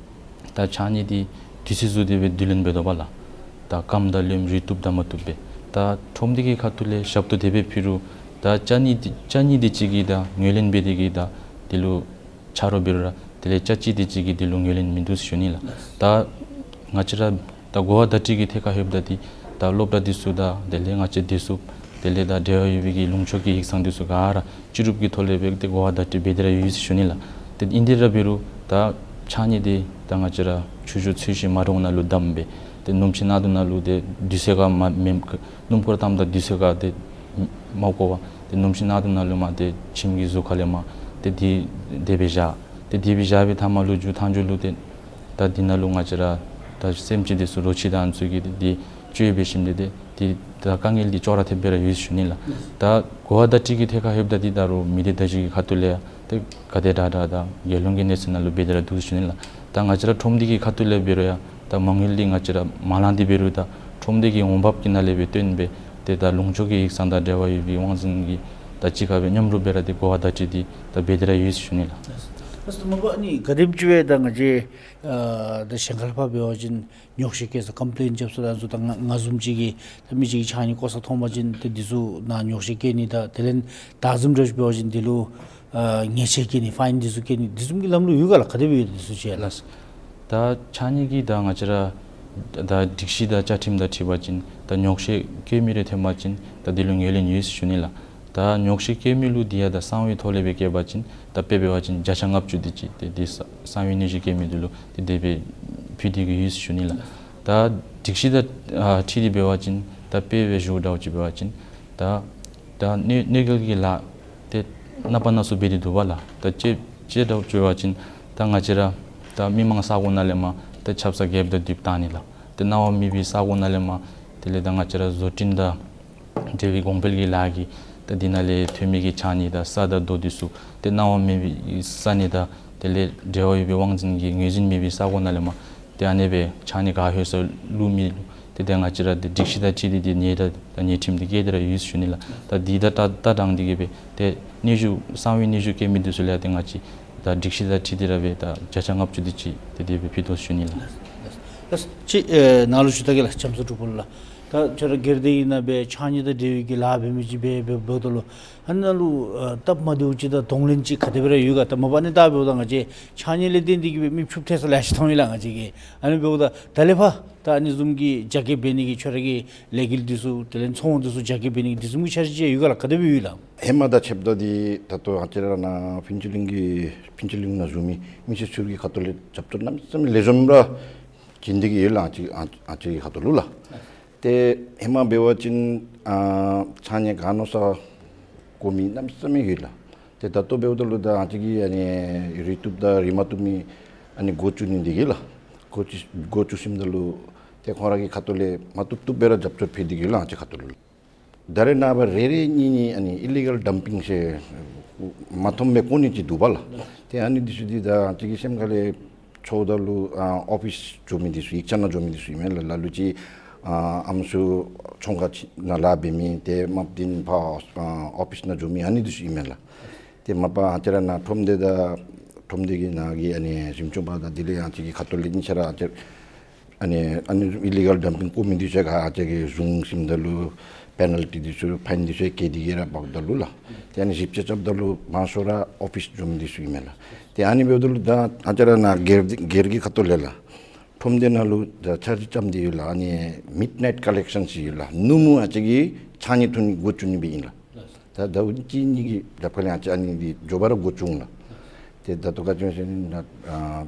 ད་ཕྱགས་སྙིགས་འདི་དུས་ཚོད་བཟོ་སྟེ་སྦེ་བསྡུ་ལེན་འབད་དོ་བ་ལགས། ད་སྐམ་དང་ལེནམ་རུལ་བཏུབ་དང་མ་བཏུབ་སྦེ། ད་ཁྲོམ་སྡེ་གི་ཁ་ཐུག་ལས་ཞབས་ཏོག་དེ་སྦེ་ཕུལ་རུང་ད་ཕྱགས་སྙིགས་འདི་ཕྱགས་སྙིགས་འདི་ཅིག་གིས་ད་ངོས་ལེན་འབད་དེ་གིས་ད་འདི་ལུ་ཆ་རོགས་འབད་རུང་ར་དེ་ལས་ཅ་ཆས་འདི་ཅིག་གིས་འདི་ལུ་ངོས་ལེན་མིན་འདུག་ཟེར་ཞུ་ནི་ལགས། ད་ང་བཅས་ར་ད་གོ་བ་བརྡ་སྤྲོད་ཀྱི་ཐད་ཁར་ལྷོདཔ་ད་འདི་ད་སློབ་གྲྭ་འདི་ཚུ་དང་དེ་ལས་ང་བཅས་བདེ་སྲུངཔ་དེ་ལས་ད་འབྲེལ་བ་ཡོད་པའི་གི་ལུང་ཕྱོགས་ཀྱི་ཡིག་ཚང་འདི་ཚུ་ག་ར་སྤྱི་རུབ་ཀྱི་ཐོག་ལས་སྦེ་ཏེ་གོ་བ་བརྡ་སྤྲོད་འབད་དེ་ར་ཡོད་ཟེར་ཞུ་ནི་ལགས། ཏེ་ཨིན་དེ་ར་འབད་རུང་ད་ཕྱགས་སྙིགས་འདི་ད་ང་བཅས་ར་ཆུ་ཤུགས་ཚོས་གཞི་མ་འདྲཝ་ནང་ལུ་བསྡམས་སྦེ་ཏེ་སྣུམ་ཕྱེ་ནང་དུ་ནང་ལུ་ཏེ་དུས་ཚོད་ཁར་མ་མེན་སྣུམ་འཁོར་བཏངམ་ད་དུས་ཚོད་ཁར་ཏེ་མ་བཀོ་བར་ཏེ་སྣུམ་ཕྱེ་ནང་དུ་ནང་ལུ་མར་ཏེ་ཁྱིམ་གྱི་ཟུར་ཁ་ལས་མར་ཏེ་འདི་དེ་སྦེ་བཞག། ཏེ་དེ་སྦེ་བཞག་པའི་མཐའ་མ་ལུ་མཇུག་མཐའ་མཇུག་ལུ་ཏེ་ད་འདི་ནང་ལུ་ང་བཅས་ར་ད་སེམས་ཅན་འདི་ཚུ་རོ་ཁྱི་དང་ཚུ་གིས་ཏེ་འདི་བཅོས་འབད་ཞིནམ་ཏེ་ཏེ་ཏེ་ད་དཀའ་ངལ་འདི་ཅོག་ར་འཐདཔ་སྦེ་ར་ཡོད་ཟེར་ཞུ་ནི་ལགས། ད་གོ་བ་བརྡ་སྤྲོད་ཀྱི་ཐད་ཁར་ལྷོདཔ་ད་འདི་ད་རུང་མི་སྡེ་བརྡ་བརྒྱུད་ཀྱི་ཁ་ཐུག་ལས་ཏེ་ག་དེ་དྲག་དྲག་ད་རྒྱལ་ཡོངས་ཀྱི་གནས་ཚད་ནང་ལུ་འབད་དེ་ར་འདུག་ཟེར་ཞུ་ནི་ལགས། ད་ང་བཅས་ར་ཁྲོམ་སྡེ་གི་ཁ་ཐུག་ལས་འབད་རུང་ཡང་ད་མ་དངུལ་འདི་ང་བཅས་ར་མ་ལང་སྟེ་འབད་རུང་ད་ཁྲོམ་སྡེ་གི་འོང་འབབ་ཀྱི་ནང་ལས་སྦེ་བཏོན་སྦེ་ཏེ་ད་ལུང་ཕྱོགས་ཀྱི་ཡིག་ཚང་དང་འབྲེལ་བ་ཡོད་པའི་དབང་འཛིན་གྱི་ད་གཅིག་ཁར་སྦེ་མཉམ་རུབ་སྦེ་ར་ཏེ་གོ་བ་བརྡ་སྤྲོད་འདི་ད་འབད་དེ་ར་ཡོད་ཟེར་ཞུ་ནི་ལགས། ལགས་སོ། མ་པ་ཨ་ནི་ག་དེམ་ཅིག་སྦེ་ད་ང་བཅས་ཨ་ད་གཞན་ཁར་ལྷོདཔ་འབད་བ་ཅིན་ཉོག་བཤད་བཀོད་ས་ཀམ་པི་ལེན་རྐྱབ་ས་དང་ཚུ་ད་ང་ང་བཟུམ་ཅིག་གིས་ད་མི་ཅིག་གིས་ཕྱགས་སྙིགས་བཀོ་ས་མཐོང་པ་ཅིན་ཏེ་འདི་ཚུ་ནང་ཉོག་བཤད་བཀོད་ནི་དང་དེ་ལས་བདག་འཛིནམ་འདྲཝ་ཅིག་འབད་བ་ཅིན་འདི་ལུ་ཨ་ཉེས་ཆད་བཀལ་ནི་ཕའིན་འདི་ཚུ་བཀལ་ནི་འདི་བཟུམ་གྱི་ལམ་ལུགས་ཡོད་ག་ལགས། ག་དེ་སྦེ་ཡོད་འདི་ཚུ་ཅིག་ལགས། ལགས། ད་ཕྱགས་སྙིགས་ཀྱི་ད་ང་བཅས་ར་ད་སྒྲིག་གཞི་དང་བཅའ་ཁྲིམས་དང་འཁྲིལ་བ་ཅིན་ད་ཉོག་བཤད་བཀོད་མི་རེ་ཐོན་པ་ཅིན་ད་འདི་ལུ་ངོས་ལེན་ཡོད་ཟེར་ཞུ་ནི་ལགས། ད་ཉོག་བཤད་བཀོད་མི་ལུ་འདི་ཡང་ད་གསང་བའི་ཐོག་ལས་སྦེ་བཀོད་པ་ཅིན་ད་དཔེ་འབད་བ་ཅིན་བརྒྱ་ཆ་ལྔ་བཅུ་དེ་ཅིག་ཏེ་འདི་གསང་བའི་གནས་ཚུལ་བཀོད་མི་འདི་ལུ་ཏེ་དེ་སྦེ་ཕུལ་ཏེ་གི་ཡོད་ཟེར་ཞུ་ནི་ལགས། ད་སྒྲིག་གཞི་དང་ཨ་འཁྲིལ་ཏེ་འབད་བ་ཅིན་ད་དཔེ་སྦེ་ཞུཝ་འདྲཝ་ཅིག་འབད་བ་ཅིན་ད་ད་གནོད་གནོད་འགེལ་གྱི་ལཱ་ཏེ་ནངས་པ་གནངས་ཚེ་འབད་དེ་འདུག་པ་ལགས། ད་ཅི་ཅི་འདྲཝ་ཅིག་འབད་བ་ཅིན་ད་ང་བཅས་ར་ད་མི་མང་ས་གོ་ནང་ལས་མར་ད་ཆབ་གསང་རྐྱབ་དང་རྡིབ་བཏང་ནི་ལགས། ཏེ་གནང་བ་མེད་པའི་ས་གོ་ནང་ལས་མར་དེ་ལས་ད་ང་བཅས་ར་བཟོ་སྐྲུན་དང་འབྲེལ་བའི་གོང་འཕེལ་གྱི་ལཱ་གིས་ད་འདི་ནང་ལས་ཐོན་མི་གི་ཕྱགས་སྙིགས་དང་ས་དང་རྡོ་འདི་ཚུ་ཏེ་གནང་བ་མེད་པའི་ས་གནས་དང་དེ་ལས་འབྲེལ་བ་ཡོད་པའི་དབང་འཛིན་གྱི་ངོས་འཛིན་མེད་པའི་ས་གོ་ནང་ལས་མར་ཏེ་ཨ་ནེ་སྦེ་ཕྱགས་སྙིགས་ག་ལྷོད་སར་བླུག་མི་ལུ་ ཏེ་ང་བཅས་ར་ཏེ་སྒྲིག་གཞི་དང་འཁྲིལ་ཏེ་ཏེ་ཉེན་བརྡ་དང་ཉེས་ཁྲིམས་འདི་བཀལ་ཏེ་ར་ཡོད་ཟེར་ཞུ་ནི་ལགས། ད་འདི་དང་ད་ད་དང་འདི་གིས་སྦེ་ཏེ་ནད་གཞི་གསང་བའི་ནད་གཞི་བཀལ་མི་འདི་ཚུ་ལུ་ཡང་ཏེ་ང་བཅས་ད་སྒྲིག་གཞི་དང་འཁྲིལ་ཏེ་ར་སྦེ་ད་བརྒྱ་ཆ་ལྔ་བཅུ་དེ་ཅིག་ཏེ་དེ་སྦེ་ཕུལ་དོ་ཟེར་ཞུ་ནི་ལགས། ལགས་སོ། ཅིག་ཨེ་ནཱ་ལུ་ཞུ་ད་གེ་ལགས། ལྕམ་ཚ་འབྲུག་པ་ལུ་ལགས། ད་ཁྱོད་ར་སྒེར་སྡེ་གི་ནང་སྦེ་ཕྱགས་སྙིགས་དང་འབྲེལ་བའི་གི་ལཱ་འབད་མི་ཅིག་སྦེ་འབདཝ་ད་ལུ་ཨ་ནཱ་ལུ་ཨ་སྟབས་མ་བདེཝ་ཅིག་དང་གདོང་ལེན་ཅིག་ག་དེ་སྦེ་ར་ཡོད་ག། ད་མ་པ་ནི་ད་འབདཝ་ད་ང་བཅས་ཕྱགས་སྙིགས་ལས་བརྟེན་ཏེ་གིས་སྦེ་མི་ཕྱུགཔོ་ཐལ་ས་ལེ་ཤ་མཐོང་ཡི་ལགས་ང་བཅས་ཀྱིས། ཨ་ནི་འབདཝ་ད་ད་ལས་ཕར་ད་ཨ་ནི་བཟུམ་གྱི་རྒྱ་སྐྱེད་འབད་ནི་གི་ཁྱོད་ར་གི་ལས་འགུལ་འདི་ཚུ་དེ་ལས་ཚོང་འདི་ཚུ་རྒྱ་སྐྱེད་འབད་ནི་གི་དེ་བཟུམ་གྱི་འཆར་གཞི་ཅིག་ཡོད་ག་ལགས། ག་དེ་སྦེ་ཡོད་ལགས། ཧེ་མ་དང་ཕྱདཔ་ད་འདི་ད་ལྟོ་ང་བཅས་ར་ནཱ་ཕུན་ཚོགས་གླིང་གི་ཕུན་ཚོགས་གླིང་ནང་བཞུགས་མི་མི་སེར་ཚུ་གི་ཁ་ཐུག་ལས་རྒྱབ་སྐྱོར་གནམ་མེད་ས་མེད་ལེགས་ཤོམ་ར་བྱིན་ཏེ་གིས་ཡོད་ལགས། ང་བཅས་ང་བཅས་ཀྱི་ཁ་ཐུག་ལུ་ལགས། ཏེ་ཧེ་མ་འབད་བ་ཅིན་ཨ་ཕྱགས་སྙིགས་ག་མནོ་ས་བཀོ་མི་གནམ་མེད་ས་མེད་ཡོད་ལགས། ཏེ་ད་ལྟོ་འབདཝ་ད་ལུ་ད་ང་བཅས་ཀྱིས་ཨ་ནི་རུལ་བཏུབ་དང་རུལ་མ་བཏུབ་མི་ཨ་ནི་སྒོ་བཙུགས་ནི་འདི་གིས་ལགས། སྒོ་བཙུགས་སྒོ་བཙུགས་ཞིནམ་ད་ལུ་ཏེ་ཁོང་ར་གི་ཁ་ཐུག་ལས་མ་བཏུབ་བཏུབ་སྦེ་ར་རྒྱབ་སྐྱོར་ཕུལ་ཏེ་གིས་ལགས་ང་བཅས་ཁ་ཐུག་ལུ། ད་རེས་ནངས་པ་རེ་རེ་གཉིས་གཉིས་ཨ་ནི་ཨི་ལི་གཱལ་ཌམ་པིང་ཟེར་མ་མཐོང་སྦེ་བཀོ་ནི་ཅིག་འདུག་པ་ལགས། ཏེ་ཨ་ནི་འདི་ཚུ་འདི་ད་ང་བཅས་ཀྱི་སེམས་ཁ་ལས་ཚོརཝ་ད་ལུ་ཨ་ཨོ་ཕིསི་འགྱོ་མི་འདི་ཚུ་ཡིག་ཚང་ནང་འགྱོ་མི་འདི་ཚུ་ཨིན་མས་ལགས། ལ་ལུ་ཅིག་ཨ་ཨམ་སྲུ་ཚོང་ཁང་ཅིག་ནང་ལཱ་འབད་མི་ཏེ་མ་པ་འདི་ཕར་ཨ་ཨོ་ཕིསི་ནང་འགྱོ་མི་ཨ་ནི་འདི་ཚུ་ཨིན་མས་ལགས། ཏེ་མ་པ་ང་བཅས་ར་ནཱ་ཁྲོམ་སྡེ་དང་ཁྲོམ་སྡེ་གི་ནང་གི་ཨ་ནི་འཛིན་སྐྱོང་པ་དང་དེ་ལས་ཡང་ང་བཅས་ཀྱི་ཁ་ཐུག་ལས་གཉིས་ཆ་ར་ང་བཅས་ཨ་ནི་ཨ་ནི་ཨི་ལི་གཱལ་ཌམ་པིང་བཀོ་མི་འདི་ཚུ་ག་ང་བཅས་ཀྱིས་བཟུང་ཞིནམ་ད་ལུ་པེ་ནཱལ་ཊི་འདི་ཚུ་ཕའིན་འདི་ཚུ་བཀལ་ཏེ་གིས་ར་འབགཔ་ད་ལུ་ལགས། ཏེ་ཨ་ནི་ཞིབ་དཔྱད་རྐྱབ་ད་ལུ་མང་ཤོས་ར་ཨོ་ཕིསི་འགྱོ་མི་འདི་ཚུ་ཨིན་མས་ལགས། ཏེ་ཨ་ནི་འབདཝ་ད་ལུ་ད་ང་བཅས་ར་ནཱ་སྒེར་སྒེར་གྱི་ཁ་ཐུག་ལས་ལགས། ཁྲོམ་སྡེ་ནང་ལུ་ད་འཆར་གཞི་བརྩམས་ཏེ་ཡོད་ལགས། ཨ་ནི་མིཌ་ནའིཊ་ཀོ་ལེཀ་ཤཱན་ཟེར་ཡོད་ལགས། ནུབ་མོ་ང་བཅས་ཀྱིས་ཕྱགས་སྙིགས་འཐུ་ནི་འགོ་བཙུགས་ནི་སྦེ་ཨིན་ལགས། ད་ཟླཝ་གཅིག་གཉིས་ཀྱི་རྒྱབ་ཁ་ལས་ང་བཅས་ཨ་ནི་འདི་མགྱོགས་པ་ར་འགོ་བཙུགས་འོང་ལགས། ཏེ་ད་ལྟོ་ག་ཅི་སྨོ་ཟེར་ན་ཨ་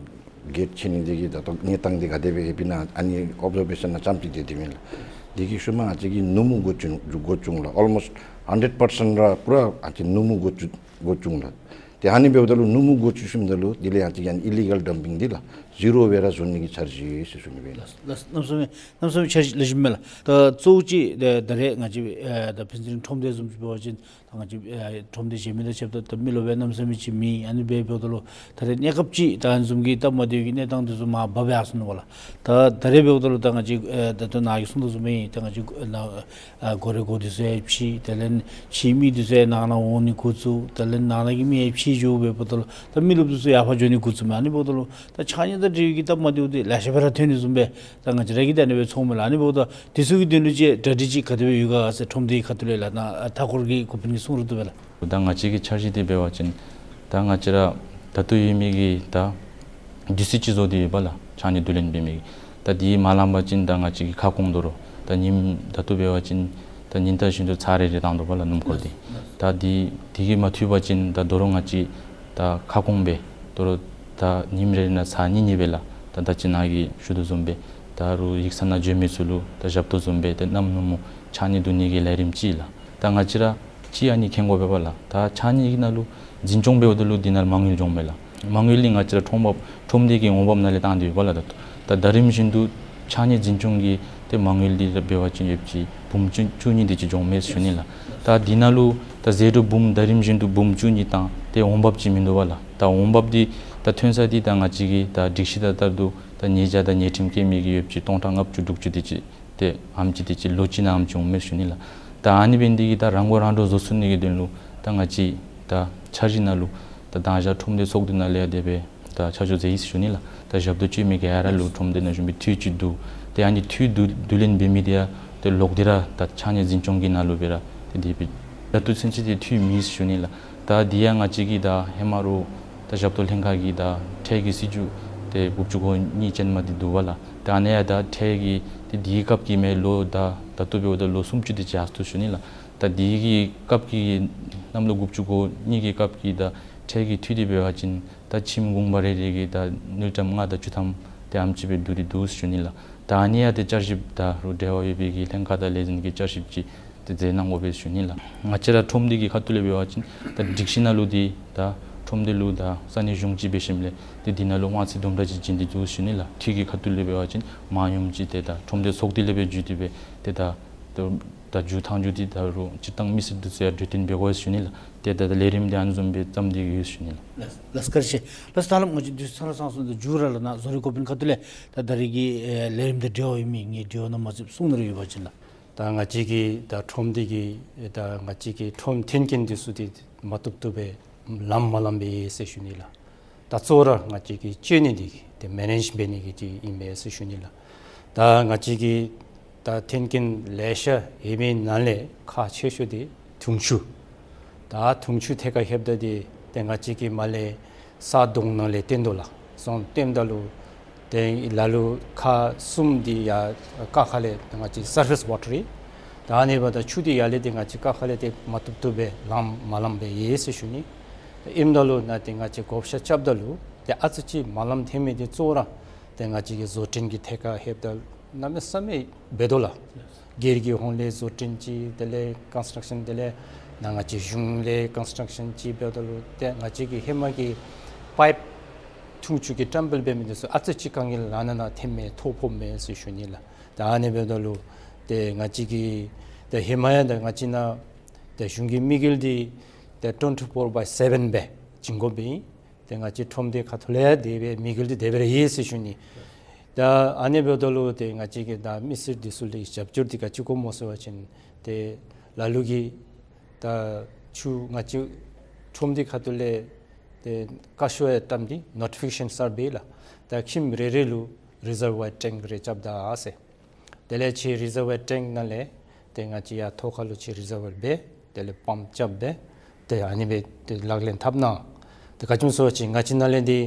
གེཊ་ཕྱེ་ནི་འདི་གིས་ད་ལྟོ་གནས་སྟངས་འདི་ག་དེ་སྦེ་ཡོདཔ་ཨིན་ན་ཨ་ནི་ཨོབ་ཛར་ཝེ་ཤཱན་ནང་རྐྱངམ་ཅིག་སྡོད་དེ་མེན་ལགས། དེ་གི་ཤུལ་མ་ང་བཅས་ཀྱིས་ནུབ་མོ་འགོ་བཙུགས་འགོ་བཙུགས་འོང་ལགས། ཨོལ་མོསཊ་ཧན་ཌེཌ་པར་སེནཊ་ར་པུ་ར་ང་བཅས་ནུབ་མོ་འགོ་བཙུགས་འགོ་བཙུགས་འོང་ལགས། ཏེ་ཨ་ནི་འབདཝ་ད་ལུ་ནུབ་མོ་འགོ་བཙུགས་ཞིནམ་ད་ལུ་དེ་ལས་ཡང་ཅིག་ཡང་ཨི་ལི་གཱལ་ཌམ་པིང་འདི་ལགས་ཟི་རོ་སྦེ་ར་བཟོ་ནི་གི་འཆར་གཞི་ཡོད་ཟེར་ཞུ་ནི་སྦེ་ཨིན་ལགས། ལགས་སོ། གནམ་མེད་ས་མེད་གནམ་མེད་ས་མེད་འཆར་གཞི་ལེགས་ཤོམ་མས་ལགས། ད་གཙོ་བོ་ཅིག་ད་ད་རེས་ང་བཅས་ཨེ་ད་ཕུན་ཚོགས་གླིང་ཁྲོམ་སྡེ་བཟུམ་ཅིག་འབད་བ་ཅིན་ད་ང་བཅས་ཨེ་ཁྲོམ་སྡེ་གཞན་མི་དང་ཕྱདཔ་ད་ད་མི་རློབས་སྦེ་གནམ་མེད་ས་མེད་ཅིག་མེད། ཨ་ནི་སྦེ་འབདཝ་ད་ལུ་ད་རེས་གནས་སྐབས་ཅིག་ད་ཨ་ནི་བཟུམ་གྱི་སྟབས་མ་བདེ་བའི་གི་གནས་སྟངས་འདི་ཚུ་མར་འབབ་ཡར་སོ་ནུག་པ་ལགས། ད་ད་རེས་འབདཝ་ད་ལུ་ད་ང་བཅས་ཨེ་ད་ལྟོ་ནཱ་གིས་གསུངས་དོ་བཟུམ་སྦེ་ད་ང་བཅས་ཨེ་ནཱ་ཨ་སྒོ་ར་སྒོ་འདི་ཚུ་ཡང་ཕྱེ། དེ་ལས་ཕྱིའི་མི་འདི་ཚུ་ཡང་ནང་ན་འོང་ནི་འགོ་བཙུགས། དེ་ལས་ནང་ན་གི་མི་ཡང་ཕྱིར་འགྱོ་འབདཝ་ད་ལུ་ད་མི་རློབས་འདི་ཚུ་ཡར་ཕར་འགྱོ་ནི་འགོ་བཙུགས་མས། ཨ་ནི་འབདཝ་ད་ལུ་ད་ཕྱགས་སྙིགས་དང་འབྲེལ་བའི་གི་སྟབས་མ་བདེཝ་འདི་ལེ་ཤ་སྦེ་ར་ཐོན་ནི་བཟུམ་སྦེ་ད་ང་བཅས་ར་གིས་ད་ཨ་ནི་སྦེ་ཚོརཝ་མས་ལགས། ཨ་ནི་འབདཝ་ད་འདི་ཚུ་གི་དོན་ལུ་ཅིག་གྲ་སྒྲིག་ཅིག་ག་དེ་སྦེ་ཡོད་ག་ཟེར་ཁྲོམ་སྡེའི་ཁ་ཐུག་ལས་ལགས། ནཱ་ཨ་མཐའ་འཁོར་གྱི་འགོ་དཔོན་གྱིས་གསུང་རུང་བཏུབ་པས་ལགས། ད་ང་བཅས་ཀྱི་འཆར་གཞི་འདི་འབད་བ་ཅིན་ད་ང་བཅས་ར་ད་ལྟོ་ཡོད་མི་གི་ད་ཌི་སི་ཅིག་བཟོ་སྟེ་ཡོད་པ་ལགས། ཕྱགས་སྙིགས་བསྡུ་ལེན་འབད་མི་གི། ད་འདི་མ་ལངམ་ཅིན་ད་ང་བཅས་ཀྱི་ཁ་སྐོང་དོ་རུང་ད་ཉིནམ་ད་ལྟོ་འབད་བ་ཅིན་ད་ཉིན་ལྟར་བཞིན་དུ་ཚར་རེ་རེ་བཏང་དོ་པ་ལགས་སྣུམ་འཁོར་འདི། ད་འདི་འདི་གིས་མ་ཐུབ་པ་ཅིན་ད་དོ་རུང་ང་བཅས་ད་ཁ་སྐོང་སྦེ་དོ་རུང་ད་ཉིནམ་རེ་རེ་ནང་ཚར་གཉིས་གཉིས་སྦེ་ལགས། ད་ད་ཅི་ནཱ་གིས་ཞུ་དོ་བཟུམ་སྦེ་ད་རུང་ཡིག་ཚང་ནང་འགྱོ་མི་ཚུ་ལུ་ད་ཞབས་ཏོག་བཟུམ་སྦེ་ད་གནམ་སྣུམ་ཕྱགས་སྙིགས་བསྡུ་ནི་གི་ལས་རིམ་ཅིག་ལགས། ད་ང་བཅས་ར་ཅིག་ཨ་ནི་མཁྱེན་དགོ་པས་པ་ལགས། ད་ཕྱགས་སྙིགས་ཀྱི་ནང་ལུ་འཛིན་སྐྱོང་འབདཝ་ད་ལུ་འདི་ནང་ལུ་མ་དངུལ་འགྱོཝ་མས་ལགས། མ་དངུལ་འདི་ང་བཅས་ར་ཁྲོམ་བབ་ཁྲོམ་སྡེ་གི་འོང་འབབ་ནང་ལས་བཏང་སྟེ་ཡོད་པ་ལགས། ད་ད་རིམ་བཞིན་དུ་ཕྱགས་སྙིགས་འཛིན་སྐྱོང་གི་ཏེ་མ་དངུལ་འདི་ར་འབད་བ་ཅིན་ཡོདཔ་ཅིག་འབུམ་བཅུ་བཅུ་གཉིས་དེ་ཅིག་འགྱོཝ་མས་ཟེར་ཞུ་ནི་ལགས། ད་འདི་ནང་ལུ་ད་ཟད་འགྲོ་འབུམ་ད་རིམ་བཞིན་དུ་འབུམ་བཅུ་གཉིས་བཏང་སྟེ་འོང་འབབ་ཅིག་མིན་འདུག་པ་ལགས། ད་འོང་འབབ་འདི་ད་ཐོན་ས་འདི་ད་ང་བཅས་ཀྱི་ད་སྒྲིག་གཞི་དང་ལྟར་དུ་ད་ཉེས་བྱ་དང་ཉེས་ཁྲིམས་བཀལ་མི་གི་ཡོདཔ་ཅིག་སྟོང་ཕྲག་ལྔ་བཅུ་དྲུག་ཅུ་དེ་ཅིག་ཏེ་ཨ་ནེམ་ཅིག་དེ་ཅིག་ལོ་གཅིག་ནང་ཨ་ནེམ་ཅིག་འོང་མས་ཟེར་ཞུ་ནི་ལགས། ད་ཨ་ནི་འབད་ནི་དེ་གིས་ད་རང་མགོ་རང་འདྲོངས་བཟོ་ཚུགས་ནི་གི་དོན་ལུ་ད་ང་བཅས་ད་འཆར་གཞི་ནང་ལུ་ད་མདང་ཞག་ཁྲོམ་སྡེ་ཚོགས་འདུ་ནང་ལས་ཡང་དེ་སྦེ་ད་ཆ་འཇོག་མཛད་ཡི་ཟེར་ཞུ་ནི་ལགས། ད་ཞབས་ཏོག་སྤྱོད་མི་ག་ར་ལུ་ཁྲོམ་སྡེ་ནང་བཞུགས་པའི་འཐུས་ཅིག་བསྡུ། ཏེ་ཨ་ནི་འཐུས་བསྡུ་བསྡུ་ལེན་འབད་མི་དེ་ཡང་ཏེ་ལོག་སྟེ་ར་ད་ཕྱགས་སྙིགས་འཛིན་སྐྱོང་གི་ནང་ལུ་སྦེ་ར་ཏེ་དེ་སྦེ་ད་ལྟོ་ཚུན་ཚོད་ཏེ་འཐུས་མེད་ཟེར་ཞུ་ནི་ལགས། ད་འདི་ཡང་ང་བཅས་ཀྱིས་ད་ཧེ་མ་ར་ད་ཞབས་ཏོག་ལྷན་ཁག་གིས་ད་ཁྲལ་གྱི་སྲིད་བྱུས་ཏེ་དགུ་བཅུ་གོ་གཉིས་ཅན་མ་འདི་འདུག་པ་ལགས། ད་ཨ་ནི་ཡང་ད་ཁྲལ་གྱི་ཏེ་འདི་གི་སྐབས་ཀྱི་མེན་ལོ་ད་ད་ལྟོ་འབདཝ་ད་ལོ་སུམ་ཅུ་དེ་ཅིག་ཡར་སོ་ནུག་ཟེར་ཞུ་ནི་ལགས། ད་འདི་གི་སྐབས་ཀྱི་གནམ་ལོ་དགུ་བཅུ་གོ་གཉིས་ཀྱི་སྐབས་ཀྱི་ད་ཁྲལ་གྱི་འཐུས་འདི་འབད་བ་ཅིན་ད་ཁྱིམ་གུང་པ་རེ་རེ་གིས་ད་དངུལ་ཀྲམ་ལྔ་དང་བཅུ་ཐམ་ཏེ་ཨ་ནེམ་ཅིག་སྦེ་བསྡུ་སྟེ་འདུག་ཟེར་ཞུ་ནི་ལགས། ད་ཨ་ནི་ཡང་ཏེ་བསྐྱར་ཞིབ་ད་རུང་འབྲེལ་བ་ཡོད་པའི་གི་ལྷན་ཁག་དང་ལས་འཛིན་གྱིས་བསྐྱར་ཞིབ་ཅིག་ཏེ་མཛད་གནང་དགོ་པས་ཟེར་ཞུ་ནི་ལགས། ང་བཅས་ར་ཁྲོམ་སྡེ་གི་ཁ་ཐུག་ལས་འབད་བ་ཅིན་ད་སྒྲིག་གཞི་ནང་ལུ་འདི་ད་ཁྲོམ་སྡེ་ལུ་ད་ས་གནས་གཞུང་ཅིག་འབད་ཞིནམ་ལས་ཏེ་འདི་ནང་ལུ་དབང་ཚད་དུམ་གྲ་ཅིག་བྱིན་ཏེ་འདུག་ཟེར་ཞུ་ནི་ལགས། འཐུས་ཀྱི་ཁ་ཐུག་ལས་འབད་བ་ཅིན་མང་ཉུང་ཅིག་ཏེ་ད་ཁྲོམ་སྡེ་ཚོགས་སྡེ་ལས་སྦེ་བརྒྱུད་དེ་སྦེ་ཏེ་ད་ ད་ད་མཇུག་ཐང་མཇུག་འདི་ད་རུང་སྤྱིར་བཏང་མི་སེར་འདི་ཚུ་ཡང་གྲོས་བསྟུན་འབད་དགོ་ཟེར་ཞུ་ནི་ལགས། ཏེ་ད་ད་ལས་རིམ་འདི་ཨ་ནི་བཟུམ་སྦེ་བརྩམས་ཏེ་ཡོད་ཟེར་ཞུ་ནི་ལགས། ལགས་ལགས་བཀའ་དྲིན་ཆེ། ལགས་ད་ལམ་ང་བཅས་དུས་ཚོད་ཚར་སོང་ཟེར་ད་མཇུག་ར་ལགས་ནཱ་བཟོ་རིག་འགོ་དཔོན་ཁ་ཐུག་ལས་ད་ད་རེས་ཀྱི་ཨེ་ལས་རིམ་དང་འབྲེལ་བ་ཡོད་མི་ངེའི་འབྲེལ་བ་ནང་མ་ཚུད་གསུང་གནང་རེ་ཡོད་པ་ཅིན་ལགས། ད་ང་བཅས་ཀྱི་ད་ཁྲོམ་འདི་གི་ད་ང་བཅས་ཀྱི་ཁྲོམ་འཐེན་མཁན་འདི་ཚུ་འདི་མ་བཏུབ་བཏུབ་སྦེ་ལངམ་མ་ལངམ་སྦེ་ཡོད་ཟེར་ཞུ་ནི་ལགས། ད་གཙོ་བོ་ར་ང་བཅས་ཀྱི་སྤྱོད་ནི་འདི་གིས་ཏེ་མེ་ནེཇ་འབད་ནི་གི་ཅིག་ཨིན་པས་ཟེར་ཞུ་ནི་ལགས། ད་ང་བཅས་ཀྱི་ད་འཐེན་མཁན་ལེ་ཤ་ཡོད་མི་ནང་ལས་ཁག་ཆེ་ཤོས་འདི་དུང་ཆུ། ད་དུང་ཆུ་ཐད་ཁར་ལྷོདཔ་ད་འདི་ཏེ་ང་བཅས་ཀྱིས་མར་ལས་ས་དོང་ནང་ལས་བཏོན་དོ་ལགས། སོང་བཏོནམ་ད་ལུ་ཏེ་ལ་ལུ་ཁག་གསུམ་འདི་ཡར་ཀ་ཁ་ལས་ང་བཅས་སར་ཕེསི་ཝ་ཊར་ཨིན། ད་ཨ་ནི་འབདཝ་ད་ཆུ་འདི་ཡར་ལས་ཏེ་ང་བཅས་ཀ་ཁ་ལས་ཏེ་མ་བཏུབ་བཏུབ་སྦེ་ལངམ་མ་ལངམ་སྦེ་ཡོད་ཟེར་ཞུ་ནི། ཨིནམ་ད་ལུ་ནཱ་ཏེ་ང་བཅས་བགོ་བཤའ་རྐྱབ་ད་ལུ་ཏེ་ཨ་ཙི་ཅིག་མ་ལངམ་ཐོན་མི་འདི་གཙོ་བོ་ར་ཏེ་ང་བཅས་ཀྱི་བཟོ་སྐྲུན་གྱི་ཐད་ཁར་ལྷོདཔ་ད་གནམ་མེད་ས་མེད་འབད་དོ་ལགས། སྒེར་གྱི་ཧོངས་ལས་བཟོ་སྐྲུན་ཅིག་དེ་ལས་ཀོན་སི་ཊྲག་ཤཱན་དེ་ལས་ནཱ་ང་བཅས་གཞུང་ལས་ཀོན་སི་ཊྲག་ཤཱན་ཅིག་འབདཝ་ད་ལུ་ཏེ་ང་བཅས་ཀྱི་ཧེ་མ་གི་པའིཔ་དུང་ཆུ་གི་བཀྲམ་སྤེལ་འབད་མི་འདི་ཚུ་ཨ་ཙི་ཅིག་དཀའ་ངལ་ཨ་ནཱ་ནཱ་ཐོན་མས། ཐོ་ཕོགཔ་མས་ཟེར་ཞུ་ནི་ལགས། ད་ཨ་ནི་འབདཝ་ད་ལུ་ཏེ་ང་བཅས་ཀྱི་ཏེ་ཧེ་མ་ཡང་ད་ང་བཅས་ནཱ་ཏེ་གཞུང་གི་དམིགས་ཡུལ་འདི་ཏེ་ཊུ་ཝེན་ཊི་ཕོར་བའི་སེ་བེན་སྦེ་བྱིན་དགོཔ་ཨིན། ཏེ་ང་བཅས་ཁྲོམ་སྡེ་ཁ་ཐུག་ལས་ཡང་དེ་སྦེ་དམིགས་ཡུལ་འདི་དེ་སྦེ་ར་ཡོད་ཟེར་ཞུ་ནི། ད་ཨ་ནི་འབདཝ་ད་ལུ་ཏེ་ང་བཅས་ཀྱིས་ད་མི་སེར་འདི་ཚུ་ལས་རྒྱབ་སྐྱོར་འདི་ག་ཅི་དགོཔ་སྨོ་ཟེར་བ་ཅིན་ཏེ་ལ་ལུ་གིས་ད་ཆུ་ང་བཅས་ཁྲོམ་སྡེ་ཁ་ཐུག་ལས་ཏེ་བཀའ་ཤོག་ཡང་བཏངམ་འདི་ནོ་ཊི་ཕི་ཀེ་ཤཱན་གསརཔ་སྦེ་ལགས། ད་ཁྱིམ་རེ་རེ་ལུ་རི་ཛར་ཝར་ཊེངཀ་རེ་རྐྱབ་ད་ཟེར། དེ་ལས་ཁྱོད་རི་ཛར་ཝར་ཊེངཀ་ནང་ལས་ཏེ་ང་བཅས་ཡར་ཐོག་ཁ་ལུ་ཁྱོད་རི་ཛར་ཝར་འབད། དེ་ལས་པམཔ་རྐྱབ་སྦེ་ཏེ་ཨ་ནི་སྦེ་ཏེ་ལག་ལེན་འཐབ་གནང་། ཏེ་ག་ཅི་སྨོ་ཟེར་བ་ཅིན་ང་བཅས་ནཱ་ལས་འདི་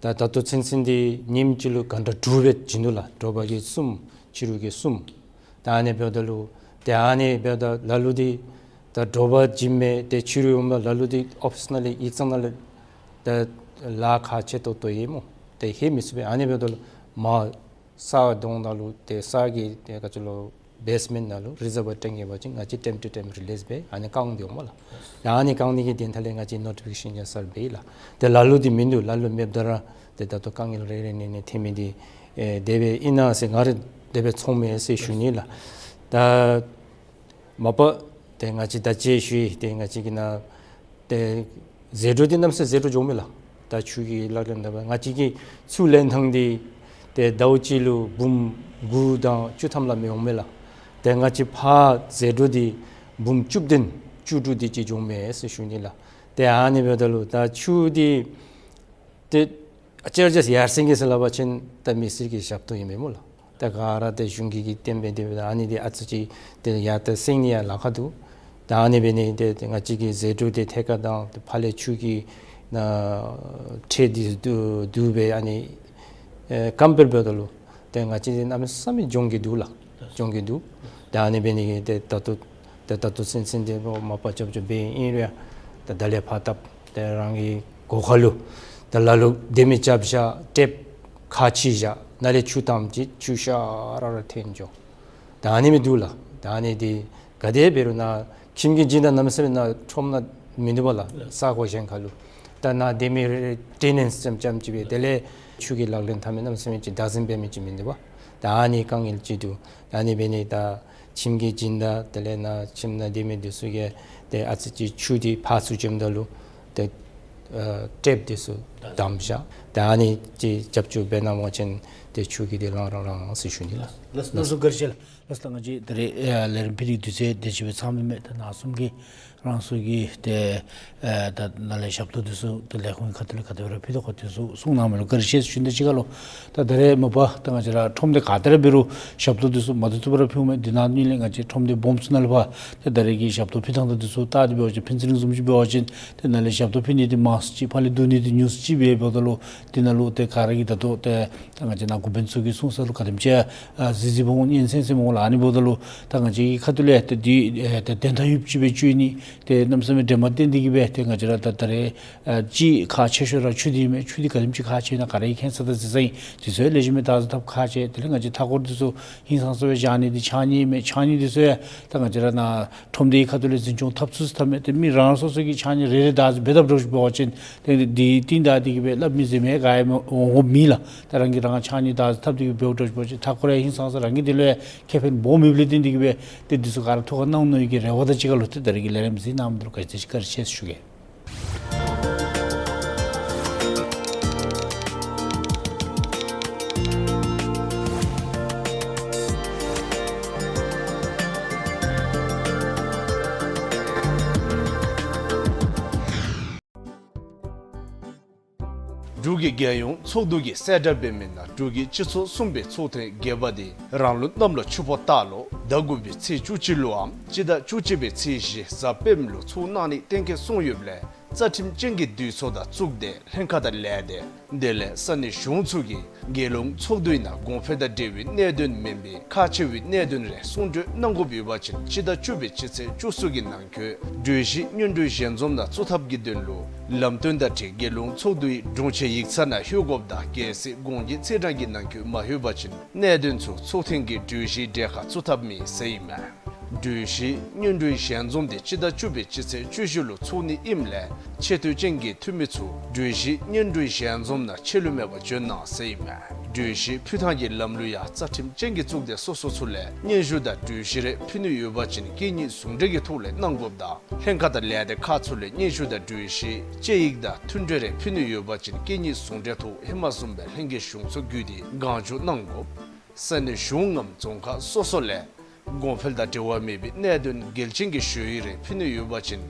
ད་ད་ལྟོ་ཚུན་ཚོད་འདི་ཉིནམ་གཅིག་ལུ་གྷན་ཊ་དྲུག་སྦེ་བྱིན་དོ་ལགས། དྲོ་པ་གི་གསུམ་ཕྱི་རུ་གི་གསུམ། ད་ཨ་ནི་འབདཝ་ད་ལུ་ཏེ་ཨ་ནི་འབདཝ་ད་ལ་ལུ་འདི་ད་དྲོ་པ་བྱིན་མི་ཏེ་ཕྱི་རུ་འོངམ་ད་ལ་ལུ་འདི་ཨོ་ཕིསི་ནང་ལས་ཡིག་ཚང་ནང་ལས་ད་ལཱ་ཁག་ཆེ་ཏོག་ཏོ་ཨིན་སྨོ། ཏེ་ལྷོད་མི་ཚུགས་པས། ཨ་ནི་འབདཝ་ད་ལུ་མར་ས་དོང་ནང་ལུ་ཏེ་ས་གི་ཏེ་ག་ཅི་ལོ་བེསི་མེནཊ་ནང་ལུ་རི་ཛར་ཝར་ཊེངཀ་ཡོད་པ་ཅིན་ང་བཅས་ཊེམ་ཊུ་ཊེམ་རི་ལིསི་འབད་ཨ་ནི་བཀང་སྟེ་འོང་སྨོ་ལགས། ད་ཨ་ནི་བཀང་ནི་གི་དོན་དག་ལས་ང་བཅས་ནོ་ཊི་ཕི་ཀེ་ཤཱན་ཡང་གསརཔ་སྦེ་ལགས། ཏེ་ལ་ལུ་འདི་མིན་འདུག། ལ་ལུ་མེདཔ་ད་ར་ཏེ་ད་ལྟོ་དཀའ་ངལ་རེ་རེ་ནི་ནི་ཐོན་མི་འདི་ཨེ་དེ་སྦེ་ཨིན་ན་ཟེར་ང་ར་དེ་སྦེ་ཚོར་མས་ཟེར་ཞུ་ནི་ལགས། ད་མ་པ་ཏེ་ང་བཅས་ད་ཅི་ཞུ་ཡི། ཏེ་ང་བཅས་ཀྱི་ནཱ་ཏེ་ཟད་འགྲོ་འདི་གནམ་མེད་ས་མེད་ཟད་འགྲོ་འགྱོཝ་མས་ལགས། ད་ཆུ་གི་ལག་ལེན་འཐབ་ང་བཅས་ཀྱི་ཆུ་ལེན་ཐངས་འདི་ཏེ་ཟླཝ་གཅིག་ལུ་འབུམ་དགུ་དང་བཅུ་ཐམ་ལས་མི་འོང་མས་ལགས། ཏེ་ང་བཅས་ཕར་ཟད་འགྲོ་འདི་འབུམ་བཅུ་བདུན་བཅུ་དྲུག་དེ་ཅིག་འགྱོཝ་མས་ཟེར་ཞུ་ནི་ལགས། ཏེ་ཨ་ནི་འབདཝ་ད་ལུ་ད་ཆུ་འདི་ཏེ་ཨ་ཙི་རེ་ཅིག་ཡར་སེང་གེ་ཟེར་སླབ་པ་ཅིན་ད་མི་སེར་གྱི་ཞབས་ཏོག་ཨིན་མས་སྨོ་ལགས། ད་ག་ར་ཏེ་གཞུང་གིས་གིས་བཏོན་སྦེ་དེ་སྦེ་ད་ཨ་ནི་འདི་ཨ་ཙི་ཅིག་ཏེ་ཡར་ཏེ་སེང་ནི་ཡང་ལཱ་ཁག་འདུག། ད་ཨ་ནི་འབད་ནི་འདི་ཏེ་ང་བཅས་ཀྱི་ཟད་འགྲོ་འདི་ཐད་ཁར་དང་ཏེ་ཕར་ལས་ཆུ་གི་ནཱ་ཁྲལ་འདི་བསྡུ་བསྡུ་སྦེ་ཨ་ནི་ཨེ་ཀམ་པེར་འབདཝ་ད་ལུ་ཏེ་ང་བཅས་འདི་གནམ་མེད་ས་མེད་འགྱོ་གི་འདུག་ལགས། འགྱོ་གི་འདུག། ད་ཨ་ནི་འབད་ནི་གི་ཏེ་ད་ལྟོ་ཏེ་ད་ལྟོ་ཚུན་ཚོད་འདི་མ་པ་རྒྱབ་སྐྱོར་འབད་ཨིན་རུང་ཡང་ད་ད་ལས་ཕར་ད་ཏེ་རང་གི་སྒོ་ཁ་ལུ་ད་ལ་ལུ་སྡོད་མི་རྐྱབ་བཞག། ཊེབ་ཁ་ཕྱེ་བཞག། ནཱ་ལས་ཆུ་བཏངམ་ཅིག་ཆུ་ཤ་ར་ར་ཐོན་འགྱོ། ད་ཨ་ནི་མི་འདུག་ལགས། ད་ཨ་ནི་འདི་ག་དེ་འབད་རུང་ནཱ་ཁྱིམ་གྱི་སྦྱིན་བདག་གནམ་མེད་ས་མེད་ནཱ་ཁྲོམ་ནང་མིན་འདུག་པ་ལགས། ས་གོ་གཞན་ཁ་ལུ། ད་ནཱ་སྡོད་མི་རེ་རེ་ཊེ་ནེནཊི་ཙམ་ཙམ་ཅིག་སྦེ་དེ་ལས་ཆུ་གི་ལག་ལེན་འཐབ་མི་གནམ་མེད་ས་མེད་ཅིག་བདག་འཛིན་འབད་མི་ཅིག་མིན་འདུག་པ། ད་ཨ་ནི་དཀའ་ངལ་ཅིག་འདུག། ད་ཨ་ནི་འབད་ནི་ད་ཁྱིམ་གྱི་སྦྱིན་བདག་དེ་ལས་ནཱ་ཁྱིམ་ནང་སྡོད་མི་འདི་ཚུ་གིས་ཏེ་ཨ་ཙི་ཅིག་ཆུ་འདི་ཕར་ཚུར་བྱིནམ་ད་ལུ་ཏེ་ཨ་ཊེབ་འདི་ཚུ་བསྡམས་བཞག། ད་ཨ་ནི་ཅིག་རྒྱབ་སྐྱོར་འབད་གནང་པ་ཅིན་ཏེ་ཆུ་གི་འདི་ལང་རང་རང་ཟེར་ཞུ་ནི་ལགས། ལགས་ལགས་སོ་བཀའ་དྲིན་ཆེ་ལགས། ལགས་ད་ང་བཅས་ད་རེས་ཨ་ལས་རིམ་ཕུལ་ནི་དུས་ཚོད་དེ་ཅིག་སྦེ་ཚངམ་ཨིན་མས། ད་ནཱ་གསུམ་གྱིས་རང་སོ་གི་ཏེ་ཨ་ད་ནཱ་ལས་ཞབས་ཏོག་འདི་ཚུ་ཏེ་ལས་ཁུངས་ཁ་ཐུག་ལས་ག་དེ་སྦེ་ར་ཕུལ་དོ་ག་དེ་ཚུ་གསུང་གནང་མི་ལུ་བཀའ་དྲིན་ཆེ་ཞུ་ནི་དང་གཅིག་ཁར་ལུ་ད་ད་རེས་མ་པ་ད་ང་བཅས་ར་ཁྲོམ་སྡེ་ག་ཏེ་ར་འབད་རུང་ཞབས་ཏོག་འདི་ཚུ་མ་བཏུབ་བཏུབ་ར་ཕུལཝ་མས། འདི་ནང་དོན་ལས་ང་བཅས་ཁྲོམ་སྡེ་སྦོམ་ཚུ་ནང་ལུ་ཕར་ཏེ་ད་རེས་ཀྱི་ཞབས་ཏོག་ཕུལ་ཐངས་དང་འདི་ཚུ་ད་འདི་འབད་བ་ཅིན་ཕུན་ཚོགས་གླིང་བཟུམ་ཅིག་འབད་བ་ཅིན་ཏེ་ནཱ་ལས་ཞབས་ཏོག་ཕུལ་ནི་འདི་མང་སུ་ཅིག་ཕར་ལས་བསྡུ་ནི་འདི་ཉུང་སུ་ཅིག་སྦེ་འབདཝ་ད་ལུ་འདི་ནང་ལུ་ཏེ་ག་ར་གིས་ད་ལྟོ་ཏེ་ད་ང་བཅས་ནཱ་འགོ་དཔོན་ཚུ་གིས་གསུང་ས་ལུ་ག་དེམ་ཅིག་ཨ་གཟིགས་གཟིགསཔ་འོང་སྙན་གསན་གསནམ་འོང་ལགས། ཨ་ནི་འབདཝ་ད་ལུ་ད་ང་བཅས་ཀྱི་ཁ་ཐུག་ལས་ཏེ་འདི་ཨེ་ཏེ་དོན་དག་ཡོདཔ་ཅིག་སྦེ་བཅོས་ནི་ཏེ་གནམ་མེད་ས་མེད་འདྲེན་མ་བཏོན་ཏེ་གིས་སྦེ་ཏེ་ང་བཅས་ར་ད་ད་རེས་ཨ་ཅིག་ཁག་ཆེ་ཤོས་ར་ཆུ་འདི་མས། ཆུ་འདི་ག་དེམ་ཅིག་ཁག་ཆེ་ན་ག་ར་གིས་མཁྱེན་ས་དང་གཟིགས་ས་ཨིན། འདི་ཚུ་ཡང་ལེགས་ཤོམ་སྦེ་བདག་འཛིན་འཐབ་ཁག་ཆེ། དེ་ལས་ང་བཅས་མཐའ་འཁོར་འདི་ཚུ་ཧིང་སངས་ས་སྦེ་བཞག་ནི་འདི་ཕྱགས་སྙིགས་མས། ཕྱགས་སྙིགས་འདི་ཚུ་ཡང་ད་ང་བཅས་ར་ནཱ་ཁྲོམ་སྡེའི་ཁ་ཐུག་ལས་འཛིན་སྐྱོང་འཐབ་ཚུགས་སུ་འཐབ་མས། ཏེ་མི་རང་རང་སོ་སོ་གི་ཕྱགས་སྙིགས་རེ་རེ་བདག་འཛིན་འབད་དཔ་འདྲཝ་ཅིག་འབད་བ་ཅིན་ཏེ་འདི་རྟིང་བདའ་སྟེ་གིས་སྦེ་སླབ་མི་ཟེར་མི་ག་ཡང་འོང་དགོཔ་མེད་ལགས། ད་རང་གིས་རང་ཕྱགས་སྙིགས་ ད་ཐབས་དེ་གིས་འབདཝ་འདྲཝ་ཅིག་འབད་བ་ཅིན་ད་ཁོ་ར་ཧིང་སངས་ས་རང་གི་དེ་ལུ་ཡང་ཁེ་ཕན་སྦོམ་ཡོདཔ་ལས་བརྟེན་དེ་གིས་སྦེ་ཏེ་འདི་ཚུ་ག་ར་ཐུགས་ཁར་གནང་ནི་གི་རེ་བ་དང་གཅིག་ཁར་ལུ་ཏེ་ད་རེས་ཀྱི་ལས་རིམ་གཟིགས་གནང་མི་འདི་ལུ་བཀའ་དྲིན་ཆེ་ཞུ་གེ། འབྲུག་གི་རྒྱལ་ཡོངས་ཚོགས་འདུ་གིས་གསལ་བསྒྲགས་འབད་མི་ནང་འབྲུག་གི་སྤྱི་ཚོགས་གསུམ་པའི་ཚོགས་ཐེངས་བརྒྱད་པ་དེ་རང་ལོ་གནམ་ལོ་ཆུ་ཕོ་སྟག་ལོ་ཟླ་དགུ་པའི་ཚེས་བཅུ་གཅིག་ལུའམ་སྤྱི་ཟླ་བཅུ་གཅིག་པའི་ཚེས་བཞི་གཟའ་སྤེནམ་ལུ་ཚོགས་གནང་ནི་གཏན་འཁེལ་སོང་ཡོདཔ་ལས་རྩ་ཁྲིམས་ཅན་གྱི་འདུས་ཚོགས་དང་གཙུག་སྡེ་ལྷན་ཁག་དང་ལས་སྡེ་དེ་ལས་ས་གནས་གཞུང་ཚུ་གིས་རྒྱལ་ཡོངས་ཚོགས་འདུའི་ནང་གོང་འཕེལ་དང་འབྲེལ་བའི་གནད་དོན་མེན་པའི་ཁག་ཆེ་བའི་གནད་དོན་རེ་གསུང་གྲོས་གནང་དགོཔ་ཡོད་པ་ཅིན་སྤྱི་ཟླ་བཅུ་པའི་སྤྱི་ཚེས་བཅུ་གསུམ་གྱི་ནང་འཁོད་གྲོས་གཞི་སྙན་སྒྲོན་ཞལ་འཛོམས་ནང་བཙུགས་ཐབས་ཀྱི་དོན་ལུ་ལམ་སྟོན་དང་འཁྲིལ་རྒྱལ་ཡོངས་ཚོགས་འདུའི་དྲུང་ཆེན་ཡིག་ཚང་ནང་ལྷོད་དགོཔ་དང་གལ་སྲིད་གོང་གི་ཚེས་གྲངས་ཀྱི་ནང་འཁོད་མ་ལྷོད་པ་ཅིན་གནད་དོན་ཚུ་ཚོགས་ཐེངས་ཀྱི་གྲོས་གཞིའི་གྲས་ཁར་བཙུགས་ཐབས་མེད་ཟེར་ཨིན་མས། གྲོས་གཞི་སྙན་སྒྲོན་ཞལ་འཛོམས་དེ་སྤྱི་ཟླ་བཅུ་པའི་སྤྱི་ཚེས་བཅུ་བཞི་ལུ་ཚོགས་ནི་ཨིནམ་ལས་ཆེ་བསྟོད་ཅན་གྱི་འཐུས་མི་ཚུ་གྲོས་གཞི་སྙན་སྒྲོན་ཞལ་འཛོམས་ནང་ཆད་ལུས་མེད་པར་འབྱོན་གནང་ཟེར་ཨིན་མས། གྲོས་གཞི་ཕུལ་ཐངས་ཀྱི་ལམ་ལུགས་ཡང་རྩ་ཁྲིམས་ཅན་གྱི་གཙུག་སྡེ་སོ་སོ་ཚུ་ལས་སྙན་ཞུ་དང་གྲོས་གཞི་རེ་ཕུལ་ནི་ཡོད་པ་ཅིན་སྐད་གཉིས་ཟུང་འབྲེལ་གྱི་ཐོག་ལས་གནང་དགོཔ་དང་ལྷན་ཁག་དང་ལས་སྡེ་ཁག་ཚུ་ལས་སྙན་ཞུ་དང་གྲོས་གཞི་དཔྱད་ཡིག་དང་མཐུན་འབྲེལ་རེ་ཕུལ་ནི་ཡོད་པ་ཅིན་སྐད་གཉིས་ཟུང་འབྲེལ་ཐོག་ཧེ་མ་བཟུམ་སྦེ་ལྷན་རྒྱས་གཞུང་ཚོགས་བརྒྱུད་དེ་གང་མགྱོགས་གནང་དགོ། ས་གནས་གཞུང་ངམ་རྫོང་ཁག་སོ་སོ་ལས་གོང་འཕེལ་དང་འབྲེལ་བ་མེད་པའི་གནད་དོན་འགལ་རྐྱེན་གྱི་ཞུ་ཡིག་རེ་ཕུལ་ནི་ཡོད་པ་ཅིན་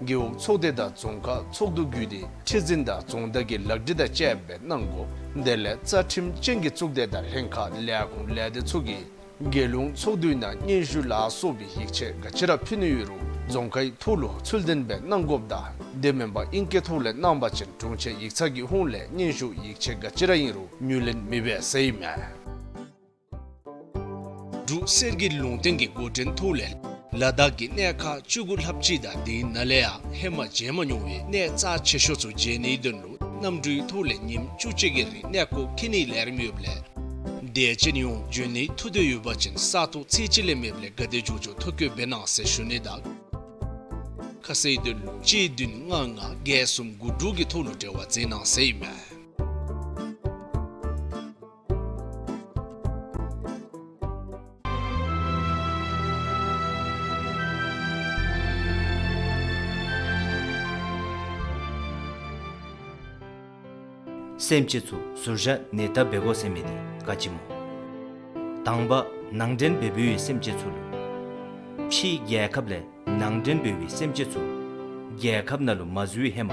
རྒེད་འོག་ཚོགས་སྡེ་དང་རྫོང་ཁག་ཚོགས་འདུ་བརྒྱུད་དེ་ཁྲི་འཛིན་དང་རྫོང་བདག་གི་ལག་བྲིས་དང་བཅསཔ་སྦེ་གནང་དགོ། དེ་ལས་རྩ་ཁྲིམས་ཅན་གྱི་གཙུག་སྡེ་དང་ལྷན་ཁག་ལས་ཁུངས་ལས་སྡེ་ཚུ་གིས་རྒྱལ་ཡོངས་ཚོགས་འདུའི་ནང་སྙན་ཞུ་ལ་སོགས་པའི་ཡིག་ཆ་ག་ཅི་ར་ཕུལ་ནི་ཡོད་རུང་རྫོང་ཁའི་ཐོག་ལུ་ཚུལ་ལྡན་སྦེ་གནང་དགོཔ་དང་དེ་མེན་པར་ཨིང་སྐད་ཐོག་ལས་གནང་པ་ཅིན་དྲུང་ཆེན་ཡིག་ཚང་གི་ཧོངས་ལས་སྙན་ཞུ་ཡིག་ཆ་ག་ཅི་ར་ཨིན་རུང་ངོས་ལེན་མི་འབད་ཟེར་ཨིན་མས། འབྲུག་གསེར་གྱི་ལུང་བསྟན་གྱི་འགོ་འདྲེན་ཐོག་ལས་ལ་དྭགས་ཀྱི་གནས་ཁག་བཅུ་དགུ་ལྷགཔ་ཅིག་དང་དེའི་ནང་ལས་ཡང་ཧེ་མ་མཇལ་མ་མྱོང་བའི་གནས་རྩ་ཆེ་ཤོས་ཚུ་མཇལ་ནིའི་དོན་ལུ་གནམ་གྲུའི་ཐོག་ལས་ཉིནམ་བཅུ་གཅིག་གི་རིང་གནས་སྐོར་འཁྱིད་ནིའི་ལས་རིམ་ཡོདཔ་ལས་དད་ཅན་ཡོངས་འབྱོན་ནིའི་ཐུགས་འདོད་ཡོད་པ་ཅིན་ས་སྟོང་ཚད་གཅིག་ལས་མེདཔ་ལས་ག་དེ་མགྱོགས་མགྱོགས་ཐོ་བཀོད་འབད་གནང་ཟེར་ཞུ་ནི་དང་། ཁ་གསལ་དོན་ལུ་གཅིག་བདུན་ལྔ་ལྔ་བརྒྱད་གསུམ་དགུ་དྲུག་གི་ཐོག་ལུ་འབྲེལ་བ་མཛད་གནང་ཟེར་ཨིན་མས། སེམས་ཅན་ཚུ་ཟུར་བཞག་ནད་བརྟག་འབད་དགོ་ཟེར་མི་འདི་ག་ཅི་སྨོ། དང་པ་ནང་འདྲེན་འབད་འབདཝ་སེམས་ཅན་ཚུ་ལུ་ཕྱིའི་རྒྱལ་ཁབ་ལས་ནང་འདྲེན་འབད་བའི་སེམས་ཅན་ཚུ་རྒྱལ་ཁབ་ནང་ལུ་མ་འཛུལ་བའི་ཧེ་མ་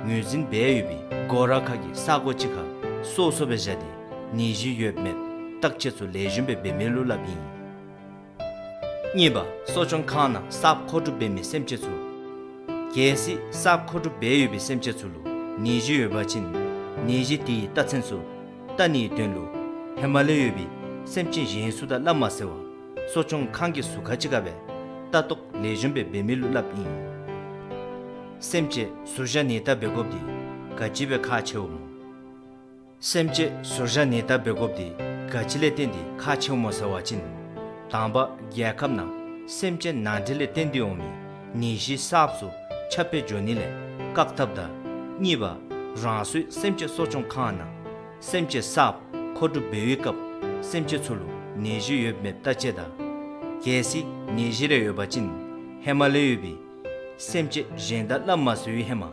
ངོས་འཛིན་འབད་ཡོད་པའི་སྒོ་ར་ཁ་གི་ས་གོ་ཅིག་ཁར་སོ་སོ་སྦེ་བཞག་སྟེ་ནད་གཞི་ཡོདཔ་མེདཔ་བརྟག་དཔྱད་ཚུ་ལེགས་ཤོམ་སྦེ་འབད་མི་ལུ་སླབ་ཨིན། གཉིས་པ་གསོ་སྐྱོང་ཁང་ནང་གསརཔ་མཁོ་སྒྲུབ་འབད་མི་སེམས་ཅན་ཚུ། གལ་སྲིད་གསརཔ་མཁོ་སྒྲུབ་འབད་ཡོད་པའི་སེམས་ཅན་ཚུ་ལུ་ནད་གཞི་ཡོད་པ་ཅིན་ནད་གཞི་དེའི་རྟགས་མཚན་ཚུ་བལྟ་ནིའི་དོན་ལུ་ཧེ་མ་ལས་ཡོད་པའི་སེམས་ཅན་གཞན་ཚུ་དང་སླབ་མ་ཟེར་བར་གསོ་སྐྱོང་ཁང་གི་ཟུར་ཁ་ཅིག་ཁར་སྦེ་ལྟ་རྟོག་ལེགས་ཤོམ་སྦེ་འབད་མི་ལུ་སླབ་ཨིན། སེམས་ཅན་ཟུར་བཞག་ནད་བརྟག་འབད་དགོཔ་འདི་ག་ཅི་སྦེ་ཁག་ཆེཝ་སྨོ། སེམས་ཅན་ཟུར་བཞག་ནད་བརྟག་འབད་དགོཔ་འདི་ག་ཅི་ལས་བརྟེན་ཏེ་ཁག་ཆེཝ་སྨོ་ཟེར་བ་ཅིན། དང་པ་རྒྱལ་ཁབ་ནང་སེམས་ཅན་ནང་འདྲེན་ལས་བརྟེན་ཏེ་འོང་མི་ནད་གཞི་གསརཔ་ཚུ་ཁྱབ་སྤེལ་འགྱོ་ནི་ལས་བཀག་ཐབས་དང་། གཉིས་པ་རང་སོའི་སེམས་ཅན་གསོ་སྐྱོང་ཁང་ནང་སེམས་ཅན་གསརཔ་མཁོ་སྒྲུབ་འབད་བའི་སྐབས་སེམས་ཅན་ཚུ་ལུ་ནད་གཞི་ཡོད་མེད་བརྟག་དཔྱད་དང་། གལ་སྲིད་ནད་གཞི་རེ་ཡོད་པ་ཅིན་ཧེ་མ་ལས་ཡོད་པའི་སེམས་ཅན་གཞན་དང་སླབ་མ་ཟེར་བའི་ཧེ་མ་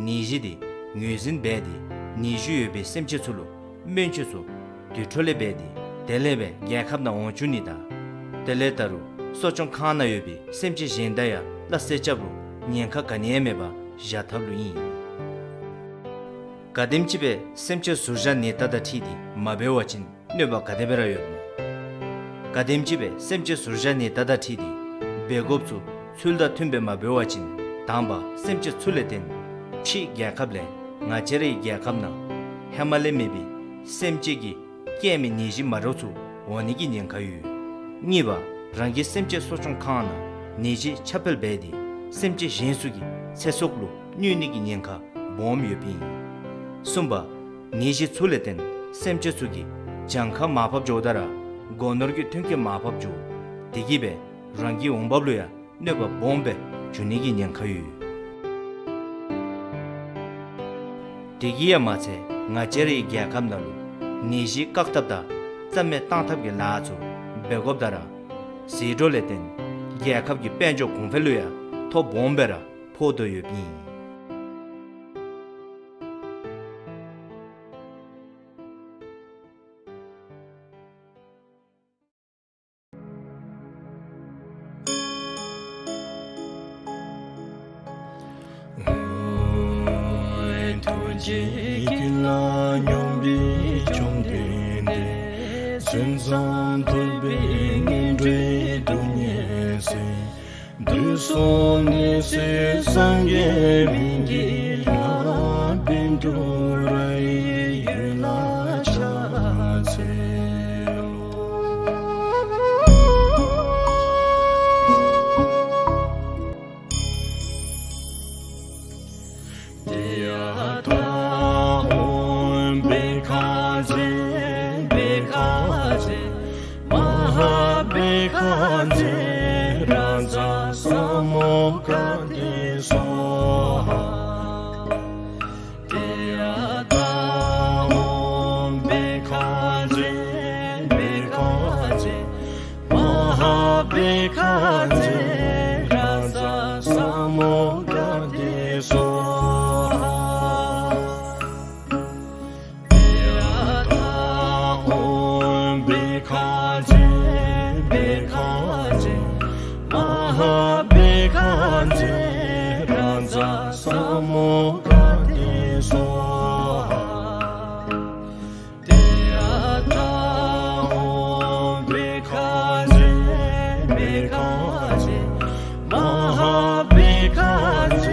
ནད་གཞི་དེ་ངོས་འཛིན་འབད་དེ་ནད་གཞི་ཡོད་པའི་སེམས་ཅན་ཚུ་ལུ་སྨན་བཅོས་ཚུ་དུས་འཕྲོ་ལས་འབད་དེ་དེ་ལས་སྦེ་རྒྱལ་ཁབ་ནང་འོང་བཅུག་ནི་དང་། དེ་ལས་ད་རུང་གསོ་སྐྱོང་ཁང་ནང་ཡོད་པའི་སེམས་ཅན་གཞན་དང་ཡང་སླ་བསྲེ་རྐྱབ་རུང་ཉེན་ཁ་ག་ནི་ཡང་མེད་པར་བཞག་ཐབས་ལུ་ཨིན། གལ་སྲིད་ཅིག་སྦེ་སེམས་ཅན་ཟུར་བཞག་ནད་བརྟག་དང་འཁྲིལ་ཏེ་མ་འབད་བ་ཅིན་གནོད་པ་ག་དེ་སྦེ་ར་ཡོདཔ་སྨོ། གལ་སྲིད་ཅིག་སྦེ་སེམས་ཅན་ཟུར་བཞག་ནད་བརྟག་དང་འཁྲིལ་ཏེ་འབད་དགོཔ་ཚུ་ཚུལ་དང་མཐུནམ་སྦེ་མ་འབད་བ་ཅིན་དང་པ་སེམས་ཅན་ཚུ་ལས་བརྟེན་ཕྱིའི་རྒྱལ་ཁབ་ལས་ང་བཅས་རའི་རྒྱལ་ཁབ་ནང་ཧེ་མ་ལས་མེད་པའི་སེམས་ཅན་གྱིས་བསྐྱེད་མི་ནད་གཞི་མ་འདྲཝ་ཚུ་འོང་ནི་གི་ཉེན་ཁ་ཡོད། གཉིས་པ་རང་གི་སེམས་ཅན་གསོ་སྐྱོང་ཁང་ནང་ནད་གཞི་ཁྱབ་སྤེལ་འབད་དེ་སེམས་ཅན་གཞན་ཚུ་གི་ཚེ་སྲོག་ལུ་གནོད་ནི་གི་ཉེན་ཁ་སྦོམ་ཡོདཔ་ཨིན། གསུམ་པ་ནད་གཞི་ཚུ་ལས་བརྟེན་སེམས་ཅན་ཚུ་གི་གྱངས་ཁ་མར་ཕབ་འགྱོཝ་ད་ར་སྒོ་ནོར་གྱི་ཐོན་སྐྱེད་མར་ཕབ་འགྱོ། དེ་གིས་སྦེ་རང་གི་འོང་འབབ་ལུ་ཡང་གནོད་པ་སྦོམ་སྦེ་འབྱུང་ནི་གི་ཉེན་ཁ་ཡོད། དེ་གིས་ཡང་མ་ཚད་ང་བཅས་རའི་རྒྱལ་ཁབ་ནང་ལུ་ ནད་གཞི་བཀག་ཐབས་དང་རྩ་མེད་བཏང་ཐབས་ཀྱི་ལཱ་ཚུ་འབད་དགོཔ་ད་ར་ཟད་འགྲོ་ལས་བརྟེན་རྒྱལ་ཁབ་ཀྱི་དཔལ་འབྱོར་གོང་འཕེལ་ལུ་ཡང་ཐོ་སྦོམ་སྦེ་ར་ཕོག་དོ་ཡོདཔ་ཨིན། ཐུགས་རྗེ་ཀུན་ལ་སྙོམས་པའི་བཅོམ་ལྡན་འདས། མཚན་ཙམ་ཐོས་པས་ངན་འགྲོའི་སྡུག་བསྔལ་སེལ། དུས་གསུམ་ནད་སེལ་སངས་རྒྱས་སྨན་གྱི་བླ། བཻ་ཌཱུརྱ་ཡི་ཡུལ་ལ་ཕྱག་འཚལ་ལོ། ཏདྱ་ཐཱ། ཨོཾ་བྷཻ་ཥ་ཛྱེ་བྷཻ་ཥ་ཛྱེ་མ་ཧཱ་བྷཻ་ཥ་ཛྱེ་རཱ་ཛ་ས་མུདྒ་ཏེ་སྭཱ་ཧཱ། ཏདྱ་ཐཱ། ཨོཾ་བྷཻ་ཥ་ཛྱེ་བྷཻ་ཥ་ཛྱེ་མ་ཧཱ་བྷཻ་ཥ་ཛྱེ་རཱ་ཛ་ས་མུདྒ་ཏེ་སྭཱ་ཧཱ། ཏདྱ་ཐཱ། ཨོཾ་བྷཻ་ཥ་ཛྱེ་བྷཻ་ཥ་ཛྱེ་མ་ཧཱ་བྷཻ་ཥ་ཛྱེ་རཱ་ཛ་ས་མུདྒ་ཏེ་སྭཱ་ཧཱ། ཏདྱ་ཐཱ། ཨོཾ་བྷཻ་ཥ་ཛྱེ་བྷཻ་ཥ་ཛྱེ་མ་ཧཱ་བྷཻ་ཥ་ཛྱེ་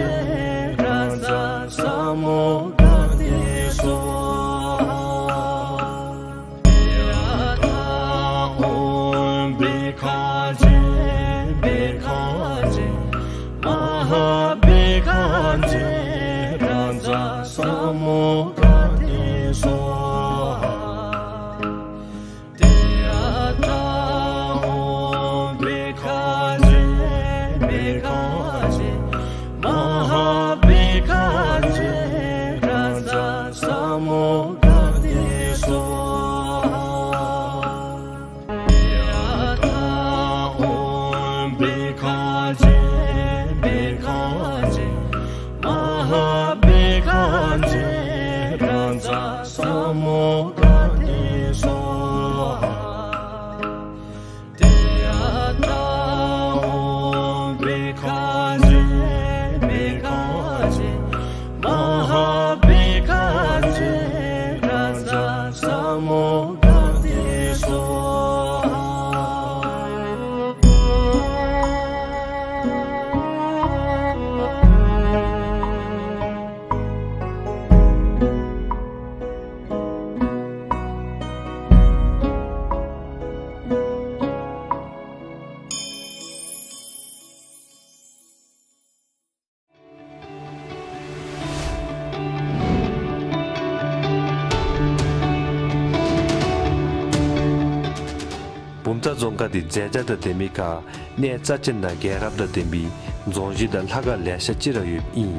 རཱ་ཛ་ས་མུདྒ་ཏེ་སྭཱ་ཧཱ། ཏདྱ་ཐཱ། ཨོཾ་བྷཻ་ཥ་ཛྱེ་བྷཻ་ཥ་ཛྱེ་མ་ཧཱ་བྷཻ་ཥ་ཛྱེ་རཱ་ཛ་ས་མུདྒ་ཏེ་སྭཱ་ཧཱ། ཏདྱ་ཐཱ། ཨོཾ་བྷཻ་ཥ་ཛྱེ་བྷཻ་ཥ་ཛྱེ་མ་ཧཱ་བྷཻ་ཥ་ཛྱེ་རཱ་ཛ་ས་མུདྒ་ཏེ་སྭཱ་ཧཱ། ཏདྱ་ཐཱ། ཨོཾ་བྷཻ་ཥ་ཛྱེ་བྷཻ་ཥ་ཛྱེ་མ་ཧཱ་བྷཻ་ཥ་ཛྱེ་རཱ་ཛ་ས་མུདྒ་ཏེ་སྭཱ་ཧཱ། ཏདྱ་ཐཱ། ཨོཾ་བྷཻ་ཥ་ཛྱེ་བྷཻ་ཥ་ཛྱེ་མ་ཧཱ་བྷཻ་ཥ་ཛྱེ་རཱ་ཛ་ས་མུདྒ་ཏེ་སྭཱ་ཧཱ། བུམ་ཐང་རྫོང་ཁག་འདི་མཛེས་ཆ་དང་ལྡན་མི་ཁར་གནས་རྩ་ཅན་དང་རྒྱལ་རབས་དང་ལྡན་པའི་རྫོང་གཞི་དང་ལྷ་ཁང་ལེ་ཤ་ཅིག་ར་ཡོདཔ་ཨིན།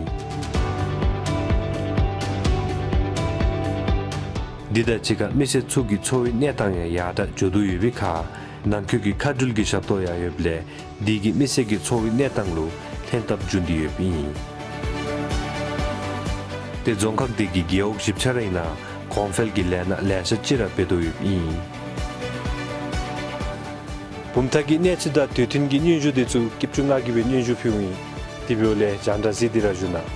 འདི་དང་གཅིག་ཁར་མི་སེར་ཚུ་གི་འཚོ་བའི་གནས་སྟངས་ཡང་ཡར་དྲག་འགྱོ་དོ་ཡོད་པའི་ཁར་ནང་འཁོད་ཀྱི་མཁའ་འགྲུལ་གྱི་ཞབས་ཏོག་ཡང་ཡོདཔ་ལས་འདི་གིས་མི་སེར་གྱི་འཚོ་བའི་གནས་སྟངས་ལུ་ལྷན་ཐབས་འབྱུང་སྟེ་ཡོདཔ་ཨིན། ཏེ་རྫོང་ཁག་འདི་གི་རྒེད་འོག་བཞི་ཆ་ར་ཨིན་ན་གོང་འཕེལ་གྱི་ལས་སྣ་ལེ་ཤ་ཅིག་ར་འབད་དོ་ཡོདཔ་ཨིན། བུམ་ཐང་གི་གནས་ཚུལ་དང་དུས་མཐུན་གྱི་སྙན་ཞུ་འདི་ཚུ་སྐྱིད་ཆུ་ང་གིས་སྦེ་སྙན་ཞུ་ཕུལཝ་ཨིན། དེ་འབདཝ་ལས་རྒྱང་བསྒྲགས་གཟིགས་ཏེ་ར་བཞུགས་གནང་།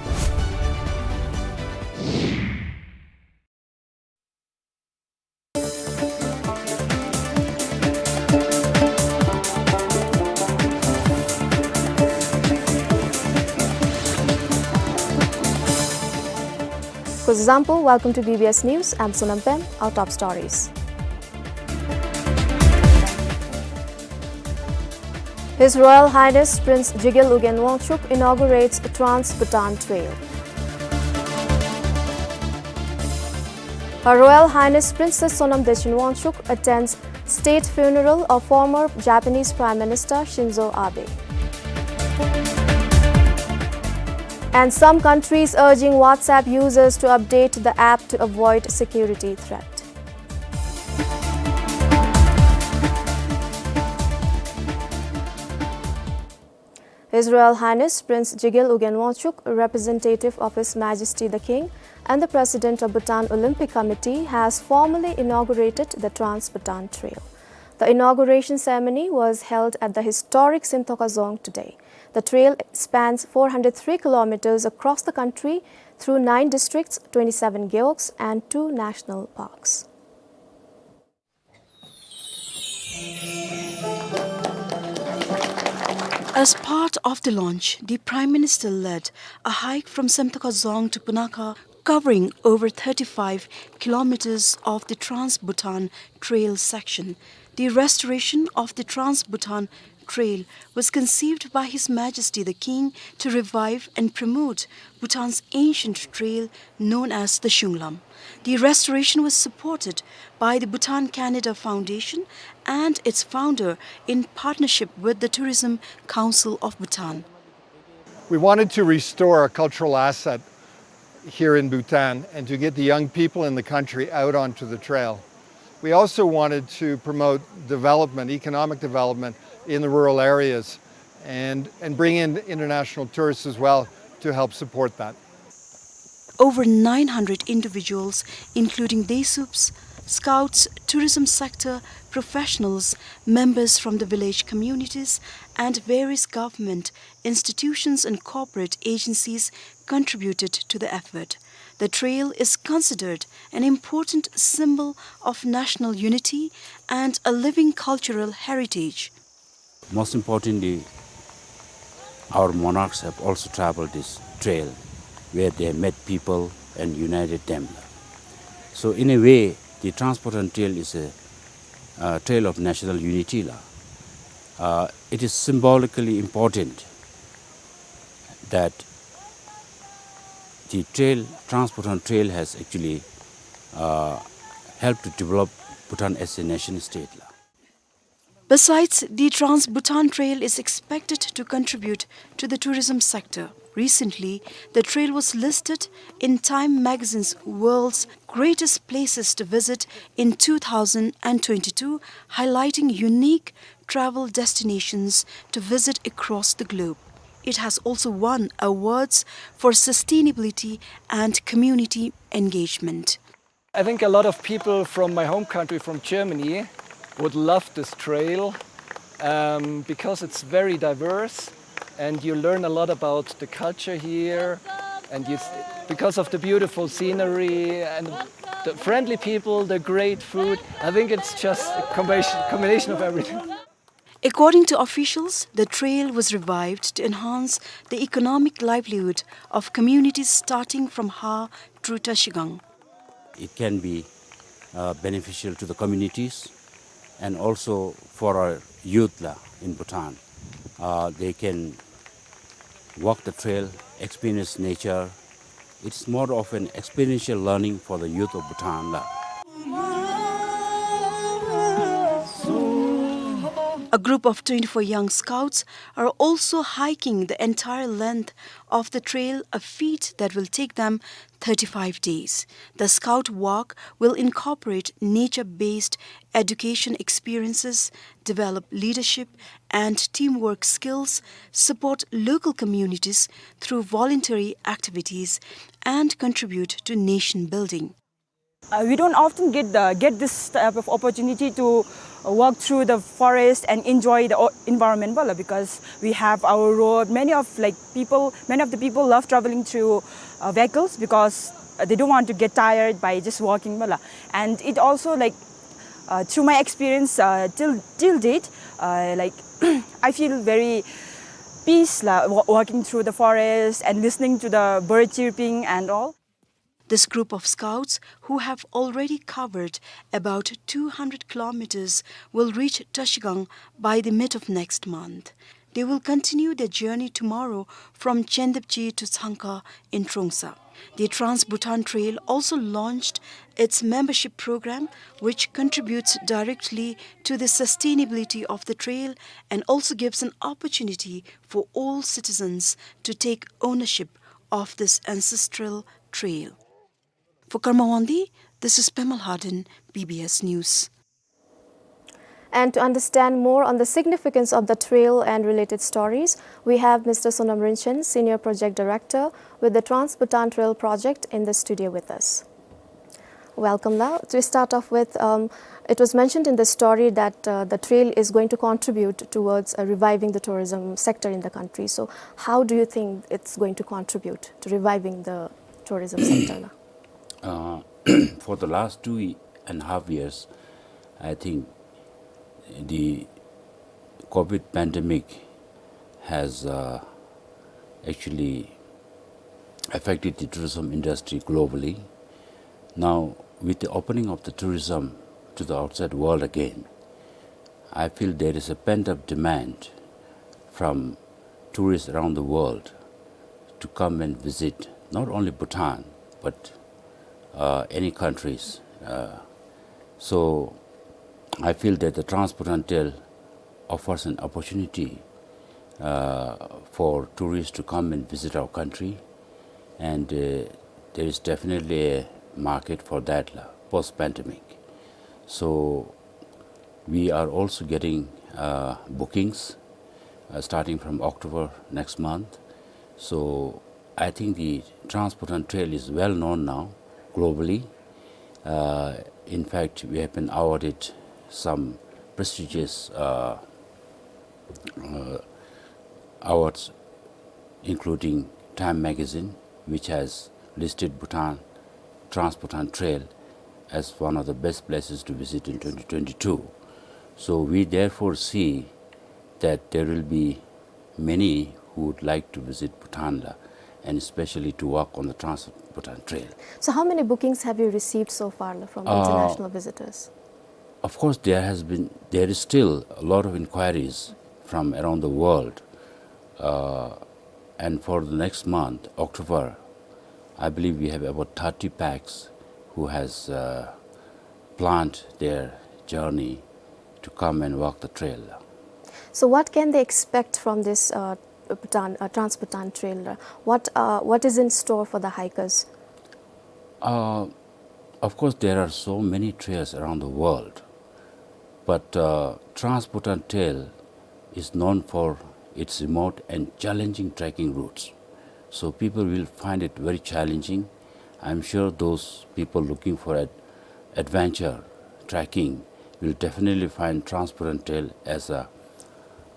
Kuzuzangpo, welcome to B B S News. I'm Sonam Pem. Our top stories. His Royal Highness Prince Jigel Ugyen Wangchuck inaugurates Trans-Bhutan Trail. Her Royal Highness Princess Sonam Dechen Wangchuck attends state funeral of former Japanese Prime Minister Shinzo Abe. And some countries urging WhatsApp users to update the app to avoid security threat. His Royal Highness Prince Jigel Ugyen Wangchuck, representative of His Majesty the King and the President of Bhutan Olympic Committee, has formally inaugurated the Trans-Bhutan Trail. The inauguration ceremony was held at the historic Simthoka Dzong today. The trail spans four hundred three kilometers across the country through nine districts, twenty-seven gewogs, and two national parks. As part of the launch, the Prime Minister led a hike from Simthoka Dzong to Punakha, covering over thirty-five kilometers of the Trans-Bhutan Trail section. The restoration of the Trans-Bhutan Trail was conceived by His Majesty the King to revive and promote Bhutan's ancient trail known as the Shunglam. The restoration was supported by the Bhutan Canada Foundation and its founder in partnership with the Tourism Council of Bhutan. We wanted to restore a cultural asset here in Bhutan and to get the young people in the country out onto the trail. We also wanted to promote development, economic development in the rural areas, and, and bring in international tourists as well to help support that. Over nine hundred individuals, including Desuups, scouts, tourism sector professionals, members from the village communities, and various government institutions and corporate agencies contributed to the effort. The trail is considered an important symbol of national unity and a living cultural heritage. Most importantly, our monarchs have also traveled this trail where they met people and united them. So in a way, the Trans-Bhutan Trail is a, uh, trail of national unity la. Uh, it is symbolically important that the trail, Trans-Bhutan Trail has actually, uh, helped to develop Bhutan as a nation state la. Besides, the Trans-Bhutan Trail is expected to contribute to the tourism sector. Recently, the trail was listed in Time magazine's World's Greatest Places to Visit in two thousand twenty-two, highlighting unique travel destinations to visit across the globe. It has also won awards for sustainability and community engagement. I think a lot of people from my home country, from Germany, would love this trail, um, because it's very diverse and you learn a lot about the culture here. And you, s- because of the beautiful scenery and the friendly people, the great food, I think it's just a combination, combination of everything. According to officials, the trail was revived to enhance the economic livelihood of communities starting from Har through Trashigang. It can be, uh, beneficial to the communities and also for our youth la in Bhutan. Uh, they can walk the trail, experience nature. It's more of an experiential learning for the youth of Bhutan la. A group of twenty-four young scouts are also hiking the entire length of the trail, a feat that will take them thirty-five days. The scout walk will incorporate nature-based education experiences, develop leadership and teamwork skills, support local communities through voluntary activities, and contribute to nation building. Uh, we don't often get the, get this type of opportunity to, uh, walk through the forest and enjoy the o-, environment, well, because we have our road. Many of, like, people, many of the people love traveling through, uh, vehicles because, uh, they don't want to get tired by just walking, well. And it also, like, uh, through my experience, uh, till, till date, uh, like, I feel very peace la, wa-, walking through the forest and listening to the bird chirping and all. This group of scouts, who have already covered about two hundred kilometers, will reach Trashigang by the mid of next month. They will continue their journey tomorrow from Chendapji to Tsangkha in Trongsa. The Trans-Bhutan Trail also launched its membership program, which contributes directly to the sustainability of the trail and also gives an opportunity for all citizens to take ownership of this ancestral trail. For Karma Wangdi, this is Pema Lhaden, B B S News. And to understand more on the significance of the trail and related stories, we have Mister Sonam Rinchen, Senior Project Director with the Trans-Bhutan Trail Project, in the studio with us. Welcome, la. To start off with, um, it was mentioned in the story that, uh, the trail is going to contribute towards, uh, reviving the tourism sector in the country. So, how do you think it's going to contribute to reviving the tourism sector, la? Uh, for the last two and a half years, I think the COVID pandemic has, uh, actually affected the tourism industry globally. Now, with the opening of the tourism to the outside world again, I feel there is a pent-up demand from tourists around the world to come and visit not only Bhutan, but, uh, any countries. Uh, so I feel that the Trans-Bhutan Trail offers an opportunity, uh, for tourists to come and visit our country, and, uh, there is definitely a market for that, la, post-pandemic. So we are also getting, uh, bookings, uh, starting from October next month. So I think the Trans-Bhutan Trail is well known now globally. Uh, in fact, we have been awarded some prestigious, uh, uh, awards, including Time Magazine, which has listed Bhutan, Trans-Bhutan Trail as one of the best places to visit in twenty twenty-two. So we therefore see that there will be many who would like to visit Bhutan, la, and especially to walk on the Trans-Bhutan Trail. So how many bookings have you received so far, la, from Uh, international visitors? Of course, there has been, there is still a lot of inquiries from around the world. Uh, and for the next month, October, I believe we have about thirty packs who has, uh, planned their journey to come and walk the trail. So what can they expect from this, uh, Bhutan, uh, Trans-Bhutan Trail? What, uh, what is in store for the hikers? Uh, of course, there are so many trails around the world, but, uh, Trans-Bhutan Trail is known for its remote and challenging trekking routes. So people will find it very challenging. I'm sure those people looking for ad-, adventure trekking will definitely find Trans-Bhutan Trail as a,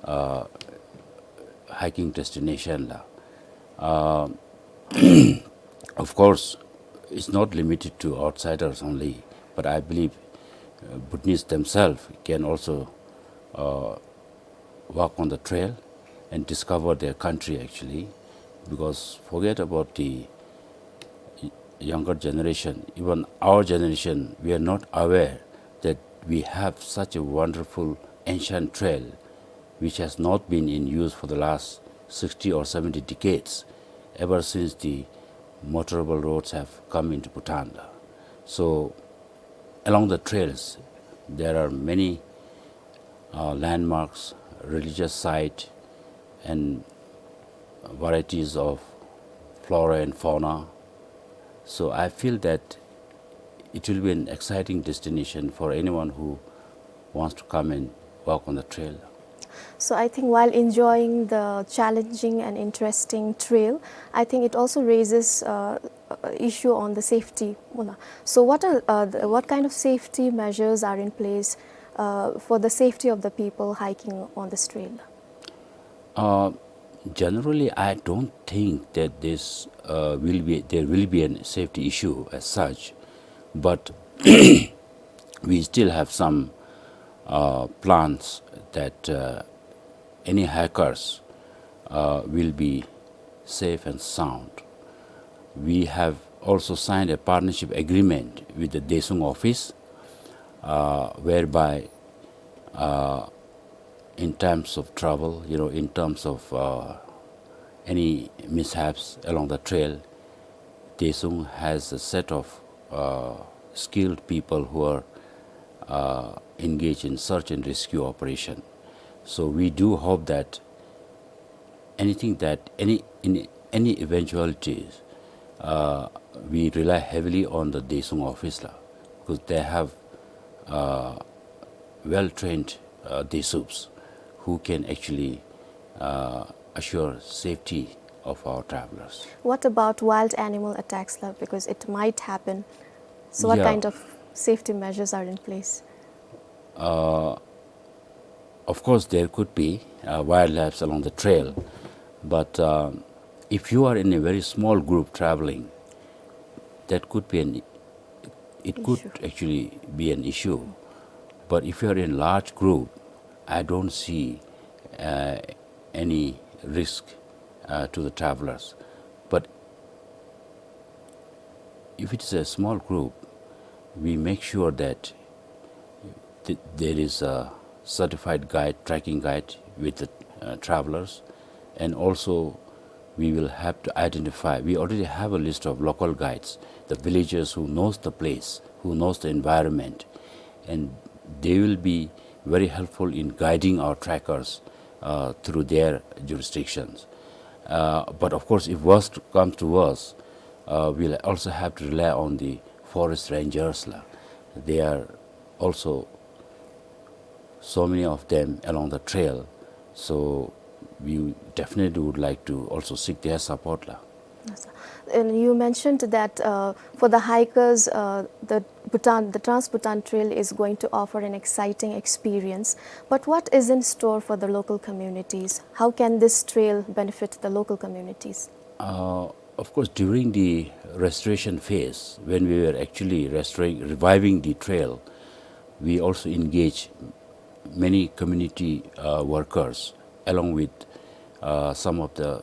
uh, hiking destination, la. Uh, of course, it's not limited to outsiders only, but I believe, uh, Bhutanese themselves can also, uh, walk on the trail and discover their country actually, because forget about the y-, younger generation, even our generation, we are not aware that we have such a wonderful ancient trail which has not been in use for the last sixty or seventy decades, ever since the motorable roads have come into Bhutan. So, along the trails, there are many, uh, landmarks, religious site, and varieties of flora and fauna. So I feel that it will be an exciting destination for anyone who wants to come and walk on the trail. So I think while enjoying the challenging and interesting trail, I think it also raises, uh, a issue on the safety, muna. So what are, uh, the, what kind of safety measures are in place, uh, for the safety of the people hiking on this trail? Uh, generally, I don't think that this, uh, will be, there will be a safety issue as such, but we still have some, uh, plans that, uh, any hikers, uh, will be safe and sound. We have also signed a partnership agreement with the Desung office, uh, whereby, uh, in times of trouble, you know, in terms of, uh, any mishaps along the trail, Desung has a set of, uh, skilled people who are, uh, engaged in search and rescue operation. So we do hope that anything that, any, in any eventualities, uh, we rely heavily on the Desung office, la, because they have, uh, well-trained uh, Desuups who can actually uh, assure safety of our travelers. What about wild animal attacks, sir? Because it might happen. So what Yeah. kind of safety measures are in place? Uh, of course, there could be uh, wildlife along the trail, but um, if you are in a very small group traveling, that could be an it could Issue. actually be an issue. But if you are in large group, I don't see uh, any risk uh, to the travelers. But if it is a small group, we make sure that th- there is a certified guide, trekking guide with the uh, travelers, and also we will have to identify. We already have a list of local guides, the villagers who knows the place, who knows the environment, and they will be very helpful in guiding our trekkers uh, through their jurisdictions. Uh, but of course, if worst comes to worst, uh, we'll also have to rely on the forest rangers la. They are also so many of them along the trail. So we definitely would like to also seek their support la. Yes, sir. And you mentioned that uh, for the hikers, uh, the Bhutan, the Trans-Bhutan Trail is going to offer an exciting experience. But what is in store for the local communities? How can this trail benefit the local communities? Uh, of course, during the restoration phase, when we were actually restoring, reviving the trail, we also engaged many community uh, workers along with uh, some of the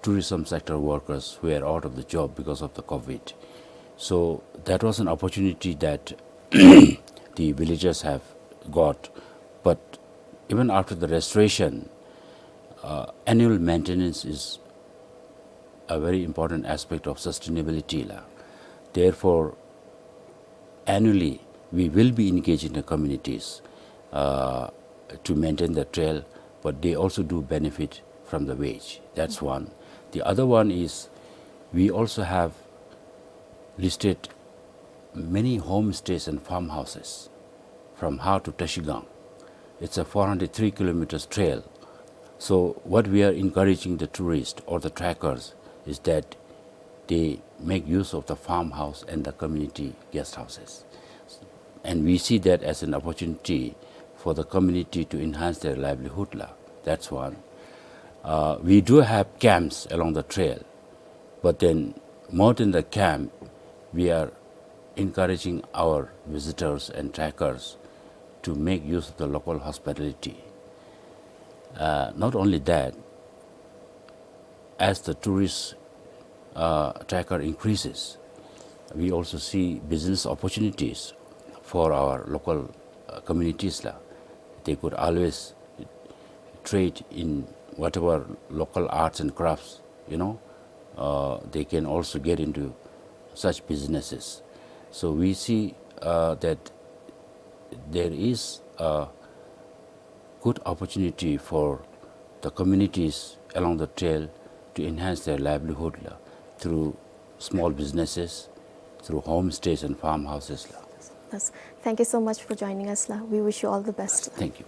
tourism sector workers who were out of the job because of the COVID. So that was an opportunity that the villagers have got. But even after the restoration, uh, annual maintenance is a very important aspect of sustainability la. Therefore, annually we will be engaging the communities uh, to maintain the trail, but they also do benefit from the wage. That's one. The other one is we also have listed many homestays and farmhouses from Har to Trashigang. It's a four hundred three kilometers trail. So what we are encouraging the tourists or the trekkers is that they make use of the farmhouse and the community guest houses. And we see that as an opportunity for the community to enhance their livelihood la. That's one. Uh, we do have camps along the trail, but then more than the camp, we are encouraging our visitors and trekkers to make use of the local hospitality. Uh, not only that, as the tourist uh, trekker increases, we also see business opportunities for our local uh, communities la. They could always trade in whatever local arts and crafts, you know, uh, they can also get into such businesses. So we see uh, that there is a good opportunity for the communities along the trail to enhance their livelihood la, through small businesses, through homestays and farmhouses la. Yes. Thank you so much for joining us la. We wish you all the best. Thank you.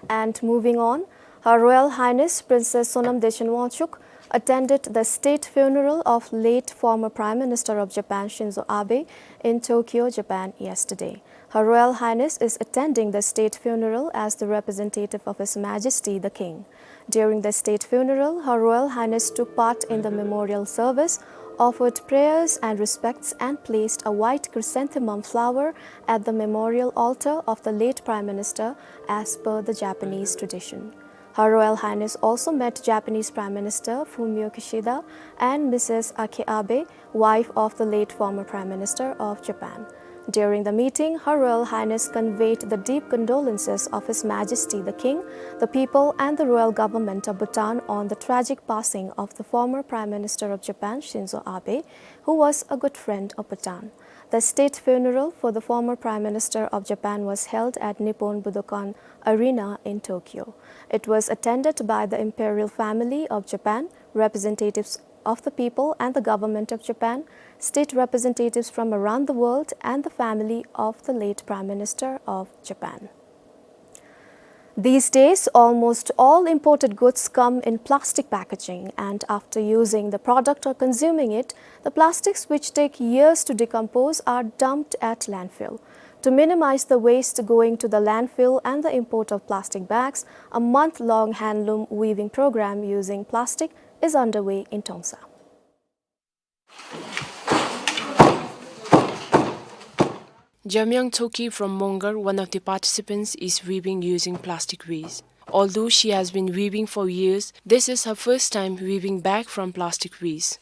And moving on, Her Royal Highness Princess Sonam Dechen Wangchuck attended the state funeral of late former Prime Minister of Japan Shinzo Abe in Tokyo, Japan yesterday. Her Royal Highness is attending the state funeral as the representative of His Majesty the King. During the state funeral, Her Royal Highness took part in the memorial service, offered prayers and respects, and placed a white chrysanthemum flower at the memorial altar of the late Prime Minister as per the Japanese tradition. Her Royal Highness also met Japanese Prime Minister Fumio Kishida and Missus Ake Abe, wife of the late former Prime Minister of Japan. During the meeting, Her Royal Highness conveyed the deep condolences of His Majesty the King, the people, and the royal government of Bhutan on the tragic passing of the former Prime Minister of Japan, Shinzo Abe, who was a good friend of Bhutan. The state funeral for the former Prime Minister of Japan was held at Nippon Budokan Arena in Tokyo. It was attended by the imperial family of Japan, representatives of the people and the government of Japan, state representatives from around the world, and the family of the late Prime Minister of Japan. These days, almost all imported goods come in plastic packaging, and after using the product or consuming it, the plastics, which take years to decompose, are dumped at landfill. To minimize the waste going to the landfill and the import of plastic bags, a month-long handloom weaving program using plastic is underway in Tongsa. Jamyang Toki from Mongar, one of the participants, is weaving using plastic waste. Although she has been weaving for years, this is her first time weaving bag from plastic waste.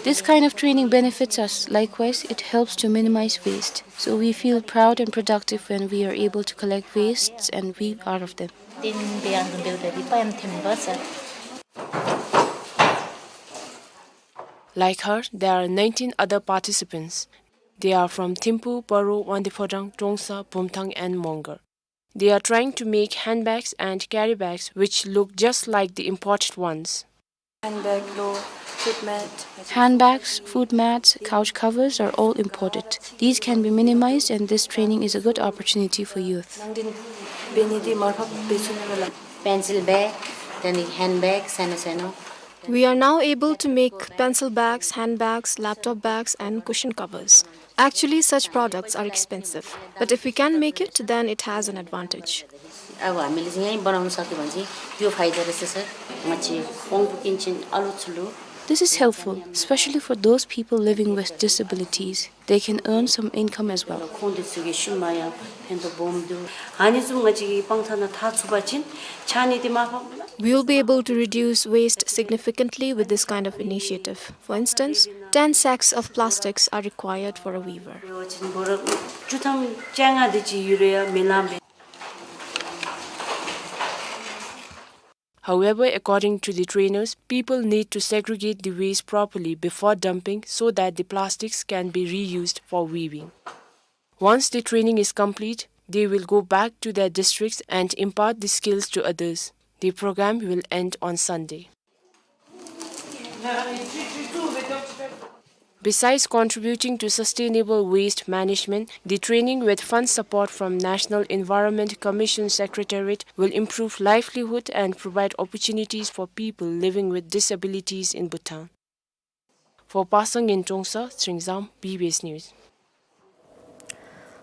This kind of training benefits us. Likewise, it helps to minimize waste. So we feel proud and productive when we are able to collect wastes and weave out of them. Like her, there are nineteen other participants. They are from Thimphu, Paro, Wangdue Phodrang, Tongsa, Bumthang and Mongar. They are trying to make handbags and carry bags which look just like the imported ones. Handbag lo, food mat. Handbags, food mats, couch covers are all imported. These can be minimized, and this training is a good opportunity for youth. Pencil bag, then the handbag, sano sano. We are now able to make pencil bags, handbags, laptop bags, and cushion covers. Actually, such products are expensive, but if we can make it, then it has an advantage. अब हामीले चाहिँ यहीँ बनाउन सक्यो भने चाहिँ यो फाइदा रहेछ, सर। पछि वंगपु किन्छन् आलु छुलु। This is helpful, especially for those people living with disabilities. They can earn some income as well. खोंदे सुगे शुमाया फेंदो बोमदो। हानि जुम ङाछि पांथाना था छुबा चिन, छानी ते माफा। We will be able to reduce waste significantly with this kind of initiative. For instance, ten sacks of plastics are required for a weaver. However, according to the trainers, people need to segregate the waste properly before dumping so that the plastics can be reused for weaving. Once the training is complete, they will go back to their districts and impart the skills to others. The program will end on Sunday. Besides contributing to sustainable waste management, the training with fund support from National Environment Commission Secretariat will improve livelihood and provide opportunities for people living with disabilities in Bhutan. For Pasang in Tongsa, Sringzam, B B S News.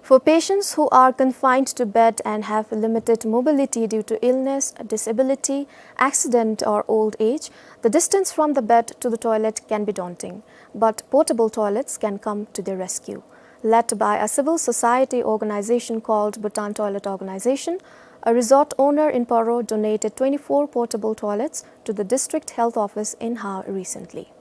For patients who are confined to bed and have limited mobility due to illness, disability, accident, or old age, the distance from the bed to the toilet can be daunting, but portable toilets can come to their rescue. Led by a civil society organization called Bhutan Toilet Organization, a resort owner in Paro donated twenty-four portable toilets to the district health office in Har recently.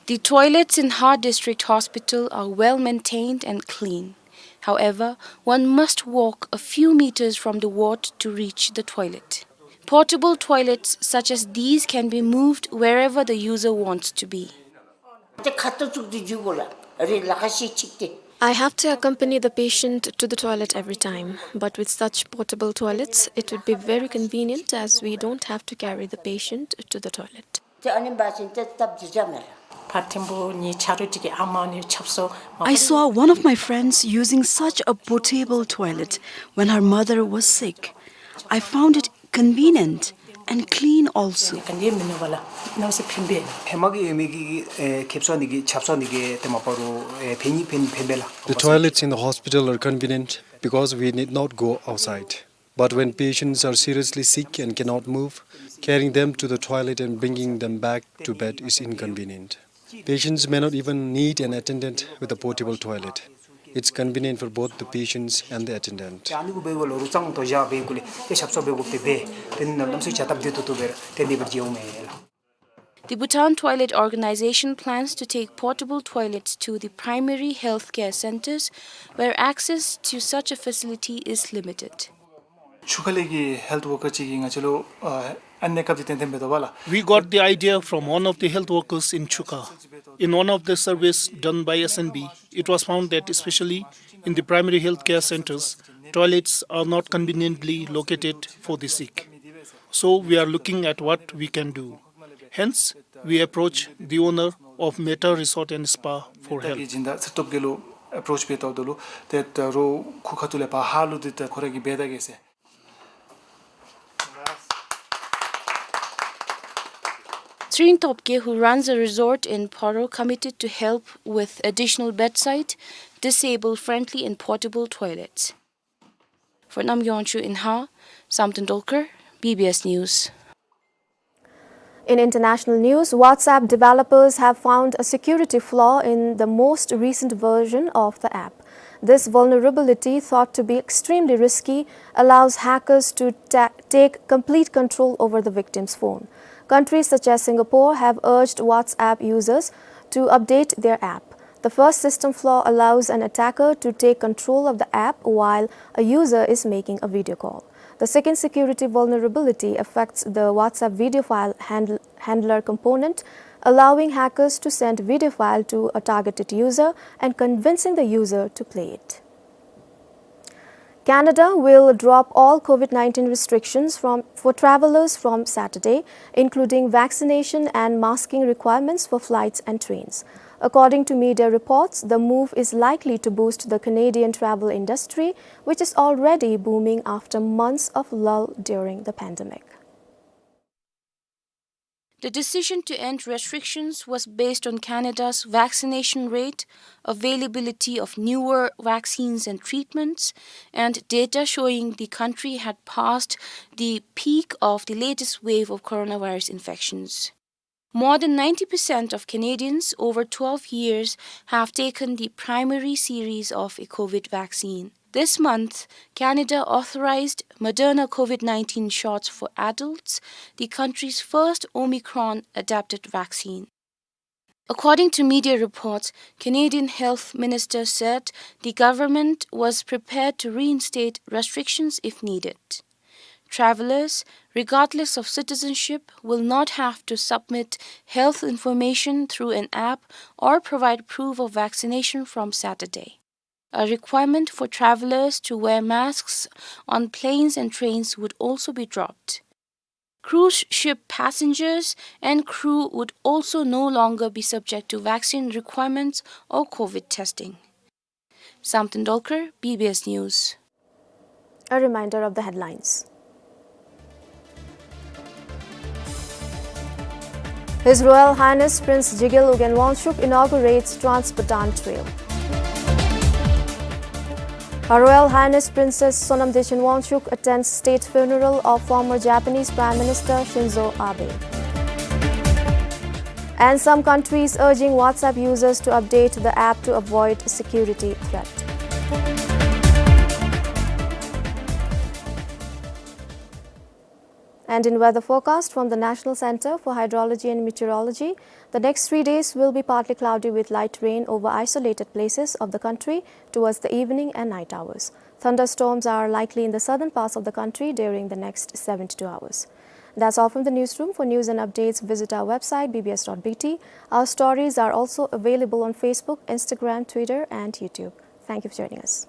The toilets in Har District Hospital are well maintained and clean. However, one must walk a few meters from the ward to reach the toilet. Portable toilets such as these can be moved wherever the user wants to be. I have to accompany the patient to the toilet every time, but with such portable toilets, it would be very convenient as we don't have to carry the patient to the toilet. I saw one of my friends using such a portable toilet when her mother was sick. I found it convenient and clean also. The toilets in the hospital are convenient because we need not go outside. But when patients are seriously sick and cannot move, carrying them to the toilet and bringing them back to bed is inconvenient. Patients may not even need an attendant with a portable toilet. It's convenient for both the patients and the attendant. The Bhutan Toilet Organization plans to take portable toilets to the primary health care centers where access to such a facility is limited. ཆུ་ཁ་ལས་ཀྱི་health worker ཅིག་གིས་ང་བཅས་ལུ་ཨ་ཨ་ནི་སྐབས་ཀྱི་ཏན་ཏན་འབད་དོ་བ་ལགས། We got the idea from one of the health workers in Chukha. In one of the surveys done by S N B, it was found that especially in the primary health care centers, toilets are not conveniently located for the sick. So we are looking at what we can do. Hence, we approach the owner of Meta Resort and Spa for help. ད་ཅི་ད་ཚེ་སྟོབས་རྒྱལ་ལུ་ཨེཔ་རོཆ་འབད་དོ་ལོ། ཏེ་ད་རུང་ཁོ་ཁ་ཐུག་ལས་ཕར་ཧ་ལུ་ཏེ་ད་ཁོ་ར་གིས་འབད་ད་གེ་ཟེར། Tshering Topgay, who runs a resort in Poro, committed to help with additional bedside, disabled-friendly and portable toilets. For Namgay Wangchuk in Haa, Samten Dolkar, B B S News. In international news, WhatsApp developers have found a security flaw in the most recent version of the app. This vulnerability, thought to be extremely risky, allows hackers to ta-, take complete control over the victim's phone. Countries such as Singapore have urged WhatsApp users to update their app. The first system flaw allows an attacker to take control of the app while a user is making a video call. The second security vulnerability affects the WhatsApp video file handl-, handler component, allowing hackers to send video file to a targeted user and convincing the user to play it. Canada will drop all COVID nineteen restrictions from, for travelers from Saturday, including vaccination and masking requirements for flights and trains. According to media reports, the move is likely to boost the Canadian travel industry, which is already booming after months of lull during the pandemic. The decision to end restrictions was based on Canada's vaccination rate, availability of newer vaccines and treatments, and data showing the country had passed the peak of the latest wave of coronavirus infections. More than ninety percent of Canadians over twelve years have taken the primary series of a COVID vaccine. This month, Canada authorized Moderna COVID nineteen shots for adults, the country's first Omicron-adapted vaccine. According to media reports, Canadian Health Minister said the government was prepared to reinstate restrictions if needed. Travelers, regardless of citizenship, will not have to submit health information through an app or provide proof of vaccination from Saturday. A requirement for travelers to wear masks on planes and trains would also be dropped. Cruise ship passengers and crew would also no longer be subject to vaccine requirements or COVID testing. Samten Dolkar, B B S News. A reminder of the headlines. His Royal Highness Prince Jigel Ugyen Wangchuck inaugurates Trans-Bhutan Trail. Her Royal Highness Princess Sonam Dechen Wangchuck attends state funeral of former Japanese Prime Minister Shinzo Abe. And some countries urging WhatsApp users to update the app to avoid security threat. And in weather forecast from the National Center for Hydrology and Meteorology, the next three days will be partly cloudy with light rain over isolated places of the country towards the evening and night hours. Thunderstorms are likely in the southern parts of the country during the next seventy-two hours. That's all from the newsroom. For news and updates, visit our website, B B S dot B T. Our stories are also available on Facebook, Instagram, Twitter, and YouTube. Thank you for joining us.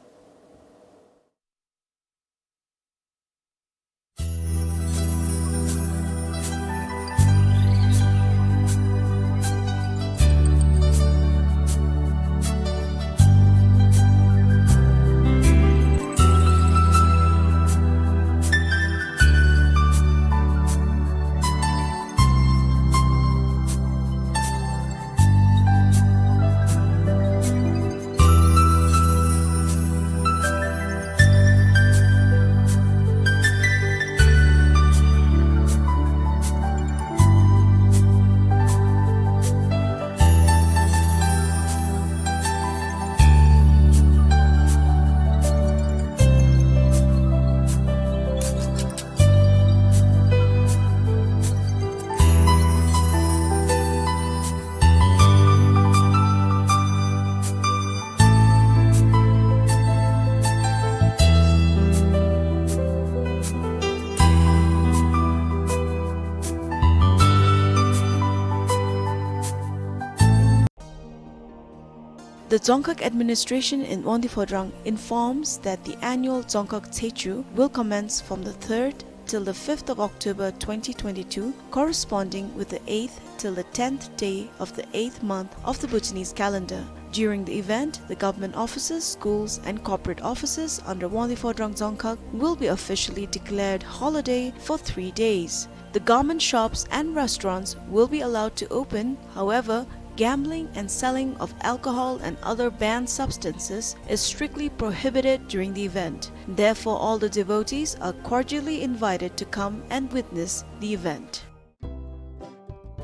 The Dzongkhag administration in Wangdue Phodrang informs that the annual Dzongkhag Tshechu will commence from the third till the fifth of October twenty twenty-two, corresponding with the eighth till the tenth day of the eighth month of the Bhutanese calendar. During the event, the government offices, schools, and corporate offices under Wangdue Phodrang Dzongkhag will be officially declared holiday for three days. The garment shops and restaurants will be allowed to open. However, gambling and selling of alcohol and other banned substances is strictly prohibited during the event. Therefore, all the devotees are cordially invited to come and witness the event.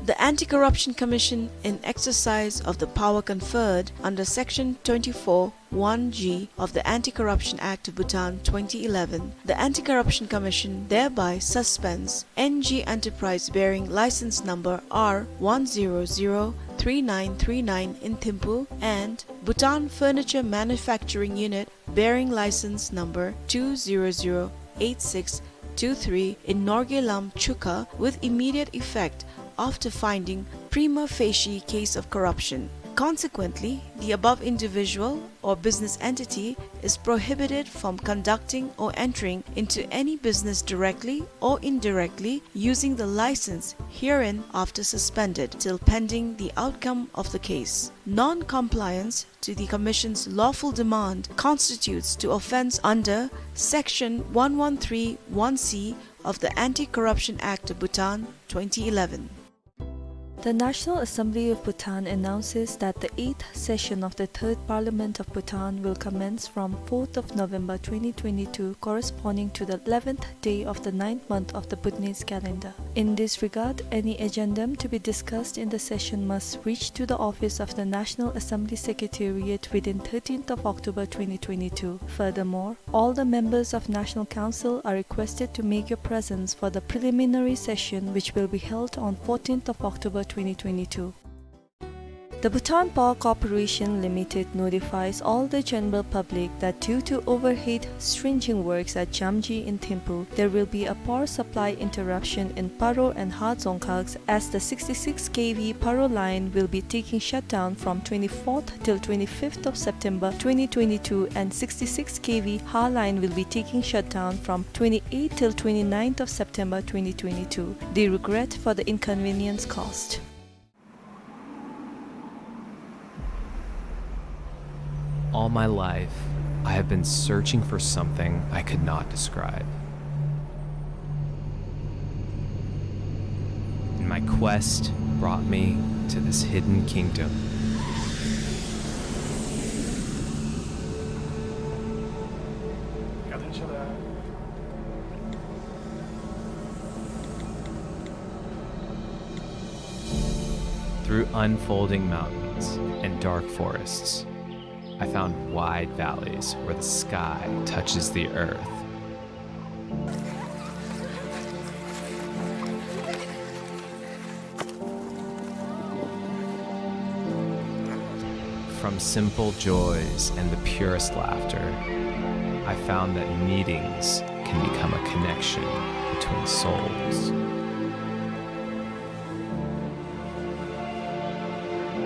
The Anti-Corruption Commission, in exercise of the power conferred under Section twenty-four one G of the Anti-Corruption Act of Bhutan twenty eleven, the Anti-Corruption Commission thereby suspends N G Enterprise bearing license number R one zero zero three nine three nine in Thimphu and Bhutan Furniture Manufacturing Unit bearing license number two zero zero eight six two three in Norgay Lam, Chukha, with immediate effect after finding prima facie case of corruption. Consequently, the above individual or business entity is prohibited from conducting or entering into any business directly or indirectly using the license herein after suspended till pending the outcome of the case. Non-compliance to the Commission's lawful demand constitutes to offence under Section one one three one C of the Anti-Corruption Act of Bhutan twenty eleven. The National Assembly of Bhutan announces that the eighth session of the Third Parliament of Bhutan will commence from fourth of November twenty twenty-two, corresponding to the eleventh day of the ninth month of the Bhutanese calendar. In this regard, any addendum to be discussed in the session must reach to the office of the National Assembly Secretariat within thirteenth of October twenty twenty-two. Furthermore, all the members of National Council are requested to make your presence for the preliminary session, which will be held on fourteenth of October twenty twenty-two. The Bhutan Power Corporation Limited notifies all the general public that due to overhead stringing works at Jamji in Thimphu, there will be a power supply interruption in Paro and Ha Dzongkhags, as the sixty-six K V Paro line will be taking shutdown from twenty-fourth till twenty-fifth of September twenty twenty-two, and sixty-six K V Ha line will be taking shutdown from twenty-eighth till twenty-ninth of September twenty twenty-two. They regret for the inconvenience caused. All my life, I have been searching for something I could not describe. And my quest brought me to this hidden kingdom. Through unfolding mountains and dark forests, I found wide valleys where the sky touches the earth. From simple joys and the purest laughter, I found that meetings can become a connection between souls.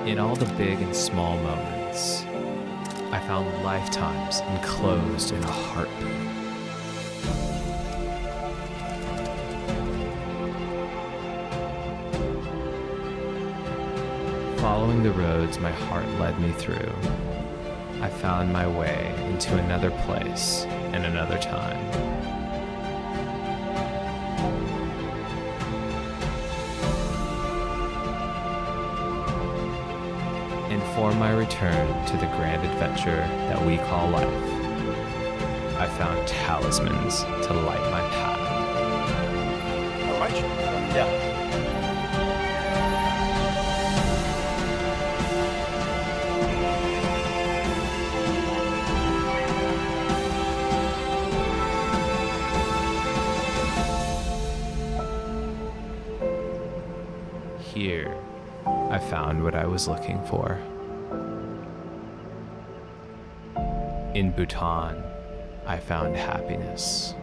In all the big and small moments, I found lifetimes enclosed in a heartbeat. Following the roads my heart led me through, I found my way into another place and another time. And for my return to the grand adventure that we call life, I found talismans to light my path. All right. Yeah. Here, I found what I was looking for. In Bhutan, I found happiness.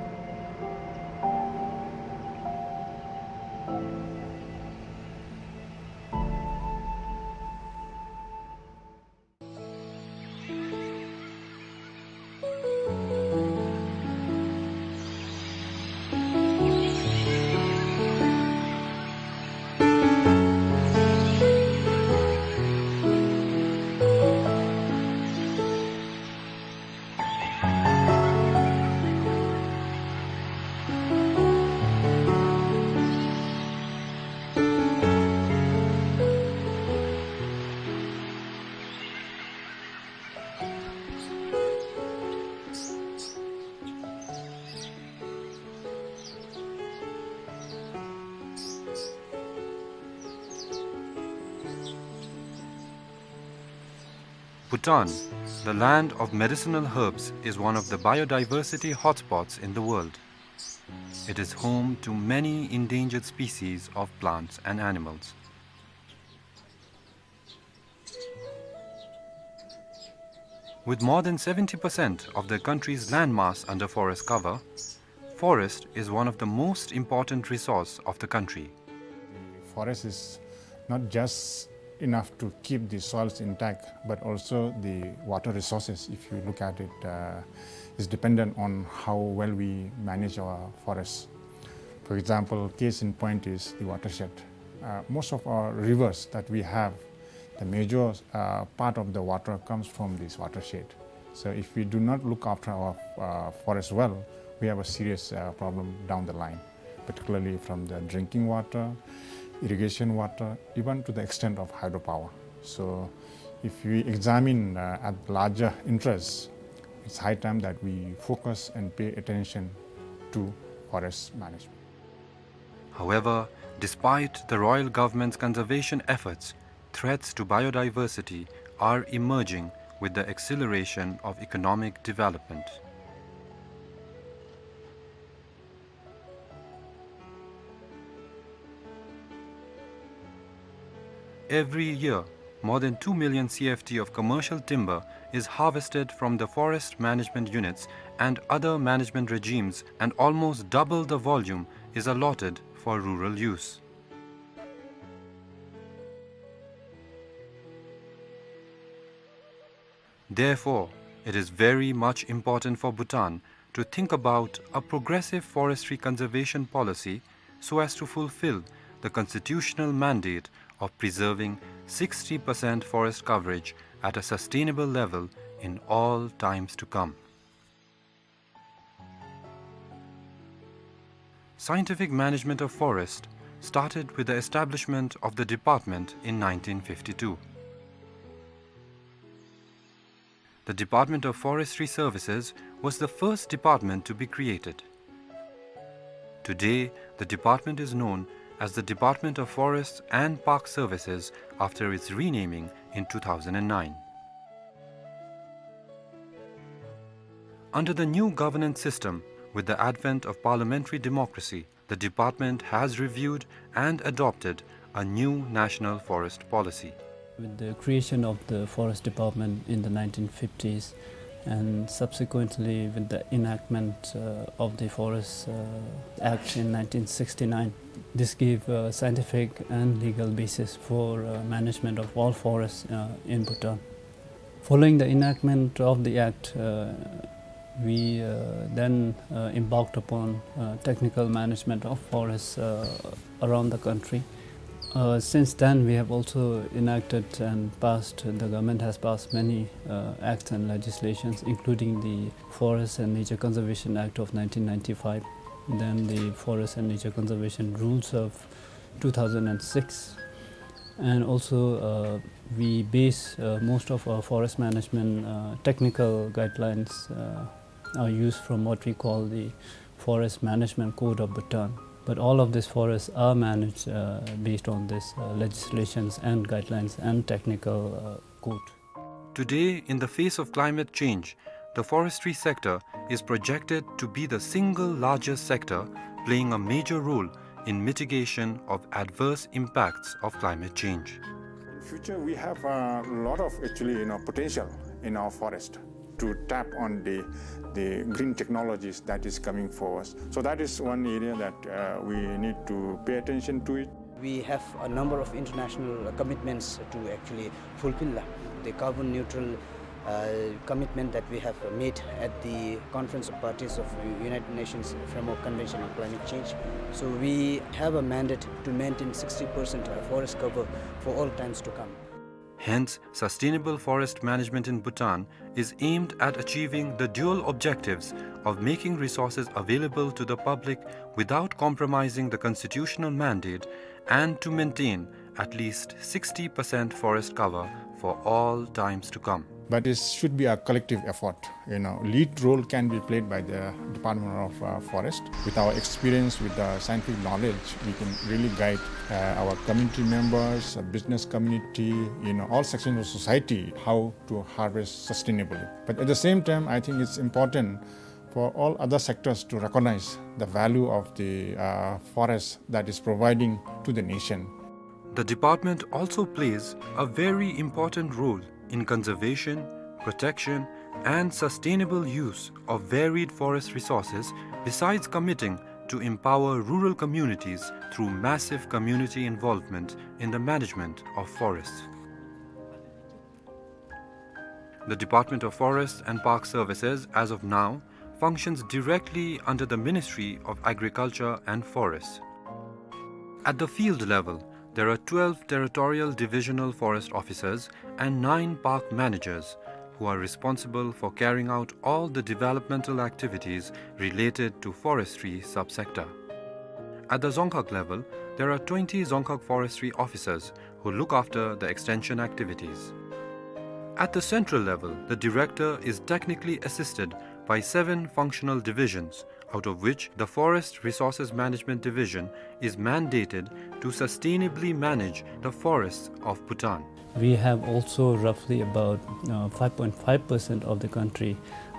Bhutan, the land of medicinal herbs, is one of the biodiversity hotspots in the world. It is home to many endangered species of plants and animals. With more than seventy percent of the country's landmass under forest cover, forest is one of the most important resource of the country. Forest is not just enough to keep the soils intact, but also the water resources, if you look at it, uh, is dependent on how well we manage our forests. For example, case in point is the watershed. Uh, most of our rivers that we have, the major, uh, part of the water comes from this watershed. So if we do not look after our, uh, forest well, we have a serious, uh, problem down the line, particularly from the drinking water, irrigation water, even to the extent of hydropower. So if we examine, uh, at larger interests, it's high time that we focus and pay attention to forest management. However, despite the royal government's conservation efforts, threats to biodiversity are emerging with the acceleration of economic development. Every year, more than two million C F T of commercial timber is harvested from the forest management units and other management regimes, and almost double the volume is allotted for rural use. Therefore, it is very much important for Bhutan to think about a progressive forestry conservation policy so as to fulfill the constitutional mandate of preserving sixty percent forest coverage at a sustainable level in all times to come. Scientific management of forest started with the establishment of the department in nineteen fifty-two. The Department of Forestry Services was the first department to be created. Today, the department is known as the Department of Forests and Park Services after its renaming in two thousand nine. Under the new governance system, with the advent of parliamentary democracy, the department has reviewed and adopted a new national forest policy. With the creation of the Forest Department in the nineteen fifties, and subsequently with the enactment, uh, of the Forest, uh, Act in nineteen sixty-nine, this gave a scientific and legal basis for, uh, management of all forests, uh, in Bhutan. Following the enactment of the Act, uh, we, uh, then, uh, embarked upon, uh, technical management of forests, uh, around the country. Uh, since then, we have also enacted and passed, the government has passed many, uh, acts and legislations, including the Forest and Nature Conservation Act of nineteen ninety-five, then the Forest and Nature Conservation Rules of two thousand six. And also, uh, we base, uh, most of our forest management, uh, technical guidelines, uh, are used from what we call the Forest Management Code of Bhutan. But all of these forests are managed, uh, based on these, uh, legislations and guidelines and technical, uh, code. Today, in the face of climate change, the forestry sector is projected to be the single largest sector, playing a major role in mitigation of adverse impacts of climate change. In future, we have a lot of actually, you know, potential in our forest to tap on the, the green technologies that is coming forward. So that is one area that, uh, we need to pay attention to it. We have a number of international commitments to actually fulfill the carbon neutral, uh, commitment that we have made at the Conference of Parties of United Nations Framework Convention on Climate Change. So we have a mandate to maintain sixty percent forest cover for all times to come. Hence, sustainable forest management in Bhutan is aimed at achieving the dual objectives of making resources available to the public without compromising the constitutional mandate and to maintain at least sixty percent forest cover for all times to come. But it should be a collective effort. You know, lead role can be played by the Department of, uh, Forest. With our experience, with the scientific knowledge, we can really guide, uh, our community members, uh, business community, you know, all sections of society, how to harvest sustainably. But at the same time, I think it's important for all other sectors to recognize the value of the, uh, forest that is providing to the nation. The department also plays a very important role in conservation, protection, and sustainable use of varied forest resources, besides committing to empower rural communities through massive community involvement in the management of forests. The Department of Forest and Park Services, as of now, functions directly under the Ministry of Agriculture and Forests. At the field level, there are twelve territorial divisional forest officers and nine park managers who are responsible for carrying out all the developmental activities related to forestry subsector. At the Dzongkhag level, there are twenty Dzongkhag forestry officers who look after the extension activities. At the central level, the director is technically assisted by seven functional divisions, out of which the Forest Resources Management Division is mandated to sustainably manage the forests of Bhutan. We have also roughly about, uh, five point five percent of the country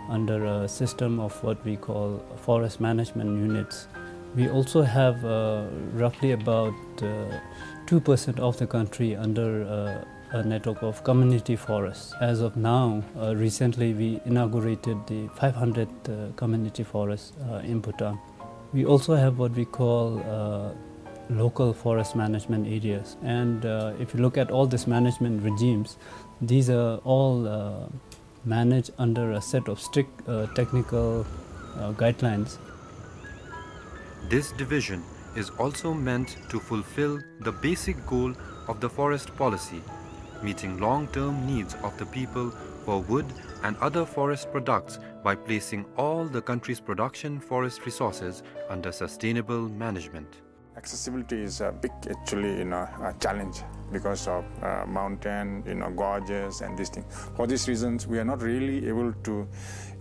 under a system of what we call forest management units. We also have, uh, roughly about, uh, two percent of the country under, uh, a network of community forests. As of now, uh, recently we inaugurated the five hundredth, uh, community forest, uh, in Bhutan. We also have what we call, uh, local forest management areas. And, uh, if you look at all these management regimes, these are all, uh, managed under a set of strict, uh, technical, uh, guidelines. This division is also meant to fulfill the basic goal of the forest policy, meeting long-term needs of the people for wood and other forest products by placing all the country's production forest resources under sustainable management. Accessibility is a big, actually, you know, uh, challenge because of, uh, mountain, you know, gorges and these things. For these reasons, we are not really able to,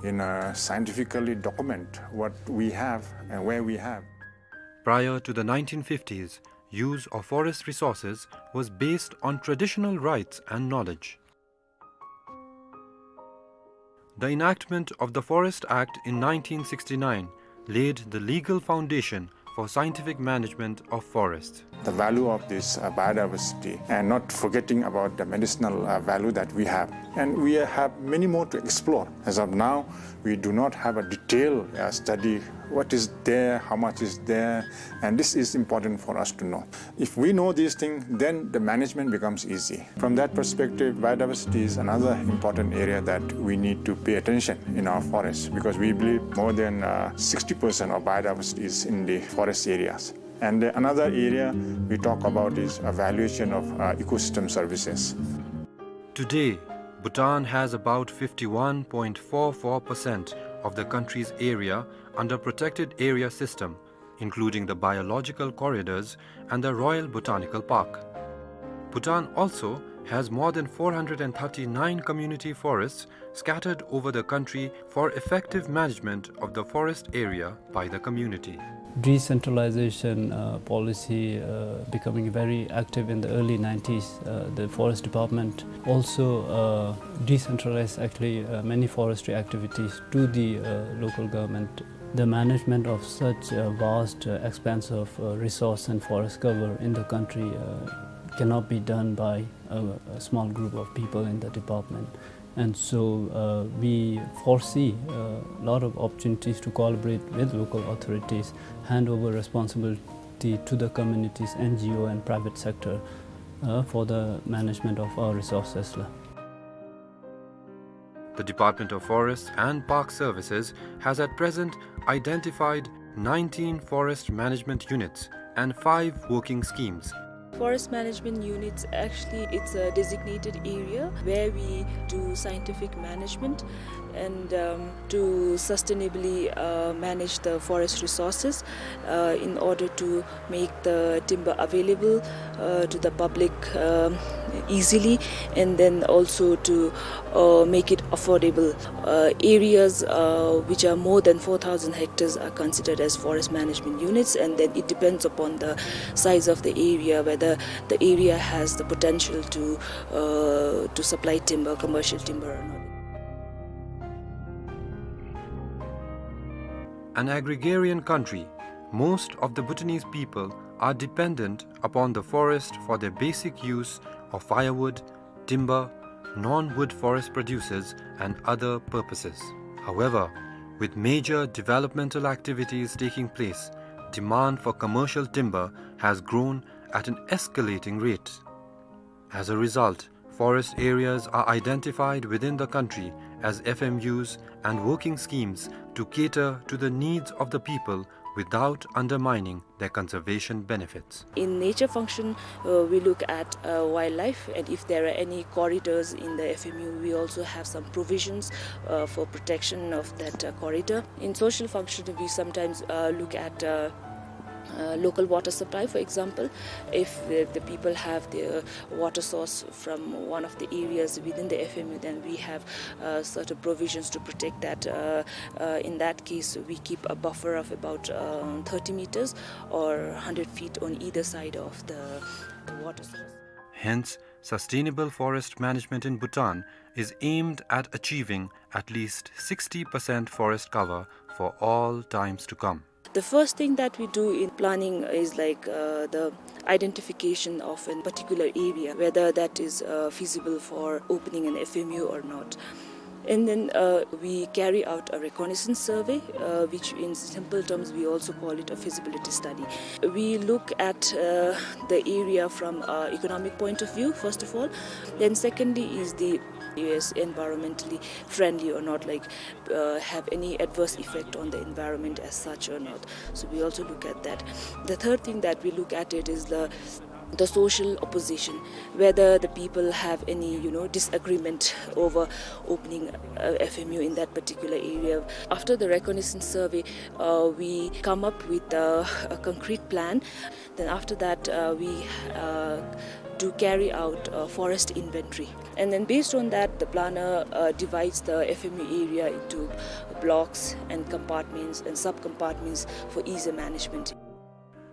you know, scientifically document what we have and where we have. Prior to the nineteen fifties, use of forest resources was based on traditional rights and knowledge. The enactment of the Forest Act in nineteen sixty-nine laid the legal foundation for scientific management of forests. The value of this, uh, biodiversity, and not forgetting about the medicinal, uh, value that we have. And we have many more to explore. As of now, we do not have a detailed, uh, study. What is there, how much is there, and this is important for us to know. If we know these things, then the management becomes easy. From that perspective, biodiversity is another important area that we need to pay attention in our forests, because we believe more than, uh, sixty percent of biodiversity is in the forest areas. And another area we talk about is a valuation of, uh, ecosystem services. Today, Bhutan has about fifty-one point four four percent of the country's area under protected area system, including the biological corridors and the Royal Botanical Park. Bhutan also has more than four hundred and thirty-nine community forests scattered over the country for effective management of the forest area by the community. Decentralization, uh, policy, uh, becoming very active in the early nineties. Uh, the forest department also, uh, decentralized actually, uh, many forestry activities to the, uh, local government. The management of such a vast, uh, expanse of, uh, resource and forest cover in the country, uh, cannot be done by a, a small group of people in the department. And so, uh, we foresee a lot of opportunities to collaborate with local authorities, hand over responsibility to the communities, N G O and private sector, uh, for the management of our resources la. The Department of Forests and Park Services has at present identified nineteen forest management units and five working schemes. Forest management units, actually, it's a designated area where we do scientific management and, um, to sustainably, uh, manage the forest resources, uh, in order to make the timber available, uh, to the public, um, easily, and then also to, uh, make it affordable. Uh, areas, uh, which are more than four thousand hectares are considered as forest management units, and then it depends upon the size of the area, whether the area has the potential to, uh, to supply timber, commercial timber or not. An agrarian country, most of the Bhutanese people are dependent upon the forest for their basic use of firewood, timber, non-wood forest producers, and other purposes. However, with major developmental activities taking place, demand for commercial timber has grown at an escalating rate. As a result, forest areas are identified within the country as F M Us and working schemes to cater to the needs of the people without undermining their conservation benefits. In nature function, uh, we look at, uh, wildlife, and if there are any corridors in the F M U, we also have some provisions, uh, for protection of that, uh, corridor. In social function, we sometimes, uh, look at, uh, uh, local water supply, for example. If the, the people have their water source from one of the areas within the F M U, then we have, uh, certain provisions to protect that. Uh, uh, in that case, we keep a buffer of about, um, thirty meters or hundred feet on either side of the, the water source. Hence, sustainable forest management in Bhutan is aimed at achieving at least sixty percent forest cover for all times to come. The first thing that we do in planning is, like, uh, the identification of a particular area, whether that is, uh, feasible for opening an F M U or not. And then, uh, we carry out a reconnaissance survey, uh, which in simple terms we also call it a feasibility study. We look at, uh, the area from an economic point of view, first of all. Then secondly is the area is environmentally friendly or not, like, uh, have any adverse effect on the environment as such or not. So we also look at that. The third thing that we look at it is the, the social opposition, whether the people have any, you know, disagreement over opening, uh, F M U in that particular area. After the reconnaissance survey, uh, we come up with a, a concrete plan. Then after that, uh, we, uh, do carry out a forest inventory. And then based on that, the planner, uh, divides the F M U area into blocks and compartments and sub-compartments for easier management.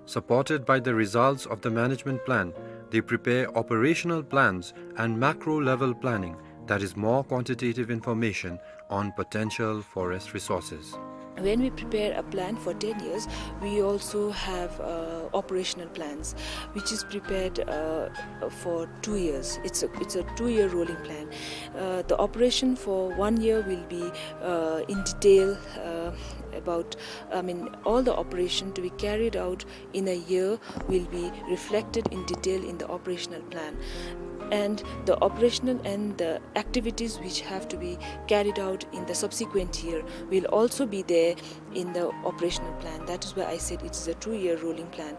Supported by the results of the management plan, they prepare operational plans and macro-level planning, that is more quantitative information on potential forest resources. When we prepare a plan for ten years, we also have, uh, operational plans, which is prepared, uh, for two years. It's a, it's a two-year rolling plan. Uh, the operation for one year will be, uh, in detail, uh, about, I mean, all the operation to be carried out in a year will be reflected in detail in the operational plan. And the operational and the activities which have to be carried out in the subsequent year will also be there in the operational plan. That is why I said it is a two-year rolling plan.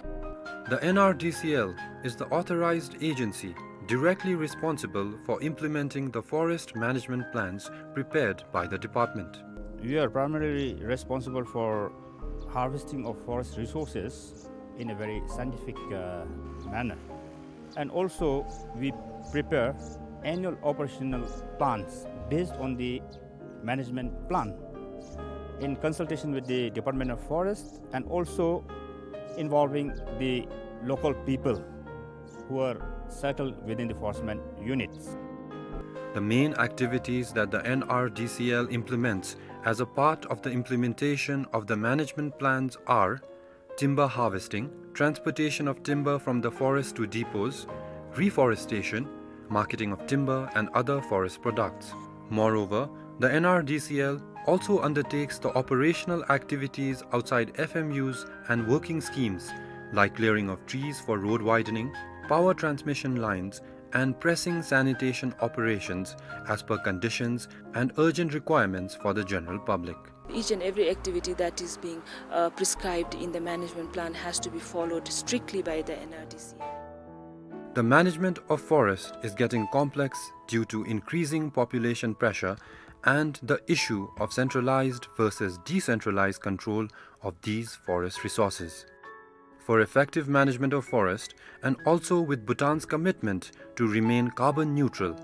The N R D C L is the authorized agency directly responsible for implementing the forest management plans prepared by the department. We are primarily responsible for harvesting of forest resources in a very scientific, uh, manner. And also, we prepare annual operational plans based on the management plan in consultation with the Department of Forest and also involving the local people who are settled within the forest man units. The main activities that the N R D C L implements as a part of the implementation of the management plans are timber harvesting, transportation of timber from the forest to depots, reforestation, marketing of timber and other forest products. Moreover, the N R D C L also undertakes the operational activities outside F M Us and working schemes, like clearing of trees for road widening, power transmission lines, and pressing sanitation operations as per conditions and urgent requirements for the general public. Each and every activity that is being, uh, prescribed in the management plan has to be followed strictly by the N R D C. The management of forest is getting complex due to increasing population pressure and the issue of centralized versus decentralized control of these forest resources. For effective management of forest, and also with Bhutan's commitment to remain carbon neutral,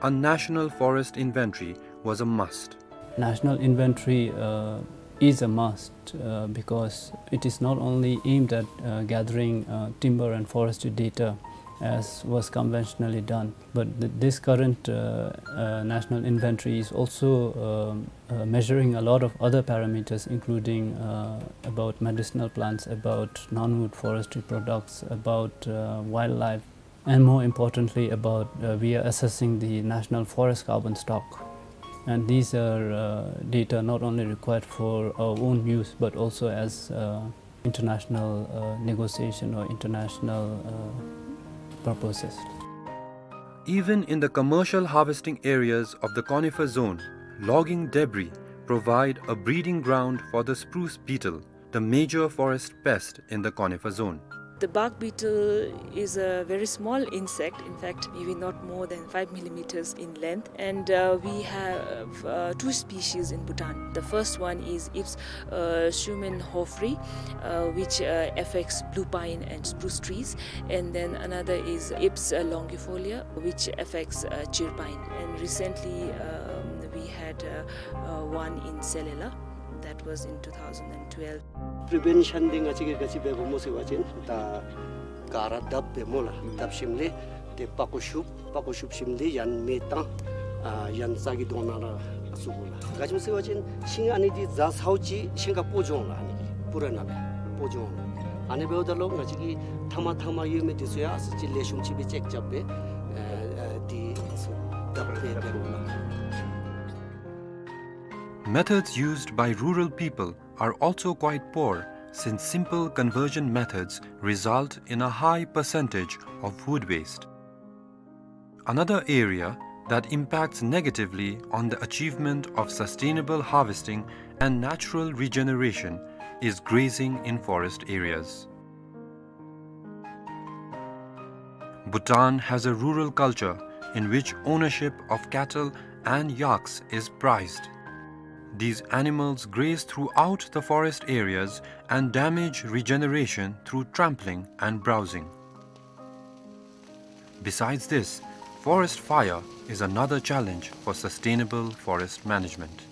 a national forest inventory was a must. National inventory, uh, is a must, uh, because it is not only aimed at, uh, gathering, uh, timber and forestry data as was conventionally done, but th-, this current, uh, uh, national inventory is also, um, uh, measuring a lot of other parameters, including, uh, about medicinal plants, about non-wood forestry products, about, uh, wildlife, and more importantly, about, uh, we are assessing the national forest carbon stock. And these are, uh, data not only required for our own use, but also as, uh, international, uh, negotiation or international, uh, purposes. Even in the commercial harvesting areas of the conifer zone, logging debris provide a breeding ground for the spruce beetle, the major forest pest in the conifer zone. The bark beetle is a very small insect, in fact, maybe not more than five millimeters in length, and, uh, we have, uh, two species in Bhutan. The first one is Ips, uh, schuemannhoferi, uh, which, uh, affects blue pine and spruce trees, and then another is Ips, uh, longifolia, which affects, uh, chirpine. And recently, um, we had, uh, uh, one in Selela. That was in two thousand and twelve. Prevention འདི་ང་བཅས་ཀྱིས་ག་ཅི་འབད་དགོཔ་སྨོ་ཟེར་བ་ཅིན་ད་ག་ར་བརྡབ་འབད་སྨོ་ལགས། བརྡབ་ཞིནམ་ལས་ཏེ་པགས་ཀོ་བཤུབ། པགས་ཀོ་བཤུབ་ཞིནམ་ལས་ཡར་མེ་བཏང་། ཨ་ཡར་རྩྭ་གི་དོང་ནང་ར་བཙུགས་དགོ་ལགས། ག་ཅི་སྨོ་ཟེར་བ་ཅིན་ཤིང་ཨ་ནི་འདི་བཟའ་ཚརཝ་ཅིག་ཤིང་ཁར་སྤོ་འགྱོ་འོང་ལགས། ཨ་ནི་གིས་པུ་ར་ནང་སྦེ་སྤོ་འགྱོ་འོང་ལགས། ཨ་ནི་འབདཝ་ད་ལུ་ང་བཅས་ཀྱིས་མཐའ་མ་མཐའ་མ་ཡོད་མི་འདི་ཚུ་ཡང་ཨ་ཙི་ཅིག་ལེགས་ཤོམ་ཅིག་སྦེ་ཅེཀ་རྐྱབ་སྦེ་ཨ་འདི་ཚུ་བརྡབ་སྦེ་འབད་དགོ་ལགས། Methods used by rural people are also quite poor, since simple conversion methods result in a high percentage of food waste. Another area that impacts negatively on the achievement of sustainable harvesting and natural regeneration is grazing in forest areas. Bhutan has a rural culture in which ownership of cattle and yaks is prized. These animals graze throughout the forest areas and damage regeneration through trampling and browsing. Besides this, forest fire is another challenge for sustainable forest management.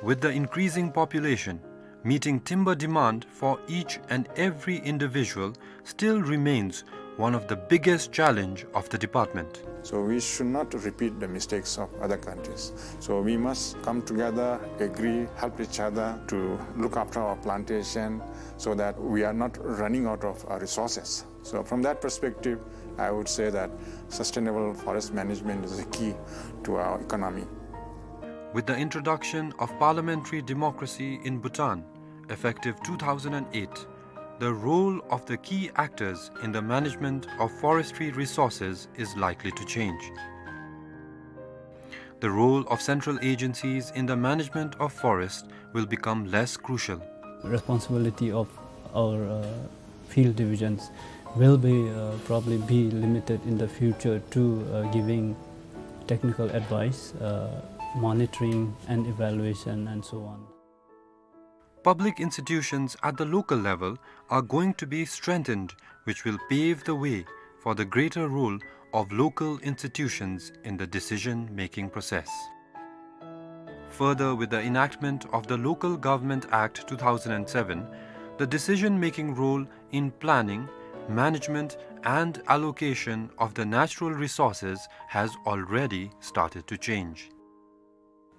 With the increasing population, meeting timber demand for each and every individual still remains one of the biggest challenge of the department. So we should not repeat the mistakes of other countries. So we must come together, agree, help each other to look after our plantation so that we are not running out of our resources. So from that perspective, I would say that sustainable forest management is the key to our economy. With the introduction of parliamentary democracy in Bhutan, effective two thousand and eight, the role of the key actors in the management of forestry resources is likely to change. The role of central agencies in the management of forest will become less crucial. Responsibility of our, uh, field divisions will be, uh, probably be limited in the future to, uh, giving technical advice, uh, monitoring and evaluation and so on. Public institutions at the local level are going to be strengthened, which will pave the way for the greater role of local institutions in the decision-making process. Further, with the enactment of the Local Government Act two thousand and seven, the decision-making role in planning, management, and allocation of the natural resources has already started to change.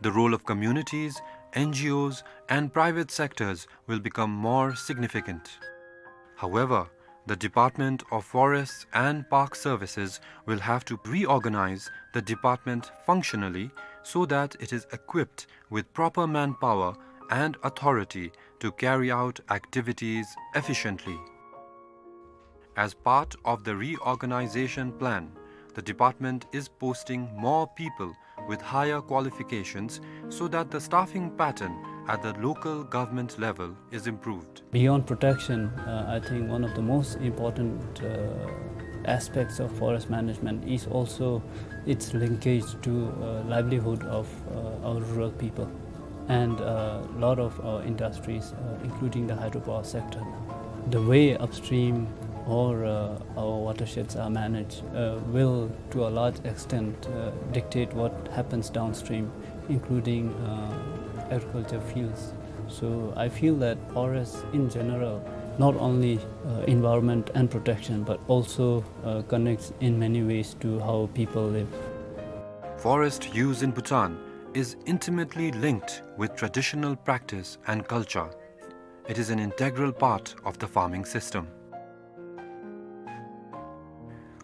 The role of communities, N G Os, and private sectors will become more significant. However, the Department of Forests and Park Services will have to reorganize the department functionally so that it is equipped with proper manpower and authority to carry out activities efficiently. As part of the reorganization plan, the department is posting more people with higher qualifications so that the staffing pattern at the local government level is improved. Beyond protection, uh, I think one of the most important, uh, aspects of forest management is also its linkage to, uh, livelihood of, uh, our rural people. and a lot of, uh, industries, uh, including the hydropower sector. The way upstream or, uh, our watersheds are managed, uh, will, to a large extent, uh, dictate what happens downstream, including, uh, agriculture fields. So I feel that forests in general, not only, uh, environment and protection, but also, uh, connects in many ways to how people live. Forest use in Bhutan is intimately linked with traditional practice and culture. It is an integral part of the farming system.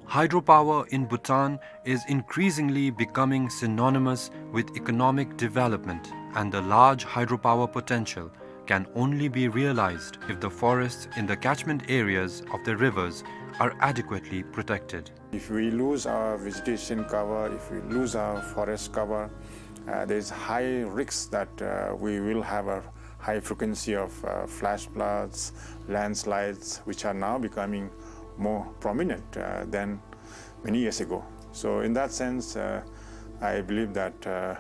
Hydropower in Bhutan is increasingly becoming synonymous with economic development, and the large hydropower potential can only be realized if the forests in the catchment areas of the rivers are adequately protected. If we lose our vegetation cover, if we lose our forest cover, uh, there is high risk that, uh, we will have a high frequency of, uh, flash floods, landslides, which are now becoming more prominent, uh, than many years ago. So in that sense, uh, I believe that, uh,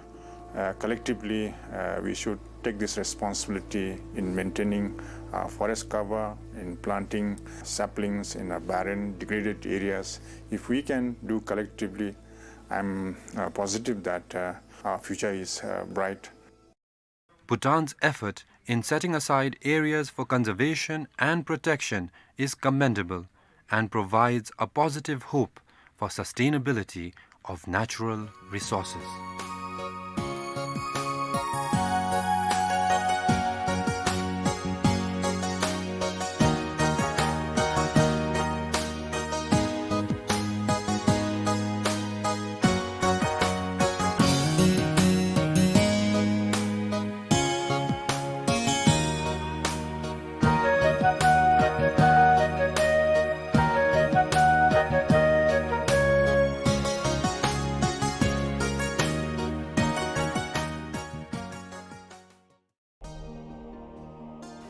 uh, collectively, uh, we should take this responsibility in maintaining, uh, forest cover, in planting saplings in, uh, barren, degraded areas. If we can do collectively, I'm, uh, positive that, uh, our future is, uh, bright. Bhutan's effort in setting aside areas for conservation and protection is commendable and provides a positive hope for sustainability of natural resources.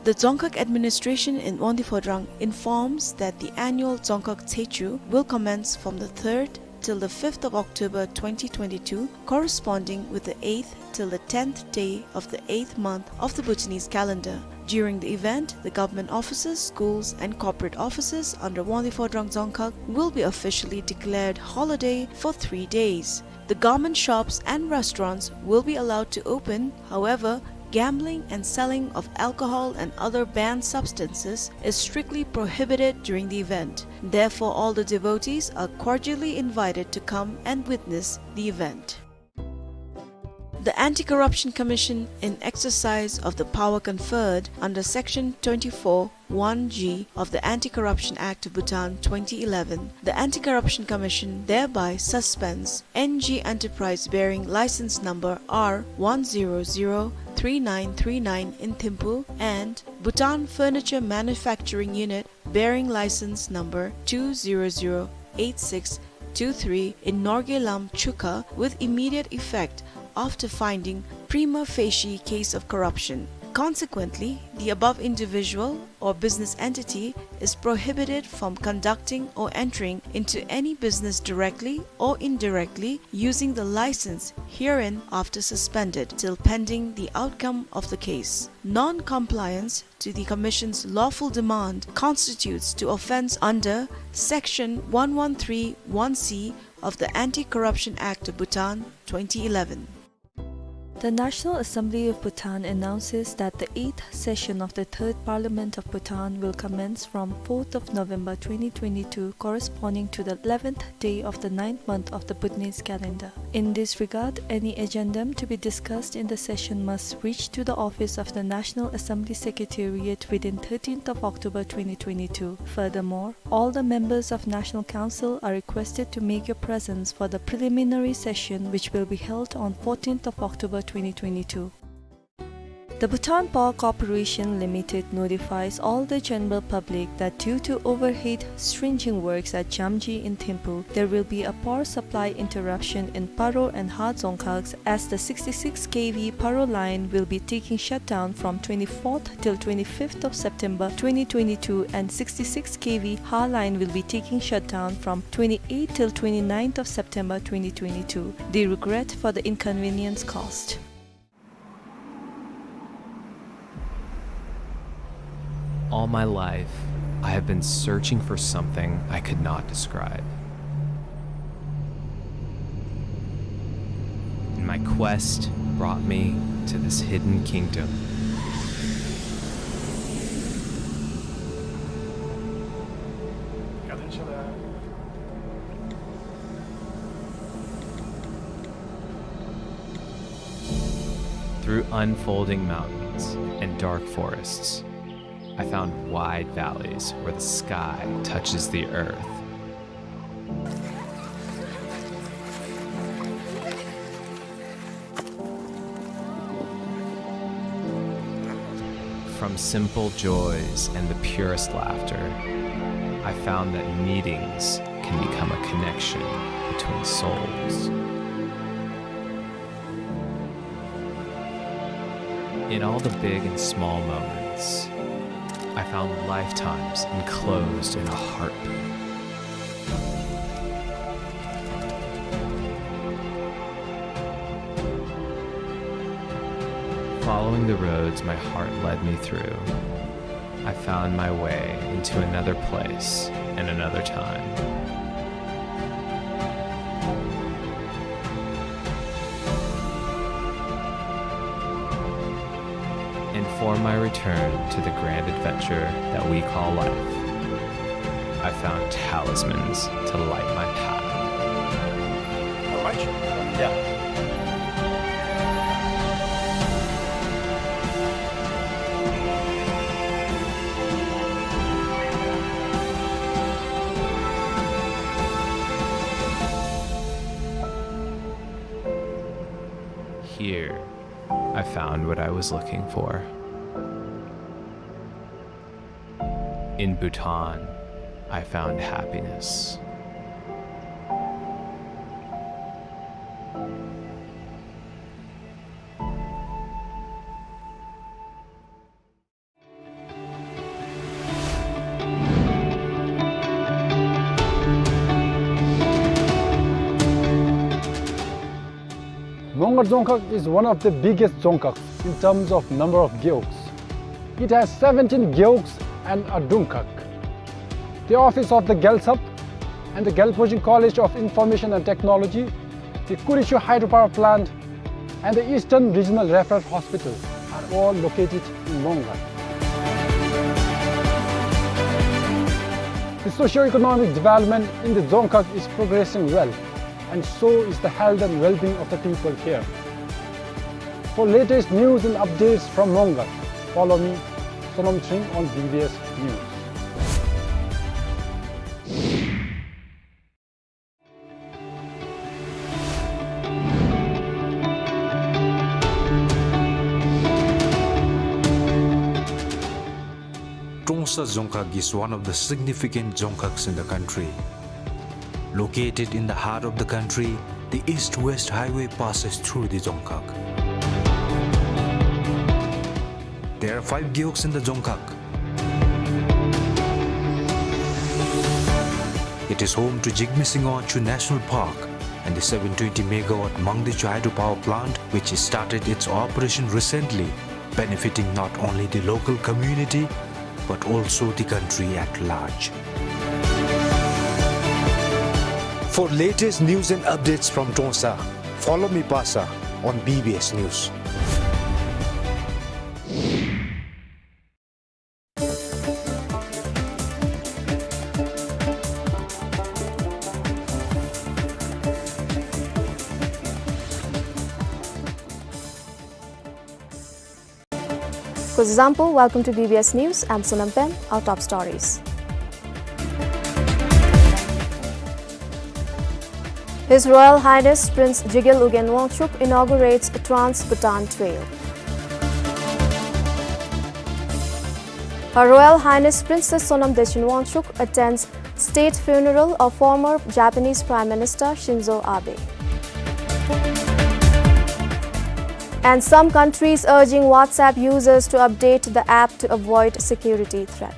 The Dzongkhag administration in Wangdue Phodrang informs that the annual Dzongkhag Tshechu will commence from the third till the fifth of October twenty twenty-two, corresponding with the eighth till the tenth day of the eighth month of the Bhutanese calendar. During the event, the government offices, schools, and corporate offices under Wangdue Phodrang Dzongkhag will be officially declared holiday for three days. The garment shops and restaurants will be allowed to open. However, gambling and selling of alcohol and other banned substances is strictly prohibited during the event. Therefore, all the devotees are cordially invited to come and witness the event. The Anti-Corruption Commission, in exercise of the power conferred under Section twenty-four one G of the Anti-Corruption Act of Bhutan twenty eleven, the Anti-Corruption Commission thereby suspends N G Enterprise bearing license number R one zero zero three nine three nine in Thimphu and Bhutan Furniture Manufacturing Unit bearing license number two zero zero eight six two three in Norgay Lam, Chukha, with immediate effect after finding prima facie case of corruption. Consequently, the above individual or business entity is prohibited from conducting or entering into any business directly or indirectly using the license herein after suspended till pending the outcome of the case. Non-compliance to the Commission's lawful demand constitutes to offence under Section one one three one C of the Anti-Corruption Act of Bhutan twenty eleven. The National Assembly of Bhutan announces that the eighth session of the Third Parliament of Bhutan will commence from fourth of November twenty twenty-two, corresponding to the eleventh day of the ninth month of the Bhutanese calendar. In this regard, any agendum to be discussed in the session must reach to the office of the National Assembly Secretariat within thirteenth of October twenty twenty-two. Furthermore, all the members of National Council are requested to make your presence for the preliminary session, which will be held on fourteenth of October twenty twenty-two. The Bhutan Power Corporation Limited notifies all the general public that due to overhead stringing works at Jamji in Thimphu, there will be a power supply interruption in Paro and Ha Dzongkhags, as the sixty-six K V Paro line will be taking shutdown from twenty-fourth till twenty-fifth of September twenty twenty-two and sixty-six K V Ha line will be taking shutdown from twenty-eighth till twenty-ninth of September twenty twenty-two. They regret for the inconvenience caused. All my life, I have been searching for something I could not describe. And my quest brought me to this hidden kingdom. Through unfolding mountains and dark forests, I found wide valleys where the sky touches the earth. From simple joys and the purest laughter, I found that meetings can become a connection between souls. In all the big and small moments, I found lifetimes enclosed in a heartbeat. Following the roads my heart led me through, I found my way into another place and another time. And for my return to the grand adventure that we call life, I found talismans to light my path. All right. Yeah. Here, I found what I was looking for. In Bhutan, I found happiness. Mongar Dzongkhag is one of the biggest dzongkhags in terms of number of gewogs. It has seventeen gewogs and a dungkhag. The office of the Gyaltsab and the Gyalpo Jing College of Information and Technology, the Kurichu Hydropower Plant, and the Eastern Regional Referral Hospital are all located in Mongar. The socio-economic development in the dzongkhag is progressing well, and so is the health and well-being of the people here. For latest news and updates from Mongar, follow me, Sonam Tring, on B B S News. Trongsa Dzongkhag is one of the significant dzongkhags in the country. Located in the heart of the country, the East-West Highway passes through the dzongkhag. There are five gewogs in the dzongkhag. It is home to Jigme Singye Wangchuck National Park and the seven twenty megawatt Mangdechu Hydropower Plant, which started its operation recently, benefiting not only the local community, but also the country at large. For latest news and updates from Trongsa, follow me, Pasa, on B B S News. Kuzuzangpo, welcome to B B S News. I'm Sonam Pem. Our top stories. His Royal Highness Prince Jigel Ugyen Wangchuck inaugurates Trans-Bhutan Trail. Her Royal Highness Princess Sonam Dechen Wangchuck attends state funeral of former Japanese Prime Minister Shinzo Abe. And some countries urging WhatsApp users to update the app to avoid security threat.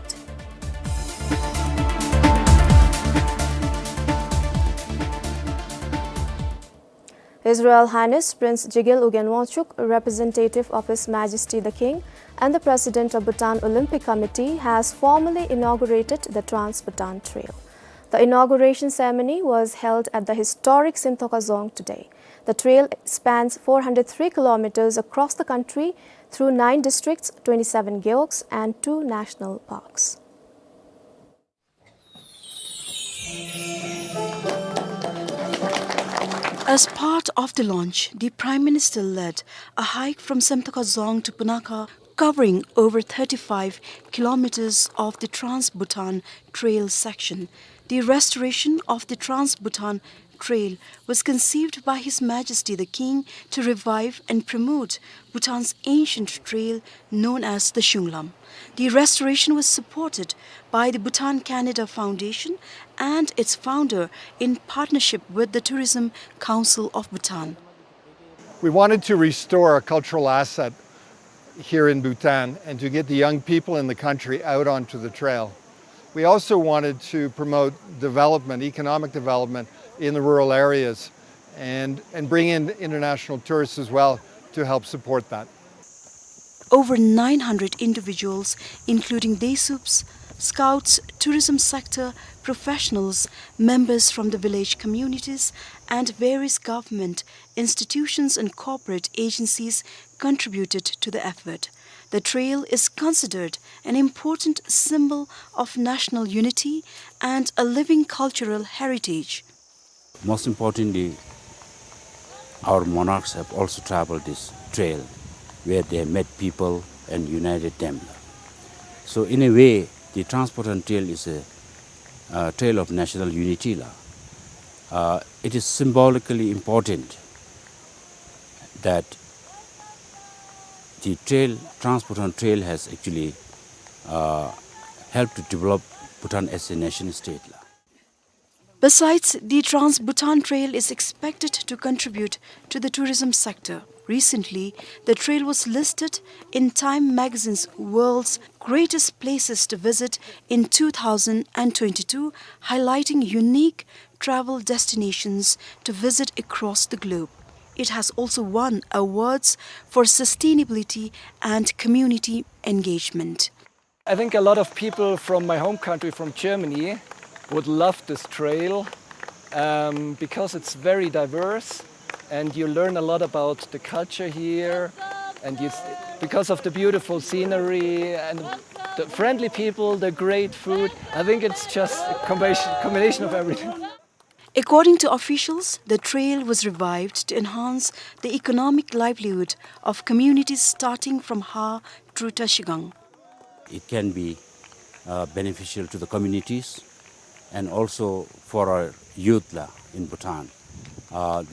His Royal Highness Prince Jigel Ugyen Wangchuck, representative of His Majesty the King, and the president of Bhutan Olympic Committee, has formally inaugurated the Trans-Bhutan Trail. The inauguration ceremony was held at the historic Simtokha Dzong today. The trail spans four hundred three kilometers across the country through nine districts, twenty-seven gewogs, and two national parks. As part of the launch, the Prime Minister led a hike from Simtokha Dzong to Punakha, covering over thirty-five kilometers of the Trans-Bhutan Trail section. The restoration of the Trans-Bhutan Trail was conceived by His Majesty the King to revive and promote Bhutan's ancient trail known as the Shunglam. The restoration was supported by the Bhutan Canada Foundation and its founder in partnership with the Tourism Council of Bhutan. We wanted to restore a cultural asset here in Bhutan and to get the young people in the country out onto the trail. We also wanted to promote development, economic development in the rural areas and, and bring in international tourists as well to help support that. Over nine hundred individuals, including Desups, scouts, tourism sector professionals, members from the village communities, and various government institutions and corporate agencies contributed to the effort. The trail is considered an important symbol of national unity and a living cultural heritage. Most importantly, our monarchs have also traveled this trail where they met people and united them. So in a way, the Trans-Bhutan Trail is a, uh, trail of national unity la. Uh, it is symbolically important that the trail, Trans-Bhutan Trail has actually, uh, helped to develop Bhutan as a nation state la. Besides, the Trans-Bhutan Trail is expected to contribute to the tourism sector. Recently, the trail was listed in Time magazine's World's Greatest Places to Visit in two thousand twenty-two, highlighting unique travel destinations to visit across the globe. It has also won awards for sustainability and community engagement. I think a lot of people from my home country, from Germany, would love this trail, um, because it's very diverse and you learn a lot about the culture here, and you, because of the beautiful scenery and the friendly people, the great food. I think it's just a combination, combination of everything. According to officials, the trail was revived to enhance the economic livelihood of communities starting from Har through Trashigang. It can be, uh, beneficial to the communities and also for our youth la in Bhutan. Uh, they